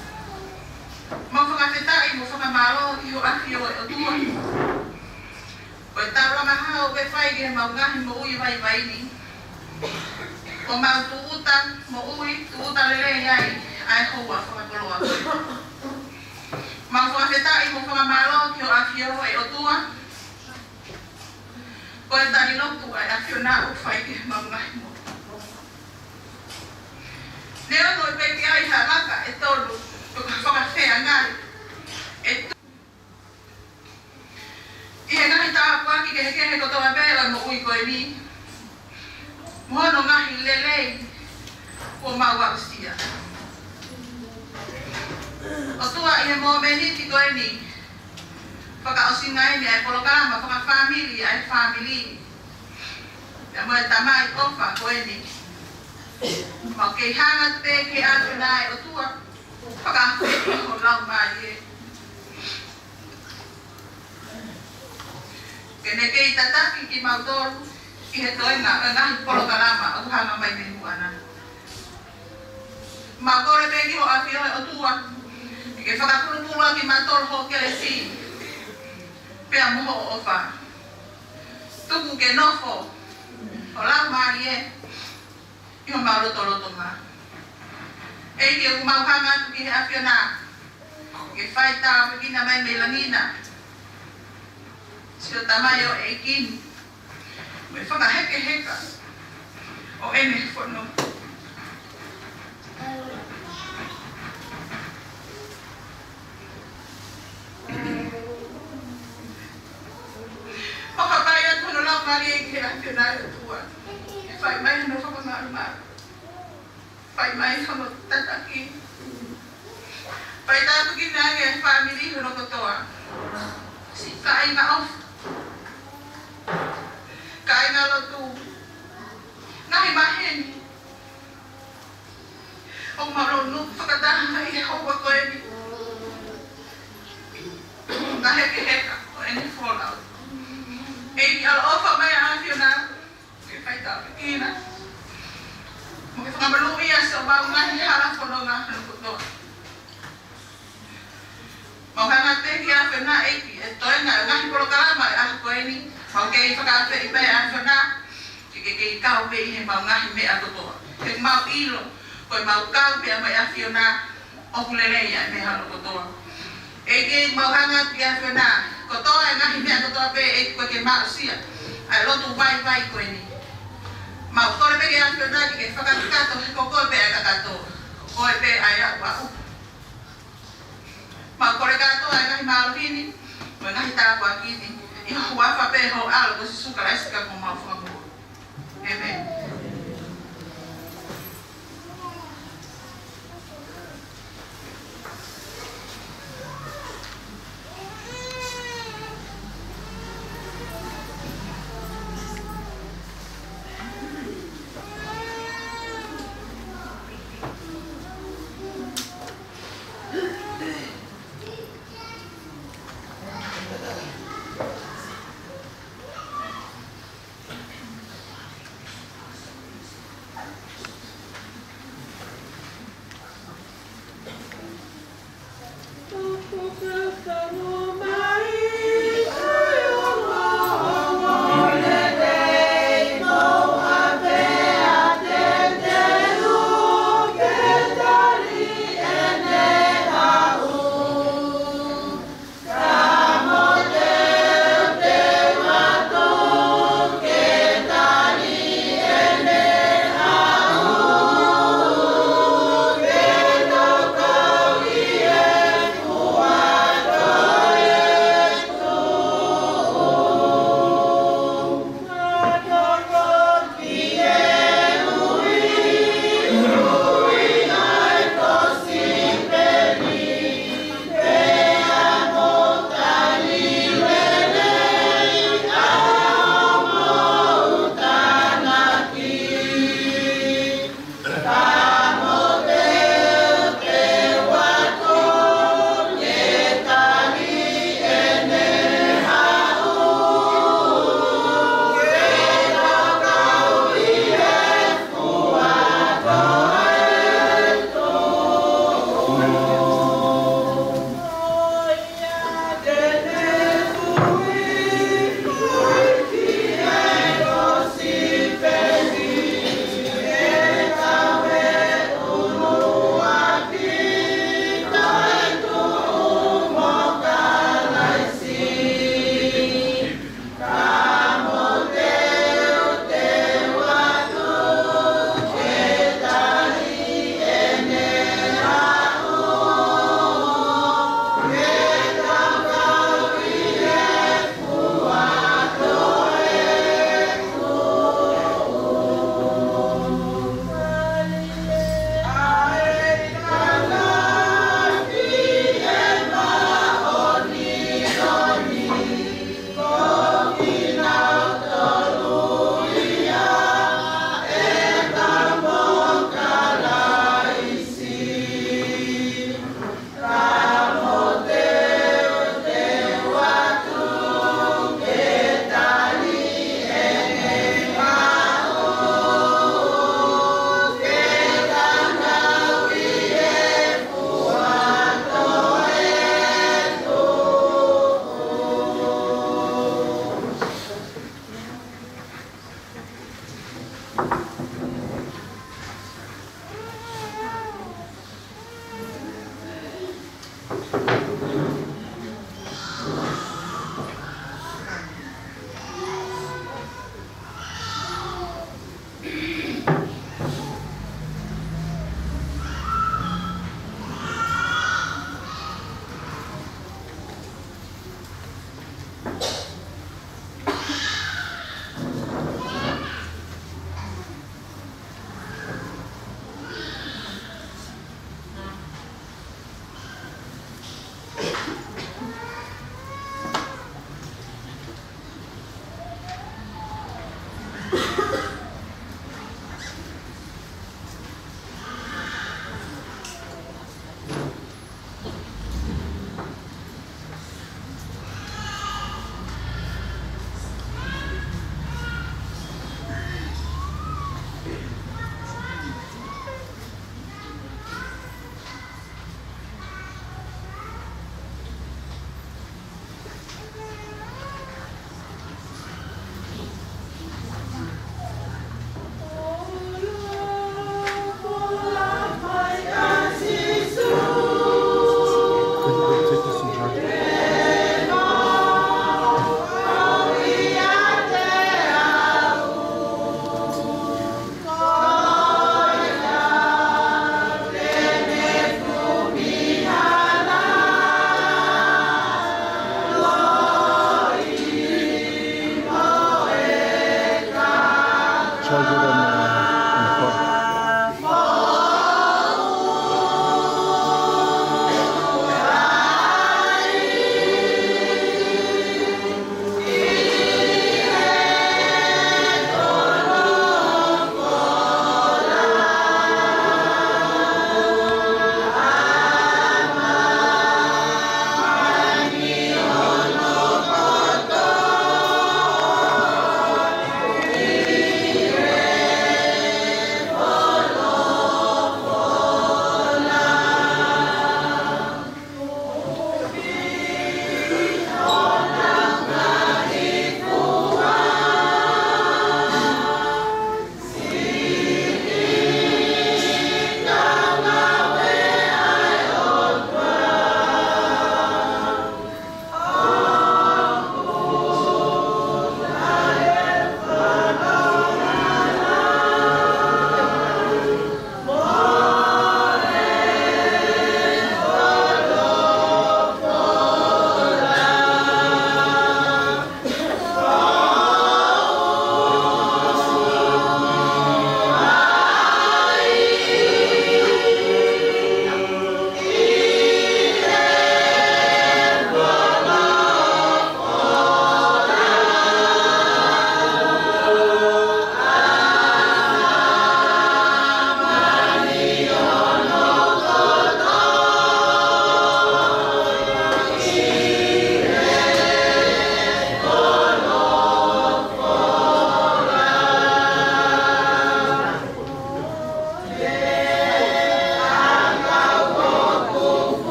Mau fakafetaʻi mo fakamālō ki ho ʻAfio ʻe ʻOtua. Ko e taulanga hao ʻoku ke fai ki he mau ngaahi moʻui vaivai ni. ʻO mau tūʻuta moʻui, tūʻuta lelei ai ʻa e houa fakakoloa. Mau fakafetaʻi mo fakamālō ki ho ʻAfio ʻe ʻOtua. Ko e tali lotu ʻa e ʻAfiona ʻoku fai ki he mau ngaahi moʻui. Neongo pe ʻoku ʻi ai ha vaka ʻe tolu, pe ko ha fakafeangai ʻe tolu ʻi he ngaahi tāpuaki kehekehe kotoa pē ʻo e moʻui ko eni, mo hono ngaahi lelei kuo mau aʻusia. ʻOtua, ʻi he mōmeniti ko eni, fakaʻosinga eni ʻa e polokalama fakafāmili ʻa e fāmili, pea mo e tamai ʻofa ko eni. Mau kei hanga pē ki he ʻAfiona ʻe ʻOtua, fakaafeʻi ho Laumālie ke ne kei tataki kimautolu ʻi he toenga ʻo e ngaahi polokalama ʻoku hanga mai mei muʻa na. Mau kole pē ki ho ʻAfio ʻe ʻOtua, ke ke fakapulupulu ʻaki kimautolu ho kelesi, pea mo hoʻo ʻofa. Tuku ke nofo ho Laumālie ʻi homau lotolotonga. ʻEiki, ʻoku mau hanga atu ki he ʻAfiona, ke fai tāpuekina mai mei langi na siʻo tamaioʻeiki ni, mo e fakahekeheka ʻo ʻene fononga. Fakapai atu hono Laumālie ki he ʻAfiona ʻe ʻOtua, ke fai mai hono fakamalumalu, fai mai hono tataki, fai tāpuekina ange ʻa e fāmili hono kotoa. Siʻi kāinga ʻofa, kāinga lotu, ngaahi maheni, ʻoku mau lōnuku fakataha ʻi he houa ko eni. Ngaahi hekeheka ʻo ʻene folau. ʻEiki, ʻaloʻofa mai ʻa e ʻAfiona, ke fai tāpuekina mo ke fakamonūʻia siʻomau ngaahi hala fononga hono kotoa. Mau hanga pē ki he ʻAfiona, ʻEiki, ʻi he toenga ʻo e ngaahi polokalama ʻo e ʻaho ko eni, mau kei fakaafeʻi pē ʻa e ʻAfiona ke ke kei kau pē ʻi he mau ngaahi meʻa kotoa. He mau ʻilo ko e mau kau pē mo e ʻAfiona ʻoku lelei ʻa e meʻa hono kotoa. ʻEiki, mau hanga ki he ʻAfiona, kotoa e ngaahi meʻa kotoa pē, ʻEiki, ʻoku ke maʻusia ʻa e lotu vaivai ko eni. Mau kole pē ki he ʻAfiona ke ke fakakakato, he ko koe pē ʻa e kakato, ko koe pē ʻa e aʻuaʻu. Mau kole kātoa e ngaahi mālohi ni mo e ngaahi tāpuaki ni ʻi he huafa pē ho ʻAlo ko Sīsū Kalaisi ko homau Fakamoʻui. ʻĒmeni.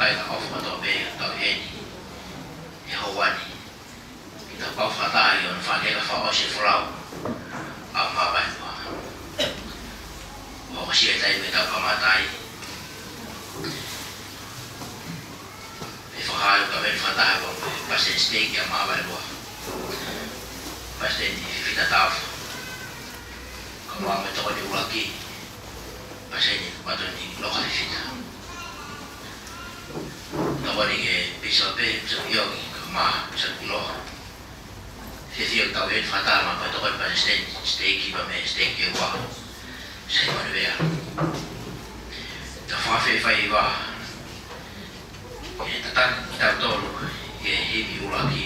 Kae ʻofa atu pē ʻetau ʻi heni he houa ni, ke tau kau fakataha ʻi hono fakaʻekeʻeke fakaʻosi e folau ʻa Māvaeluʻa. ʻO hokosia e taimi ke tau kamata ai, ʻe fakahā ʻe he kau palesiteni fakataha ko e palesiteni siteiki ʻa Māvaeluʻa, Palesiteni Fifita Taufa, kae ʻumaʻā mo e tokoni ʻuluaki, Palesiteni Matoni Loka Fifita. Tokoni ki he Pīsope, Pīsope ʻIongi, kae ʻumaʻā Pīsope ʻIloa. Fiefia ke tau ʻi heni fakataha mo e kau tokoni palesiteni siteiki pea mei he siteiki ʻe ua, Saimone Vea. Tau fakafeʻiloaki ʻi he tataki kitautolu ʻi he himi ʻuluaki,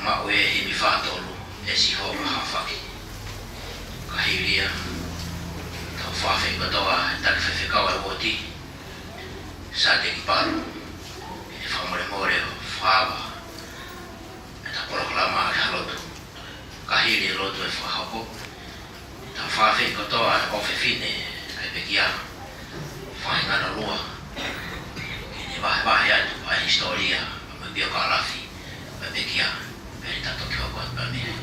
maʻu e himi fā tolu, ʻE Sihova Hāfaki. Ka hili ia, tau fakafeʻiloaki kotoa he taki faifekau ʻa e uooti, Sāteki Palu, ʻi he fakamolemole ʻo fakaava ʻeta polokalama ʻaki ha lotu. Ka hili e lotu ʻe fakahoko, tau fakafeʻiloaki kotoa ʻofefine ʻa e pekia, faʻahinga ʻe ua, ke ne vahevahe atu ʻa e hisitōlia mo e piokālafi ʻa e pekia, pea tau toki hoko atu pē mei ai.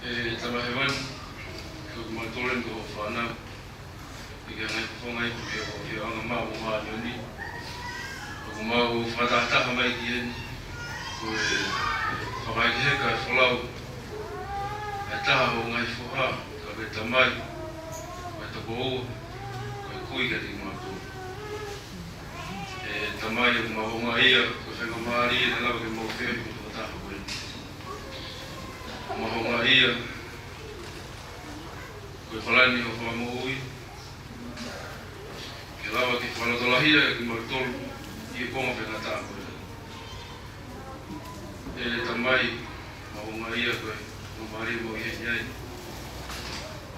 ʻE Tamai Hēvani, ko kimautolu eni ko hoʻo fānau. ʻI he ngaahi fofonga ipu ʻi hoʻo feohi ʻa e ʻOtua Māʻoniʻoni. ʻOku mau fakatahataha mai ki heni, ko e fakaʻekeʻeke e folau ʻa e taha ho ngaahi foha, ka ko e tamai, Toko ua, ko e kui kiate kimautolu. ʻE Tamai, ʻoku mau houngaʻia ko e faingamālie naʻe lava ke mau feohi mo e tokotaha ko eni. Mau houngaʻia ko e palani ʻo e fakamoʻui, ke lava ke fakalotolahiʻi kimautolu ʻi he kuonga faingataʻa ko eni. ʻE Tamai, mau houngaʻia ko e faingamālie ʻoku mau ʻi heni ai.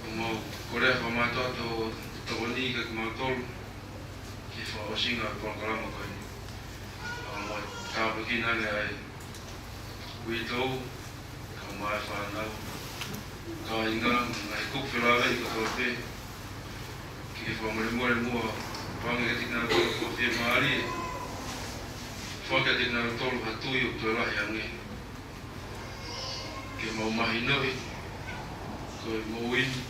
ʻOku mau kole ha fakamātoato ʻo e tokoni kiate kimautolu ki he fakaʻosinga ʻo e polokalama ko eni. ʻOku mau tāpuekina ange ʻa e uitou, kae ʻumaʻā e fānau, kāinga, ngaahi kupu felāveʻi kotoa pē, ke ke fakamolemole muʻa, pea ange kiate kinautolu ha fiemālie, foaki kiate kinautolu ha tui ʻoku toe lahi ange, ke mau mahinoʻi ko e moʻui ni,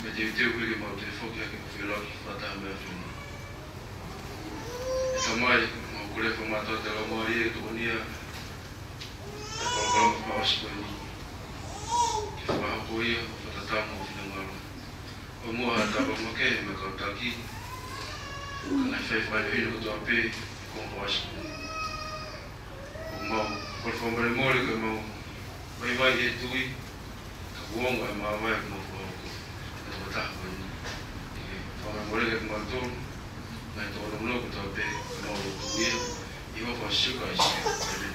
mo e teuteu ke mau toe foki hake ʻo feʻiloaki fakataha mo e ʻAfiona. ʻE Tamai, mau kole ha fakamātoato ʻa e Laumālie ke tokonia ʻa e polokalama fakaʻosi ko eni, ke fakahoko ia ʻo fakatatau mo ho finangalo. ʻOmai ha tāpuaki makehe mei he kau taki, kae fai fakahinohino kotoa pē ʻi he kuonga fakaʻosi ko eni. ʻOku mau kole ha fakamolemole ke mau vaivai he tui, ka kuo ongo ʻa e māvae ʻoku mau fakahoko. Ka tokotaha ko eni, ke fakamolemole kiate kimautolu, ngaahi tōnounou kotoa pē, ʻoku mau lotua ia ʻi he huafa ʻo Sīsū Kalaisi. ʻĒmeni.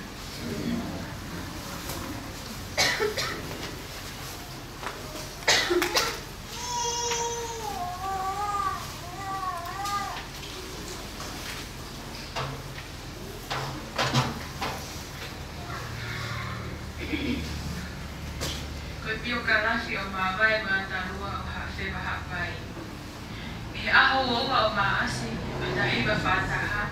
Ko e piokalafi ʻo Māvae mo e ʻAtalua ʻo Haʻafeva Haʻapai. ʻI he ʻaho ua ua ʻo Maʻasi, ʻo e taha hiva fā taha,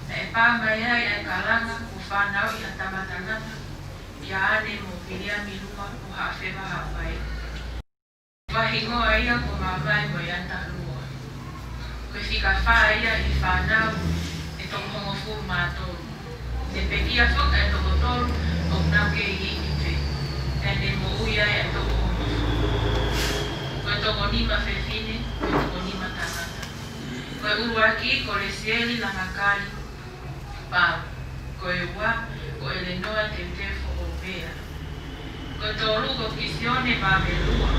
naʻe pā mai ai ʻa e kalanga kuo fanauʻi ʻa Tama Tangata, kia ʻAne mo Viliami Lua ʻo Haʻafeva Haʻapai. Vahe hingoa ia ko Māvae mo e ʻAtalua. Ko e fika fā ia ʻi he fānau ʻe toko hongofulu mā tolu. Ne pekia foki ʻa e toko tolu ʻoku nau kei iiki pē, pea ne moʻui ai ʻa e toko hongofulu. Ko e toko nima fefine, ko e toko nima tangata. Ko e ʻuluaki ko Lesieli Langakali Pau. Ko e ua ko ʻElenoa Teuteu Foʻoupea. Ko e tolu ko Kisione Vavelua.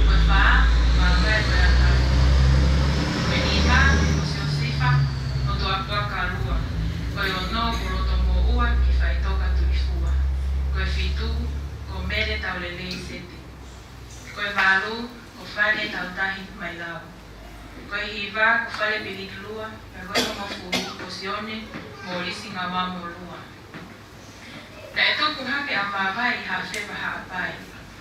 Ko e fā ko Māvae mo e ʻAtalua. Ko e nima ko Siosifa Motuʻapuakalua. Ko e ono ko Lotomoʻua ki Faitoka Tuʻifua. Ko e fitu ko Mele Taulelei Sete. Ko e valu ko Fane Tautahi Mailau. Ko e hiva ko Fale Pilikilua, pea ko e hongofulu ko Sione Molisi Ngauamolua. Naʻe tupu hake ʻa Māvae ʻi Haʻafeva Haʻapai,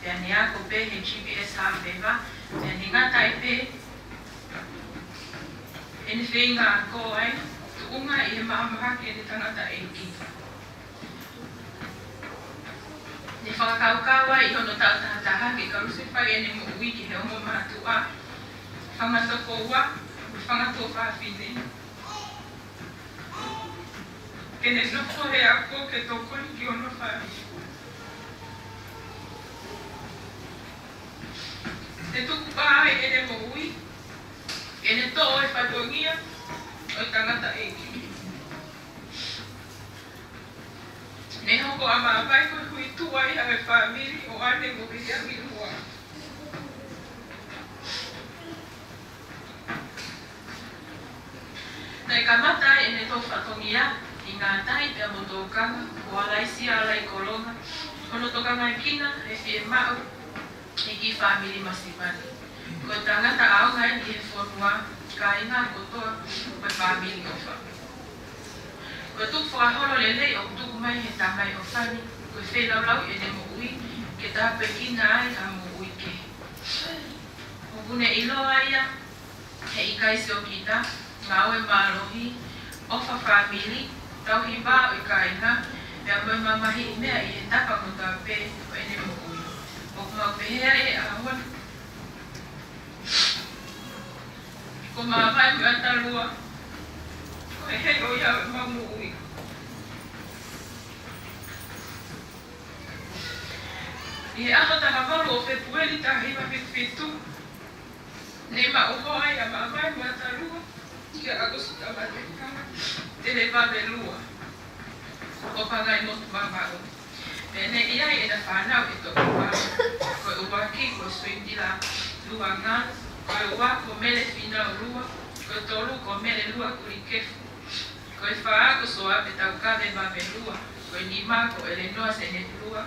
pea ne ako pē he G P S Haʻafeva, pea ne ngata ai pē ʻene feinga ako ai, tuʻunga ʻi he mahamahaki ʻene tangataʻeiki. Ne fakakaukau ai ʻi hono taʻu taha taha ke kalusefai ʻene moʻui ki he ongo mātuʻa, fanga tokoua, mo e fanga tuofāfine. Ke ne nofo he ako ke tokoni ki hono fāmili. Ne tukupā ai ʻene moʻui, ke ne toʻo e fatongia ʻo e tangataʻeiki. Ne hoko ʻa Māvae ko e huituʻa ia ʻo e fāmili ʻo ʻAne mo Viliami Lua. Naʻe kamata ai ʻene toʻo fatongia ʻi Ngātai pea mo Tōkanga, ko Alaisia Alaikolonga, hono tokangaekina he fiemaʻu ʻa e kiʻi fāmili masiva ni. Ko e tangata ʻaonga ʻi he fonua, kāinga kotoa, ko e fāmili ʻofa. Ko e tukufakaholo lelei ʻoku tuku mai he Tamai ʻofa ni, ko e feilaulau ʻene moʻui, ke tāpuekina ai ha moʻui kehe. ʻOku ne ʻiloa ia he ʻikai siokita, ngāue mālohi, ʻofa fāmili, tauhi vā ʻo e kāinga, pea mo e mamahiʻi meʻa ʻi he tapa kotoa pē ʻo ʻene moʻui. ʻOku mau pehē ai he ʻaho ni, ko Māvae mo e ʻAtalua, ko e hei ʻo ia ʻo ʻemau moʻui. ʻI he ʻaho taha valu ʻo Fēpueli taha hiva fitu fitu, Ne maʻu hoa ai ʻa Mavae Moeatalua kia ʻAkosita Manuʻifanga Televavelua ʻo Pangaimotu Vavaʻu. Pea ne ʻi ai ʻena fānau ʻe toko ua. Ko e ʻuluaki ko Suitila Luanga, ko e ua ko Mele Finaulua, ko e tolu ko Mele Lua Kulikefu, ko e fā ko Soape Taukave Vavelua, ko e nima ko ʻElenoa Seneti Lua,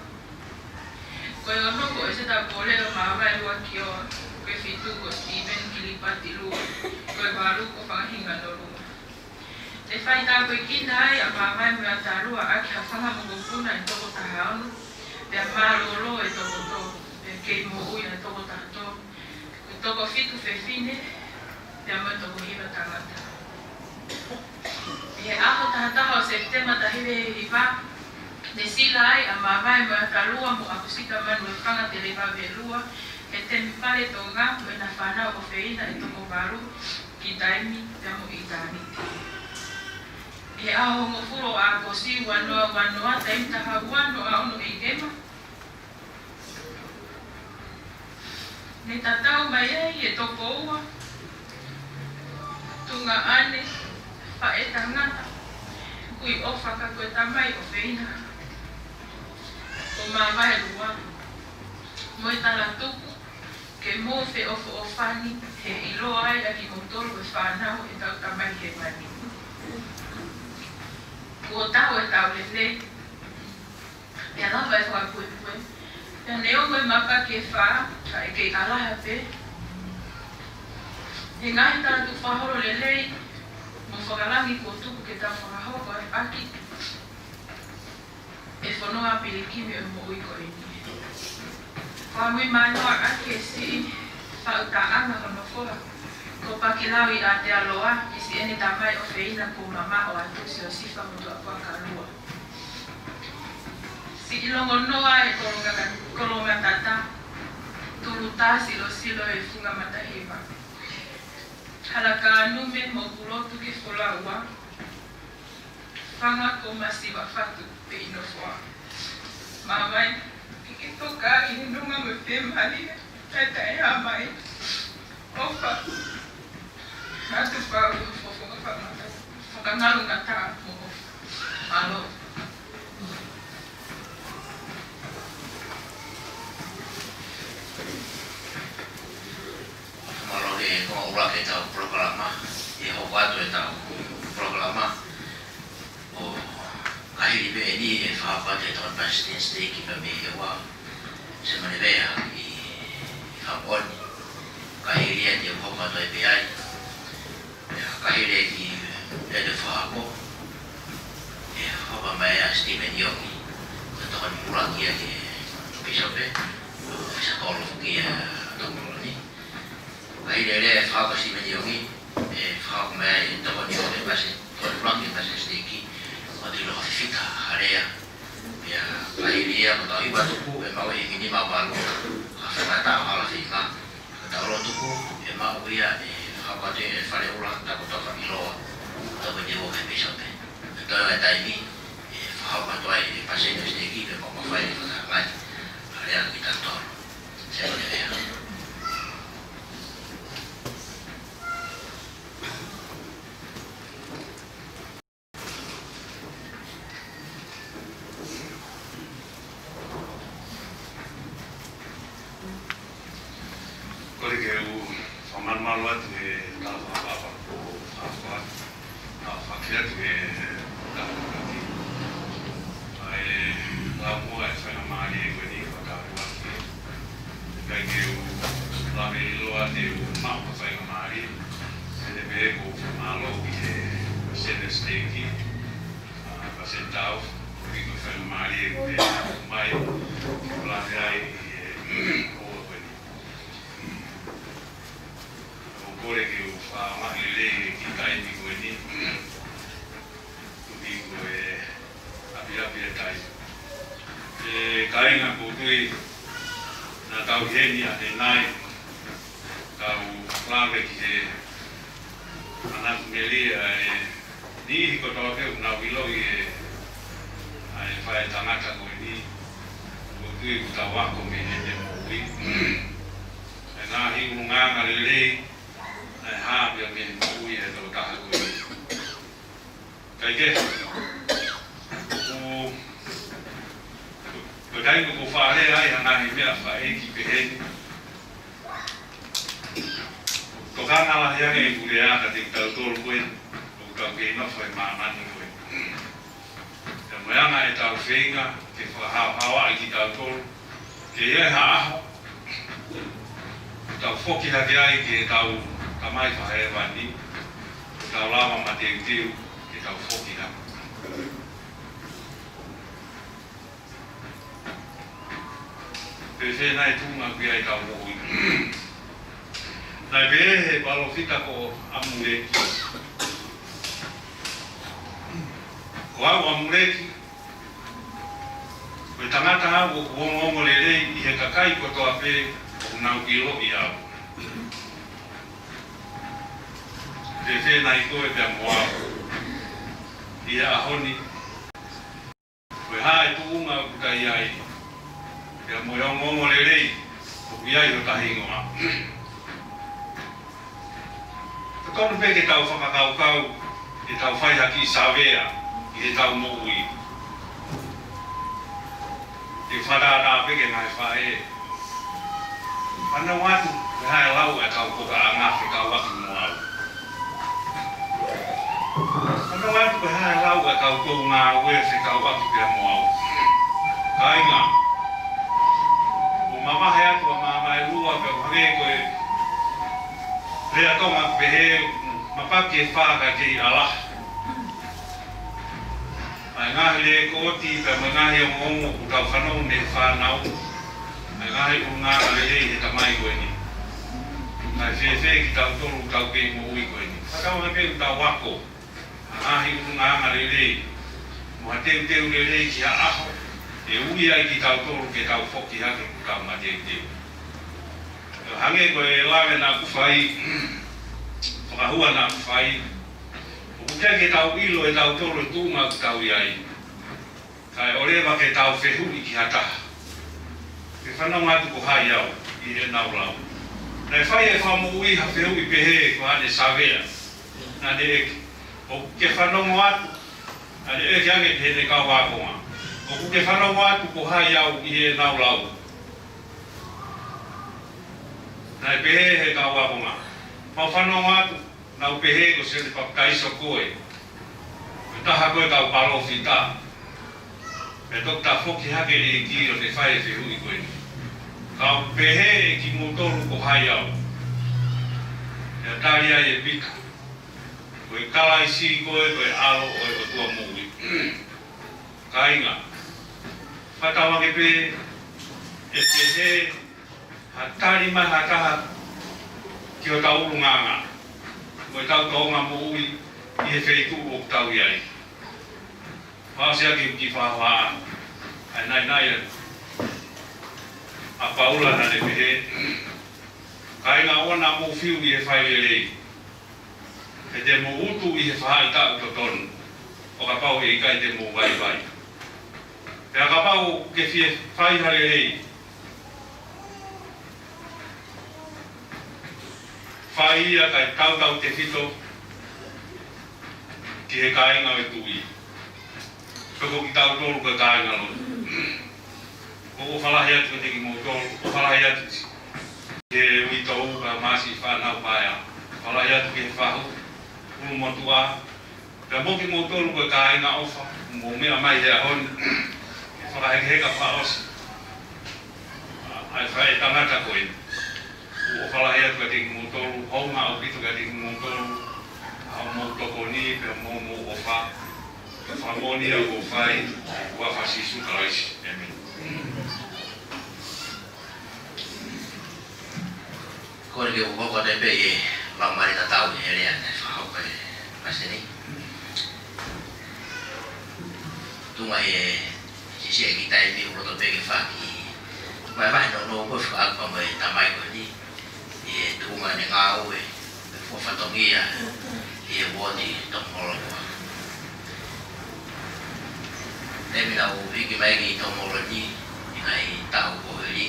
ko e ono ko ʻEseta Polelo Mavae Lua Kioa, ko e fitu ko Steven Kilipati Lua, ko e valu ko Fangahingano Lua. Ne faitāpuekina ai ʻa Mavae Moeatalua ʻaki ha fanga mokopuna ʻe toko taha ono, pea mālōlō ʻe toko tolu, pea kei moʻui ʻa e toko taha tolu, ko e toko fitu fefine, pea mo e toko hiva tangata. ʻI he ʻaho taha taha ʻo Sepitema taha hiva hiva hiva, ne sila ai ʻa Mavae Moeatalua mo ʻAkosita Manuʻifanga Televavelua he Temipale Tonga mo ʻena fānau ʻofeina ʻe toko valu ki taimi pea mo ʻitāniti. ʻI he ʻaho hongofulu ʻo ʻAokosi ua noa ua noa, taimi taha ua noa ono ʻi ʻema, ne tatau mai ai e toko ua tuongaʻane faʻētangata, Kuiʻofa ka ko e tamai ʻofeina ko Mavae Lua, mo e talatuku ke mou feʻofoʻofani he ʻiloa ai ʻa kimoutolu e fānau ʻetau Tamai Hēvani. Kuo tau e tau lelei, pea lava e fakapuepue. Pea neongo e mapaki ʻe fā, ka ʻe kei ʻalaha pē. He ngaahi talatukufakaholo lelei mo fakalangi kuo tuku ke tau fakahoko ʻaki e fonua pilikimi ʻo e moʻui ko eni. Fakamuimui mai noa ʻaki e siʻi faʻutaʻanga hono foha ko Pakilaui ʻAtealoa, ki siʻene tamai ʻofeina ko Mamaʻo atu Siosifa Motuʻapuaka Lua. Siʻi Longonoa e Kolonga-, Kolongatata, Tulutā Silosilo e Funga Matahiva, Halakānume Mokulotu ki Folaua, Fanga ko Masiva Fatu pe ʻi Nofoa. Mavae, ke ke toka ʻi he nonga mo e fiemālie, kae taʻe hā mai. ʻOfa. Atu pau ʻi ho fofonga fakamata, fakangalongataʻa mo ʻofa. Mālō. Mālō e konga ʻuluaki ʻetau polokalama, ʻi he hoko atu ʻetau polokalama, ʻoku hili pē eni e fakahoko atu ʻetau palesiteni siteiki pea mei he ua, Semane Vea ʻi, ʻi Fakamoʻoni. Ka hili ia te u hoko atu ai pē ai. Pea ka hili e kiʻi lele fakahoko, ʻe hoko mai ʻa Steven Iongi, ko e tokoni mula ki he pīsope, ʻo ʻofisa kolo foki ʻa Tongoloni. Ka hili e lele fakahoko ʻa Steven Iongi, ʻe fakahoko mai ʻa e tokoni ʻo e pase, tokoni mula ki he pase siteiki, ʻo Tuʻiloa Fifita Halea. Pea ka hili ia ko e tau hiva tuku, ʻe maʻu e hingi nima valu, ka fekata ʻo hala fima. Ka tau lotu tuku, ʻe maʻu ia ʻe fakahoko atu ʻe Faleʻula, Takotofa ʻIloa, tau ko e niua ke pīsope. Ka toe ʻi ai e taimi, ʻe fakahoko atu ai ʻe palesiteni siteiki, pea maʻu mafai ʻe fakahoko ai. Halea ki tautolu. Semane Vea. Kole ke u fakamalumalu atu he talafakapapau, fakapapau, fakahoko atu he talafakapapau. ʻA e lau muʻa e faingamālie ko eni fakatapu atu. ʻIkai ke u lave ʻiloa te u maʻu ha faingamālie. ʻEne pē ko e fakamālō ki he palesiteni siteiki, ʻa, Palesiteni Taufa, koeʻuhi ko e faingamālie ko ē ʻoku mai, ke u lave ai ʻi he ʻaho ko eni. ʻOku ou kole ke u fakamaʻu lelei e kiʻi taimi ko eni. Koeʻuhi ko e ʻapiʻapi e taimi. ʻE kāinga, ʻoku ou tui naʻa tau ʻi heni ʻanenai, tau lave ki he manatu melie ʻa e niʻihi kotoa pē ʻoku nau ʻiloʻi e, ʻa e faʻētangata ko eni. ʻOku ou tui ʻoku tau ako mei heʻene moʻui. ʻA e ngaahi ʻulungaanga lelei, Naʻe hā pē ia mei he moʻui ʻa e tokotaha ko ē. Kae kehe, ʻoku, ko e taimi ʻoku ou faʻa lea ai ʻa e ngaahi meʻa fakaʻeiki pehē ni, tokanga lahi ange ʻeku lea kiate kitautolu ko ē ʻoku tau kei nofo he māmani ko ē. Pea mo e anga ʻetau feinga ke fakahaohaoaʻi kitautolu, ke ʻi ai ha ʻaho ʻoku tau foki hake ai ki heʻetau Tamai Fakahēvani, ʻo tau lava mateuteu ke tau foki hake. Pea fēfē nai e tuʻunga ʻoku ʻi ai ʻetau moʻui? Naʻe pehē ʻe he palōfita ko ʻAmuleki, ko au ʻAmuleki, ko e tangata au ʻoku ongoongo lelei ʻi he kakai kotoa pē ʻoku nau ʻiloʻi au. Pea fēfē nai koe pea mo au ʻi he ʻaho ni? Ko e hā e tuʻunga ʻoku ta ʻi ai pea mo e ongoongo lelei ʻoku ʻi ai hota hingoa? Totonu pē ke tau fakakaukau, ke tau fai ha kiʻi savea ʻi heʻetau moʻui. Ke fakatātā pē ki he ngaahi faʻē. Fanongo atu, ko e hā e lau ʻa e kau kokaʻanga fekauʻaki mo au? Fanongo atu, ko e hā e lau ʻa e kau kou ngāue fekauʻaki pea mo au? Kāinga, ʻoku mavahe atu ʻa māmani ʻe ua pea ʻoku hangē ko e lea Tonga pehē, mapaki ʻe fā kae kei ʻalaha. ʻA e ngaahi lēkooti pea mo e ngaahi ongoongo ʻoku tau fanongo mei he fānau, ʻa e ngaahi ʻulungaanga lelei he tamai ko eni. Kae fēfē kitautolu ʻoku tau kei moʻui ko eni? Fakatauange pē ʻoku tau ako ha ngaahi ʻulungaanga lelei mo ha teuteu lelei ki ha ʻaho ʻe ui ai kitautolu ke tau foki hake ʻo tau mateuteu. Hangē ko e lave naʻa ku fai, fakahua naʻa ku fai, ʻoku ʻikai ke tau ʻilo ʻe tautolu e tuʻunga ʻoku tau ʻi ai. Kae ʻoleva ke tau fehuʻi ki ha taha, ke fanongo atu ko hai au, ʻi heʻenau lau. Naʻe fai ʻe he Fakamoʻui ha fehuʻi pehē ko haʻane savea, naʻa ne ʻeke, ʻoku ke fanongo atu? Naʻa ne ʻeke ange ki heʻene kau ākonga, ʻoku ke fanongo atu ko hai au, ʻi heʻenau lau? Naʻe pehē ʻe he kau ākonga, mau fanongo atu, nau pehē ko Sione Papitaiso koe, ko e taha koe ʻo e kau palōfita. Pea toki tafoki hake e ʻEiki ʻo ne fai e fehuʻi ko eni, ka ʻoku pehē ʻe kimoutolu ko hai au? Pea tali ai ʻe Pita, ko e Kalaisi koe, ko e ʻAlo ʻo e ʻOtua moʻui. Kāinga, fakatauange pē ʻe pehē ha tali mai ha taha ki hotau ʻulungaanga mo ʻetau tōʻonga moʻui ʻi he feituʻu ʻoku tau ʻi ai. Fakaʻosi ʻaki ʻeku kiʻi fakahohaʻa, ʻa e naʻinaʻi ʻa Paula naʻa ne pehē, kāinga, ʻoua naʻa mou fiu ʻi he fai lelei, he te mou utu ʻi he faʻahitaʻu totonu, ʻo kapau ʻe ʻikai te mou vaivai. Pea kapau ʻoku ke fie fai ha lelei, fai ia kae tautautefito ki he kāinga ʻo e tuʻi. Pe ko kitautolu ko e kāingalotu. ʻOku ou ʻofa lahi atu kiate kimoutolu, ʻofa lahi atu ki he uitou pea mo e siʻi fānau paea. ʻOfa lahi atu ki he fahu, ʻulumotuʻa, pea mo kimoutolu ko e kāinga ʻofa, mou meʻa mai he ʻaho ni ke fakahekeheka fakaʻosi ʻa e faʻētangata ko eni. ʻOku ou ʻofa lahi atu kiate kimoutolu, hounga ʻaupito kiate kimoutolu ʻa hoʻomou tokoni pea mo hoʻomou ʻofa. Ko e fakamoʻoni ia ʻoku ou fai ʻi he huafa ʻo Sīsū Kalaisi. ʻĒmeni. Ko e ke u koko te pe e lau mali tatau he lea ne fakahoko ʻe Pasiteni. Tuʻunga he sisi e kiʻi taimi ʻoku ou loto pē ke faki mai vahe nounou ko e fakaʻaku pea mo e tamai ko eni ʻi he tuʻunga ʻene ngāue mo e fua fatongia ʻi he uooti Tomolokoa. Taimi naʻa ku hiki mai ki Tomolo ni ʻi he ngaahi taʻu kuo hili,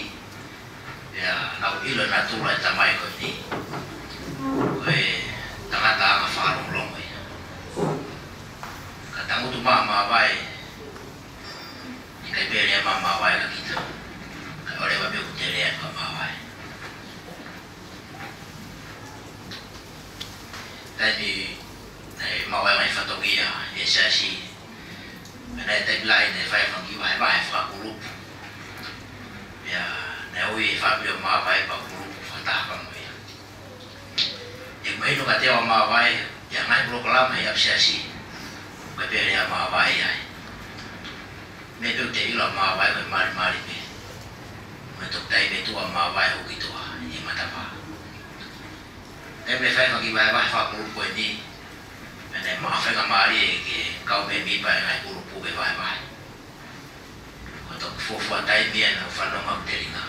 pea naʻa ku ʻilo e natula e tamai ko eni. Ko e tangata anga fakalongolongo ia. Ka tangutu mai ʻa Māvae, ʻikai pē lea mai ʻa Māvae kia kita. Kae ʻoua leva pē ʻoku te lea ʻa Māvae. Taimi naʻe maʻu ai e ngaahi fatongia ʻi he siasi, pea naʻe taimi lahi naʻe fai e fanga kiʻi vahevahe fakakulupu. Pea naʻe ui e fāmili ʻo Māvae pea kulupu fakataha pea mo ia. ʻOku mahino kiate au ʻa Māvae ʻi he ngaahi polokalama ʻi he ʻapisiasi, ʻikai pē lea ʻa Māvae ai. Meʻa pē ʻoku te ʻilo ʻa Māvae ko e malimali pē. Mo e toki taimi ʻe tuʻu ai ʻa Māvae ʻo kituʻa ʻi he matapā. Taimi naʻe fai e fanga kiʻi vahevahe fakakulupu ko eni, pea naʻe maʻu e faingamālie ke kau mēmipa ʻi he ngaahi kulupu ke vahevahe. Ko e toki fuofua taimi ia naʻá ku fanongo ʻaku telinga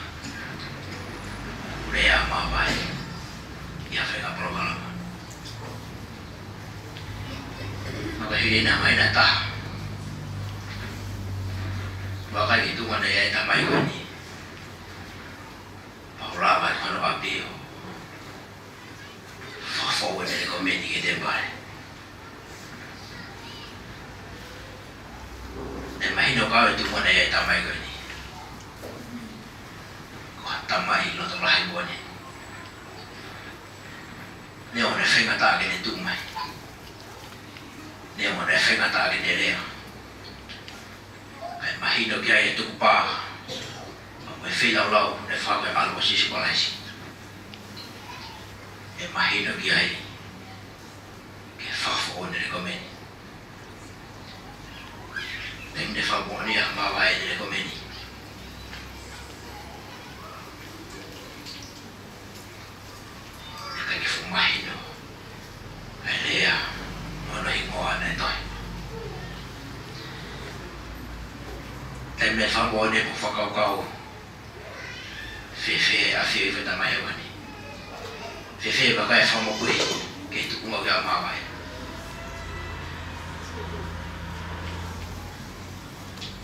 ʻoku lea ʻa Māvae ʻi ha faʻahinga polokalama. Naʻe hili ʻena māhina ʻe taha, vakai ki tuʻa naʻe ʻi ai e tamai ko eni. Pea u lava atu ki hono ʻapi ʻo fakafoʻou ʻene lekomeni ki he temipale. Naʻe mahino kiate au ʻi tuʻa naʻe ʻi ai e tamai ko eni. Ko ha tamai loto lahi moʻoni. Neongo ʻene faingataʻa ke ne tuʻu mai, neongo ʻene faingataʻa ke ne lea, kae mahino ki ai e tukupā mo e feilaulau naʻe fakahoko ʻe he ʻAlo ʻo Sīsū Kalaisi. ʻE mahino ki ai ke fakafoʻou ʻene lekomeni. Taimi naʻe fakamoʻoni ai ʻa Māvae ʻene lekomeni, naʻe ʻikai ke fuʻu mahino ʻa e lea mo hono hingoa naʻe tohi. Taimi naʻe fakamoʻoni ai pea u fakakaukau, fēfē ʻa e ʻafio ʻi he Tamai Hēvani? Fēfē e vakai ʻa e Fakamoʻui ki he tuʻunga ʻo Māvae?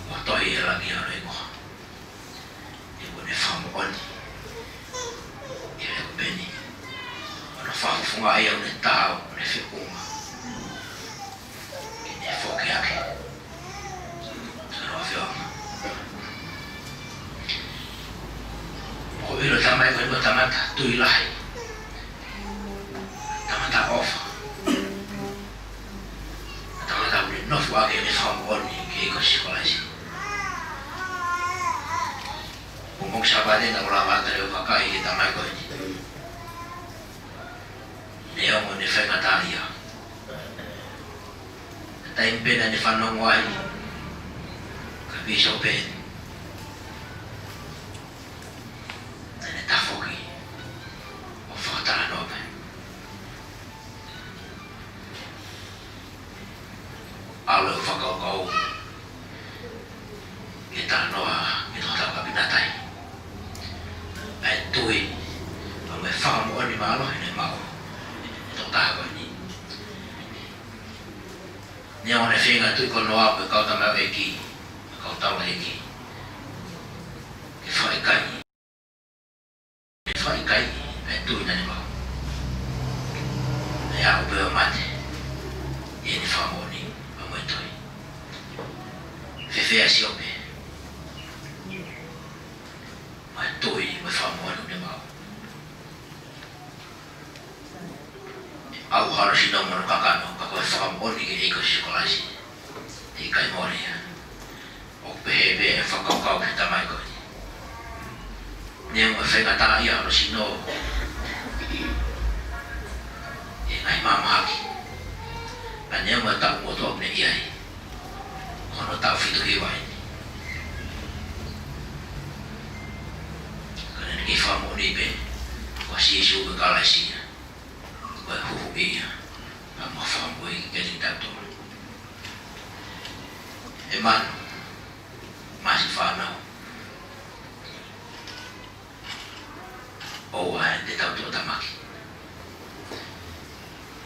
Kuo tohi ʻi he langi hono hingoa. He kuo ne fakamoʻoni ʻi he lekomeni, ʻo ne fakafofongaʻi ʻa ʻene tau, ʻo ne feʻunga ke ne foki hake. Tau ʻafio. ʻOku ʻilo ʻe he tamai ko eni ko e tangata tui lahi, tangata ʻofa, tangata ʻoku ne nofo ʻaki ʻene fakamoʻoni ki he ʻEiki ko Sīsū Kalaisi. Ko e ngaahi Sāpate naʻá ku lava atu ʻo vakai ki he tamai ko eni. Neongo ʻene faingataʻaʻia, taimi pē naʻá ne fanongo ai ki he pīsope, naʻá ne tafoki ʻo fakatalanoa pē. ʻAlu ʻo fakakaukau ki he talanoa ki he tokotaha ko Apinatai. ʻA e tui, ʻa e fakamoʻoni mālohi naʻe maʻu ʻe he tokotaha ko eni. Neongo ʻene feinga tui ko Noa mo e kau tamaioʻeiki, mo e kau taulaʻeiki, ke fakaʻikaiʻi, ke fakaʻikaiʻi ʻa e tui naʻá ne maʻu. Naʻe aʻu pē ʻo mate ʻi heʻene fakamoʻoni pea mo e tui. Fēfē ʻa Siope mo e tui mo e fakamoʻoni naʻá ne maʻu? ʻAuha hono sino mo hono kakano, ka ko e fakamoʻoni ki he ʻEiki ko Sīsū Kalaisi, ʻikai mole ia. ʻOku pehē pē ʻa e fakakaukau ki he tamai ko eni. Neongo e faingataʻaʻia hono sino ʻi he ngaahi mahamahaki, ka neongo e taʻu motuʻa ʻoku ne ʻi ai, ko hono taʻu fitu hiva eni, ka naʻá ne kei fakamoʻoni pē ko Sīsū ko e Kalaisi ia, ko e Huhuʻi ia, pea mo e Fakamoʻui kiate kitautolu. ʻE manu, masi fānau, ʻoua ʻe te tau tuʻutāmaki.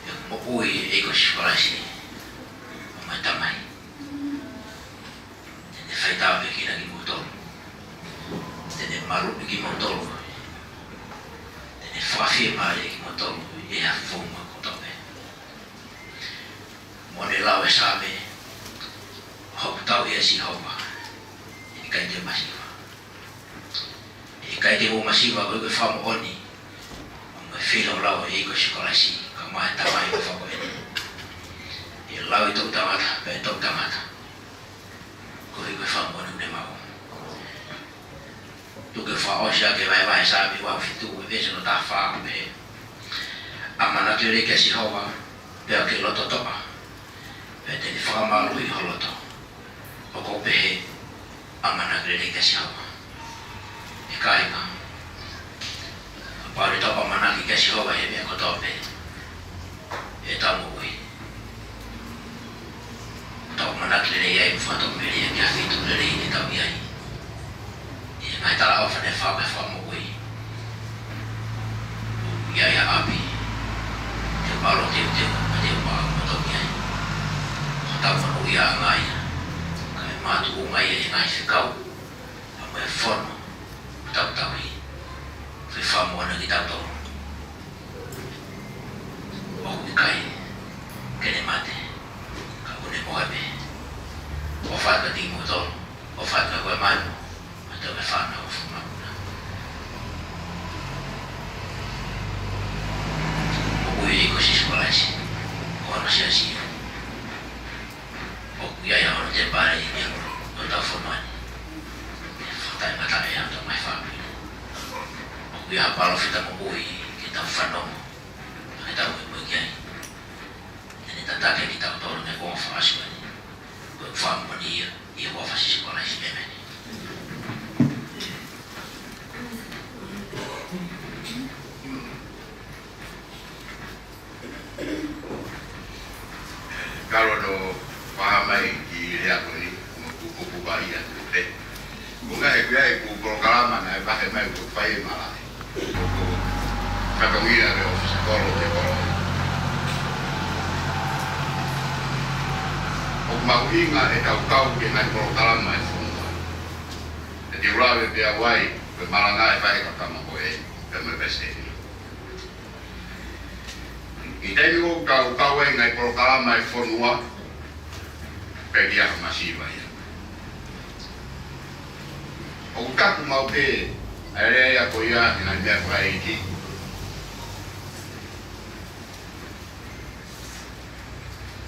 ʻE moʻui ʻa e ʻEiki ko Sīsū Kalaisi, ʻo mai tamai. Te ne faitāpuekina kimoutolu. Te ne maluʻi kimoutolu. Te ne fakafiemālieʻi kimoutolu ʻi he ʻIkai te u masiva. ʻIkai te u masiva koeʻuhi ko e fakamoʻoni ʻa e feilaulau ʻa e ʻEiki ko Sīsū Kalaisi, kae ʻumaʻā e Tamai mo e Fakamoʻui. ʻE lau ʻe he toʻu tangata, pea ʻe he toʻu tangata, koeʻuhi ko e fakamoʻoni ʻoku ne maʻu. Tuku ke u fakaʻosi ʻaki e vahevahe Saame ua fitu, e veesi hono taha fā, ʻoku pehē: ʻAmanaki lelei kia Sihova, pea ke loto toʻa, pea te ne fakamālohiʻi ho loto. ʻOku ou pehē, ʻamanaki lelei kia Sihova. ʻE kāinga, kapau te tau ʻamanaki kia Sihova he meʻa kotoa pē ʻi heʻetau moʻui, tau ʻamanaki lelei ai mo fakatoʻo melie ki ha feituʻu lelei te tau ʻi ai. ʻI he ngaahi talaʻofa naʻe fai ʻe he Fakamoʻui, ʻoku ʻi ai ha ʻapi te u ʻalu ʻo teuteu, pea te u maʻu mo tau ʻi ai. Ko hotau monūʻiaʻanga ia, kae makatuʻunga ia ʻi he ngaahi fekau, pea mo e fono ʻoku tau tauhi. Ko e fakamoʻoni kiate kitautolu, ʻoku ʻikai ke ne mate, ka ʻoku ne mohe pē. ʻOfa atu kiate kimoutolu, ʻofa atu kia koe Manu, mo e tau e fānau ʻo Fuʻu Mapuna. ʻOku ʻi ai ko Sīsū Kalaisi, ko hono siasi ia. ʻOku ʻi ai hono temipale ʻi he ʻaho ʻo e tau fonua ni. ʻE fakataʻengata ʻe ia ʻa hotau ngaahi fāmili. ʻOku ʻi ai ha palōfita moʻui ke tau fanongo, ke tau muimui ki ai. Te ne tataki kitautolu mei he kuonga fakaʻosi ko eni. Ko e fakamoʻoni ia, ʻi he huafa ʻo Sīsū Kalaisi, ʻēmeni. Kalo no fahamai ki he lea ko eni, mo kupu kupu ia, pe. Ko e ngaahi, ʻoku ʻi ai e kiʻi polokalama naʻe vahe mai ʻoku fai ʻe Malaʻe. ʻOku fatongia ʻe he ʻōfisa kolo ʻo e kolo. ʻOku mahuʻinga ʻetau kau ki he ngaahi polokalama ʻa e fonua. ʻE te u lave pē au ai, ko e malanga ʻe fai ʻe he kau tama ko ē, pea mo e palesiteni. ʻI he taimi ʻoku tau kau ai he ngaahi polokalama ʻa e fonua, pea ʻikai ha masiva ia. ʻOku taku maʻu pē ʻa e lea ia ko ia he ngaahi meʻa fakaʻeiki,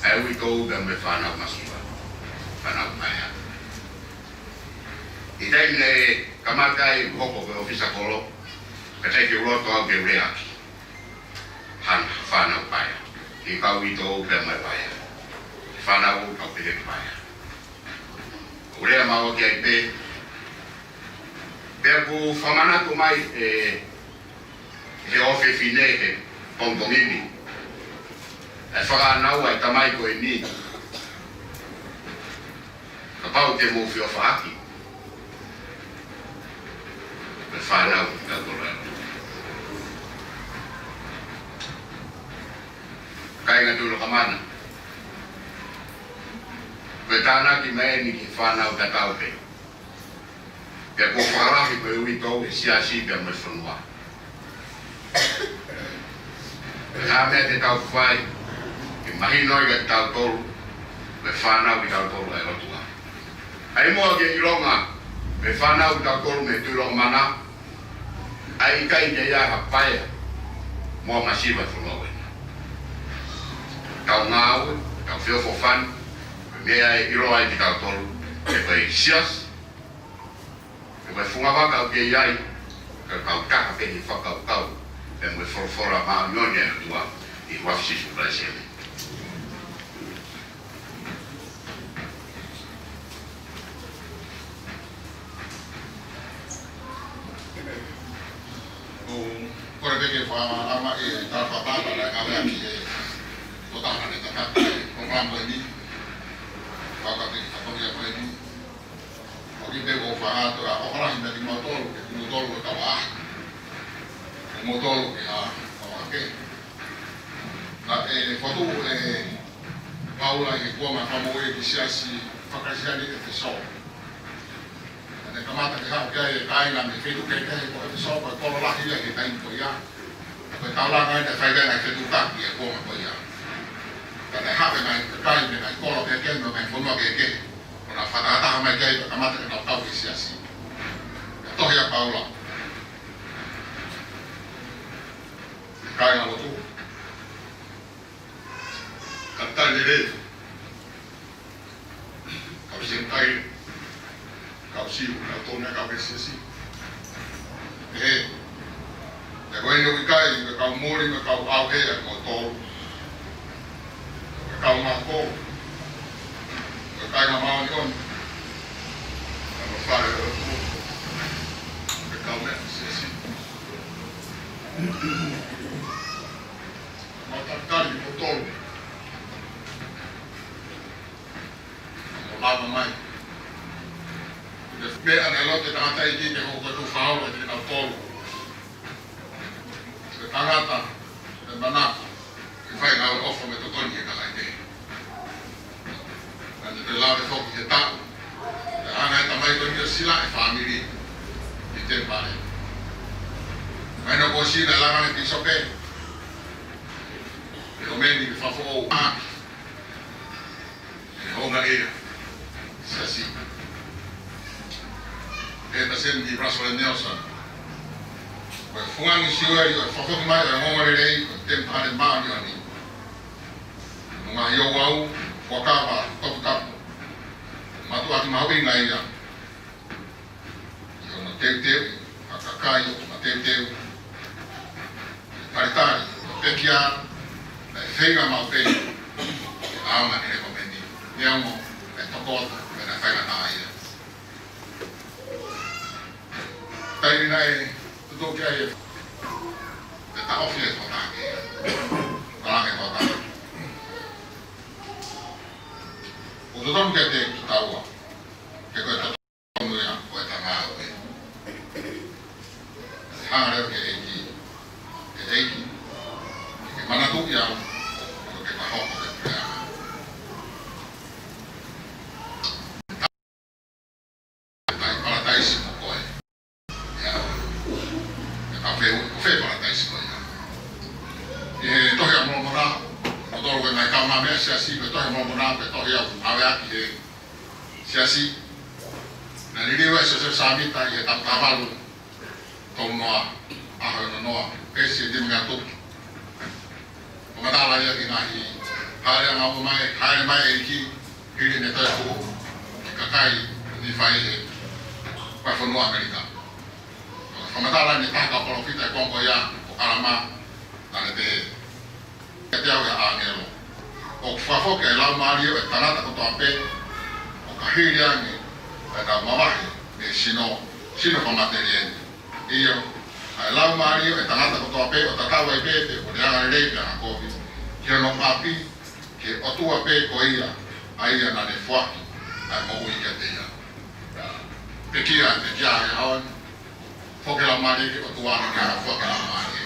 ʻa e uitou pea mo e fānau masiva, fānau paea. ʻI he taimi naʻe kamata ai ʻeku hoko ko e ʻōfisa kolo, ka ʻikai ke u loto au ke u leaʻaki ha fānau paea. He kau uitou pea mo e paea. Fānau ʻoku tau pehē paea. ʻOku lea maʻu ki ai pē. Pea ʻoku fakamanatu mai ʻe he ʻofefine he pongipongi ni ʻa e fakaʻānaua ʻa e tamai ko eni. Kapau te mou feʻofaʻaki, ko e fānau kitautolu. Kāinga Tuʻi Lokamana, ko e tānaki mai eni ki he fānau tatau pē. Pea kuo fakalahi ko e uitou ʻa e siasi pea mo e fonua. Ko e hā e meʻa te tau fai ke mahino ai kiate kitautolu, ko e fānau kitautolu ʻa e ʻOtua. ʻAi muʻa ke ʻilonga, ko e fānau kitautolu mei Tuʻi Lokamana, ʻa ia ʻikai ke ʻi ai ha paea mo ha masiva ʻi he fonua ko ena. Tau ngāue, tau feʻofoʻofani, ko e meʻa ʻe ʻilo ai kitautolu, ʻe ko e siasi, ʻe ko e funga vaka ʻoku ke ʻi ai, ka kau taha pē he fakakaukau, pea mo e folofola māʻoniʻoni ʻa e ʻOtua, ʻi he huafa ʻo Sīsū Kalaisi, ʻēmeni. ʻOku kole pē ke u fakaʻaongaʻi e tala fakataha naʻe ngāueʻaki ʻe he tokotaha naʻe tataki e polokalama ko eni, kau ka te fatongia ko eni. ʻOku ʻikai pē ke u fakahā atu ʻa e ʻofa lahi meiate kimoutolu, ke kimoutolu ʻoku tau ʻaʻahi, kimoutolu ke ha, ha ake. Naʻe fokotuʻu ʻe Paula ʻi he kuonga fakamoʻui e kiʻi siasi faka-Kalisitiane ʻi ʻEfesō. Naʻa ne kamata ke haʻu ki ai e kāinga mei he feituʻu kehekehe, ko ʻEfesō ko e kolo lahi ia he taimi ko ia. Ko e taulanga ia naʻe fai ki ai e ngaahi fetuʻutaki ʻi he kuonga ko ia. Naʻa ne haʻu e ngaahi kakai mei he ngaahi kolo kehekehe, mei he ngaahi fonua kehekehe, ʻo nau fakatahataha mai ki ai, pea kamata ke nau kau ki he siasi. Siu, kau tonu e kau ke siasi. He, he ko eni ʻoku ʻikai, ko e kau muli, ko e kau ʻauhea, ko e tolu. Ko e kau mako, ko e kāinga māʻoniʻoni. Ko e fale ʻo e ʻOtua. Ko e kau meʻa siasi. Mau takitaki ko e tolu. ʻO lava mai. Ko e meʻa naʻe loto e tangataʻeiki ke hoko ko e tuʻu faʻahinga ʻo e kinautolu. Ko e tangata, ko e manako, ke fai ngāue ʻofa mo tokoni ki he kakai kehe. Naʻa ne toe lave foki he taʻu, ʻe hanga ʻe he tamai ko eni ʻo silaʻi e fāmili ʻi Temipale. Mahino kuo ʻosi naʻe langa ange ʻe he pīsope, ʻe ʻomai ke fakafoʻou ʻaki e houngaʻia siasi. ʻE Palesiteni Russell M. Nelson, ko e fungani Siueli ʻo e fakafoki mai ʻo e ongoongolelei ʻo e Temipale Māʻoniʻoni. Mo e ngaahi ouau, fuakava toputapu, mātuʻaki mahuʻinga ia. ʻI hono teuteuʻi ʻa e kakai ʻoku mateuteu, talitali ʻo e pekia, naʻe feinga maʻu pē ke ʻaonga ʻene lekomeni, neongo e tokoto, pea naʻe faingataʻaʻia. Taimi naʻe tutuki ai e, e taʻofi e tokotaha, talange tokotaha. ʻOku totonu kiate kitaua, he ko e totonu ia ʻo ʻeta ngāue. Hanga leva ki he ʻEiki, ki he ʻEiki, ke ke manatuʻi au, ʻo ke ke fakahoko e puleʻanga. ʻE ʻi Palataisi mo koe. ʻIo. ʻE ka feu, ko fē Palataisi ko ia? ʻI he Tohi ʻa Molomona, ʻoku tolu e ngaahi kaungāmeʻa siasi, ko e Tohi ʻa Molomona, ko e tohi ʻoku ʻave ʻaki ʻe he siasi. Naʻe liliu ʻe Siosefa Sāmita ʻi he taha valu tolu noa, ʻaho ono noa, peesi ʻe nima ngaahi tupu. Fakamatala ia ki he ngaahi hāʻele ʻanga ua mai, hāʻele mai e ʻEiki, hili ʻene toe hū ki he kakai Nīfai he vahefonua ʻAmelika. Fakamatala ʻe he taha e kau palōfita ʻi he konga ko ia ʻo Kalama, naʻa ne pehē, kiate au ʻe he ʻāngelo, ʻoku fakafoki ʻa e laumālie ʻo e tangata kotoa pē, ʻo ka hili ange ʻa ʻenau mavahe mei he sino, sino fakamatelie ni. ʻIo, ʻa e laumālie ʻo e tangata kotoa pē ʻo tatau ai pē pe ko e angalelei pe angakovi, ki hono ʻapi, ki he ʻOtua pē ko ia, ʻa ia naʻa ne foaki ʻa e moʻui kiate ia. Pekia, pekia he ʻaho ni, foki e laumālie ki he ʻOtua, naʻa ne foaki e laumālie.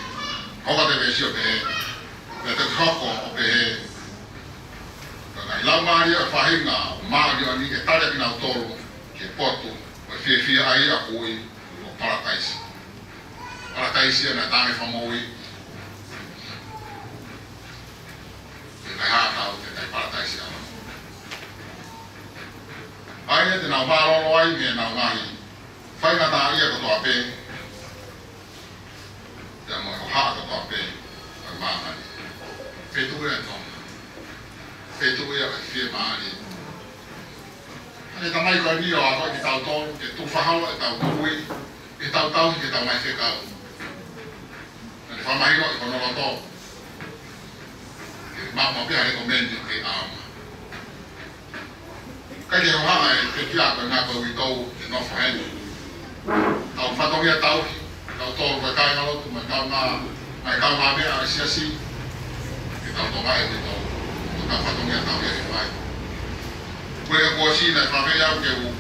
Hoko atu e veesi ʻo pehē, pea toki hoko ʻo pehē, ko e ngaahi laumālie ʻo e faʻahinga māʻoniʻoni ʻe tali ʻakinautolu ki he potu ʻo e fiefia ʻa ia ʻoku ui ko Palataisi. Palataisi ia naʻe tangata fakamoʻui. Ke kai hātau, ke kai Palataisi ʻa. ʻA ia te nau mālōlō ai mei heʻenau ngaahi faingataʻaʻia kotoa pē, pea mo e hohaʻa kotoa pē ʻo e māmani. Feituʻu ia ʻo Tonga. Feituʻu ia ʻo e fiemālie. ʻA e tamai ko eni ʻo akoʻi kitautolu, ke tuʻu fakaholo ʻetau tui, ʻetau tauhi ki heʻetau ngaahi fekau. Naʻa ne fakamahino ʻi hono loto, ke maʻu maʻu pē ha lekomeni ʻoku kei ʻaonga. Kae kehe, hohaʻa e pekia ko ena ko e uitou ke nofo heni. Tau fatongia tauhi, kitautolu ko e kāingalotu, mo e kaungā, mo e kaungāmeʻa ʻo e siasi, ke tau tokangaʻi e uitou, ko ʻetau fatongia tauhi ʻa e fai. Ko e kuo ʻosi naʻe fakaafeʻi au ke u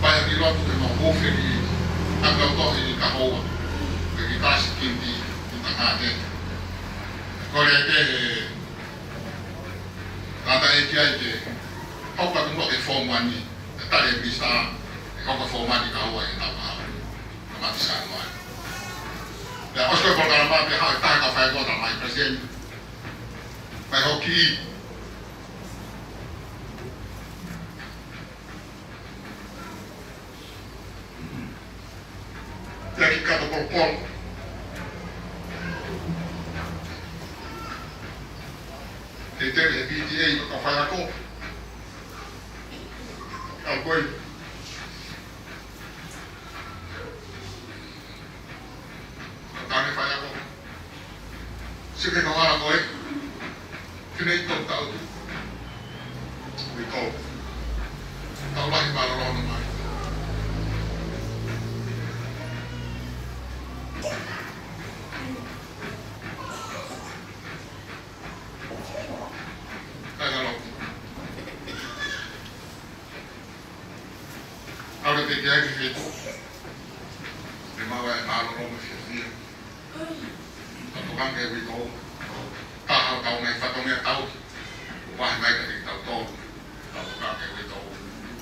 fai ha kiʻi lotu he mau hūfeli ʻa e kau tohi ʻi Kahoua, ko e kiʻi kalasi kinitī, kinitangāne. Kole pē he tangataʻeiki ia ke hoko atu muʻa ki he Form One, ʻe tali e visa, ʻe hoko Form One ʻi Kahoua he taʻu ʻe taha. Ka mati Sānuali. Pea ʻosi ko e polokalama pea haʻu e taha e kau faifekau talamai, Palesiteni, fai hoʻo kiʻi. Pea kiʻi kato polopolo. Teitei he P T A ko e kau faiako. Kau ko ē. Ke ai ke fetu. Ke maʻu e mālōlō mo e fiefia. Tau tokanga ki he uitou. Taha ʻo tau ngaahi fatongia tau. ʻO vahe mai kiate kitautolu. Tau tokanga ki he uitou.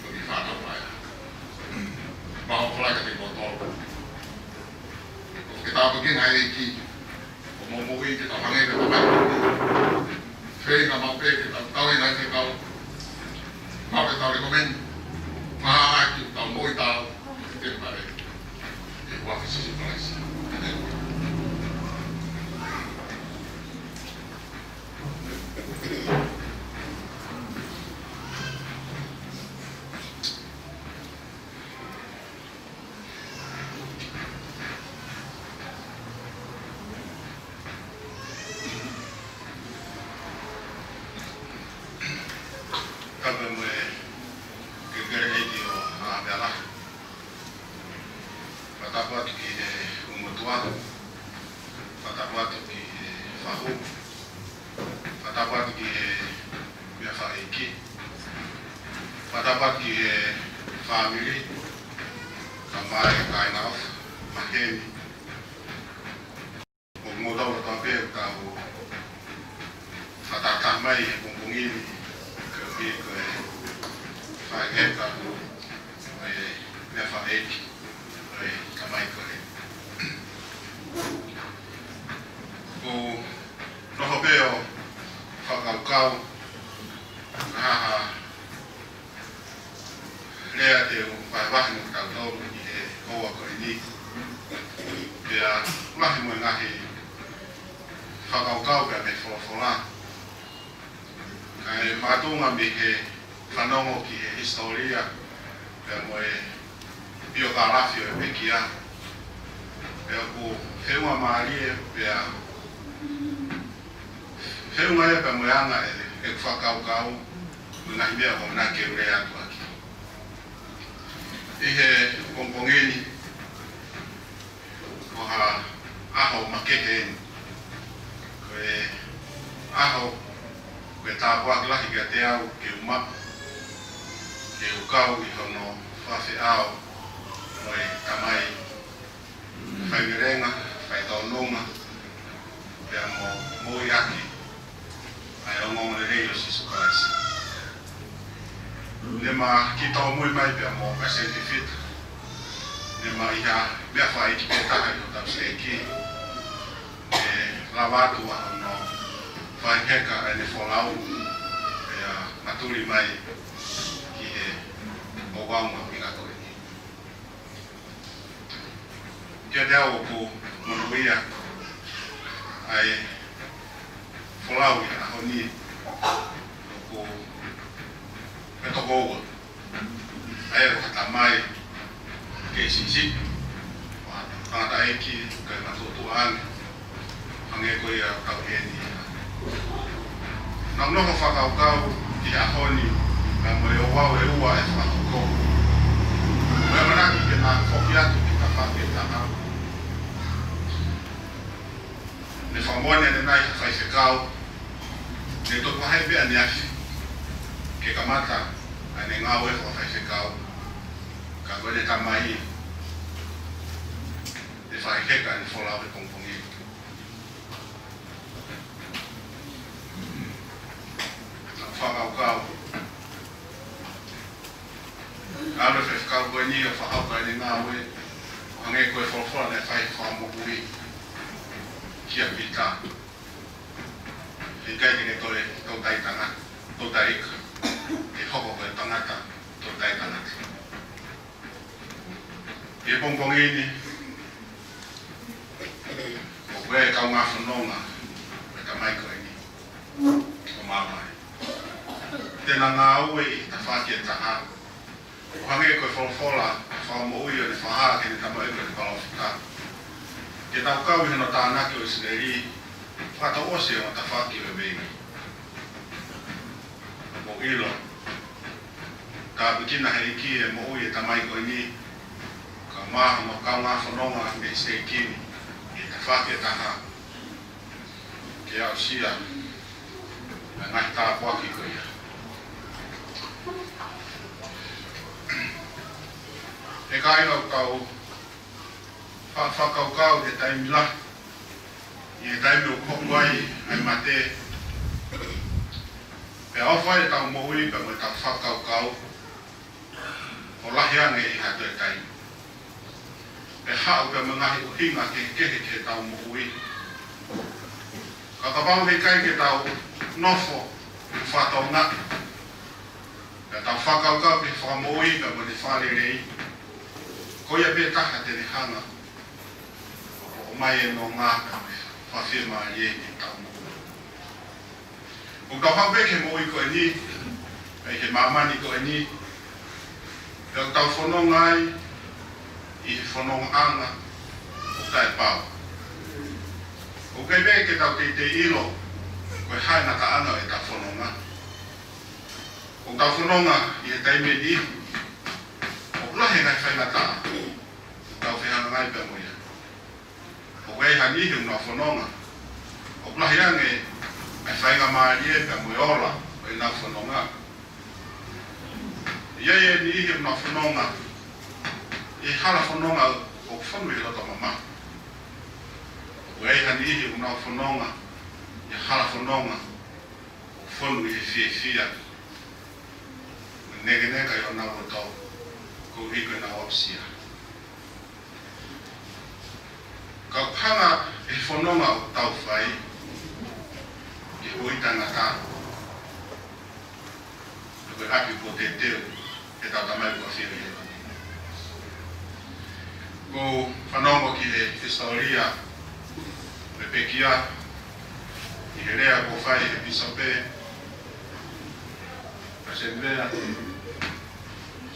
Ko e fānau mai. Mau fai kiate kimoutolu. Ke tāpuekina ʻe he ʻEiki. ʻO moʻui ke tau hangē ko e tamai. Feinga maʻu pē ke tau tau ʻi he ngaahi fekau. Maʻu pē ʻetau lekomeni. Mahaki ʻetau moʻui tau. Ke pare. ʻI he huafa ʻo Sīsū Kalaisi. ʻĒmeni. Kae pehē mo e kelekele ʻeiki ʻo ʻApelā. Fakatapu atu ki he ʻOtua. Fakatapu atu ki he fahu. Fakatapu atu ki he meʻa fakaʻeiki. Fakatapu atu ki he fāmili, tamai, kāinga ʻofa, maheni. Ko kimoutolu kotoa pē ʻoku tau fakataha mai he pongipongi ni, ke pehē ko e faʻahinga ʻo e meʻa fakaʻeiki ʻo e tamai ko ē. ʻOku ou nofo pē ʻo fakakaukau ha, ha lea te u vahevahe mo kitautolu ʻi he houa ko eni. Pea lahi mo e ngaahi fakakaukau pea mei he folofola. Kae makatuʻunga mei he fanongo ki he hisitōlia pea mo e piokalafi ʻo e pekia. Pea ʻoku feʻunga mālie pea feʻunga ia pea mo e anga ʻeku fakakaukau mo e ngaahi meʻa ʻoku ou manako ke u lea atu ʻaki. ʻI he pongipongi ni, ko ha ʻaho makehe eni. Ko e ʻaho, ko e tāpuaki lahi kiate au ke u maʻu, ke u kau ʻi hono fafeʻao mo e tamai faivelenga, faitōnunga, pea mo, moʻui ʻaki ʻa e ongoongolelei ʻo Sīsū Kalaisi. Ne ma kiʻi tōmui mai pea mo Palesiteni Fifita. Ne ma ʻi ha meʻa fakaʻeiki pē taha ʻi hotau siteiki. ʻE lava atu ʻa hono fakaheka ʻene folau. Pea ma tuli mai ki he ouau mahuʻinga ko eni. Kiate au ʻoku monūʻia ʻa e folau ʻi he ʻaho ni, ʻoku, ʻe toko ua. ʻA ia ko ha tamai kei siʻisiʻi, ko ha tangataʻeiki kei matuʻotuʻa ange. Hangē ko ia ʻoku tau ʻi heni. Naʻa ku nofo ʻo fakakaukau ki he ʻaho ni, pea mo e ouau ʻe ua ʻe fakahoko. Mo e ʻamanaki ke na foki atu ki tafaʻaki ʻe taha. Ne fakamoʻoni ʻanenai ha faifekau, ne toki vahe pē ʻaneafi ke kamata ʻene ngāue fakafaifekau. Ka ko ʻene tamai, ne fakaheka ʻene folau he pongipongi. Naʻa ku fakakaukau, ʻalu e faifekau ko eni ʻo fakahoko ʻene ngāue, ʻo hangē ko e folofola naʻe fai ʻe he Fakamoʻui kia Pita. He ʻikai te ke toe toutai tangata, toutai ika, ke hoko ko e tangata toutai tangata. ʻI he pongipongi ni, ʻoku ʻi ai e kaungā fononga ʻo e tamai ko eni ʻo Māmani. Te na ngāue ʻi tafaʻaki ʻe taha. ʻO hangē ko e folofola ʻa e Fakamoʻui ʻo ne fakahā ki heʻene tamaioʻeiki ko e palōfita. Ke nau kau ʻi hono tānaki ʻo ʻIsileli, fakatouʻosi e ongo tafaʻaki ʻo e vengi. Mou ʻilo, tāpuekina ʻe he ʻEiki e moʻui ʻa e tamai ko eni, kae ʻumaʻā hono kaungā fononga mei he siteiki ni, ʻi tafaʻaki ʻe taha, ke aʻusia ʻa e ngaahi tāpuaki ko ia. Kāinga, ʻoku tau fa-, fakakaukau he taimi lahi, ʻi he taimi ʻoku hoko ai ʻa e mate, pea ʻofa ʻetau moʻui pea mo ʻetau fakakaukau ʻo lahi ange ʻi ha toe taimi. Pea haʻu pea mo e ngaahi ʻuhinga kehekehe ki heʻetau moʻui. Ka kapau he ʻikai ke tau nofo ʻi he fatongia, pea tau fakakaukau ki he fakamoʻui pea mo e fakalelei, ko ia pē taha te ne hanga ʻo ʻomai e nonga pea mo e fakafiemālie ki heʻetau moʻui. ʻOku tau haʻu pē ki he moʻui ko eni, ʻi he māmani ko eni, pea ʻoku tau fononga ai ʻi he fonongaʻanga ʻoku taʻepau. ʻOku ʻikai pē ke tau teitei ʻilo ko e hā e ngataʻanga ʻo ʻetau fononga. ʻOku tau fononga ʻi he taimi ni, ʻoku lahi e ngaahi faingataʻa ʻoku tau fehangahangai pea mo ia. ʻOku ʻi ai ha niʻihi ʻoku nau fononga, ʻoku lahi ange ʻa e faingamālie pea mo e ola ʻo ʻenau fononga. ʻI ai e niʻihi ʻoku nau fononga ʻi he hala fononga ʻoku fonu ʻi he loto mamahi. ʻOku ʻi ai ha niʻihi ʻoku nau fononga ʻi he hala fononga ʻoku fonu ʻi he fiefia mo e nekeneka ʻi honau loto koeʻuhi ko ʻenau aʻusia. Ka ʻoku hanga ʻe he fononga ʻoku tau fai ki he moʻui taʻengata, ko e ʻapi kuo teuteu ʻe heʻetau Tamai kuo ʻafio ʻi hēvani. ʻOku ou fanongo ki he hisitōlia mo e pekia ʻi he lea kuo fai ʻe he pīsope, Palesiteni Vea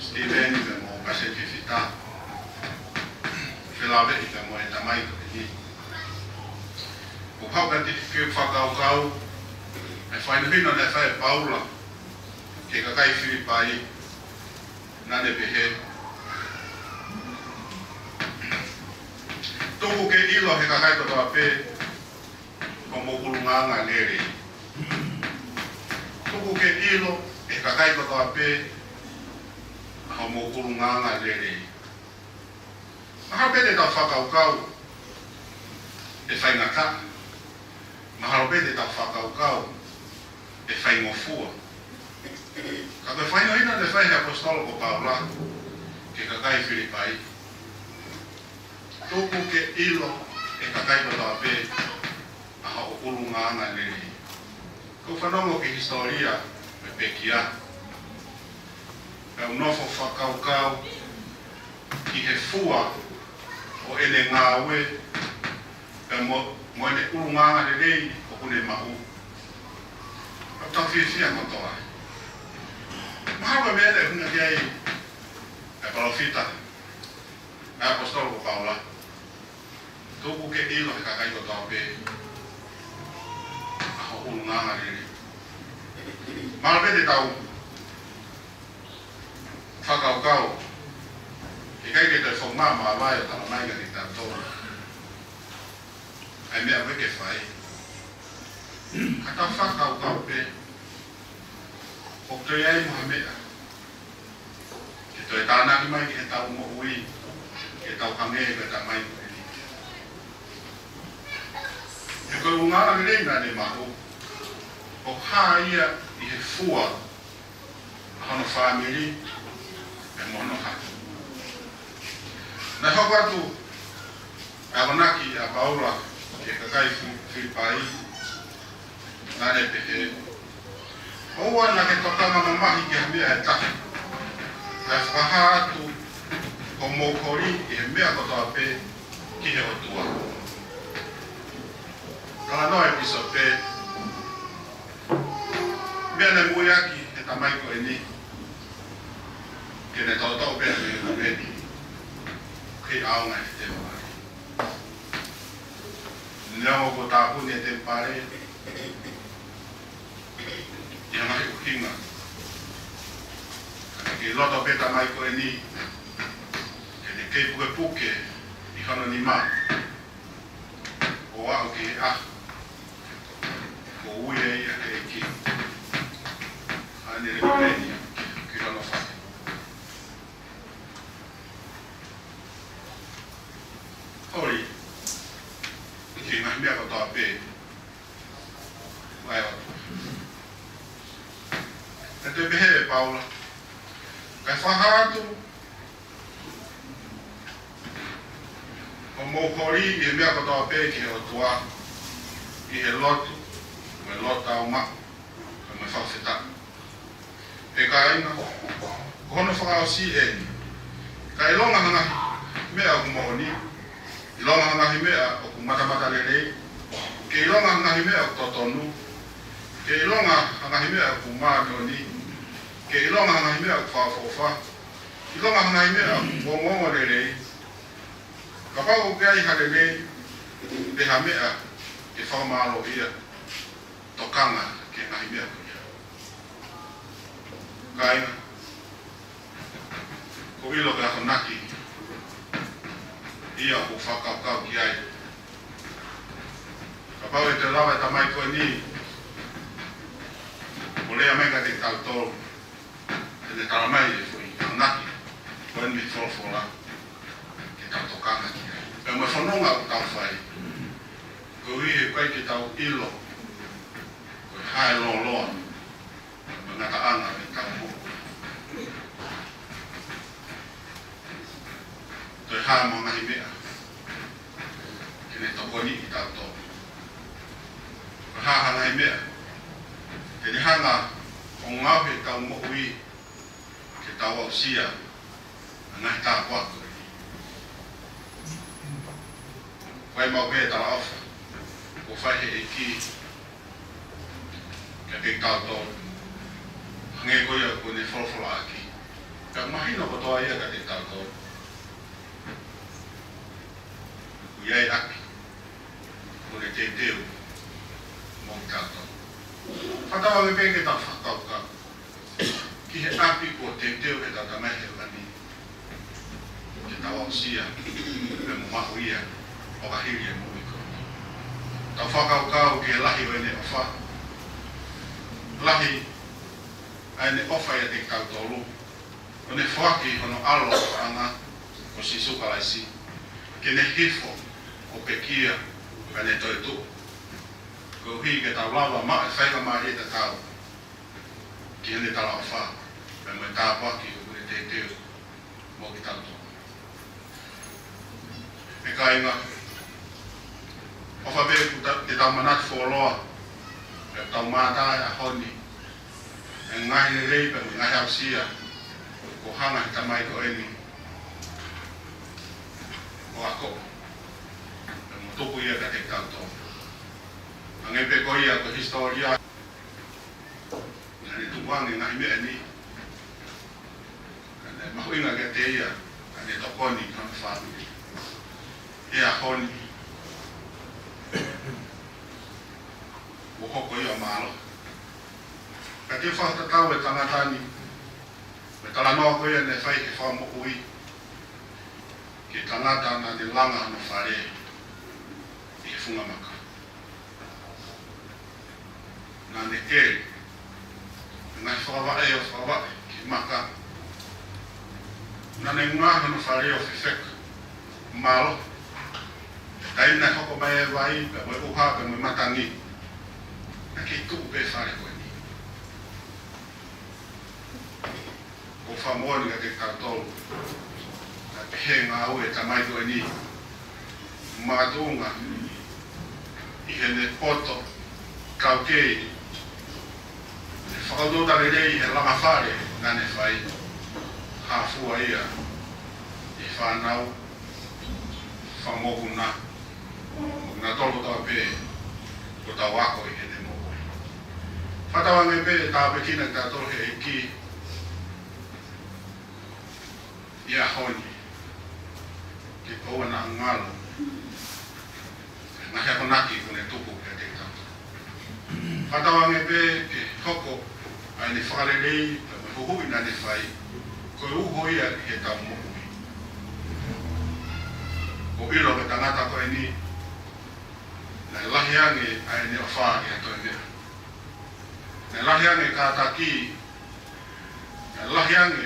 Sitiveni pea mo Palesiteni Fifita, felāveʻi pea mo e tamai ko eni. ʻOku ou haʻu pē ke fakakaukau e fakahinohino naʻe fai ʻe Paula ki he kakai Filipai, naʻa ne pehē: Tuku ke ʻilo ʻe he kakai kotoa pē hoʻomou ʻulungaanga lelei. Tuku ke ʻilo ʻe he kakai kotoa pē hoʻomou ʻulungaanga lelei. Mahalo pē te tau fakakaukau ʻe faingataʻa. Mahalo pē te tau fakakaukau ʻe faingofua. Ka ko e fakahinohino naʻe fai ʻe he ʻaposetolo ko Paula ki he kakai Filipai: Tuku ke ʻilo ʻe he kakai kotoa pē ʻa hoʻo ʻulungaanga lelei. ʻOku ou fanongo ki he hisitōlia mo e pekia, pea u nofo fakakaukau ki he fua ʻo ʻene ngāue pea mo, mo ʻene ʻulungaanga lelei ʻoku ne maʻu. ʻOku tau fiefia kotoa. Mahalo ko e meʻa naʻe ʻuhinga ki ai ʻa e palōfita, ʻa e ʻaposetolo ko Paula: Tuku ke ʻilo ʻe he kakai kotoa pē ʻa hoʻo ʻulungaanga lelei. Mahalo pē te tau fakakaukau he ʻikai ke toe fou mai ʻa e māvae ʻo talamai kiate kitautolu ʻa e meʻa ʻoku ʻikai ke fai. Ka tau fakakaukau pē, ʻoku toe ʻi ai mo ha meʻa ke toe tānaki mai ki heʻetau moʻui, ke tau hangē ko e tamai ko eni. He ko e ʻulungaanga lelei naʻa ne maʻu, ʻoku hā ia ʻi he fua ʻa hono fāmili pea mo hono hako. Naʻe hoko atu ʻa e akonaki ʻa Paula ki he kakai Fi-, Filipai, naʻa ne pehē: ʻOua naʻa ke tokanga mamahi ki ha meʻa ʻe taha, kae fakahā atu hoʻomou holi ʻi he meʻa kotoa pē ki he ʻOtua. Talanoa e pīsope, meʻa naʻe moʻui ʻaki ʻe he tamai ko eni, ke ne toʻotoʻo pē ʻa e meʻa ko eni, kei ʻaonga e temipale. Neongo kuo tāpuni e temipale ʻi ha ngaahi ʻuhinga, ka naʻe kei loto pē tamai ko eni ke ne kei pukepuke ʻi hono nima ʻo aʻu ki he ʻaho kuo ui ai ʻe he ʻEiki ʻa ʻene lekolehi ki hono fale. meʻa kotoa pē ʻa e ʻOtua. Naʻe toe pehē ʻe Paula, kae fakahā atu hoʻomou holi ʻi he meʻa kotoa pē ki he ʻOtua, ʻi he lotu, mo e loto taumaʻu, mo e fakafetaʻi. ʻE kāinga, ko hono fakaʻosi eni. Ka ʻilonga ha ngaahi meʻa ʻoku moʻoni, ʻilonga ha ngaahi meʻa ʻoku matamatalelei, ke ʻilonga ha ngaahi meʻa ʻoku totonu, ke ʻilonga ha ngaahi meʻa ʻoku māʻoniʻoni, ke ʻilonga ha ngaahi meʻa ʻoku fakaʻofoʻofa, ʻilonga ha ngaahi meʻa ʻoku ongoongo lelei, kapau ʻoku ʻi ai ha lelei, pe ha meʻa ke fakamālōʻia, tokanga ki he ngaahi meʻa ko ia. Kāinga, ʻoku ou ʻilo ko e akonaki ia ʻoku ou fakakaukau ki ai. Kapau ʻe toe lava e tamai ko eni ʻo lea mai kiate kitautolu, te ne tala mai e foʻi akonaki ko eni mei he folofola ke tau tokanga ki ai. Pea mo e fononga ʻoku tau fai, koeʻuhi he ʻikai ke tau ʻilo ko e hā e lōloa mo e ngataʻanga ʻo ʻetau moʻui. Toe hā mo e ngaahi meʻa ke ne tokoniʻi kitautolu. Ko e hā ha ngaahi meʻa te ne hanga ʻo ngaohi ʻetau moʻui ke tau aʻusia ʻa e ngaahi tāpuaki ko eni. Fai maʻu pē e talaʻofa kuo fai ʻe he ʻEiki kiate kitautolu, hangē ko ia kuo ne folofolaʻaki. Pea mahino kotoa ia kiate kitautolu. ʻOku ʻi ai ʻapi kuo ne teuteu mo kitautolu. Fakatauange pē ke tau fakakaukau ki he ʻapi kuo teuteu ʻe heʻetau Tamai Hēvani ke tau aʻusia pea mo maʻu ia ʻo ka hili e moʻui ko eni. Tau fakakaukau ki he lahi ʻo ʻene ʻofa. Lahi ʻa ʻene ʻofa ʻiate kitautolu, ʻo ne foaki hono ʻAlo ʻofaʻanga ko Sīsū Kalaisi ke ne hifo ʻo pekia pea ne toetuʻu, koeʻuhi ke tau lava maʻu e faingamālie tatau ki heʻene talaʻofa pea mo e tāpuaki ʻoku ne teuteu mo kitautolu. ʻE kāinga, ʻofa pē ke tau manatu fuoloa, ke tau mātā he ʻaho ni e ngaahi lelei pea mo e ngaahi aʻusia kuo hanga ʻe he tamai ko eni ʻo ako pea mo tuku ia kiate kitautolu. Hangē pē ko ia ko e hisitōlia, naʻa ne tukuange e ngaahi meʻa ni, naʻe mahuʻinga kiate ia, naʻa ne tokoni ki hono fāmili. He ʻaho ni, kuo hoko ia ʻo mālohi. Ka te u fakatatau e tangata ni mo e talanoa ko ia naʻe fai ʻe he Fakamoʻui ki he tangata naʻa ne langa hono fale ʻi he funga maka. Naʻa ne keli e ngaahi fakavaʻe ʻo fakavaʻe ki he maka. Naʻa ne ngaohi hono fale ʻo fefeka, mālohi. Taimi naʻe hoko mai e vai, pea mo e ʻuha, pea mo e matangi, naʻe kei tuʻu pē fale ko eni. ʻOku ou fakamoʻoni kiate kitautolu, naʻe pehē e ngāue ʻa e tamai ko eni, makatuʻunga ʻi heʻene poto taukei, ʻene fakaʻutoʻuta lelei he langa fale naʻa ne fai, hā fua ia ʻi he fānau, fakamokuna, mo kinautolu kotoa pē kuo tau ako ʻi heʻene moʻui. Fakatauange pē ʻe tāpuekina kitautolu ʻe he ʻEiki ʻi he ʻaho ni, ke ʻoua naʻa ngalo e ngaahi akonaki kuo ne tuku kiate kitautolu. Fakatauange pē ke hoko ʻa ʻene fakalelei pea mo e huhuʻi naʻa ne fai ko e uho ia ʻi heʻetau moʻui. ʻOku ou ʻilo ko e tangata ko eni, naʻe lahi ange ʻa ʻene ʻofa ki ha toe meʻa. Naʻe lahi ange e kātaki, naʻe lahi ange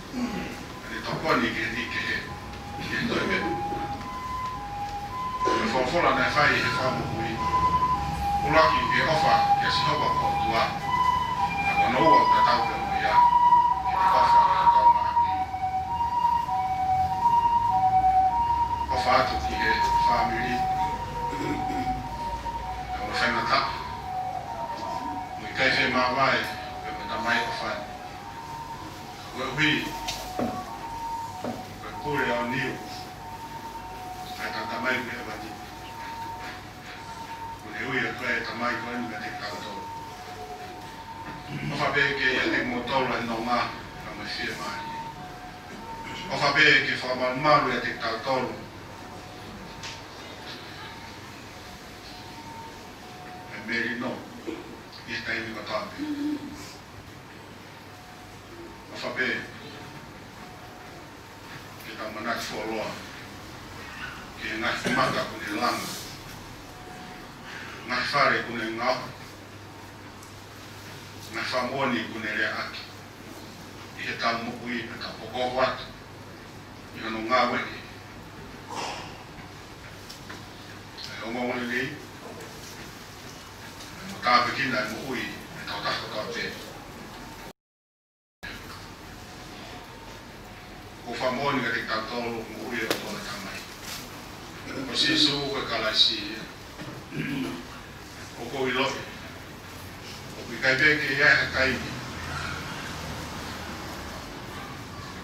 ʻene tokoni ki he niʻihi kehe, ki he toe meʻa. Folofola naʻe fai ʻe he Fakamoʻui. ʻUluaki, ke ʻofa kia Sihova ko ho ʻOtua, pea ko hono ua, ʻo tatau pē mo ia, ke ʻofa ki ho kaungāʻapi. ʻOfa atu ki he fāmili, pea mo e faingataʻa, mo e kakai ʻoku mavahe, pea mo e tamai ʻofa ni. Koeʻuhi ko e pule ʻa ʻIuniu, ʻa e tangata mai ko ʻEvani, kuo ne ui atu ʻa e tamai ko eni kiate kitautolu. ʻOfa pē ke ʻiate kimoutolu ʻa e nonga, pea mo e fiemālie. ʻOfa pē ke fakamalumalu ʻiate kitautolu ʻa e melino ʻi he taimi kotoa pē. ʻOfa pē ke tau manatu fuoloa ki he ngaahi maka kuo ne langa, ngaahi fale kuo ne ngaohi, ngaahi fakamoʻoni kuo ne leaʻaki ʻi heʻetau moʻui, pea tau hokohoko atu ʻi hono ngāueʻi ʻa e ongoongolelei, mo tāpuekina ʻa e moʻui ʻa e tokotaha kotoa pē. ʻOku ou fakamoʻoni kiate kitautolu, moʻui ʻa e ʻOtua ko e Tamai, ko Sīsū ko e Kalaisi. ʻOku ou ʻiloʻi ʻoku ʻikai pē ke ʻi ai ha taimi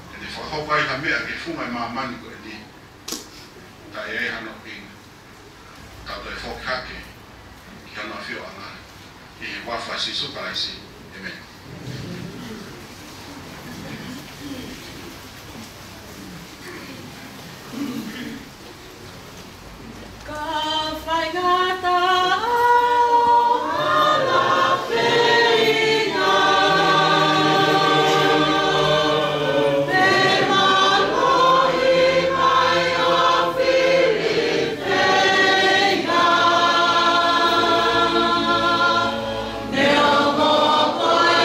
te ne fakahoko ai ha meʻa ki he funga ʻo e māmani ko eni, ka ʻi ai hano ʻuhinga, tau toe foki hake ki hono ʻafioʻanga, ʻi he huafa ʻo Sīsū Kalaisi. ʻĒmeni. Ka faingataʻa ʻa e hala feinga, pea mālohi mai ʻa Filifeinga. Neongo ko e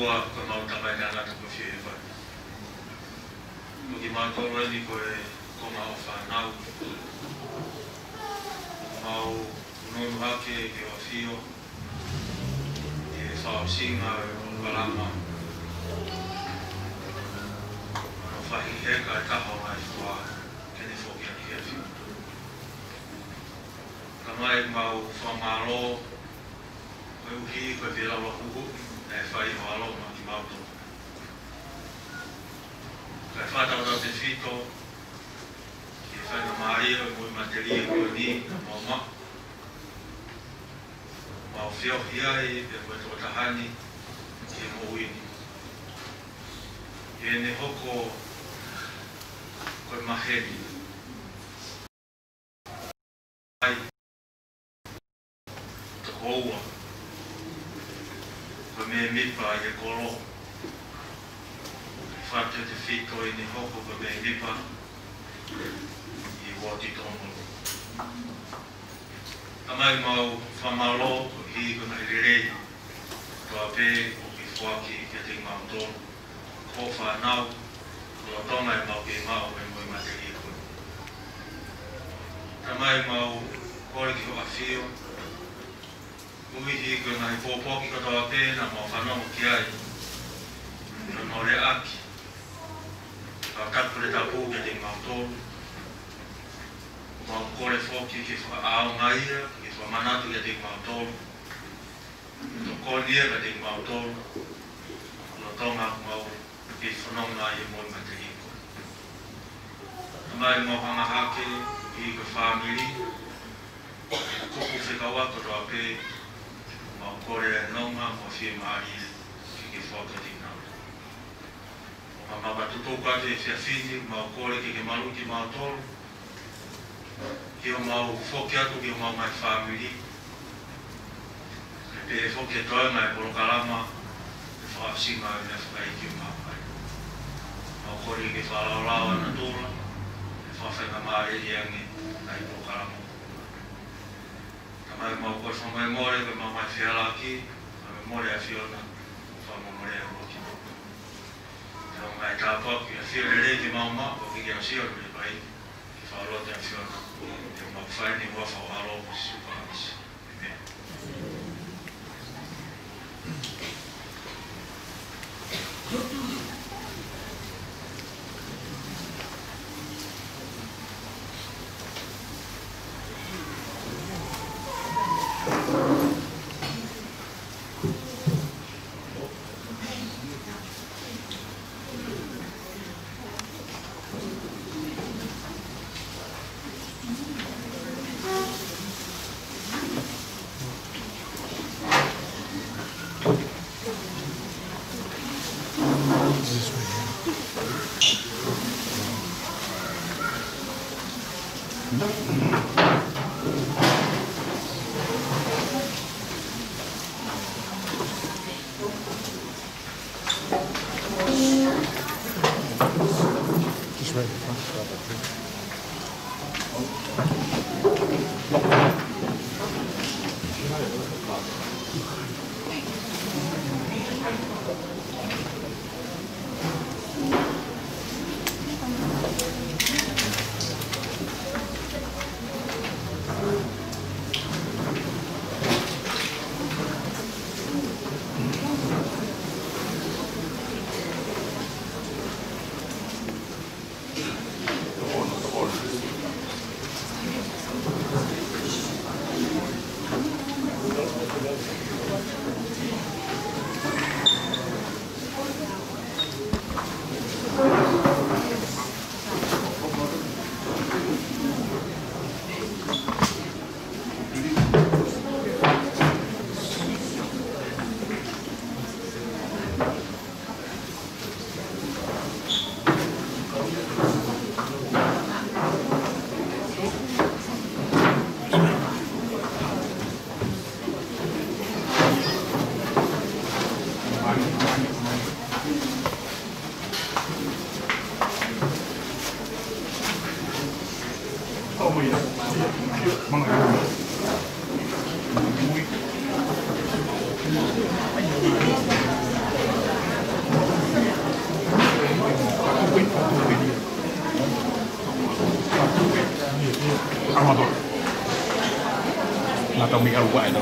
Ko e mau tamai tangata ko Fieva. Ko kimautolu eni ko e konga ʻo e fānau. Mau nunu hake ki he ʻafio, ki he fakaʻosinga ʻo e polokalama. Ano fahi heka e taha ʻo e ngaahi fua, ke ne foki atu ki he ʻafio. Tamai, mau fakamālō, koeʻuhi ko e fie lava huhu, naʻe fai ho ʻAlo maʻa kimautolu. Kae fakatautautefito ki he faingamālie ʻo e moʻui matelie ko eni naʻa mau maʻu. Mau feohi ai pē mo e tokotaha ni ki he moʻui ni. ʻI heʻene hoko ko e maheni. ʻAi, toko ua, ko e mēmipa ʻi he kolo. Fakatautautefito ʻi heʻene hoko ko e mēmipa ʻi he uooti Tonga. Tamai, mau fakamālō koeʻuhi ko e ngaahi lelei kotoa pē kuo ke foaki kiate kimautolu ko e fānau, lolotonga ʻemau kei maʻu e moʻui matelie ko eni. Tamai, mau kole ki ho ʻafio, koeʻuhi ko e ngaahi pōpoaki kotoa pē naʻa mau fanongo ki ai, naʻa mau lea ʻaki, fakatapu pule tapu kiate kimautolu. Mau kole foki ke fakaʻaongaʻi ia, ke fakamanatu kiate kimautolu. Tokoni ia kiate kimautolu, lolotonga ʻemau kei fononga ʻi he moʻui matelie ko eni. Tamai, mau hanga hake ki he fāmili, kupu fekauʻaki kotoa pē, mau kole e nonga mo e fiemālie ke ke foaki kiate kinautolu. ʻO ka mau tutuku atu he efiafi ni, mau kole ke ke maluʻi kimautolu, ke mau foki atu ki homau ngaahi fāmili, pea pehē foki ki he toenga e polokalama, e fakaʻosinga ʻo e meʻa fakaʻeiki ʻoku mau fai. Mau kole ke fakalaolao ʻa natula, ke fakafaingamālieʻi ange ʻa e polokalama. Tamai, mau kole fakamolemole ki homau ngaahi fehālaaki, fakamolemole ʻa e ʻAfiona, fakamolemole ʻa e ʻOtua. Pea ʻoku mau tāpuaki ʻa e ʻafio lelei ke mau maʻu, ʻoku ke ʻafio lelei pē ai, ke fakalotoʻi ʻa e ʻAfiona, ʻoku mau fai ʻeni ʻi he huafa ʻo ho ʻAlo ko Sīsū Kalaisi. ʻĒmeni. Lata mi alu ai na.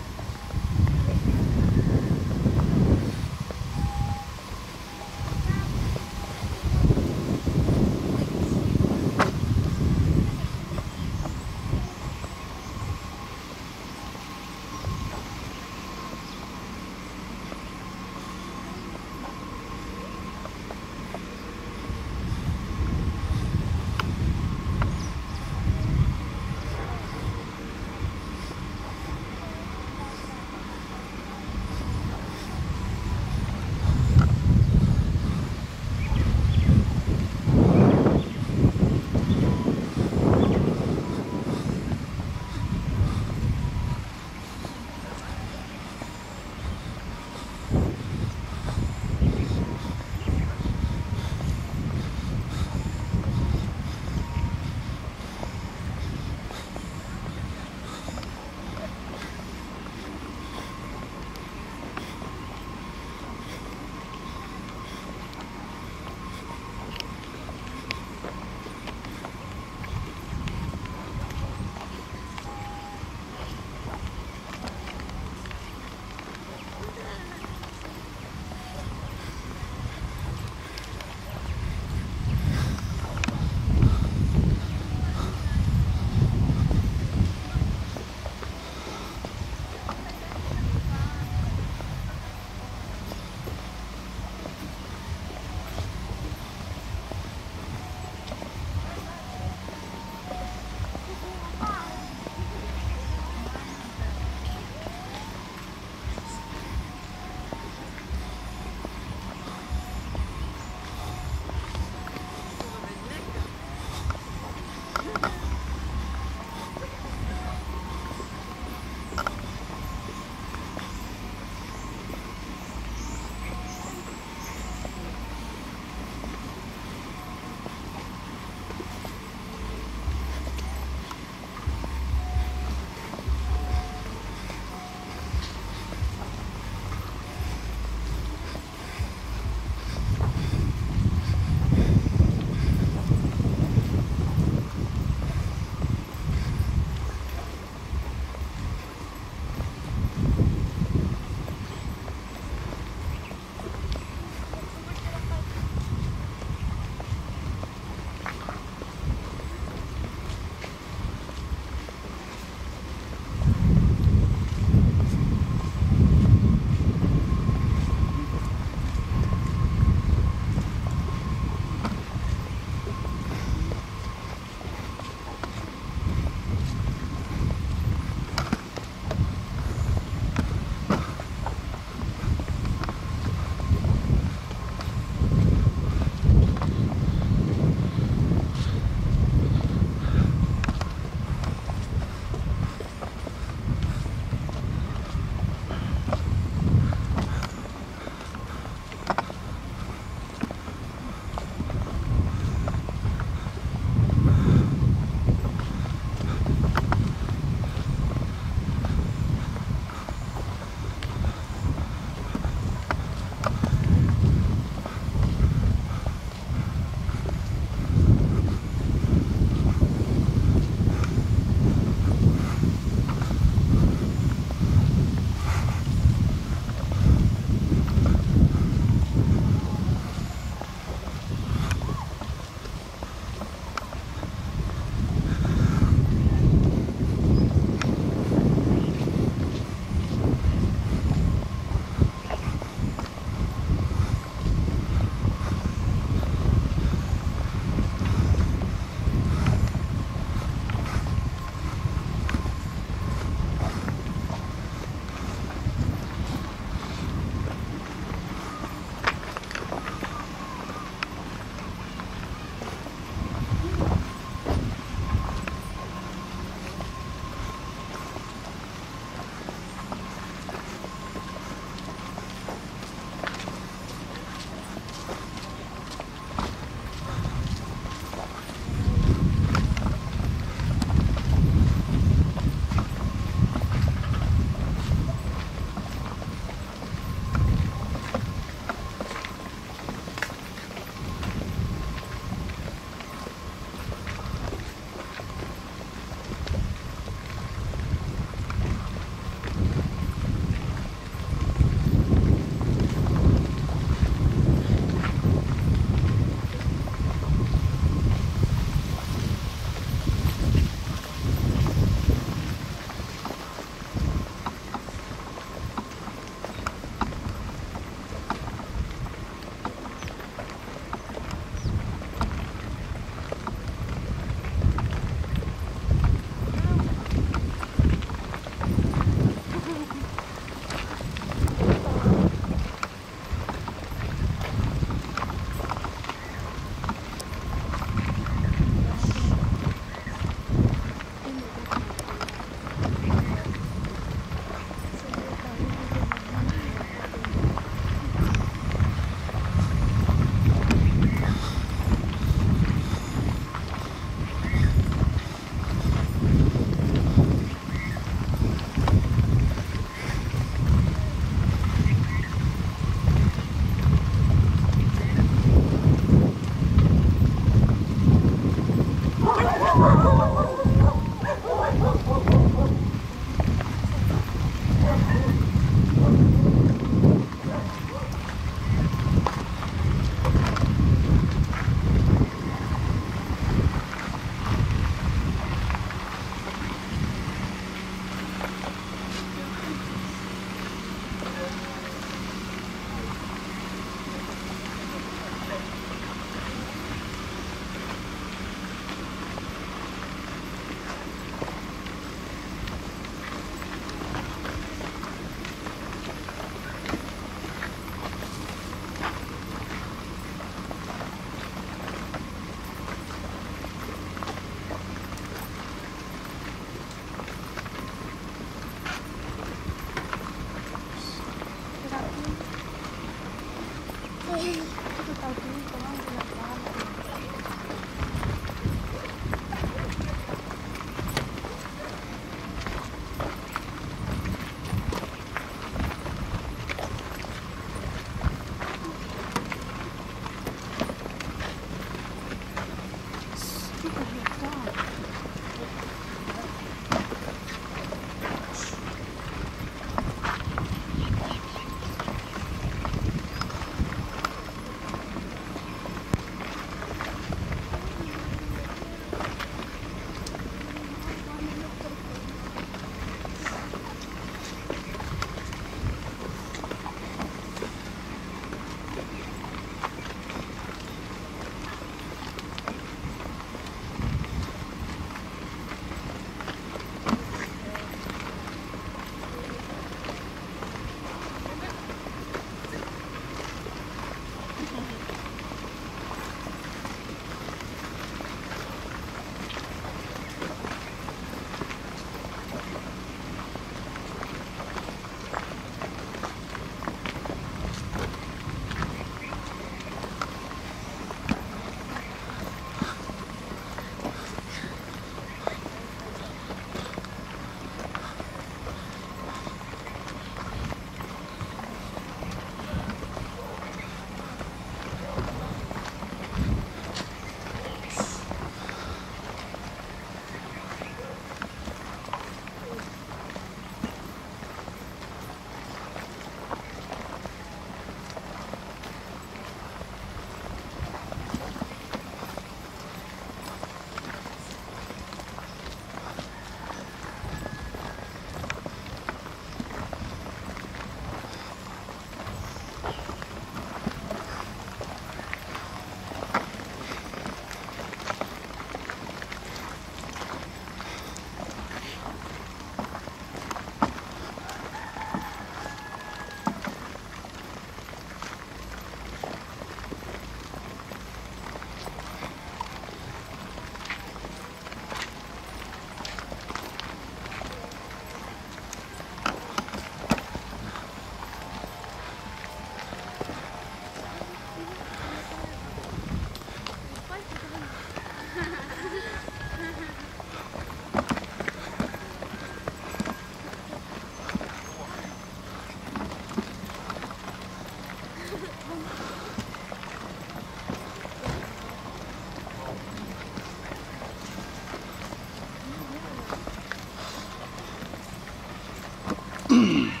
Hoi.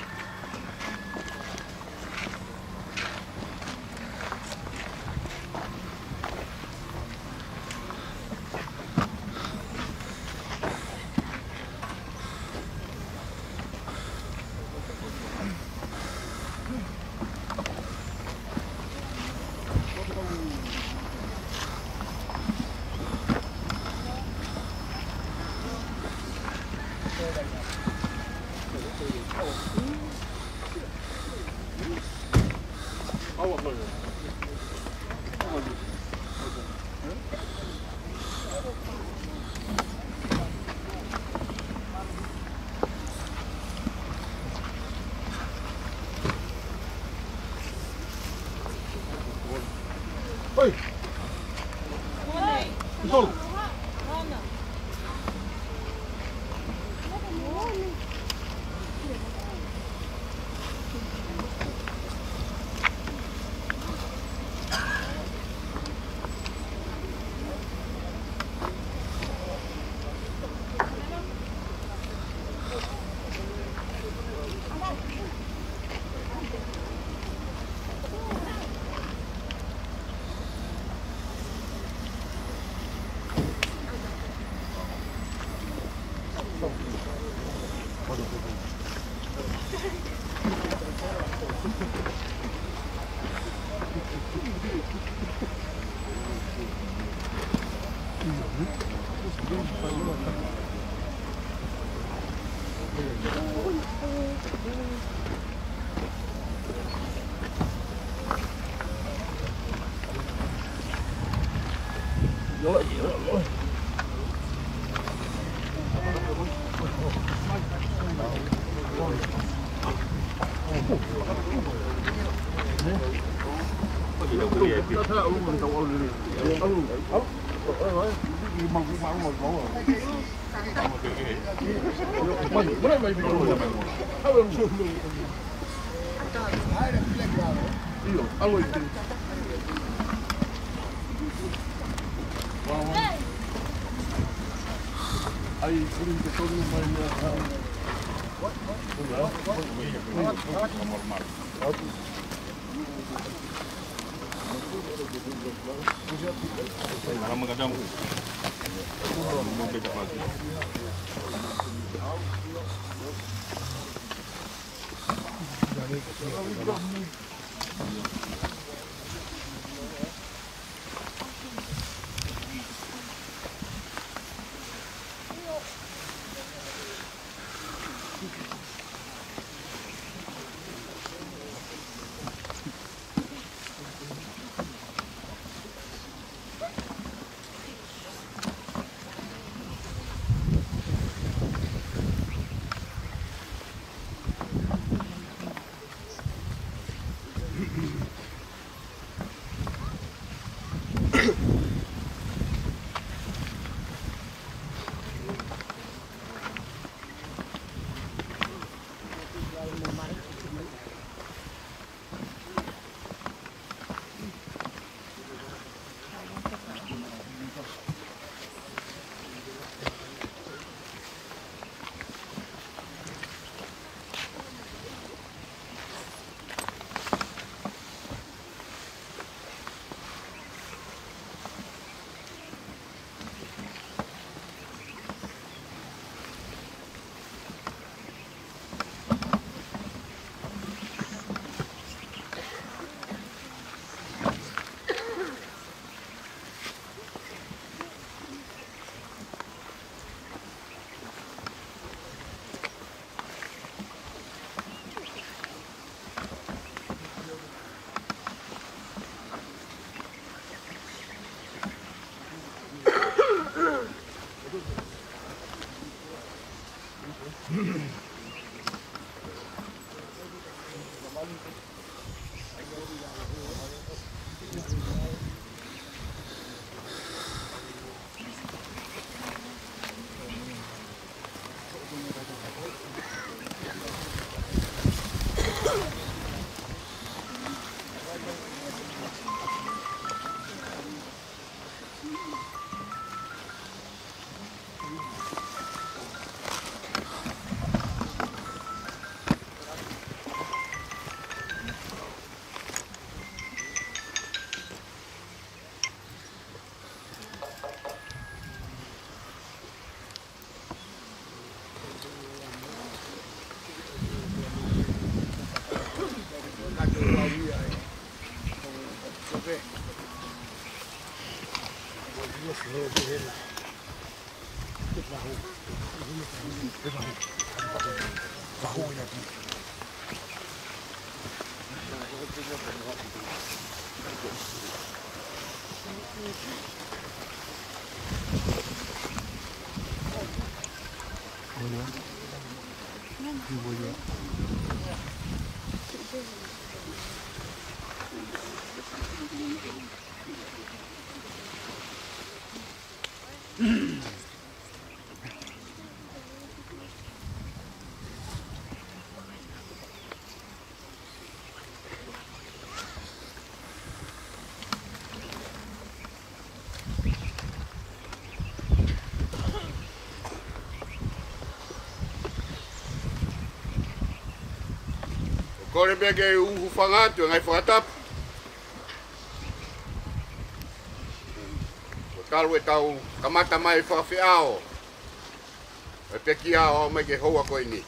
Isolo. ʻOku ou kole pē ke u hūfanga atu he ngaahi fakatapu. Ko e talu ʻetau kamata mai fakafeʻao ʻo e pekia ʻo aʻu mai ki he houa ko eni.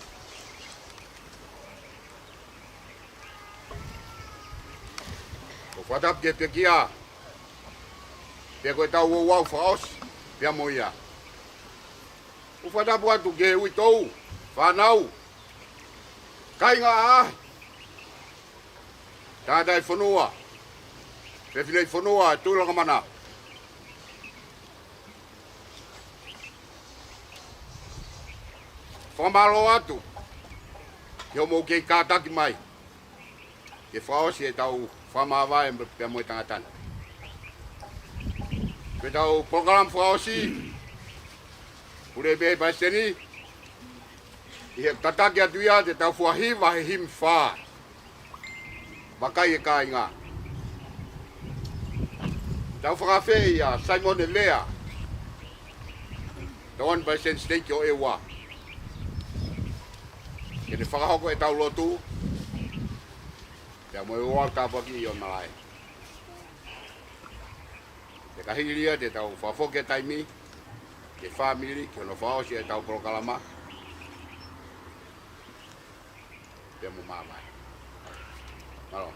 ʻOku ou fakatapu ki he pekia, pea ko ʻetau ouau fakaʻosi pea mo ia. ʻOku ou fakatapu atu ki he uitou, fānau, kāinga ʻaʻahi, tangataʻi fonua, fefine fonua, tuʻi lakamana. Fakamālō atu ki hoʻomou kei kātaki mai ke fakaʻosi ʻetau fakamāvae pea mo e tangata ni. Ko ʻetau polokalama fakaʻosi, pule pē ʻe he palesiteni, ʻi he tataki atu ia te tau fua hiva he himi fā. Vakai e kāinga. Tau fakaafeʻi ʻa Saimone Lea, tokoni palesiteni siteiki ʻo ʻEua, ke ne fakahoko ʻetau lotu, pea mo e ouau tāpuaki ʻi ʻo malae. Pea ka hili ia te tau fakafoki e taimi ki he fāmili, ki hono fakaʻosi ʻetau polokalama pea mo māvae. Mālō.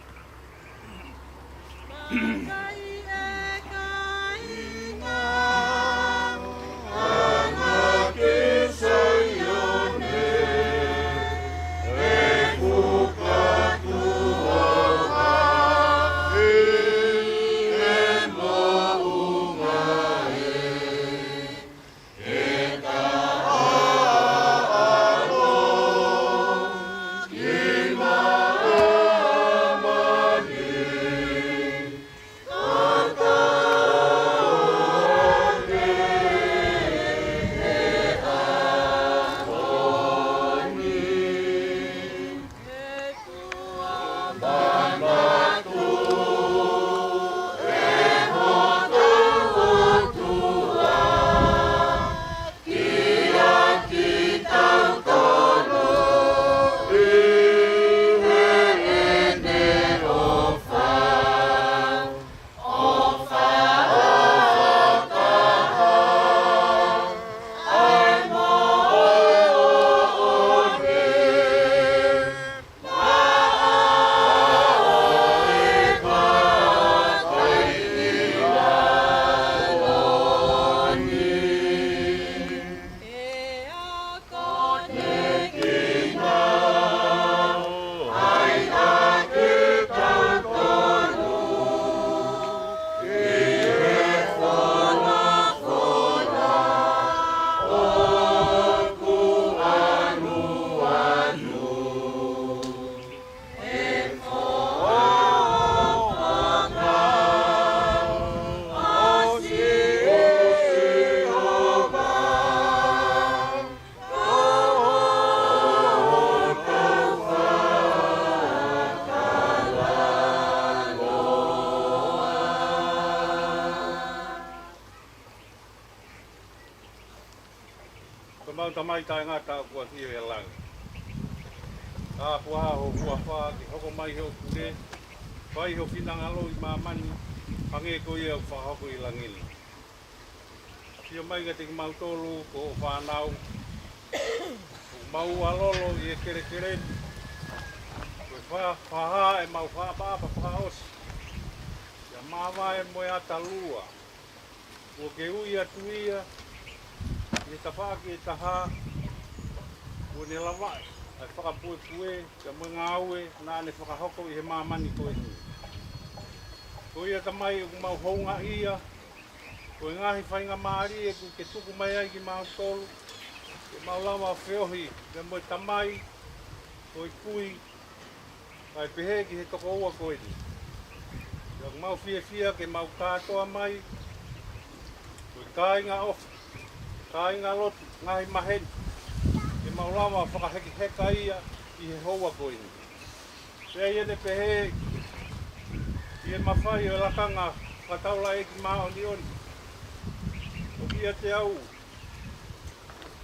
Ko ʻemau Tamai taʻengata ʻoku ʻafio ʻi he langi. Tāpuhā ho huafa ke hoko mai hoʻo pule, fai ho finangalo ʻi māmani, hangē ko ia ʻoku fakahoko ʻi langi ni. ʻAfio mai kiate kimautolu ko hoʻo fānau, ʻoku mau ʻalolo ʻi he kelekele ni, ko e fa-, fakahā ʻemau fakaʻapaʻapa fakaʻosi ʻi he māvae mo e ʻata lua. Kuo ke ui atu ia ʻi he tafaʻaki ʻe taha, kuo ne lavaʻi ʻa e fakapuepue pea mo e ngāue naʻa ne fakahoko ʻi he māmani ko eni. Ko ia Tamai ʻoku mau houngaʻia, ko e ngaahi faingamālie kuo ke tuku mai ai kimautolu, ke mau lava ʻo feohi pea mo e tamai, ko e kui, kae pehē ki he tokoua ko eni. Pea ʻoku mau fiefia ke mau kātoa mai, ko e kāinga ʻofa, kāinga lotu, ngaahi maheni, ke mau lava ʻo fakahekeheka ia ʻi he houa ko eni. Pea ʻi heʻene pehē, ʻi he mafai ʻo e lakanga fakataulaʻeiki māʻoniʻoni ʻoku ʻiate au,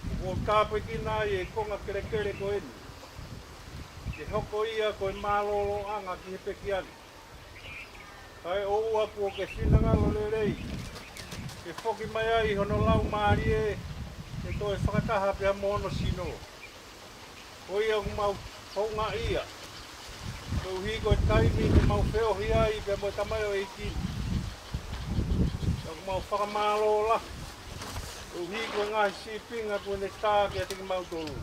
ʻoku ou tāpuekina ai e konga kelekele ko eni, ke hoko ia ko e mālōlōʻanga ki he pekia ni. Kae ʻoua kuo ke finangalo lelei ke foki mai ai hono laumālie ke toe fakataha pea mo hono sino. Ko ia ʻoku mau houngaʻia, koeʻuhi ko e taimi ke mau feohi ai pea mo e tamaioʻeiki ni. Pea ʻoku mau fakamālō lahi, koeʻuhi ko e ngaahi sīpinga kuo ne tā kiate kimautolu.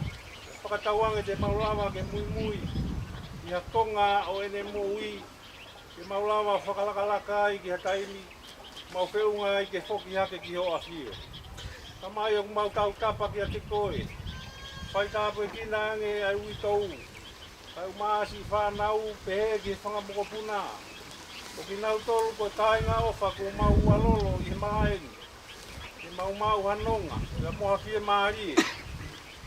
Fakatauange te mau lava ke muimui ʻi ha konga ʻo ʻene moʻui, ke mau lava ʻo fakalakalaka ai ki ha taimi mau feʻunga ai ke foki hake ki hoʻo ʻafio. Tamai, ʻoku mau tautapa kiate koe. Fai tāpuekina ange ʻa e uitou, kae ʻumaʻā siʻi fānau, pehē ki he fanga mokopuna. Ko kinautolu ko e kāinga ʻofa kuo mau ʻalolo ʻi he malaʻe ni, ke mau maʻu ha nonga pea mo ha fiemālie,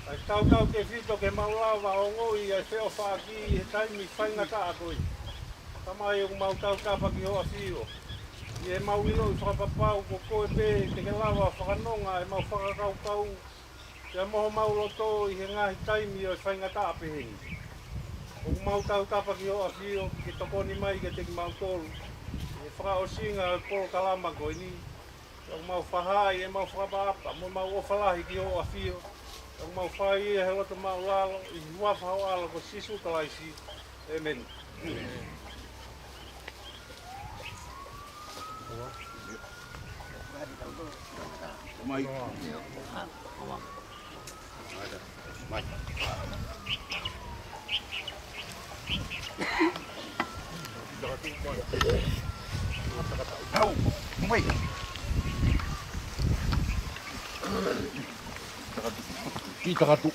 kae tautautefito ke mau lava ʻo ongoʻi ʻa e feʻofaʻaki ʻi he taimi faingataʻa ko eni. Tamai, ʻoku mau tautapa ki hoʻo ʻafio, ʻi heʻemau ʻiloʻi fakapapau ko koe pē te ke lava ʻo fakanonga ʻemau fakakaukau pea mo homau loto ʻi he ngaahi taimi ʻo e faingataʻa pehē ni. ʻOku mau tautapa ki hoʻo ʻafio ke tokoni mai kiate kimautolu ʻi he fakaʻosinga ʻo e polokalama ko eni. ʻOku mau fakahaaʻi ʻemau fakaʻapaʻapa mo ʻemau ʻofa lahi ki hoʻo ʻafio. ʻOku mau fai ia he loto māʻulalo, ʻi he huafa ho ʻAlo ko Sīsū Kalaisi. ʻĒmeni. Au, mai. Ki takatu.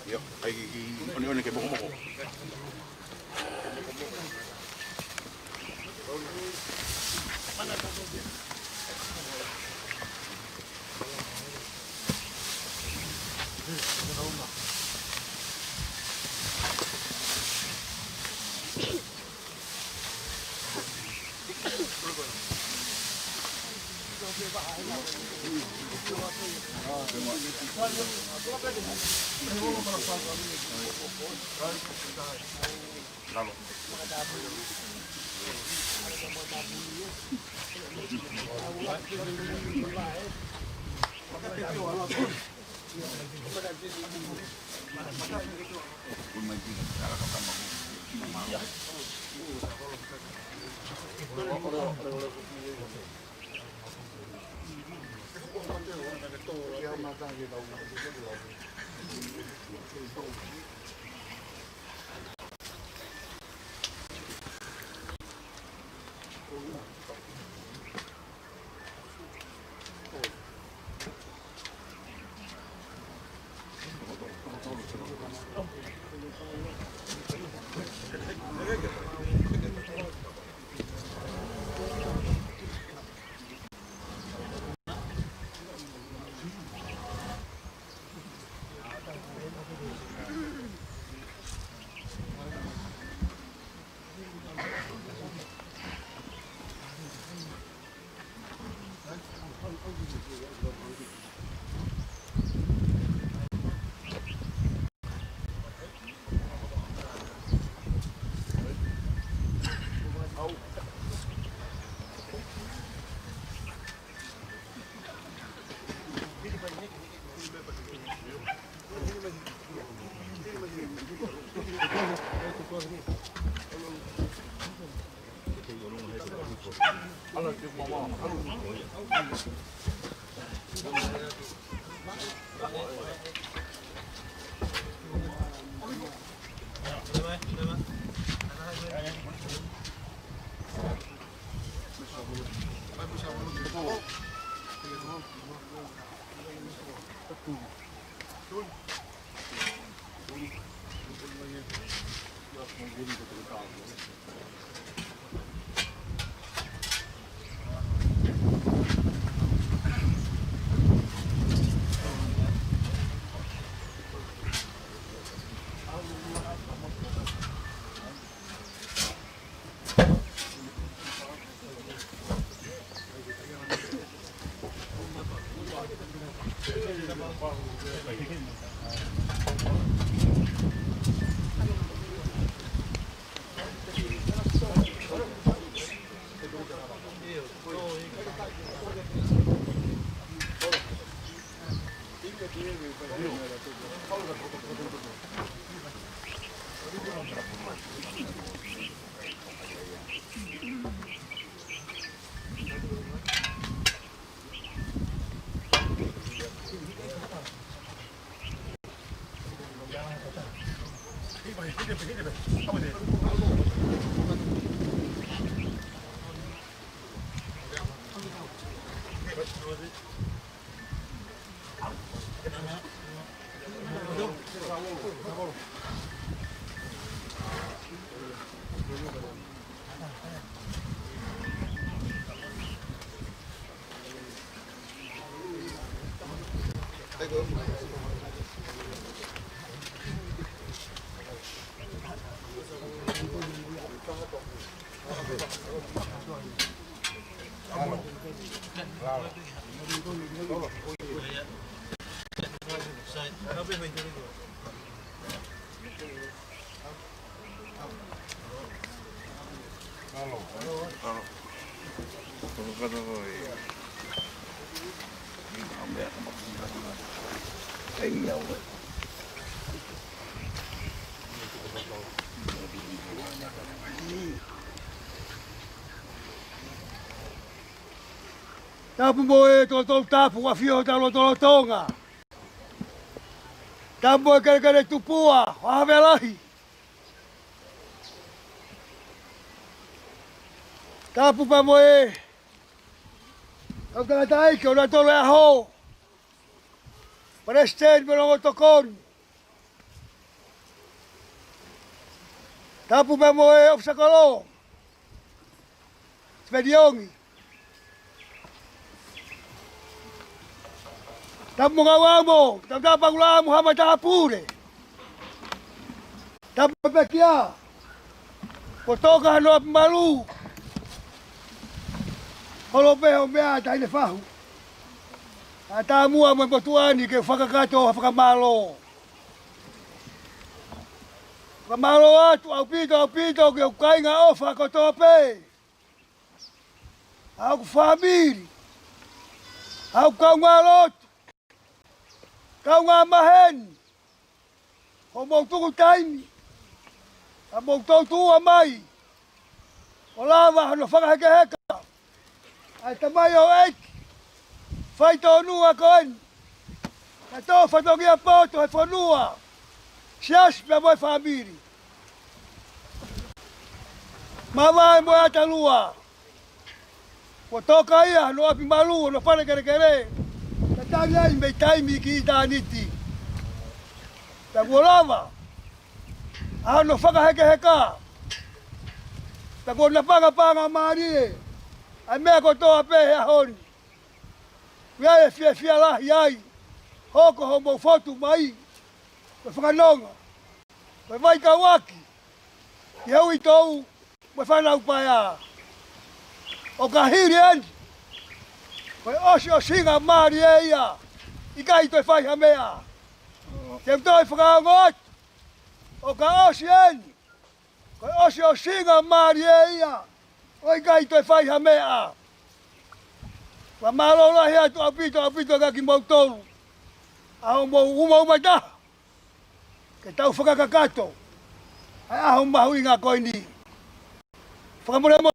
ʻIo, ʻai ke kiʻi ʻoneʻone ke mokomoko. Tapu mo e totonu tapu ʻa e ʻAfio ʻi hotau lotolotonga. Tapu mo e kelekele tupuʻa ʻo Havea Lahi. Tapu pea mo e kau tangataʻeiki ʻo natolo e ʻaho. Palesiteni mo e longo tokoni. Tapu pea mo e ʻofisa kolo. Sipeliongi. Tapu mo Ngauamo, tapu tapu Pangula mo Haʻa Matāpule. Tapu mo e pekia. Kuo toka hano ʻapi malu. Holo pē hoʻo meʻa Taʻahine Fahu. ʻA Tāmua mo e motuʻa ni ke fakakakato ha fakamālō. Fakamālō atu ʻaupito, ʻaupito ki hoku kāinga ʻofa kotoa pē. ʻA hoku fāmili. ʻA hoku kaungā lotu. Kaungā maheni. Hoʻomou tuku taimi. ʻA mou toutou mai. ʻO lava hano fakahekeheka ʻa e tamaioʻeiki faitōnua ko eni, ka tō fatongia poto he fonua, siasi pea mo e fāmili. Mavae mo e ʻAtalua. Kuo toka ia hano ʻapi malu, hano fale kelekele. Tatali ai mei taimi ki ʻitāniti. Pea kuo lava ʻa hono fakahekeheka. Pea kuo napangapanga mālie ʻa e meʻa kotoa pē he ʻaho ni. Ko ia e fiefia lahi ai, hoko hoʻomou fotu mai, ko e fakanonga, ko e vaikauʻaki ki he uitou mo e fānau paea. ʻO ka hili eni, ko e ʻosiʻosinga mālie ia, ʻikai toe fai ha meʻa. Te u toe fakaongo atu, ʻo ka ʻosi eni, ko e ʻosiʻosinga mālie ia, ʻo ʻikai toe fai ha meʻa. Fakamālō lahi atu ʻaupito, ʻaupito kia kimoutolu ʻa hoʻomou umauma taha ke tau fakakakato ʻa e ʻaho mahuʻinga ko eni. Fakamolemole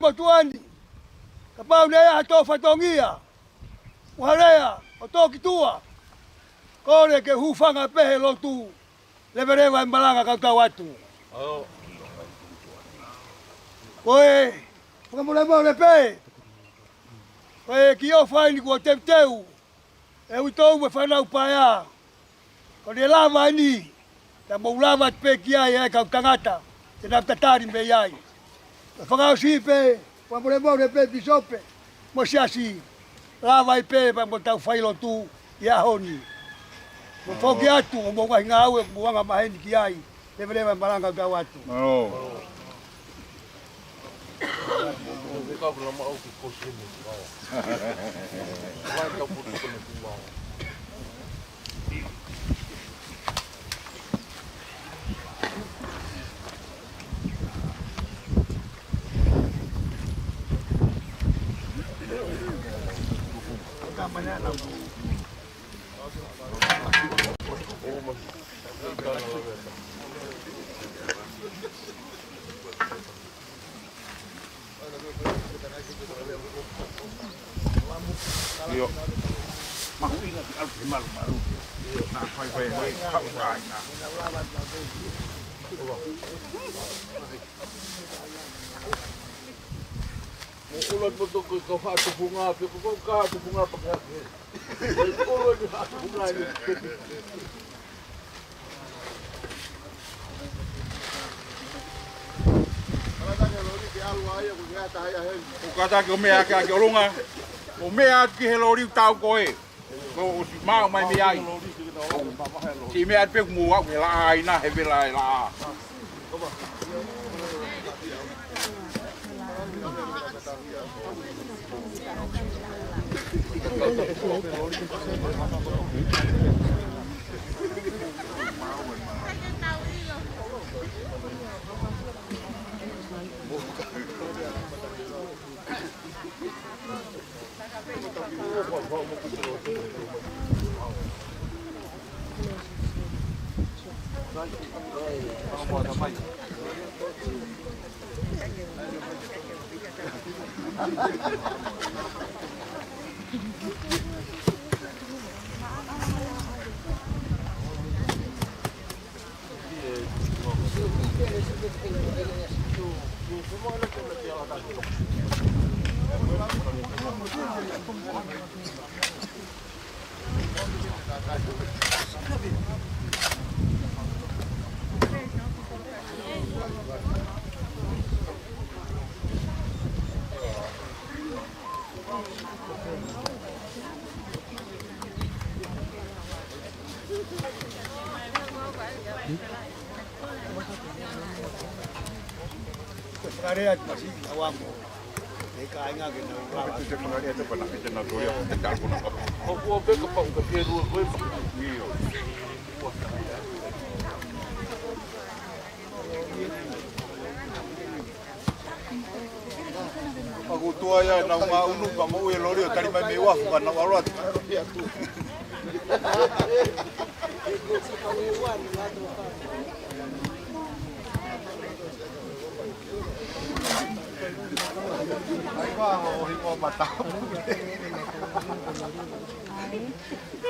motuʻa ni, kapau naʻe ʻi ai ha tō fatongia, ʻuha lea ʻo tō ki tuʻa, kole ke hūfanga pē he lotu, leveleva e malanga kau tau atu. Ko e fakamolemole pē, ko e kiʻi ʻofa eni kuo teuteu ʻe uitou mo e fānau paea. Ko ʻene lava eni, ka mou lava atu pē ki ai ʻa e kau tangata te nau tatali mei ai. Ka fakaʻosi pē, fakamolemole pē pīsope mo e siasi, lava ai pē pea mo tau fai lotu ʻi he ʻaho ni. Mo foki atu ʻo mou ngaahi ngāue, mou anga maheni ki ai, leveleva e malanga kau tau atu. ʻIo. Mahuʻinga ke ʻalu ke malumalu. Naʻa faifai mai, kautaina. Mo ʻulu atu mo toko ko ha tufunga, pe ko ko ka tufunga pa ka. Ko e kolo ni ha tufunga ni. ʻOku kātaki ʻo meʻa ake ʻaki ʻolunga. ʻO meʻa atu ki he loli tau ko ē. Ko ʻosi maʻu mai mei ai. Siʻi meʻa atu pē kuo mou aʻu he laʻā ʻi na he vela e laʻā. Fakalea atu masi, ʻauamo. E kāinga ke nau ʻauamo. Te fakalea atu pē na, te nau toia, te tākuna. ʻOku ʻo peka pau ka ke rua koe. ʻIo. ʻOku tuʻu ia ʻenau ngaʻunu pea mo e loli ʻo tali mai mei uafu ka nau ʻalu atu.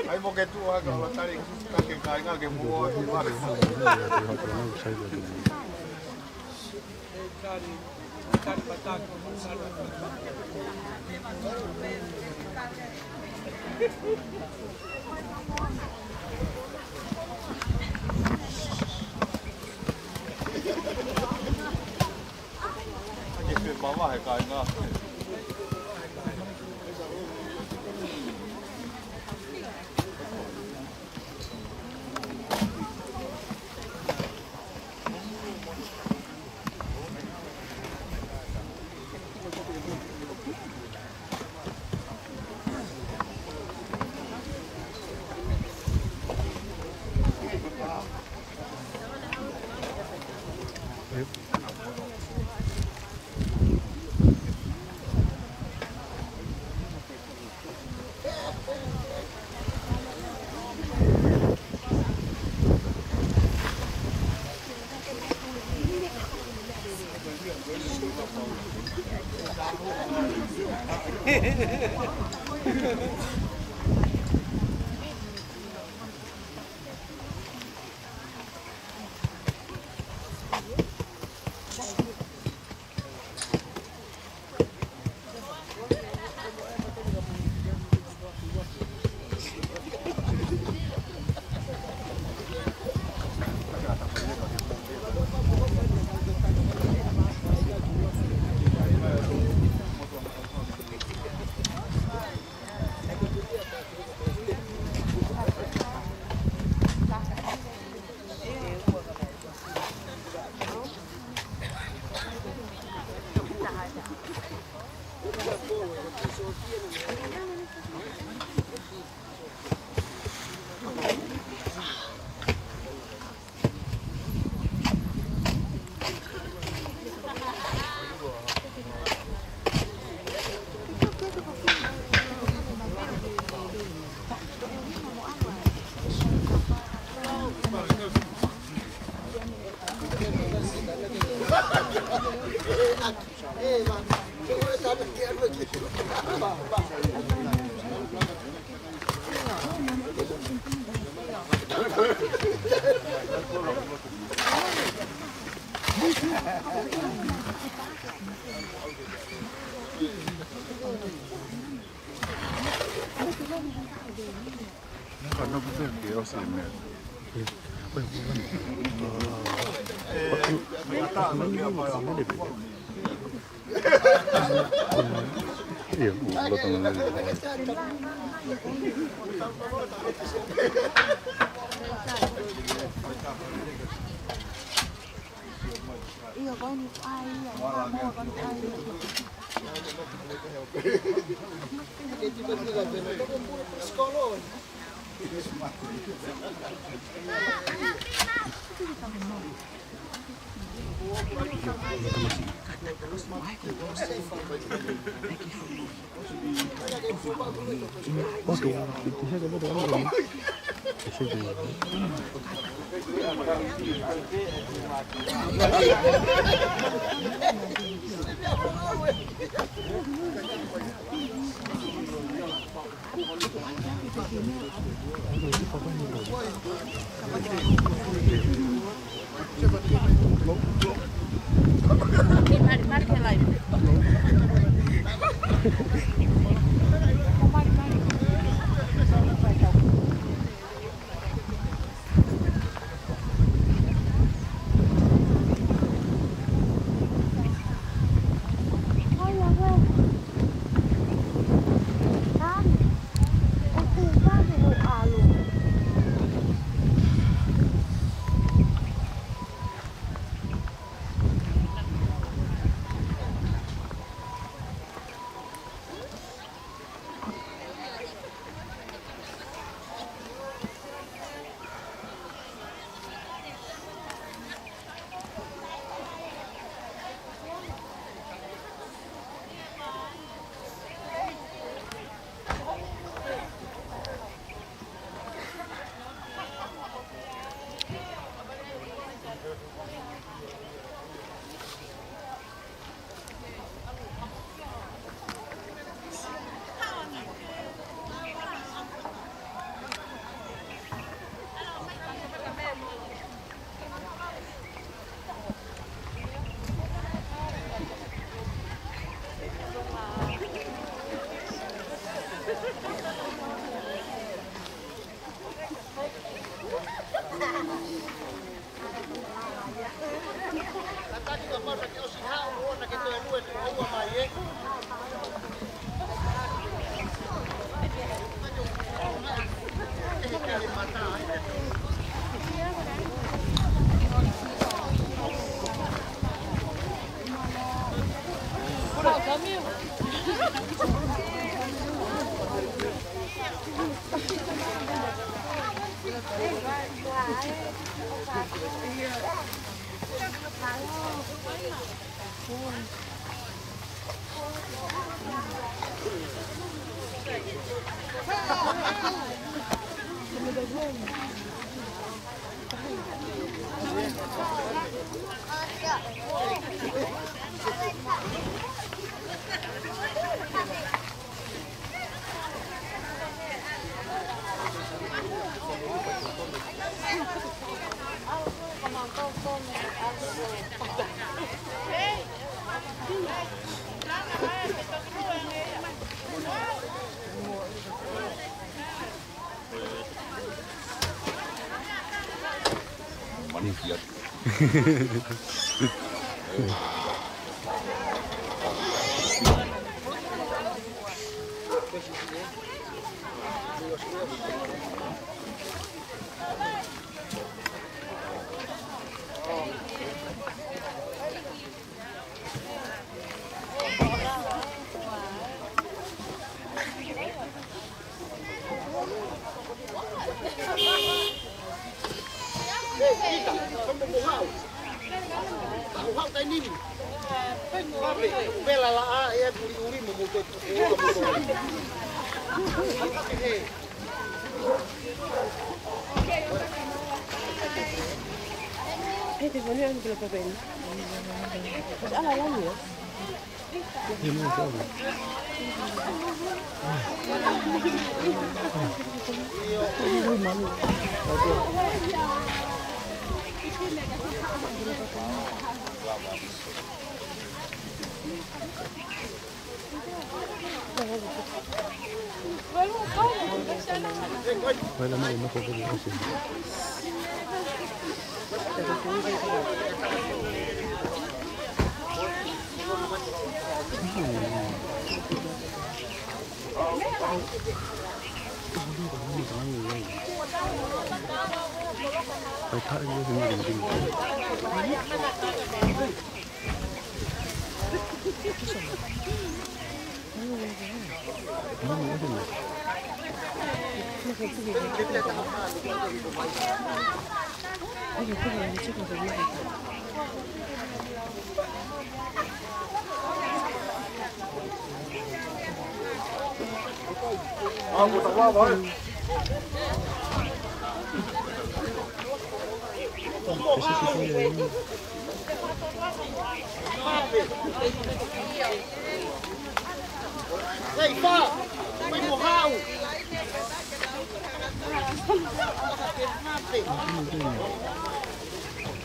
ʻAi mo ke tuʻu hake ʻo tali ka ke kāinga ke mou ʻoatu. Ke pe mama he kāinga.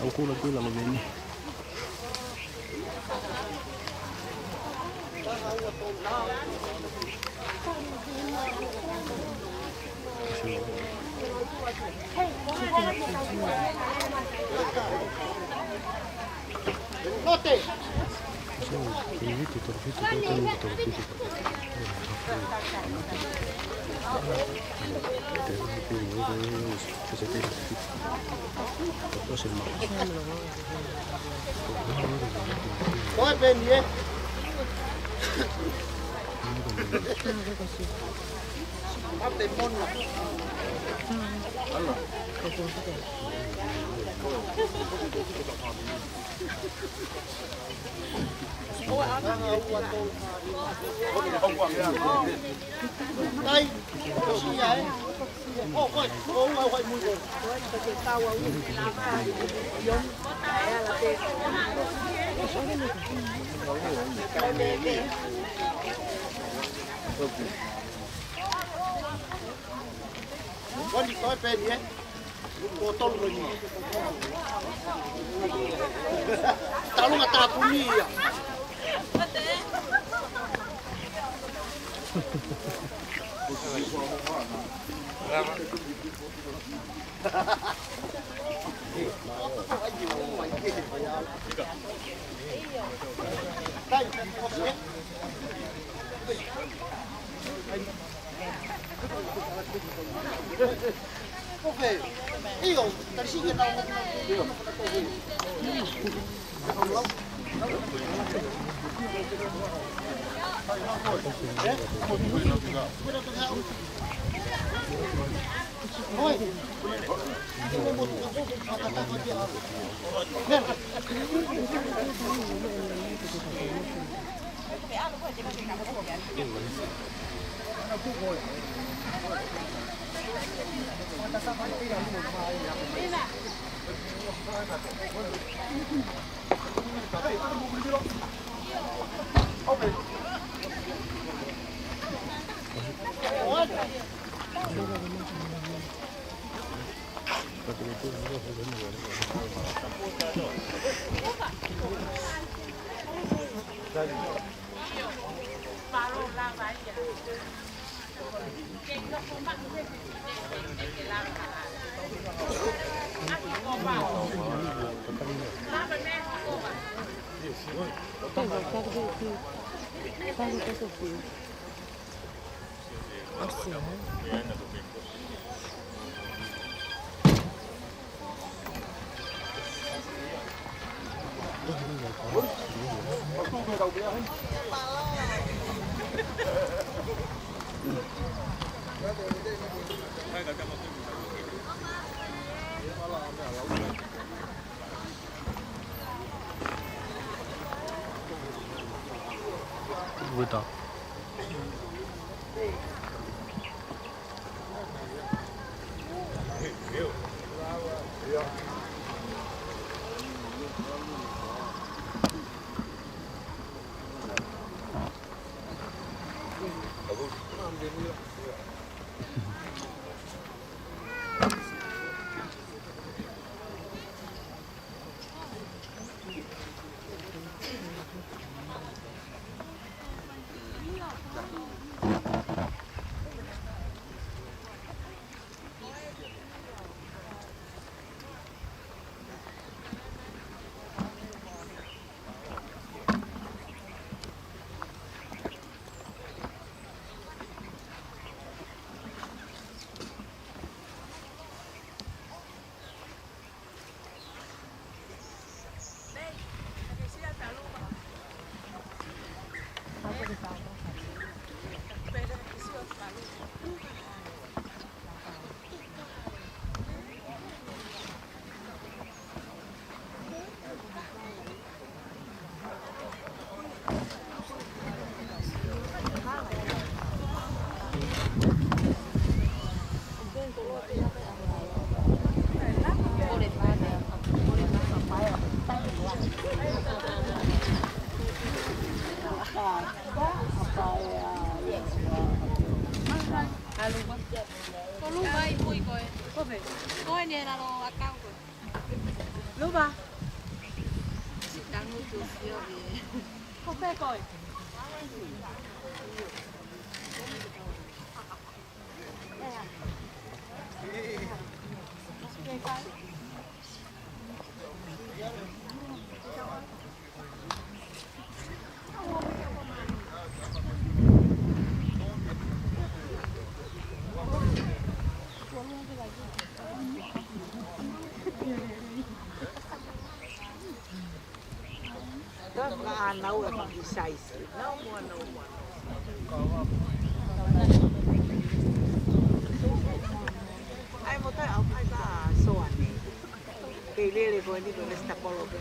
Au kula kula lo meni. Ko e peni, ē? Ate mona. Tai, sia, ē? Ko ni ko e peni, ē? Ko tolu ko ni. Talunga tāpuni ia. Ka ʻanau e faki size. Nau mua, nau mua. ʻAi mo tai au kai ka soane. Kei lele ko eni ko le sta polo ke.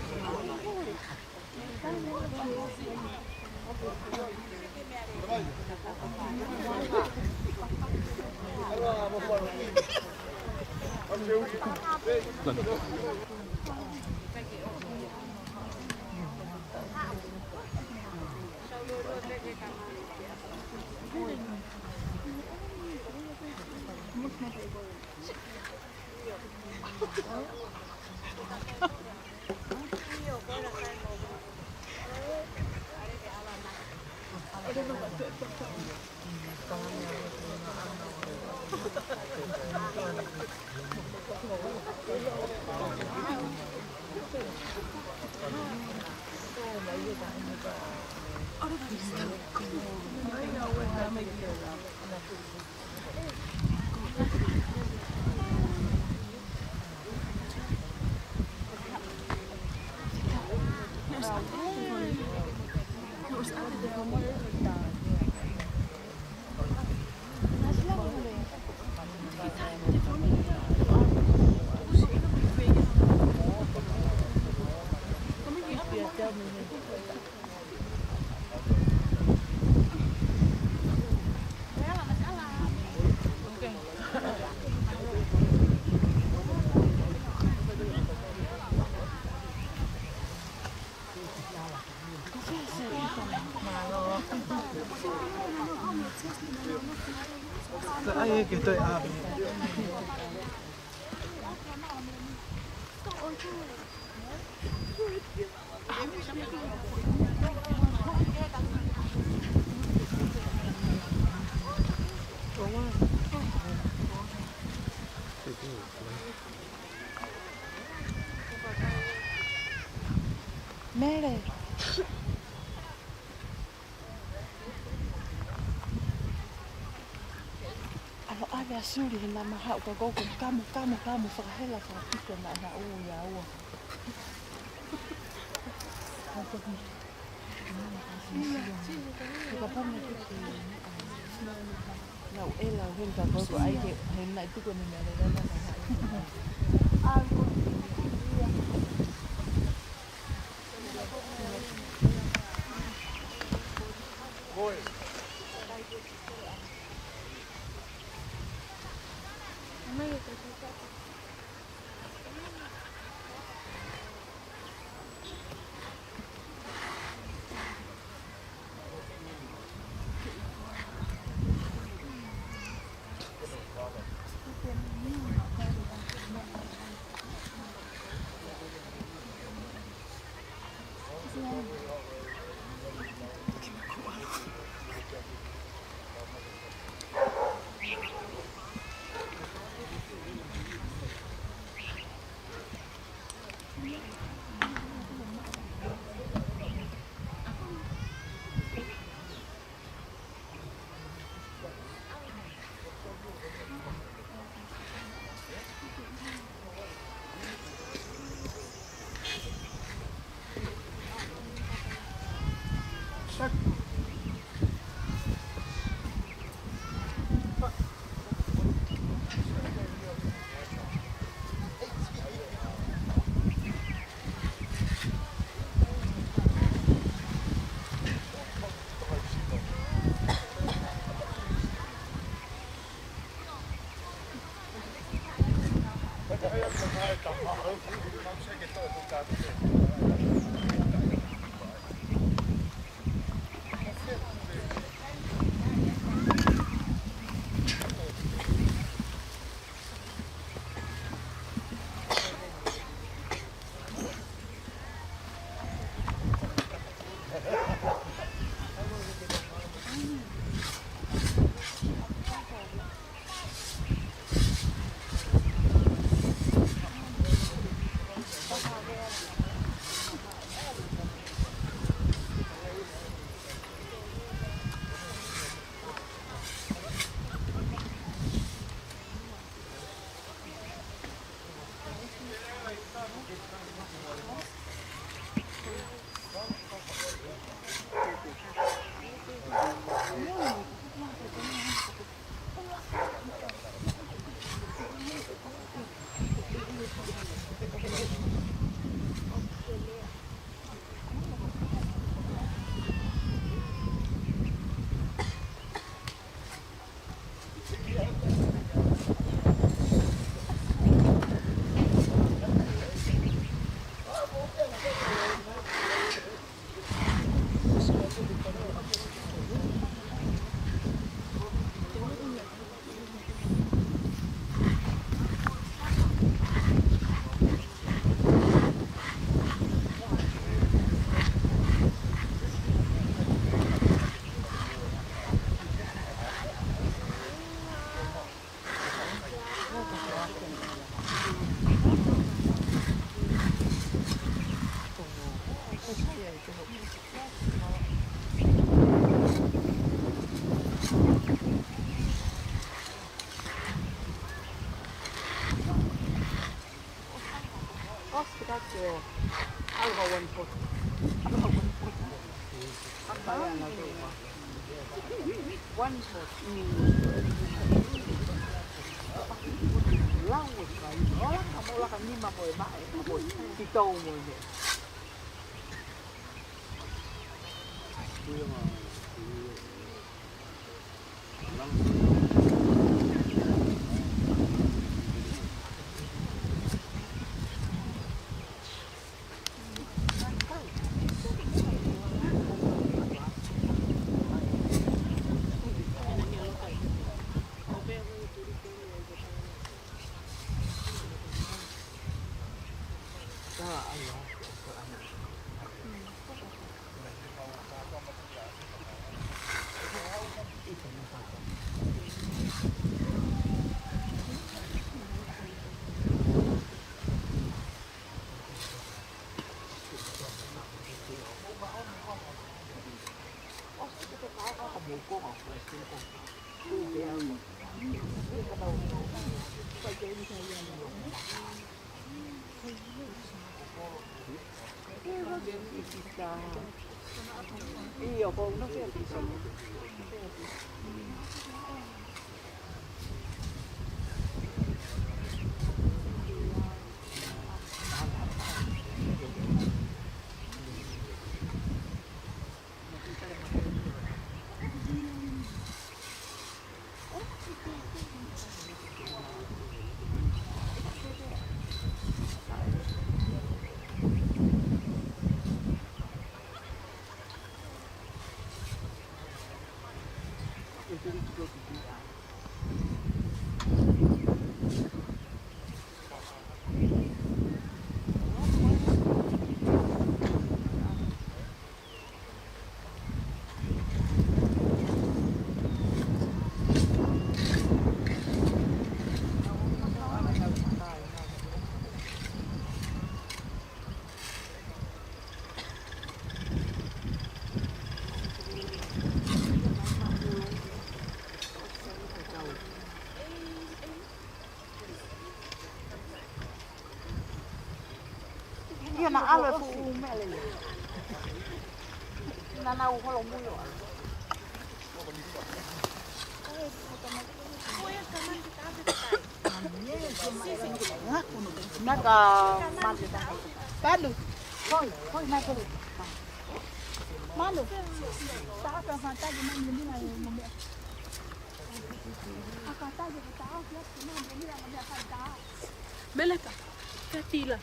Ai, ke toe ʻave. Mele. ʻAlu ʻave ʻa Suli he naʻa ma haʻu ka kou kamu, kamu, kamu, fakahela, fakapito naʻa na ui ia ua. Ia, Sili, ka ia. Ka pau na kuki. Nau ʻela ʻo heni ka kou ko ai ke, he naʻe tuku ni mea lelana na haʻu. Off the back door. I'll go one foot. I'll go one foot. One foot. Mm. Lau e kai. Ola ka mola ka nima mo e maʻe. Ki tau mo e meʻa. Ia naʻa ʻalu e fuʻu meʻa lelei. Naʻa nau holo mui ʻo ʻalu. Naka mande. Palu. Hoi, hoi, naka. Malu. Taha ka fanta ke mani mui na e mo meʻa. Meleka, Katila.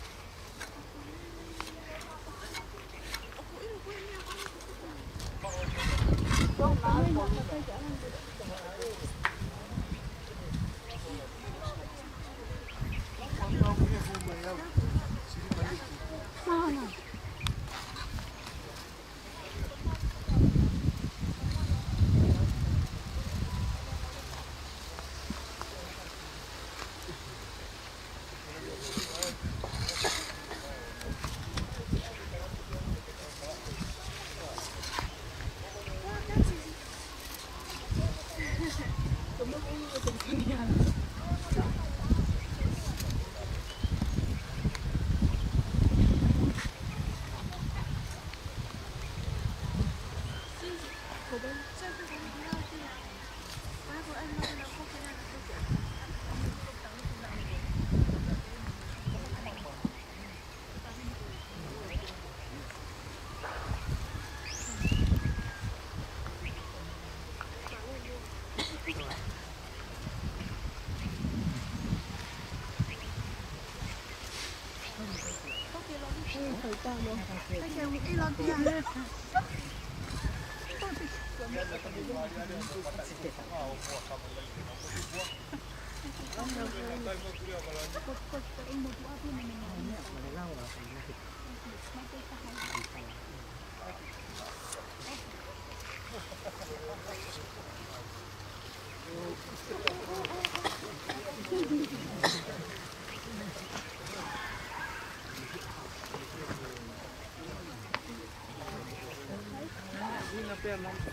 Hello.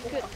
Good.